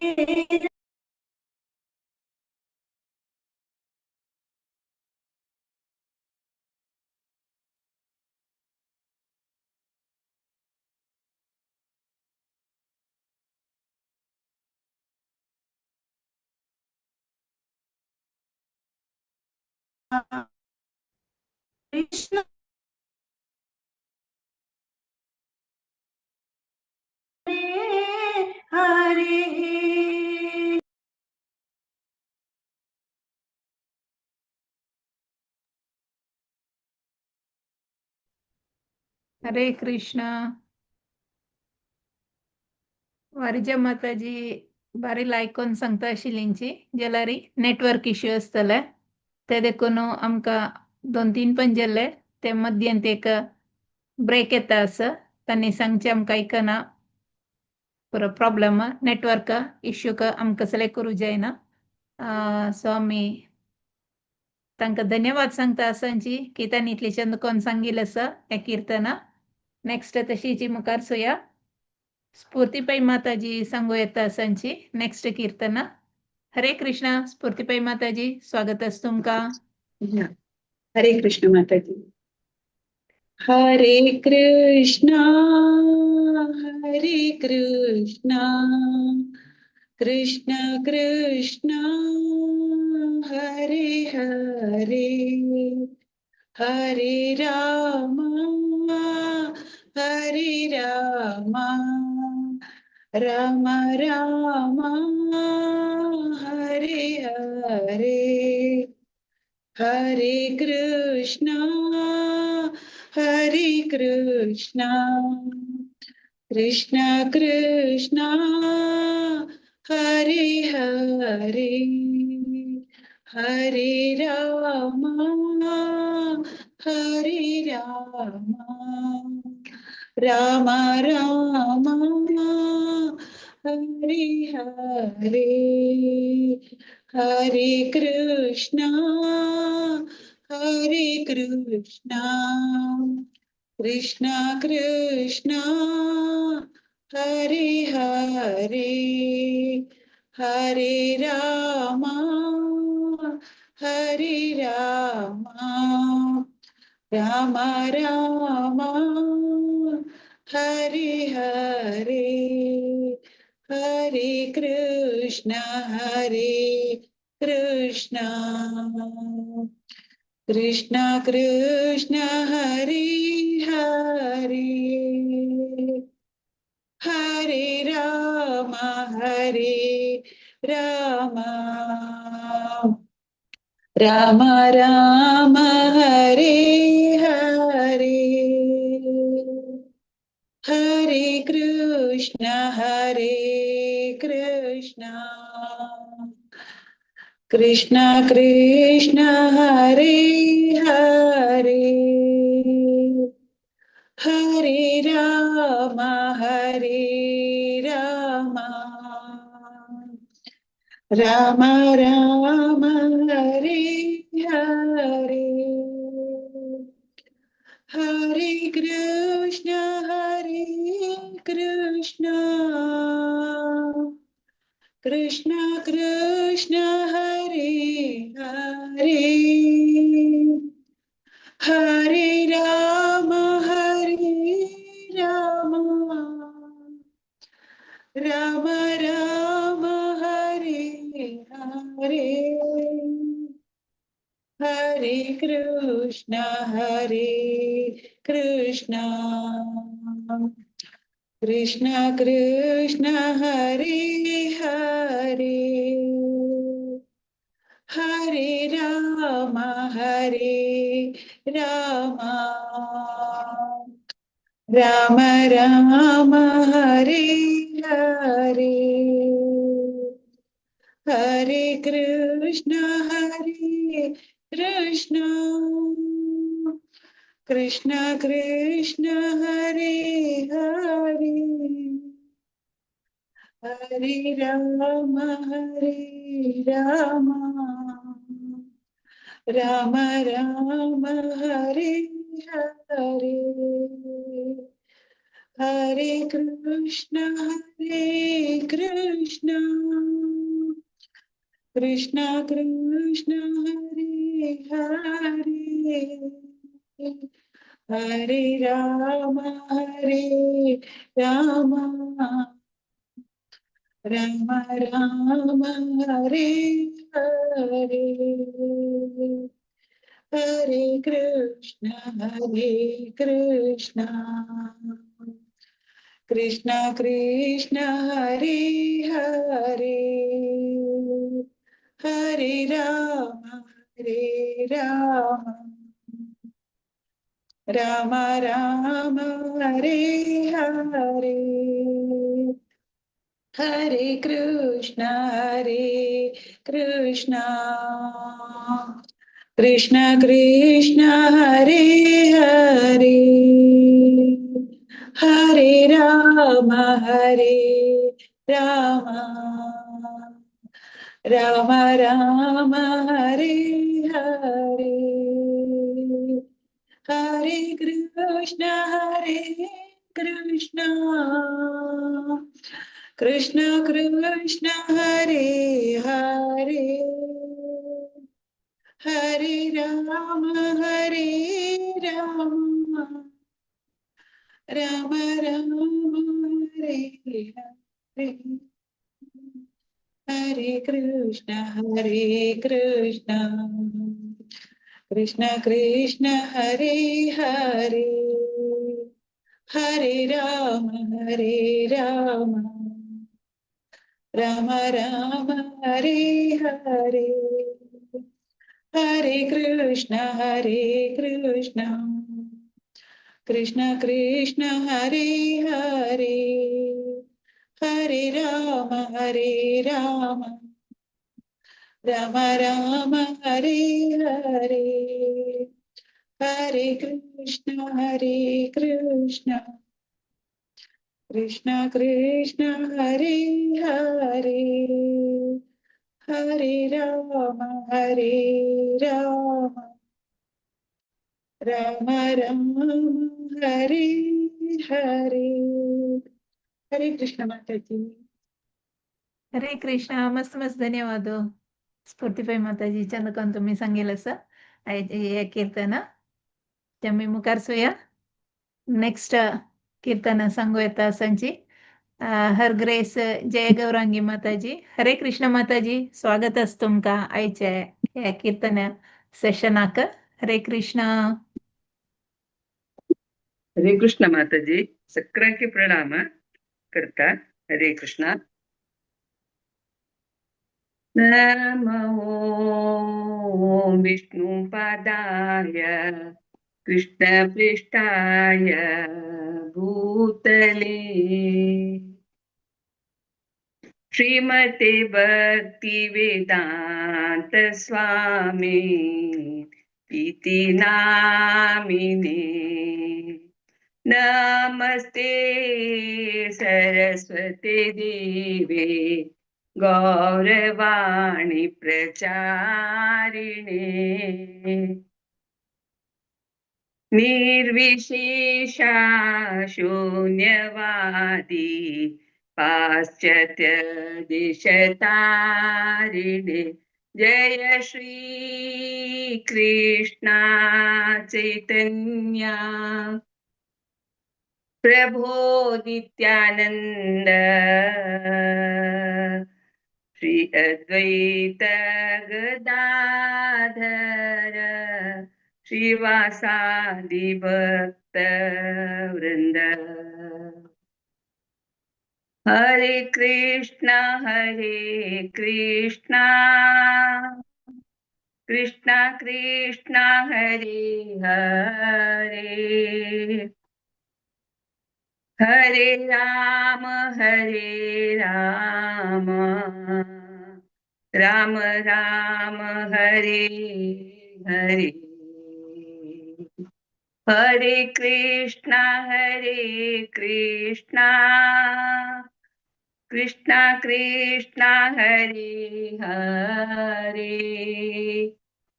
कृष्ण हरे। हरे कृष्ण। वारिजा माताजी बारी लायकोन सांगता आशिल्लींची जाल्यार नेटवर्क इश्यू आसतले ते देखून आमकां 2-3 पण जाल्ले ते मध्यंत एक ब्रेक येता आसा तांणी सांगचें आमकां आयकना पुरो प्रॉब्लम नेटवर्क इश्यूक आमकां सगळें करूं जायना। सो आमी तांकां धन्यवाद सांगता आसांची की तांणी इतलें चंद कोन्न सांगिल्लें आसा हें किर्तना। नेक्स्ट तशीच मुखार सोया स्फूर्ती पै माताजी सांगू येता आसांची नेक्स्ट किर्तना। हरे कृष्णा। स्फूर्ती पै माताजी स्वागत आसा तुमकां। हरे कृष्ण माताजी। हरे कृष्णा हरे कृष्णा कृष्ण कृष्ण हरे हरे। हरे राम हरे राम राम राम हरे हरे। हरे कृष्णा हरे Krishna Krishna Krishna Hare Hare, Hare Rama Hare Rama Rama Rama Hare Hare, Hare Krishna Hare Krishna Krishna Krishna Hare Hare, Hare Rama Hare Rama Rama Rama Hare Hare, Hare Krishna Hare Krishna Krishna Krishna Hare Hare, Hare Rama Hare Rama Rama Rama Hare Hare, Hare Krishna Hare Krishna Krishna Krishna Hare Hare, Hare Rama Hare Rama Rama Rama Hare Hare, Hare Krishna Hare Krishna Krishna Krishna Hare Hare, Hare Rama Hare Rama Rama Rama Hare Hare, Hare Krishna Hare Krishna Krishna Krishna Hare Hare, Hare Rama Hare Rama Rama Rama Hare Hare, Hare Krishna Hare Krishna Krishna Krishna Hare Hare, Hare Rama Hare Rama Rama Rama Hare Hare, Hare Krishna Hare Krishna Krishna Krishna Hare Hare, Hare Rama Hare Rama Rama Rama Hare Hare, Hare Krishna Hare Krishna Krishna Krishna Hare Hare, Hare Rama Hare Rama Rama Rama Hare Hare, Hare Krishna Hare Krishna Krishna Krishna Hare Hare, Hare Rama Hare Rama Rama Rama Hare Hare, Hare Krishna Hare Krishna Krishna Krishna Hare Hare, Hare Rama Hare Rama Rama Rama Hare Hare, Hare Krishna Hare Krishna Krishna Krishna Hare Hare, Hare Rama Hare Rama Rama Rama Hare Hare, Hare Krishna Hare Krishna Krishna Krishna Hare Hare, Hare Ram Hare Ram, Ram Ram Hare Hare. Hare Krishna Hare Krishna, Krishna Krishna Hare Hare, Hare Ram Hare Ram, Ram Ram Hare Hare. Hare Krishna Mataji. Hare Krishna. मस्त मस्त धन्यवाद स्फूर्तीबाई माताजी. चंद तुम्ही सांगेल असं हे कीर्तन आमी मुखार सुया. नेक्स्ट कीर्तन सांगू येता असांची हर ग्रेस जय गौरांगी माताजी. हरे कृष्ण माताजी, स्वागत आसा तुमकां आयच्या ह्या कीर्तन सेशनाक. हरे कृष्ण. हरे कृष्ण माताजी, सगळ्यांके प्रणाम करता. हरे कृष्ण. नमो विष्णुपादाय कृष्णपृष्ठाय भूतले श्रीमते भक्तिवेदांत स्वामी इति नामिने. नमस्ते सरस्वती देवे गौरवाणी प्रचारिणे निर्विशेषा शून्यवादी पाश्चात्य देशतारिणे. जय श्री कृष्णा चैतन्य प्रभो नित्यानंद श्री अद्वैत गदाधर श्रीवासादि भक्त वृंद. हरे कृष्णा हरे कृष्णा कृष्णा कृष्णा हरे हरे, हरे राम हरे राम राम राम हरे हरे. हरे कृष्णा हरे कृष्णा कृष्णा कृष्णा हरे हरे,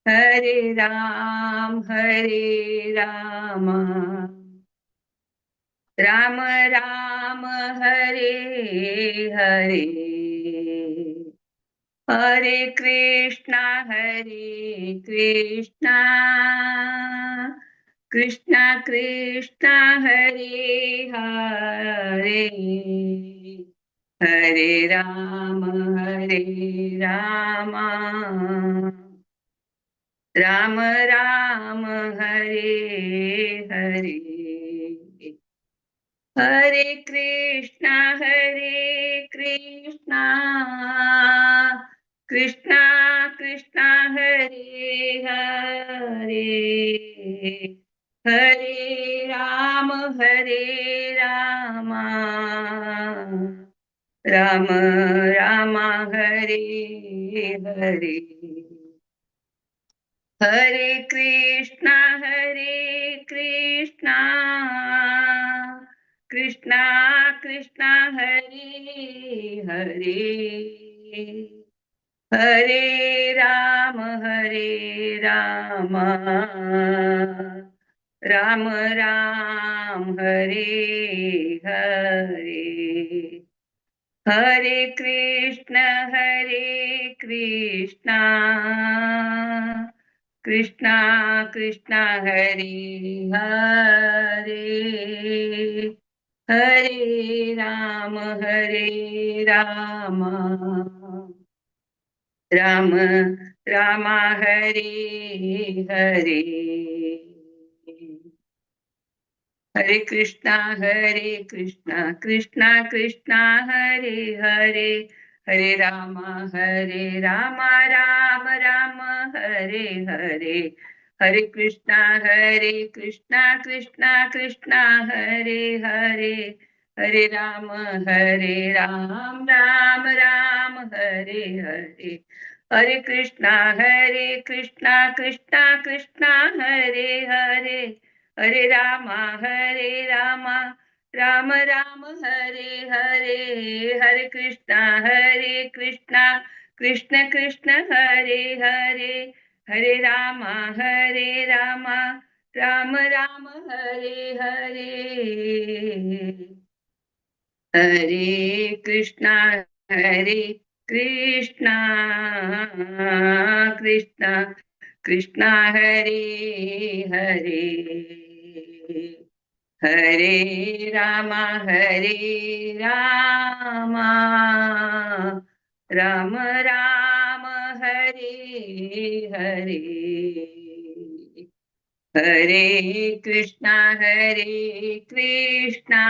हरे राम हरे राम राम राम हरे हरे. हरे कृष्णा हरे कृष्णा कृष्णा कृष्णा हरे हरे, हरे राम हरे राम राम राम हरे हरे. हरे कृष्णा हरे कृष्णा कृष्णा कृष्णा हरे हरे, हरे राम हरे राम राम राम हरे हरे. हरे कृष्णा हरे कृष्णा कृष्णा कृष्णा हरे हरे, हरे राम हरे राम राम राम हरे हरे. हरे कृष्ण हरे कृष्णा कृष्णा कृष्णा हरे हरे, हरे राम हरे राम राम राम हरे हरे. हरे कृष्णा कृष्णा कृष्णा हरे हरे, हरे Ram Ram Ram Hare Hare, Hare Krishna Hare Krishna Krishna Krishna Hare Hare, Hare Ram Hare Ram Ram Ram Hare Hare, Hare Krishna Hare Krishna Krishna Krishna Hare Hare, Hare Rama Hare Rama Ram Ram Hare Hare, Hare Krishna Hare Krishna Krishna Krishna Hare Hare, Hare Rama Hare Rama Ram Ram Hare Hare, Hare Krishna Hare Krishna Krishna Krishna Hare Hare, Hare Rama Hare Rama Ram Ram Hare Hare, Hare Krishna Hare Krishna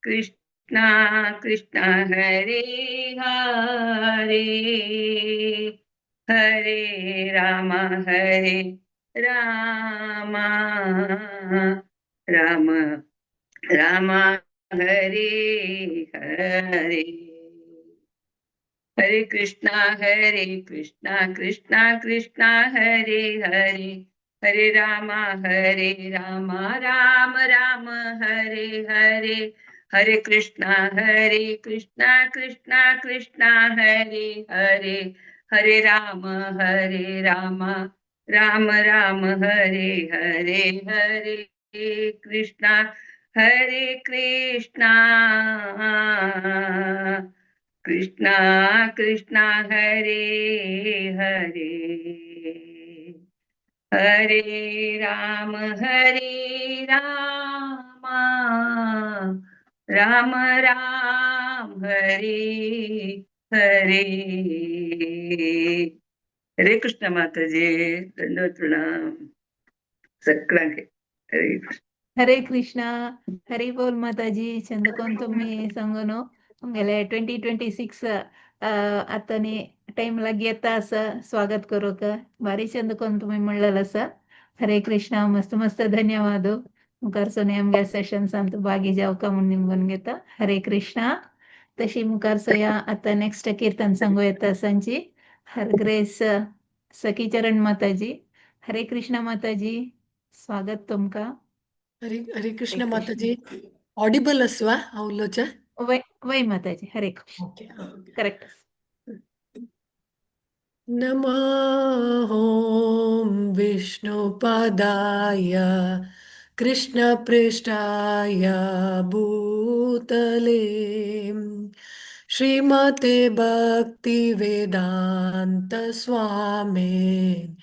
Krishna Krishna Hare Hare, Hare Rama Hare Rama Rama Rama Hare Hare, Hare Krishna Hare Krishna Krishna Krishna Hare Hare, Hare Rama Hare Rama Rama Rama Hare Hare, Hare Krishna Hare Krishna Krishna Krishna Hare Hare, Hare Rama Hare Rama Rama Rama Hare Hare, Hare Krishna Hare Krishna Krishna Krishna Hare Hare, Hare Rama Hare Rama Rama Rama Hare Hare. Hare Krishna Mataji, दंडवत प्रणाम सगळ्यांके. हरे कृष्ण. हरे कृष्णा, हरी बोल माताजी. चंदकोन तुम्ही सांगून गेले 2026 आतानी टाइम लागी येता असं स्वागत करू का भारी चंदकोन तुम्ही म्हणलेलं असं. हरे कृष्णा, मस्त मस्त धन्यवाद. मुखार सोने आमगे सेशन्स आमचं भागी जावका म्हणून निमगून घेता. हरे कृष्णा. तशी मुखार सोया आता नेक्स्ट कीर्तन सांगू येता सांची हर ग्रेस सखीचरण माताजी. हरे कृष्णा माताजी, स्वागत तुमका. हरे हरे हरे कृष्ण कृष्ण. माताजी. ऑडिबल असवा हांव उलोवचें? वय वय माताजी, हरे कृष्ण. Okay okay. करेक्ट. नमः ॐ विष्णुपदाय कृष्णपृष्ठाय भूतले श्रीमते भक्तिवेदान्त स्वामी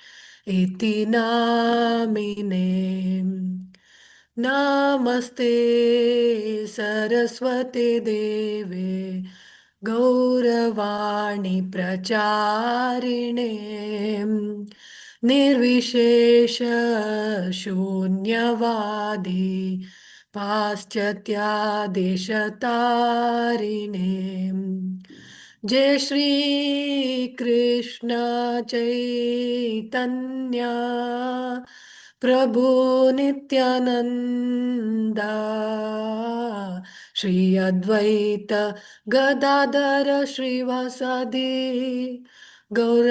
इति नामिने. नमस्ते सरस्वती देवे गौरवाणी प्रचारिणे निर्विशेष शून्यवादी पाश्चात्यादेशतारिणे. जय श्री कृष्ण चैतन्य प्रभु नित्यानंदा श्री अद्वैत गदाधर श्रीवासादि गौर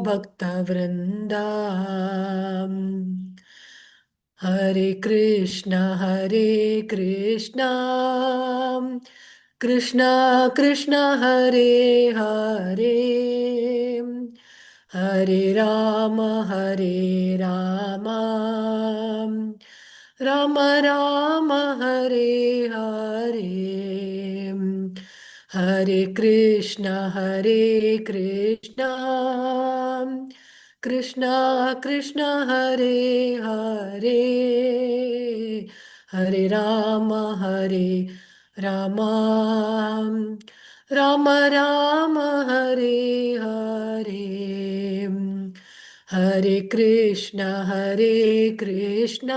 भक्त वृंदा. हरे कृष्ण हरे कृष्ण कृष्ण कृष्ण हरे हरे, हरे राम हरे राम राम राम हरे हरे, हरे कृष्ण हरे कृष्ण कृष्ण कृष्ण हरे हरे, हरे राम हरे राम राम राम हरे हरे, हरे कृष्ण हरे कृष्ण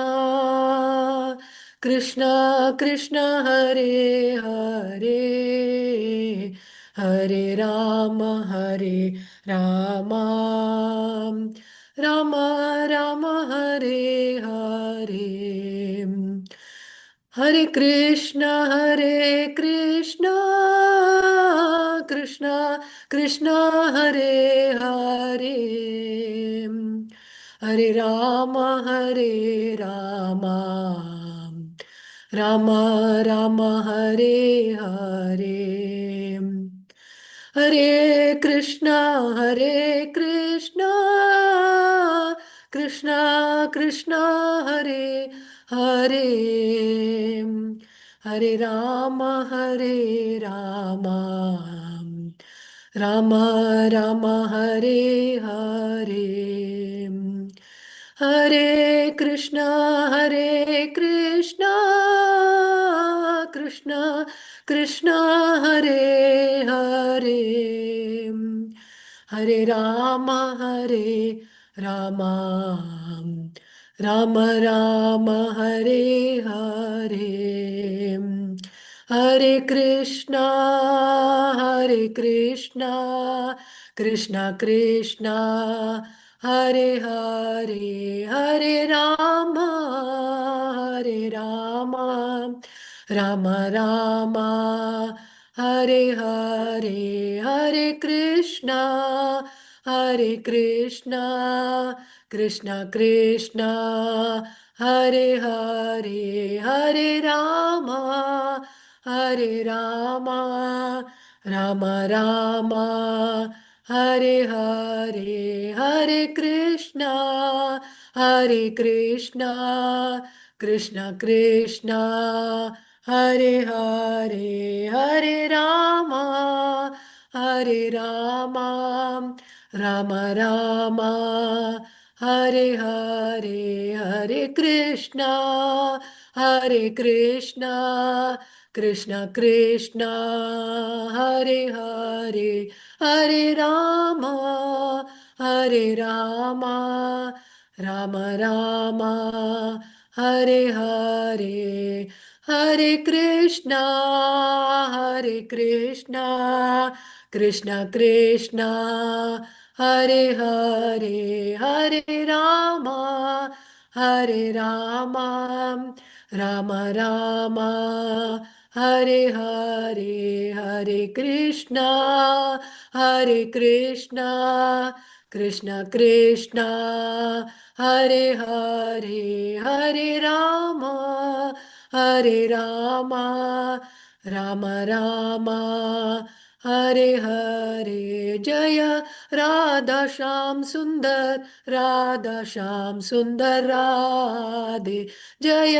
कृष्ण कृष्ण हरे हरे, हरे राम हरे राम राम राम हरे हरे। हरे कृष्ण कृष्ण कृष्ण हरे हरे। हरे राम राम राम हरे हरे। हरे कृष्ण कृष्ण कृष्ण हरे हरे। हरे राम राम राम हरे हरे। हरे कृष्ण कृष्ण कृष्ण हरे हरे। हरे राम राम राम राम हरे हरे। हरे कृष्ण कृष्ण कृष्ण हरे हरे। हरे राम राम राम हरे हरे। हरे कृष्ण कृष्ण कृष्ण हरे हरे। हरे राम राम राम हरे हरे। हरे कृष्ण कृष्ण कृष्ण हरे हरे। हरे राम राम राम हरे हरे। हरे कृष्ण कृष्ण कृष्ण हरे हरे। हरे राम राम राम हरे हरे। हरे कृष्ण कृष्ण कृष्ण हरे हरे। हरे राम राम राम हरे हरे। हरे कृष्ण कृष्ण कृष्ण हरे हरे। हरे राम राम राम हरे हरे। जय राधा श्याम सुंदर, राधा श्याम सुंदर राधे। जय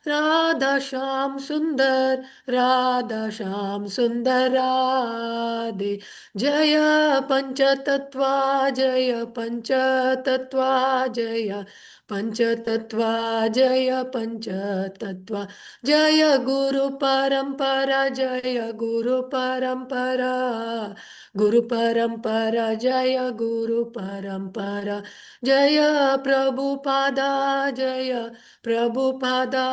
राधा श्याम सुंदर, राधा श्याम सुंदर राधे। जय पंचतत्वा, जय पंचतत्वा, जय पंचतत्वा, जय पंचतत्वा। जय गुरु परंपरा, जय गुरु परंपरा, गुरु परंपरा, जय गुरु परंपरा। जय प्रभुपादा, जय प्रभुपादा,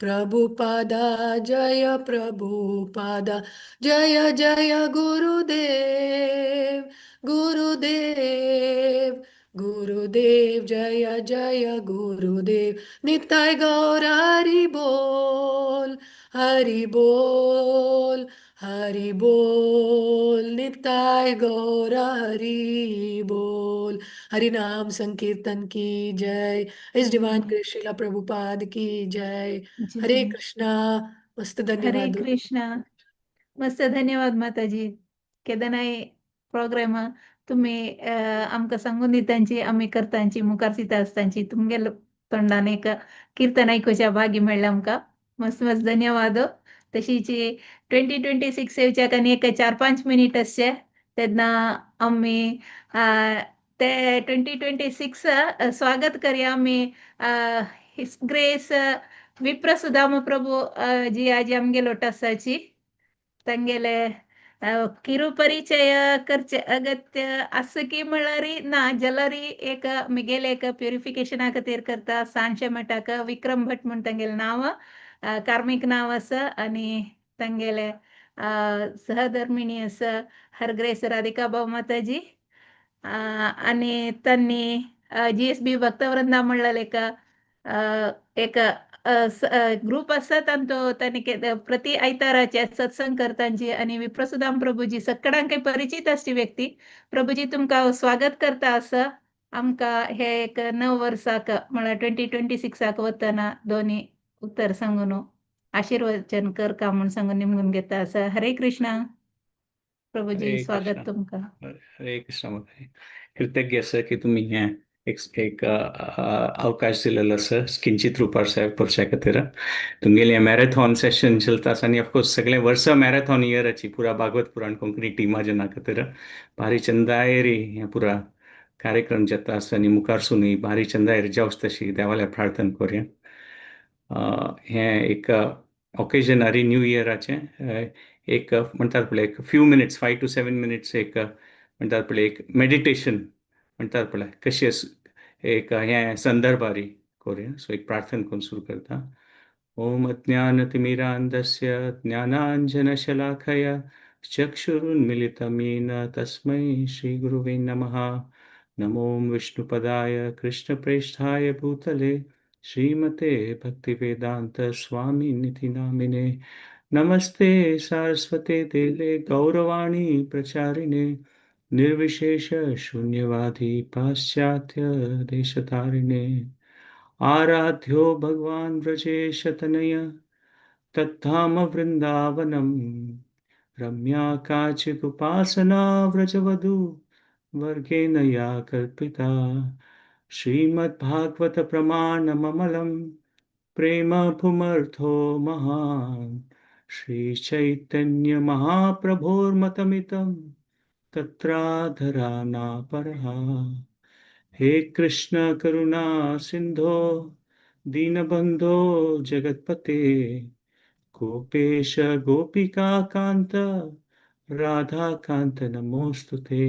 प्रभुपादा, जय प्रभुपादा। जय जय गुरुदेव, गुरुदेव, गुरुदेव, जय जय गुरुदेव। निताय गौर हरि बोल, हरि बोल, हरि बोल। निताय गौर हरि बोल। हरि नाम संकीर्तन की जय। इस डिवाइन ग्रेस श्रीला प्रभुपाद की जय। हरे जय। कृष्णा। मस्त हरे धन्यवाद। कृष्णा। मस्त धन्यवाद माताजी। केदनाय प्रोग्राम तुम्ही आमकां सांगून दितांची, आमी करतांची, मुखार दिता आसतांची। तुमगेले तोंडान एक कीर्तन आयकुच्या भाग्य मेळ्ळें आमकां। मस्त मस्त धन्यवाद। तशीच 2026 येवच्याक आनी एक 4-5 मिनीट आसचे तेन्ना आमी ते 2026 स्वागत करया आमी his grace विप्र सुदाम प्रभु जी आजी आमगे लोटासाची तांगेले किरु परिचय करचे अगत्य आसा की म्हळ्यार ना, जाल्यार एक मिगेले एक प्युरिफिकेशना खातीर करता। सांजचे मठाक विक्रम भट म्हूण तांगेलें नांव, कार्मीक नांव आसा आनी तांगेले सहधर्मिणी आसा हर ग्रेस राधिका भाव माताजी। आनी तांणी जीएसबी भक्तवृंदा म्हणलें एक एक ग्रुप आसा तांचो. तांणी प्रति आयताराचे सत्संग करतांची आनी विप्रसुदाम प्रभुजी सगळ्यांक परिचित आसची व्यक्ती. प्रभुजी, तुमकां स्वागत करता आसा. आमकां हे एक नव वर्साक म्हळ्यार 2026 आक वतना दोनी उत्तर सांगून आशीर्वचन कर का म्हूण सांगून निमगून घेता आसा. हरे कृष्णा प्रभुजी. हरे स्वागत कृष्णा. तुमकां. हरे कृष्णा माताजी. कृतज्ञ आसा की तुमी हें एक एक अवकाश दिलेलो आसा किंचित रुपार साहेब करच्या खातीर. तुमगेलें मॅरेथॉन सेशन चलता आसा आनी ऑफकोर्स सगळे वर्सा मॅरेथॉन इयराची पुरा भागवत पुराण कोंकणी टिमा जना खातीर भारी चंदायरी हें पुरा कार्यक्रम जाता आसा आनी मुखारसूनय भारी चंदायरी जावच तशी देवाल्या प्रार्थना करुया. हें एक ओकेजनारी न्यू इयराचें एक म्हणटात पळय एक few minutes, 5 to 7 minutes, एक म्हणटात पळय एक मेडिटेशन म्हणटात पळय कशें एक हें संदर्भारी करुया. सो एक प्रार्थना करून सुरू करता. ओम अज्ञानतिमिरान्धस्य ज्ञानाञ्जनशलाखया चक्षुरुन्मिलितं येन तस्मै श्रीगुरुवे नमः. नमो विष्णुपदाय कृष्णप्रेष्ठाय भूतले श्रीमते भक्तिवेदान्त स्वामिनिति नामिने. नमस्ते सारस्वते देवे गौरवाणी प्रचारिणे निर्विशेष शून्यवादी पाश्चात्य देशतारिणे. आराध्यो भगवान् व्रजेशतनय तद्धाम वृन्दावनं रम्या काचिदुपासना व्रजवधू वर्गेण या कल्पिता. श्रीमद्भागवत प्रमाणममलं प्रेम पुमर्थो महान् श्री चैतन्य महाप्रभोर्मतमितं तत्राधरा नापरः. हे कृष्ण करुणा सिंधो दीनबंधो जगत्पते गोपेश गोपिका कांत राधा कांत नमोस्तुते.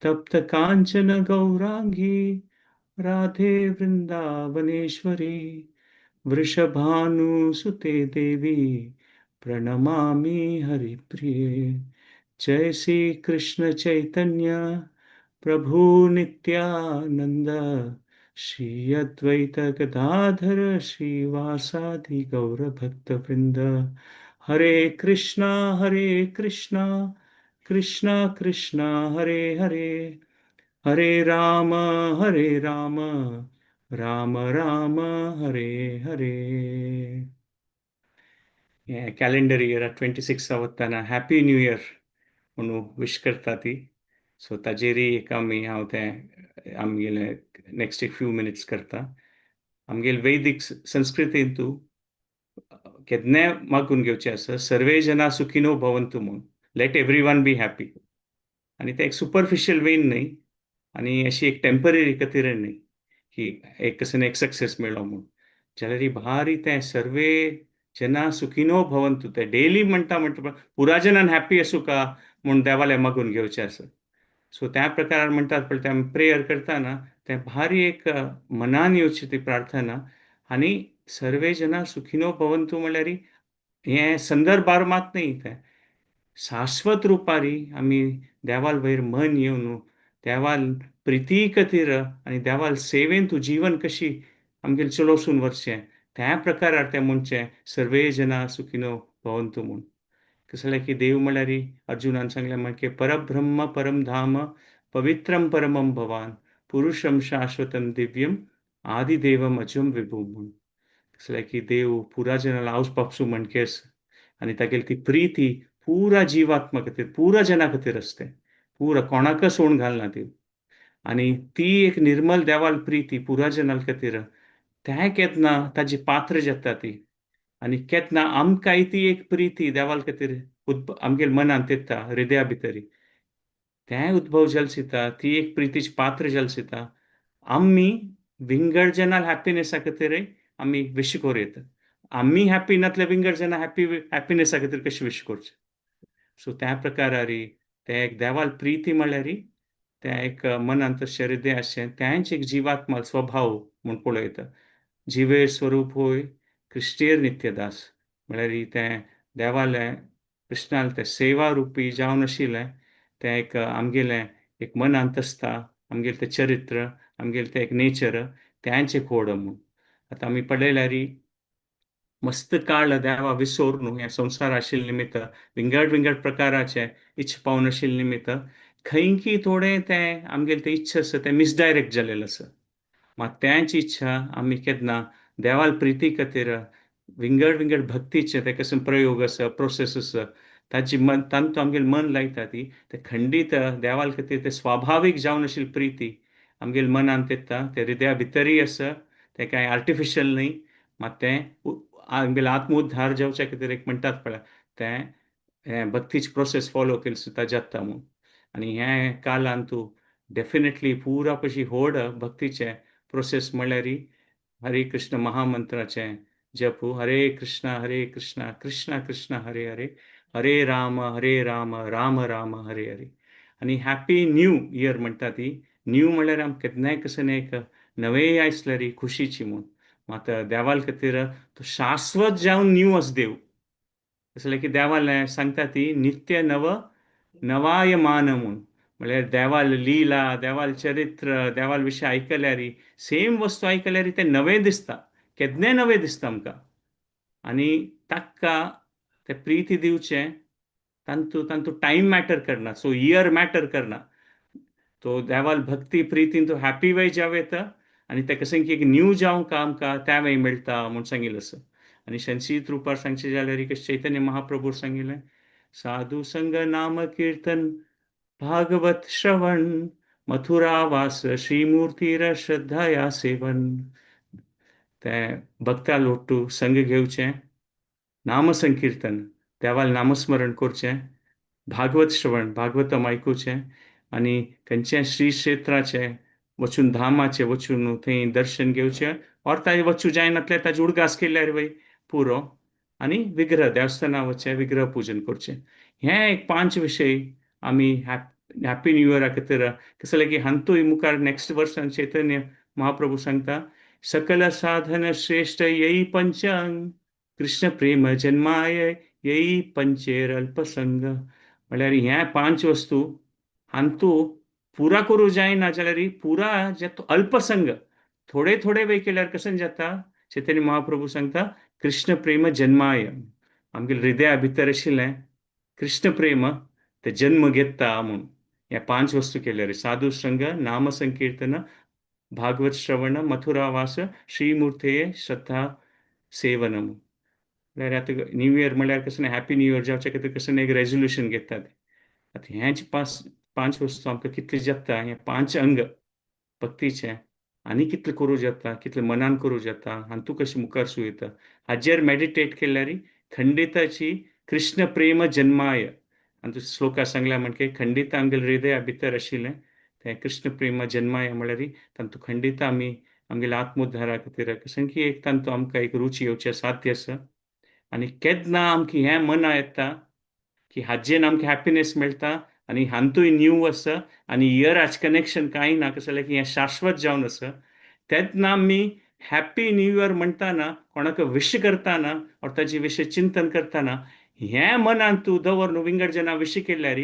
तप्त कांचन गौरांगी राधे वृंदावनेश्वरी वृषभानुसुते देवी प्रणमामि हरिप्रिये. जय श्री कृष्ण चैतन्य प्रभु नित्यानंद श्री अद्वैत गदाधर श्रीवासादि गौर भक्त वृंद. हरे कृष्णा हरे कृष्णा कृष्णा कृष्णा हरे हरे, हरे राम हरे राम राम राम हरे हरे. कॅलेंडर इयर 26 वतना हॅपी न्यू इयर म्हणून विश करता ती. सो ताजेरय एक आमी हांव तें आमगेले नेक्स्ट एक फ्यू मिनिट्स करता. आमगेले वैदीक संस्कृतींतू केन्नाय मागून घेवचें आसा, सर्वे जना सुखिनो भवंतु म्हूण, let everyone be happy. आनी तें एक सुपरफिशियल वेन न्हय आनी अशी एक टेम्पररी खातीर न्हय की एक कसन एक सक्सेस मेळ्ळो म्हूण. जाल्यार भारी तें सर्वे जना सुखिनो भवंतु ते डेली म्हणटा म्हणटा पुरा जनान हॅप्पी आसूं का म्हूण देवाले मागून घेवचें आसा. सो त्या प्रकारान म्हणटात पळय तें आमी प्रेयर करतना तें भारी एक मनान येवची ती प्रार्थना. आनी सर्वे जना सुखिनो भवंतु म्हणल्यार हें संदर्भार मात न्ही, तें शाश्वत रुपारी आमी देवाल वयर मन येवन देवाल प्रिती खातीर आनी देवाल सेवेन तूं जीवन कशी आमगेलें चलोवसून व्हरचें त्या प्रकारार तें म्हणचें सर्वे जना सुखिनो भवंतु म्हूण. कसलें जाल्यार की देव म्हणल्यार अर्जुनान सांगलें म्हणजे परब्रह्म परम धाम पवित्रम परमम भवान पुरुषम शाश्वतम दिव्यम आदिदेवम अजम विभू म्हूण. कसलें जाल्यार की देव पुरा जनाला आवस बापसू म्हणकेस आनी तागेली ती प्रिती पुरा जिवात्मा खातीर, पुरा जना खातीर आसते, पुरा कोणाक सोडून घालना ती. आनी ती एक निर्मल देवाल प्रिती पुरा जनाल खातीर तें केन्ना ताजी पात्र जाता ती. आनी केन्ना आमकांय ती एक प्रिती देवाल खातीर आमगेले मनांत येता, हृदया भितरी तें उद्भव जाल ती एक प्रितीची पात्र जाल दिता. आमी विंगड जनाल हॅप्पिनेसा खातीरय आमी विश करूं येता. आमी हॅप्पी नातले विंगड जना हॅप्पी हॅप्पिनेसा खातीर कशें विश करचें? सो त्या प्रकारारी तें एक देवाल प्रिती म्हणल्यार तें एक मनांत तशें हृदय आसचें, तेंच एक जिवात्मा स्वभाव म्हूण पळयता. जिवेर स्वरूप होय कृष्णेर नित्यदास म्हळ्यार तें देवालें कृष्णालें तें सेवा रुपी जावन आशिल्लें तें एक आमगेलें एक मनांत आसता आमगेलें तें चरित्र, आमगेलें तें एक नेचर, तेंच एक व्हड म्हूण. आतां आमी पळयल्यार मस्त काळ देवा विसोर न्हू ह्या संवसार आशिल्ले निमित्त, विंगड विंगड प्रकाराचे इच्छा पावन आशिल्ले निमित्त खंयकी थोडें तें आमगेलें तें इच्छा आसा तें मिसडायरेक्ट जालेलें आसा. मात तेंच इच्छा आमी केन्ना देवाल प्रिती खातीर विंगड विंगड भक्तीचे ते कसो प्रयोग आसा, प्रोसेस आसा, ताजी मन तांतू आमगेलें मन लायता ती ते खंडीत देवाल खातीर ते स्वाभावीक जावन आशिल्ली प्रिती आमगेले मनांत येता, ते हृदया भितरय आसा, तें कांय आर्टिफिशियल न्हय. मात तें आमगेलें आत्मोद्धार जावच्या खातीर एक म्हणटात पळय तें हें भक्तीची प्रोसेस फॉलो केली सुद्दां जाता म्हूण. आनी हें कालान तूं डेफिनेटली पुरा पशी व्हड भक्तीचें प्रोसेस म्हणल्यार हरे कृष्ण महामंत्राचें जप, हरे कृष्णा हरे कृष्णा कृष्णा कृष्णा हरे हरे, हरे राम हरे राम राम राम हरे हरे. आनी हॅपी न्यू इयर म्हणटा ती, न्यू म्हणल्यार आमकां केन्नाय कसं एक नवें आयसल्यार खुशीची म्हूण. मात देवाल खातीर तो शाश्वत जावन न्यू आसा देव, कसलें की देवालें सांगता ती नित्य नव नवायमान म्हूण. म्हणल्यार देवाल लिला, देवाल चरित्र, देवाल विशय आयकल्यार, सेम वस्तू आयकल्यार तें नवें दिसता, केन्नाय नवें दिसता आमकां. आनी ताका ते प्रिती दिवचें तांतू तांतू टायम मॅटर करना, सो इयर मॅटर करना. तो देवाल भक्ती प्रितीन तो हॅपी वे जावं येता आनी तेका की एक न्यू जावंक आमकां त्या वेळ मेळटा म्हूण सांगिल्लें आसा. आनी संक्षिप्त रुपार सांगचें जाल्यार कशें चैतन्य महाप्रभू सांगिल्लें, साधू संग नाम कीर्तन भागवत श्रवण मथुरावास श्रीमूर्तीर श्रद्धाया सेवन. तें भक्ता लोटू संग घेवचें, नामसंकीर्तन देवाल नामस्मरण करचें, भागवत श्रवण भागवतम आयकुचें आनी खंयचें श्री क्षेत्राचें वचून धामाचें वचून थंय दर्शन घेवचें, ऑर ताजें वचूं जायनातलें ताजें उडगास केल्यार वय पुरो. आनी विग्रह देवस्थाना वचचें, विग्रह पुजन करचें. हें एक पांच विशय आमी हॅपी न्यू इयरा खातीर कसलें की हांतूय मुखार नेक्स्ट वर्सान चैतन्य महाप्रभू सांगता, सकल साधन श्रेष्ठ येई पंचांग कृष्ण प्रेम जन्माय येई पंचेर अल्पसंग. म्हणल्यार ह्या पांच वस्तू हांतू पुरा करूं जायना जाल्यार पुरा जे अल्पसंग थोडे थोडे वेळ केल्यार कशें जाता. चैतन्य महाप्रभू सांगता कृष्ण प्रेम जन्माय, आमगेले हृदया भितर आशिल्लें कृष्ण प्रेम ते जन्म घेता म्हूण. ह्या पांच वस्तू केल्यार साधू संग, नाम संकीर्तन, भागवत श्रवण, मथुरावास, श्रीमूर्तेय श्रद्धा सेवन. म्हणल्यार आतां न्यू इयर म्हणल्यार कशें हॅपी न्यू इयर जावचे खातीर कशें एक रेजोल्युशन घेतात. आतां हेंच पांच पांच वस्तू आमकां कितले जाता, हे पांच अंग भक्तीचे आनी कितले करूं जाता, कितले मनान करूं जाता, हातूं कशें मुखार सू येता हाजेर मेडिटेट केल्यार खंडिताची कृष्ण प्रेम जन्माय. आनी श्लोका सांगल्या म्हणजे खंडित आमगेले हृदया भितर आशिल्लें तें कृष्ण प्रेम जन्माय म्हणल्यार तांतू खंडित आमी आमगेले आत्मोद्धारा खातीर कशें की एक तांतू आमकां एक रुची येवचें साध्य आसा. आनी केन्ना आमकां हें मना येता की हाजेन आमकां हॅपिनेस मेळटा आनी हांतूय न्यू आसा आनी इयराच कनेक्शन कांय ना, कशें जाल्यार की हें शाश्वत जावन आसा. तेन्ना आमी हॅपी न्यू इयर म्हणटाना कोणाक विश करताना ऑर ताजे विशय चिंतन करताना हें मनांत तूं दवर न्हू विंगड जना विश केल्यार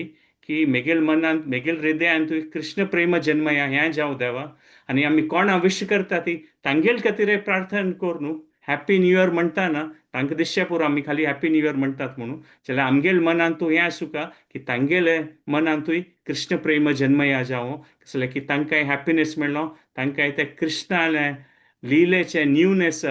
की मेगेल मनांत मेगेल हृदयान तूं कृष्ण प्रेम जन्मया हें जावं देवा. आनी आमी कोणा विश करता ती तांगेल खातीर प्रार्थना कर न्हू. हॅपी न्यू इयर म्हणटाना तांकां दिसचें पुरो आमी खाली हॅपी न्यू इयर म्हणटात म्हणून, जाल्यार आमगेल मनांत तूं हें आसूं की तांगेले मनांतूय कृष्ण प्रेम जन्मया जावं, कसलें की तांकांय हॅपिनेस मेळ्ळो, तांकांय ते कृष्णालें लिलेचें न्यूनेस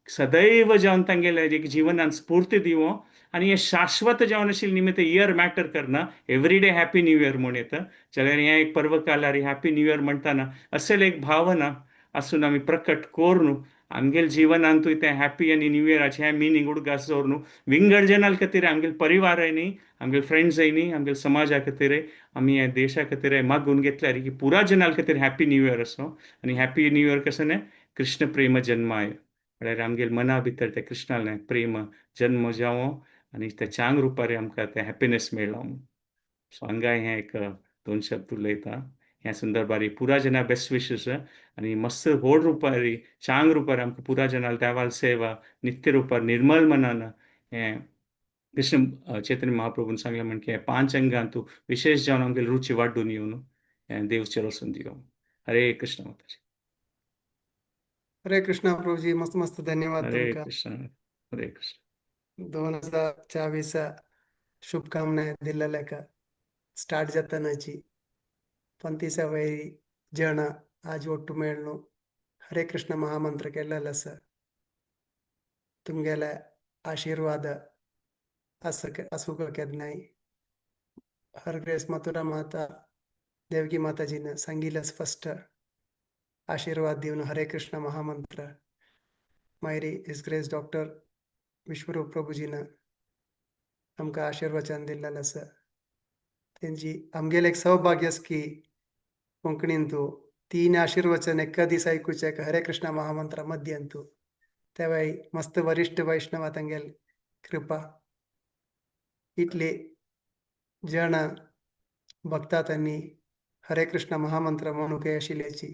सदैव जावन तांगेले एक जिवनान स्फूर्ती दिवं. आनी हें शाश्वत जावन आशिल्लें निमित्त इयर मॅटर करना, एवरीडे हॅपी न्यू इयर म्हूण येता. जाल्यार हें एक पर्व कालार हॅपी न्यू इयर म्हणटाना असेल एक भावना आसून आमी प्रकट करून आमगेल जिवनांतूय तें हॅपी आनी न्यू इयराचें हें मिनींग उडगास दवरून विंगड जनाल खातीर आमगेल परिवाराय न्ही, आमगेल फ्रेंड्सय न्ही, आमगेल समाजा खातीर, आमी ह्या देशा खातीर मागून घेतल्यार की पुरा जनाल खातीर हॅपी न्यू इयर असो. आनी हॅपी न्यू इयर कसो न्ही कृष्ण प्रेम जन्माय म्हणल्यार आमगेल मना भितर तें कृष्णालें प्रेम जन्म जावं आनी त्या चांग रुपार आमकां तें हॅपिनेस मेळ्ळो. सो हांगाय हें एक दोन शब्द उलयता ह्या संदर्भार. पुरा जना बेस्ट विशेस आनी मस्त व्हड रुपार चांग रुपार आमकां पुरा जनाल देवाल सेवा नित्य रुपार निर्मल मनान हें कृष्ण चैतन्य महाप्रभून सांगलें म्हणजे पांच अंगांतू विशेष जावन आमगेली रुची वाडून येवन हें देव चलो दियो. हरे कृष्ण माताजी. हरे कृष्णा प्रभुजी, मस्त मस्त धन्यवाद हरे तुमका. कृष्ण, हरे कृष्ण. 2024 शुभकामना दिल्लेल्याका. स्टार्ट जातानाची पंतीसा वयर जण आज ಒಟ್ಟು मेळ्ळो, हरे कृष्ण महामंत्र केलेलो आसा. तुमगेले आशीर्वाद आसूंक केन्नाय. हर ग्रेस मथुरा माता, देवकी माताजीन सांगिल्लें स्पश्ट आशीर्वाद दिवन हरे कृष्ण महामंत्र. मागीर his grace doctor Vishwaroop प्रभुजीन आमकां आशीर्वचन दिल्लेलें आसा. तेंची आमगेलें एक सौभाग्य आसा की कोंकणींतू तीन आशीर्वचन एका दीस आयकुचें हरे कृष्ण महामंत्र मध्यंतू. तेवाय मस्त वरिष्ठ वैष्णवा तांगेल कृपा. इतली जण भक्ता त्यांनी हरे कृष्ण महामंत्र म्हणूंक आशिल्ल्याची.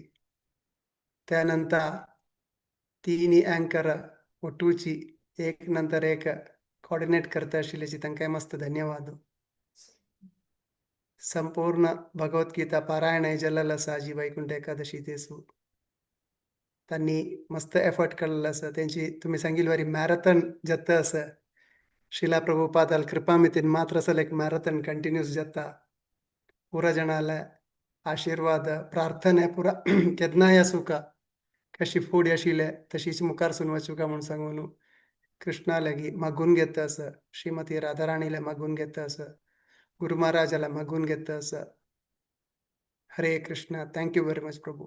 त्यानंतर तिनी अँकर ಒಟ್ಟೂಚಿ एक नंतर एक कॉर्डिनेट करता आशिल्ल्याची तांकां मस्त धन्यवाद. संपूर्ण भगवद्गीता पारायण जाल्लें आसा आजी वैकुंठ एकादशी तेसू. त्यांनी मस्त एफर्ट केलेलो आसा. तेंची तुमी सांगिल्ले वरी मॅरेथॉन जाता आसा. शिला प्रभुपादाल कृपामितीन मात्र असल एक मॅरेथॉन कंटिन्यूस जाता. पुरा जणाले आशीर्वाद प्रार्थना पुरा केन्नाय आसूका कशी फुडें आशिल्ले तशीच मुखार सून वचूका म्हूण सांगून कृष्णा लागीं मागून घेता आसा, श्रीमती राधाराणीला मागून घेता आसा, गुरु महाराजाला मागून घेता आसा. हरे Krishna. Thank you very much Prabhu.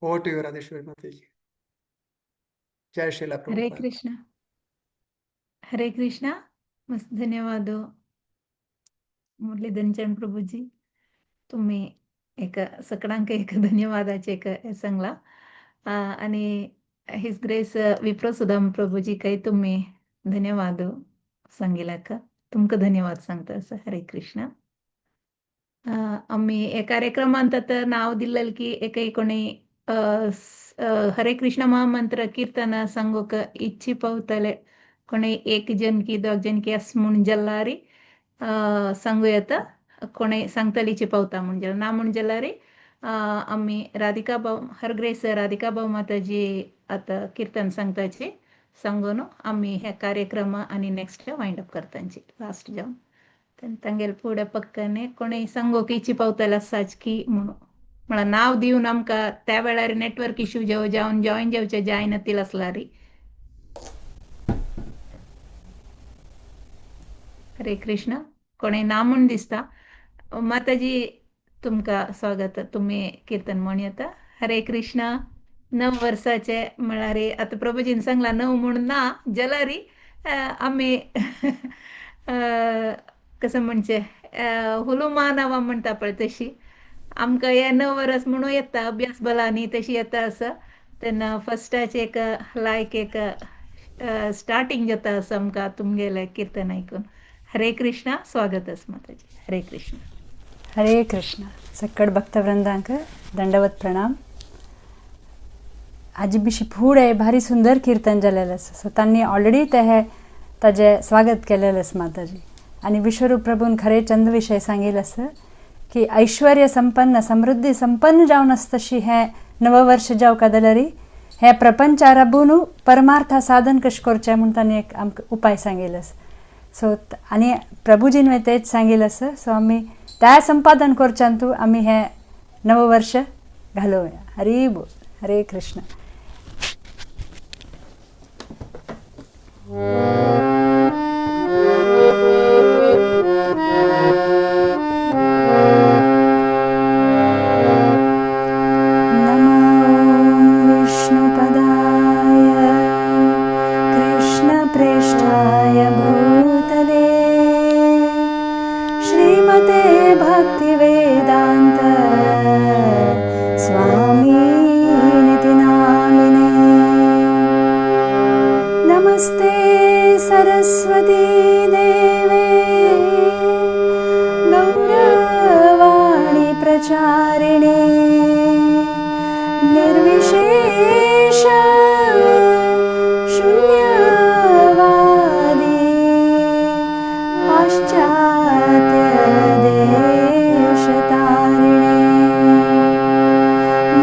Over to you Radheshwari Mataji. Jai Srila Hare Prabhupada. Krishna, Hare Krishna. मस्त धन्यवाद मुरलीधर चरण प्रभुजी. तुम्ही एक सकडांक एक धन्यवादाचे एक हे सांगला. आणि his grace विप्र सुदाम प्रभुजी काही तुम्ही धन्यवाद सांगिला का, तुमकां धन्यवाद सांगता आसा. हरे कृष्ण. आमी हे कार्यक्रमांत आतां नांव दिल्लें की एकय कोणी हरे कृष्ण महामंत्र कीर्तन सांगूंक इच्छी पावतले कोणी एक जण की दोग जण की आस म्हूण जाल्यार सांगू येता. कोणी सांगतलीची पावता म्हूण जाल्यार ना म्हूण जाल्यार आमी राधिका भाऊ, हर ग्रेस राधिका भाऊ माताजी आतां कीर्तन सांगताची सांगून आमी हे कार्यक्रम आनी नेक्स्ट वायंड अप करतांची लास्ट जावन. तांगेले फुडें पक्काने कोणी सांगूंक इच्छी पावतले आसाच की म्हणून म्हळ्यार नांव दिवन आमकां त्या वेळार नेटवर्क इश्यू जेव जावन जॉयन जावचें जायना आसल्यार. हरे कृष्ण. कोणी ना म्हूण दिसता. माताजी तुमकां स्वागत, तुमी कीर्तन म्हण येता. हरे कृष्ण. 9 वर्साचे म्हळ्यार आतां प्रभुजीन सांगला 9 म्हूण ना जाल्यार आमी कसं म्हणचें हुलू मानवा म्हणटा पळय तशी आमकां हे 9 वर्स म्हणून येता अभ्यास बलांनी तशी येता आसा. तेन्ना फस्टाचे एक लायक एक स्टार्टींग जाता आसा आमकां तुमगेलें कीर्तन आयकून. हरे कृष्णा. स्वागत आसा माताजी. हरे कृष्ण. हरे कृष्ण. सक्कड भक्तवृंदांक दंडवत प्रणाम. आजी बिशी फुडें भारी सुंदर कीर्तन जालेलें आसा. सो तांणी ऑलरेडी ते हे ताजें स्वागत केलेलें आसा माताजी. आनी विश्वरूप प्रभून खरें चंद विशय सांगिल्लें आसा की ऐश्वर्य संपन्न समृद्धी संपन्न जावन आसता तशी हें नववर्ष जावका जाल्यार हें प्रपंच राबून परमार्थ साधन कशें करचें म्हूण तांणी एक आमकां उपाय सांगिल्लो आसा. सो आनी प्रभुजीन तेच सांगिल्लें आसा. सो आमी त्या संपादन करच्यान आमी हें नववर्ष घालोवया. हरी बोल. हरे कृष्ण. नमो विष्णुपदाय कृष्णप्रेष्ठाय भूतले श्रीमते भक्तिवेदान्त स्वामीनिति नामिने. नमस्ते सरस्वती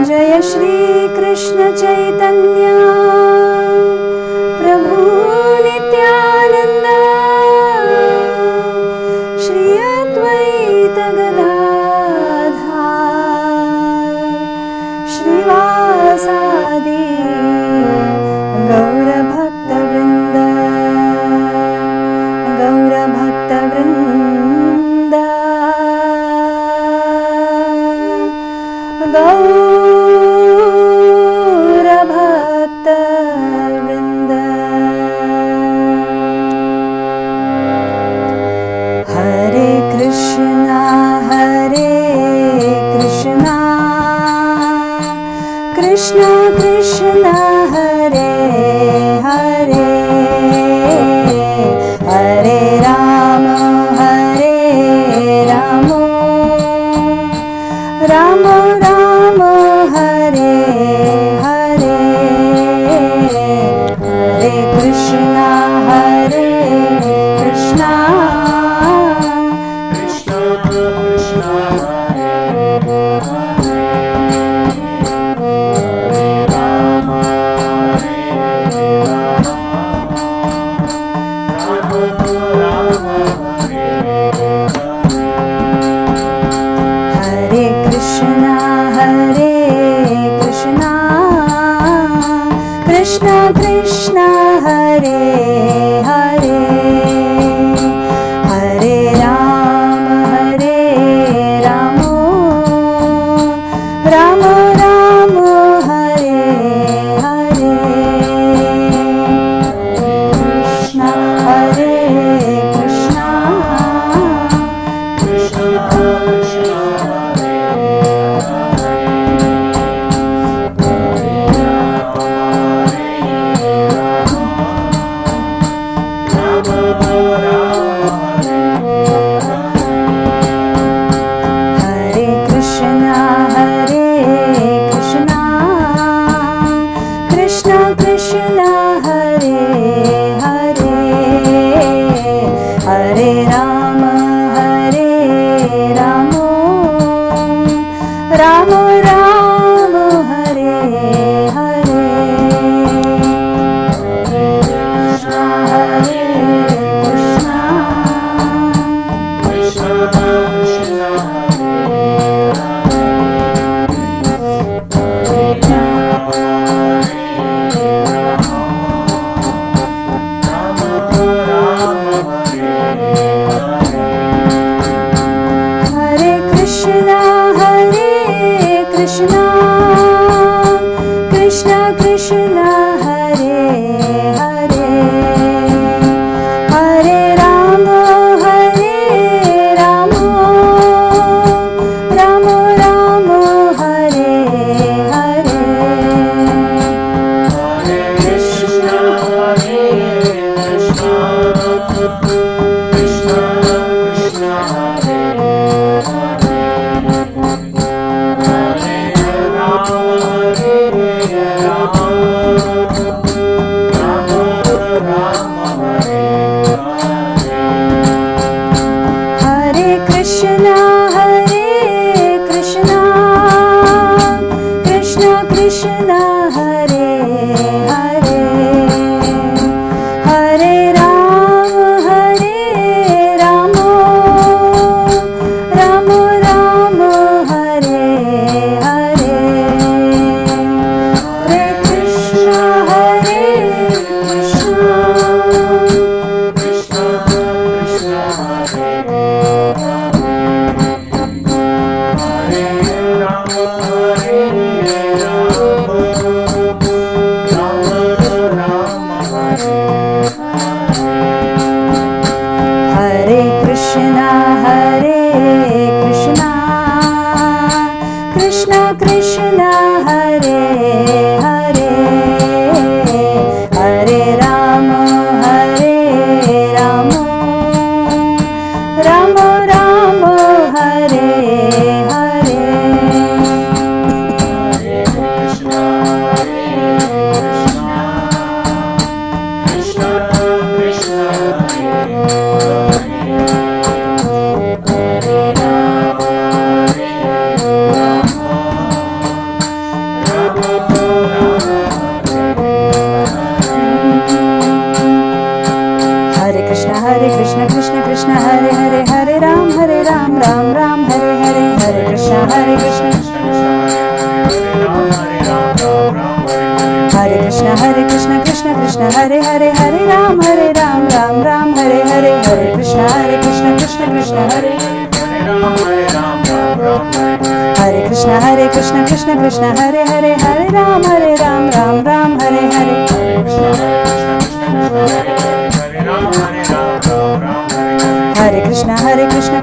जय श्री कृष्ण चैतन्य प्रभु नित्यानंद श्री अद्वैत गदाधर श्रीवासादि गौर भक्तवृंद गौर भक्तवृंद गौर भक्तवृंद। हरे कृष्णा हरे कृष्णा कृष्णा कृष्णा हरे हरे हरे राम हरे राम राम राम हरे हरे हरे कृष्णा हरे Krishna Krishna Krishna Hare Hare Hare Rama Hare Rama Rama Rama Hare Hare. Hare Krishna Hare Krishna Krishna Krishna Hare Hare Hare Ram Hare Ram Ram Ram Hare Hare Krishna Hare Krishna Krishna Krishna Hare Hare Hare Rama Hare Rama Rama Rama Hare Hare. Hare Krishna Hare Krishna Krishna Krishna Hare Hare Hare Ram Hare Ram Ram Ram Hare Hare Krishna Hare Krishna Krishna Krishna Hare Hare Hare Rama Hare Rama Rama Rama Hare Hare. Hare Krishna Hare Krishna Krishna Krishna Hare Hare Hare Ram Hare Ram Ram Ram Hare Hare Hare Krishna Hare Krishna Krishna Krishna Hare Hare Hare Rama Hare Rama Rama Rama Hare Hare. Hare Krishna Hare Krishna Krishna Krishna Hare Hare Hare Ram Hare Ram Ram Ram Hare Hare Hare Krishna Hare Krishna Krishna Krishna Hare Hare Hare Rama Hare Rama Rama Rama Hare Hare. Hare Krishna Hare Krishna Krishna Krishna Hare Hare Hare Ram Hare Ram Ram Ram Hare Hare. Hare Krishna Hare Krishna Krishna Krishna Hare Hare Hare Rama Hare Rama Krishna Hare Krishna Krishna Krishna Hare Hare Hare Ram Hare Ram Ram Ram Hare Hare Hare Krishna Hare Krishna Krishna Krishna Hare Hare Krishna Hare Krishna Krishna Krishna Hare Hare Hare Ram Hare Ram Ram Ram Hare Hare Hare Krishna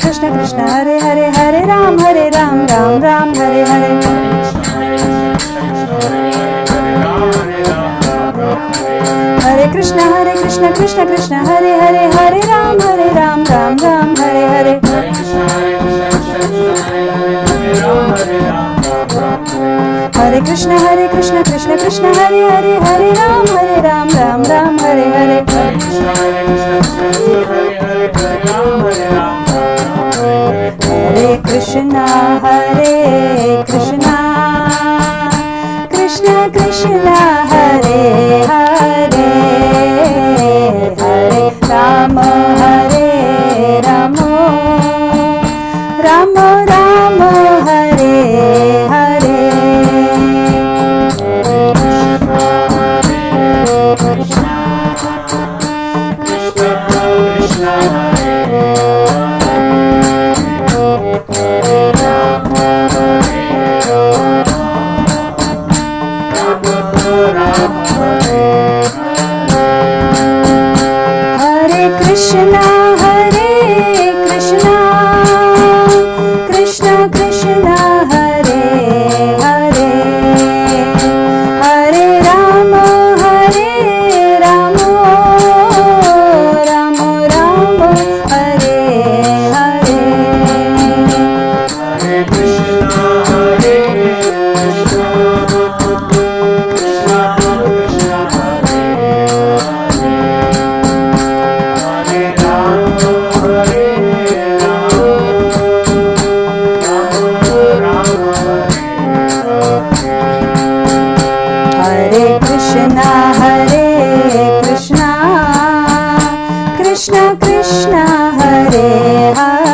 Krishna Krishna Hare Hare Hare Ram Hare Ram Ram Ram Hare Hare Hare Krishna Krishna Krishna Hare Hare Hare Ram Ram Ram Hare Hare Hare Krishna Krishna Krishna Hare Hare Hare Ram Ram Ram Hare Hare Hare Krishna Krishna Krishna Hare Hare Hare Ram Hare Ram Ram Ram Hare Hare Hare Krishna Krishna Krishna Hare Hare Hare Ram Ram Ram Hare Hare Hare Krishna Hare Krishna Krishna Krishna Hare Hare Hare Ram Hare Ram Ram Ram Hare Hare Krishna Krishna Krishna Hare Hare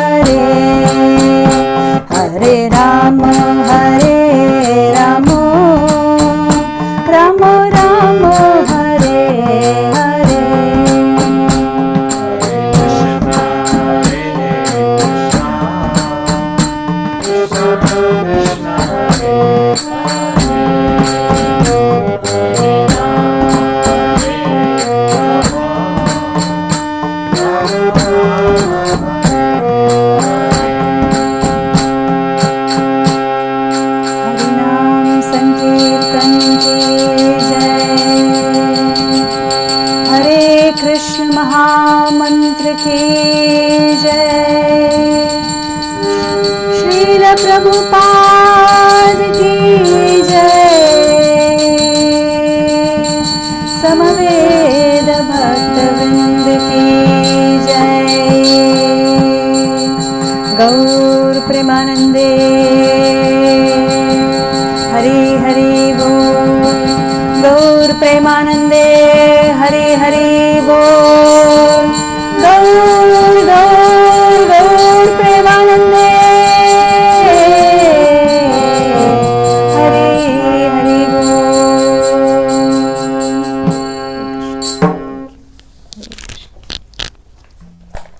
Hare Ram Ram Ram Hare Hare Krishna Krishna Hare Hare Ram Hare Ram Ram Hare हरिनाम संकीर्तन की जय हरे कृष्ण महामंत्र की जय श्रील प्रभुपाद की जय समवेद भक्तवृंद की जय गौर प्रेमानंदे हरि हरि बोल गौर प्रेमानंदे हरि हरि बोल गौर गौर गौर प्रेमानंदे हरि हरि बोल।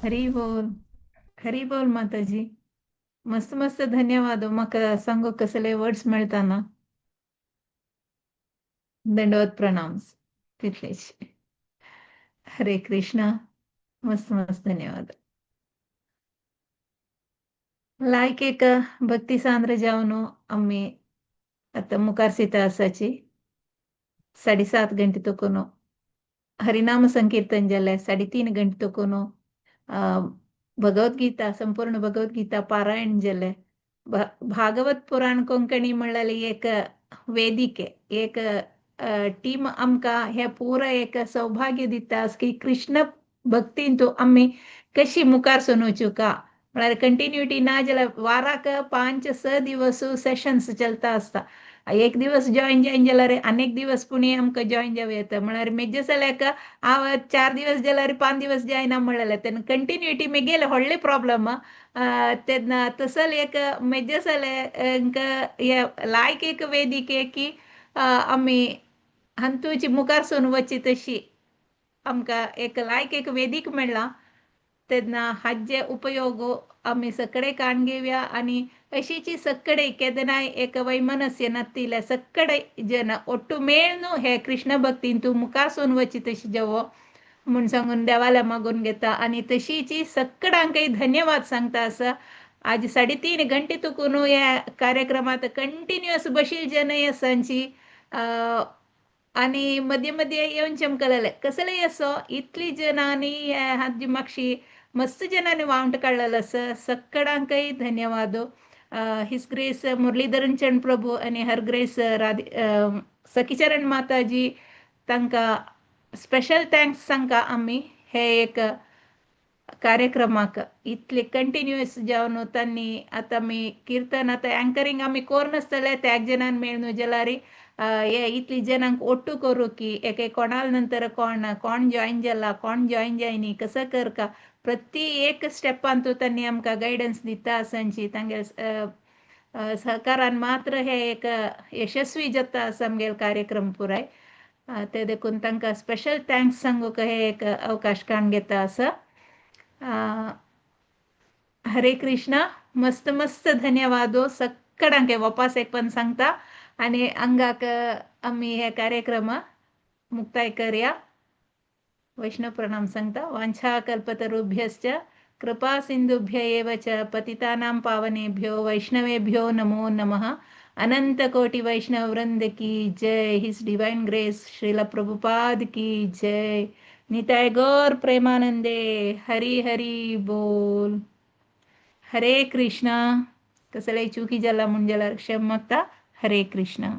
हरी बोल हरी बोल माताजी. मस्त मस्त धन्यवाद. म्हाका सांगूंक कसले वर्ड्स मेळटा ना. दंडवत प्रणाम तितलेच. हरे कृष्णा. मस्त मस्त धन्यवाद. लायक एक भक्ती सांद्र जावन आमी आतां मुखार सीता आसाची. 7:30 घंटे तकून हरिनाम संकीर्तन जालें. 3:30 घंटे तकून भगवद्गीता संपूर्ण भगवद्गीता पारायण जालें. भागवत पुराण कोंकणी म्हणल्यार एक वेदिके एक टीम आमकां हें पुरा एक सौभाग्य दिता की कृष्ण भक्तींतू आमी कशी मुखार सरूचू का म्हळ्यार कंटिन्युटी ना जाल्यार वाराक 5-6 दिवस सेशन्स चलता आसता. एक दिवस जॉईन जायन जाल्यार अनेक दिवस पुणी आमकां जॉईन जावं येता. म्हळ्यार मेज्जे जाल्यार हांव 4 दिवस जाल्यार 5 दिवस जायना म्हणलेलें तेन्ना कंटिन्युटी मेगेले व्हडले प्रॉब्लम. तेन्ना तसले एक मेज्जे जाल्यार लायक एक वेदिके की आमी हांतूची मुखार सून वची तशी आमकां एक लायक एक वेदीक मेळ्ळा तेन्ना हाजे उपयोग आमी सगळे काण घेवया आनी अशीची सगळे केदनाय एक वैमनस्य नातिल्ले सगळे जन ಒಟ್ಟು मेळ्ळू हे कृष्ण भक्तीन तूं मुखार सून वची तशी जेवो म्हूण सांगून देवाल्या मागून घेता आनी तशीची सगळ्यांकय धन्यवाद सांगता. आसा आज 3.5 घंटे तुकून ह्या कार्यक्रमात कंटिन्युअस बशील जन आसांची आनी मदीं मदीं येवन चमकलेले कसलेय असो इतली जनांनी हाजी मातशी मस्त जनांनी वावंट काडलेलो आसा. सगळ्यांकय धन्यवाद. His grace Muralidharan Chand Prabhu आनी हर ग्रेस राधे सखीचरण माताजी तांकां स्पेशल thanks सांगता आमी. हे एक कार्यक्रमाक इतले कंटिन्युअस जावन तांणी आतां आमी किर्तन आतां अँकरींग आमी कोर नासतले त्या जणान मेळ्ळू जाल्यार हे इतली जणांक ಒಟ್ಟು करू की एक कोणाल नंतर कोण कोण जॉईन जाला कोण जॉईन जायनी कसं करका प्रति एक स्टेपान तांणी आमकां गायडन्स दिता आसांची तांगे सहकारान मात्र हे एक यशस्वी जाता आसा आमगेलो कार्यक्रम पुराय. ते देखून तांकां स्पेशल thanks सांगूंक हे एक अवकाश काण घेता आसा. हरे कृष्णा. मस्त मस्त धन्यवाद सगळ्यांक वापस एक पण सांगता आनी अंगाक आमी हे कार्यक्रम मुक्ताय करया. वैष्णव प्रणाम सांगता. वांछा कल्पतरुभ्यश्च कृपा सिंधुभ्य एव च पतितानां पावनेभ्यो वैष्णवेभ्यो नमो नमः. अनंत कोटि वैष्णव वृंद की जय. His divine grace Srila Prabhupada की जय. निताय गौर प्रेमानंदे. हरी हरी बोल. हरे कृष्णा. कसले चुकी जाला म्हूण जाल्यार क्षमा मागता. हरे कृष्णा.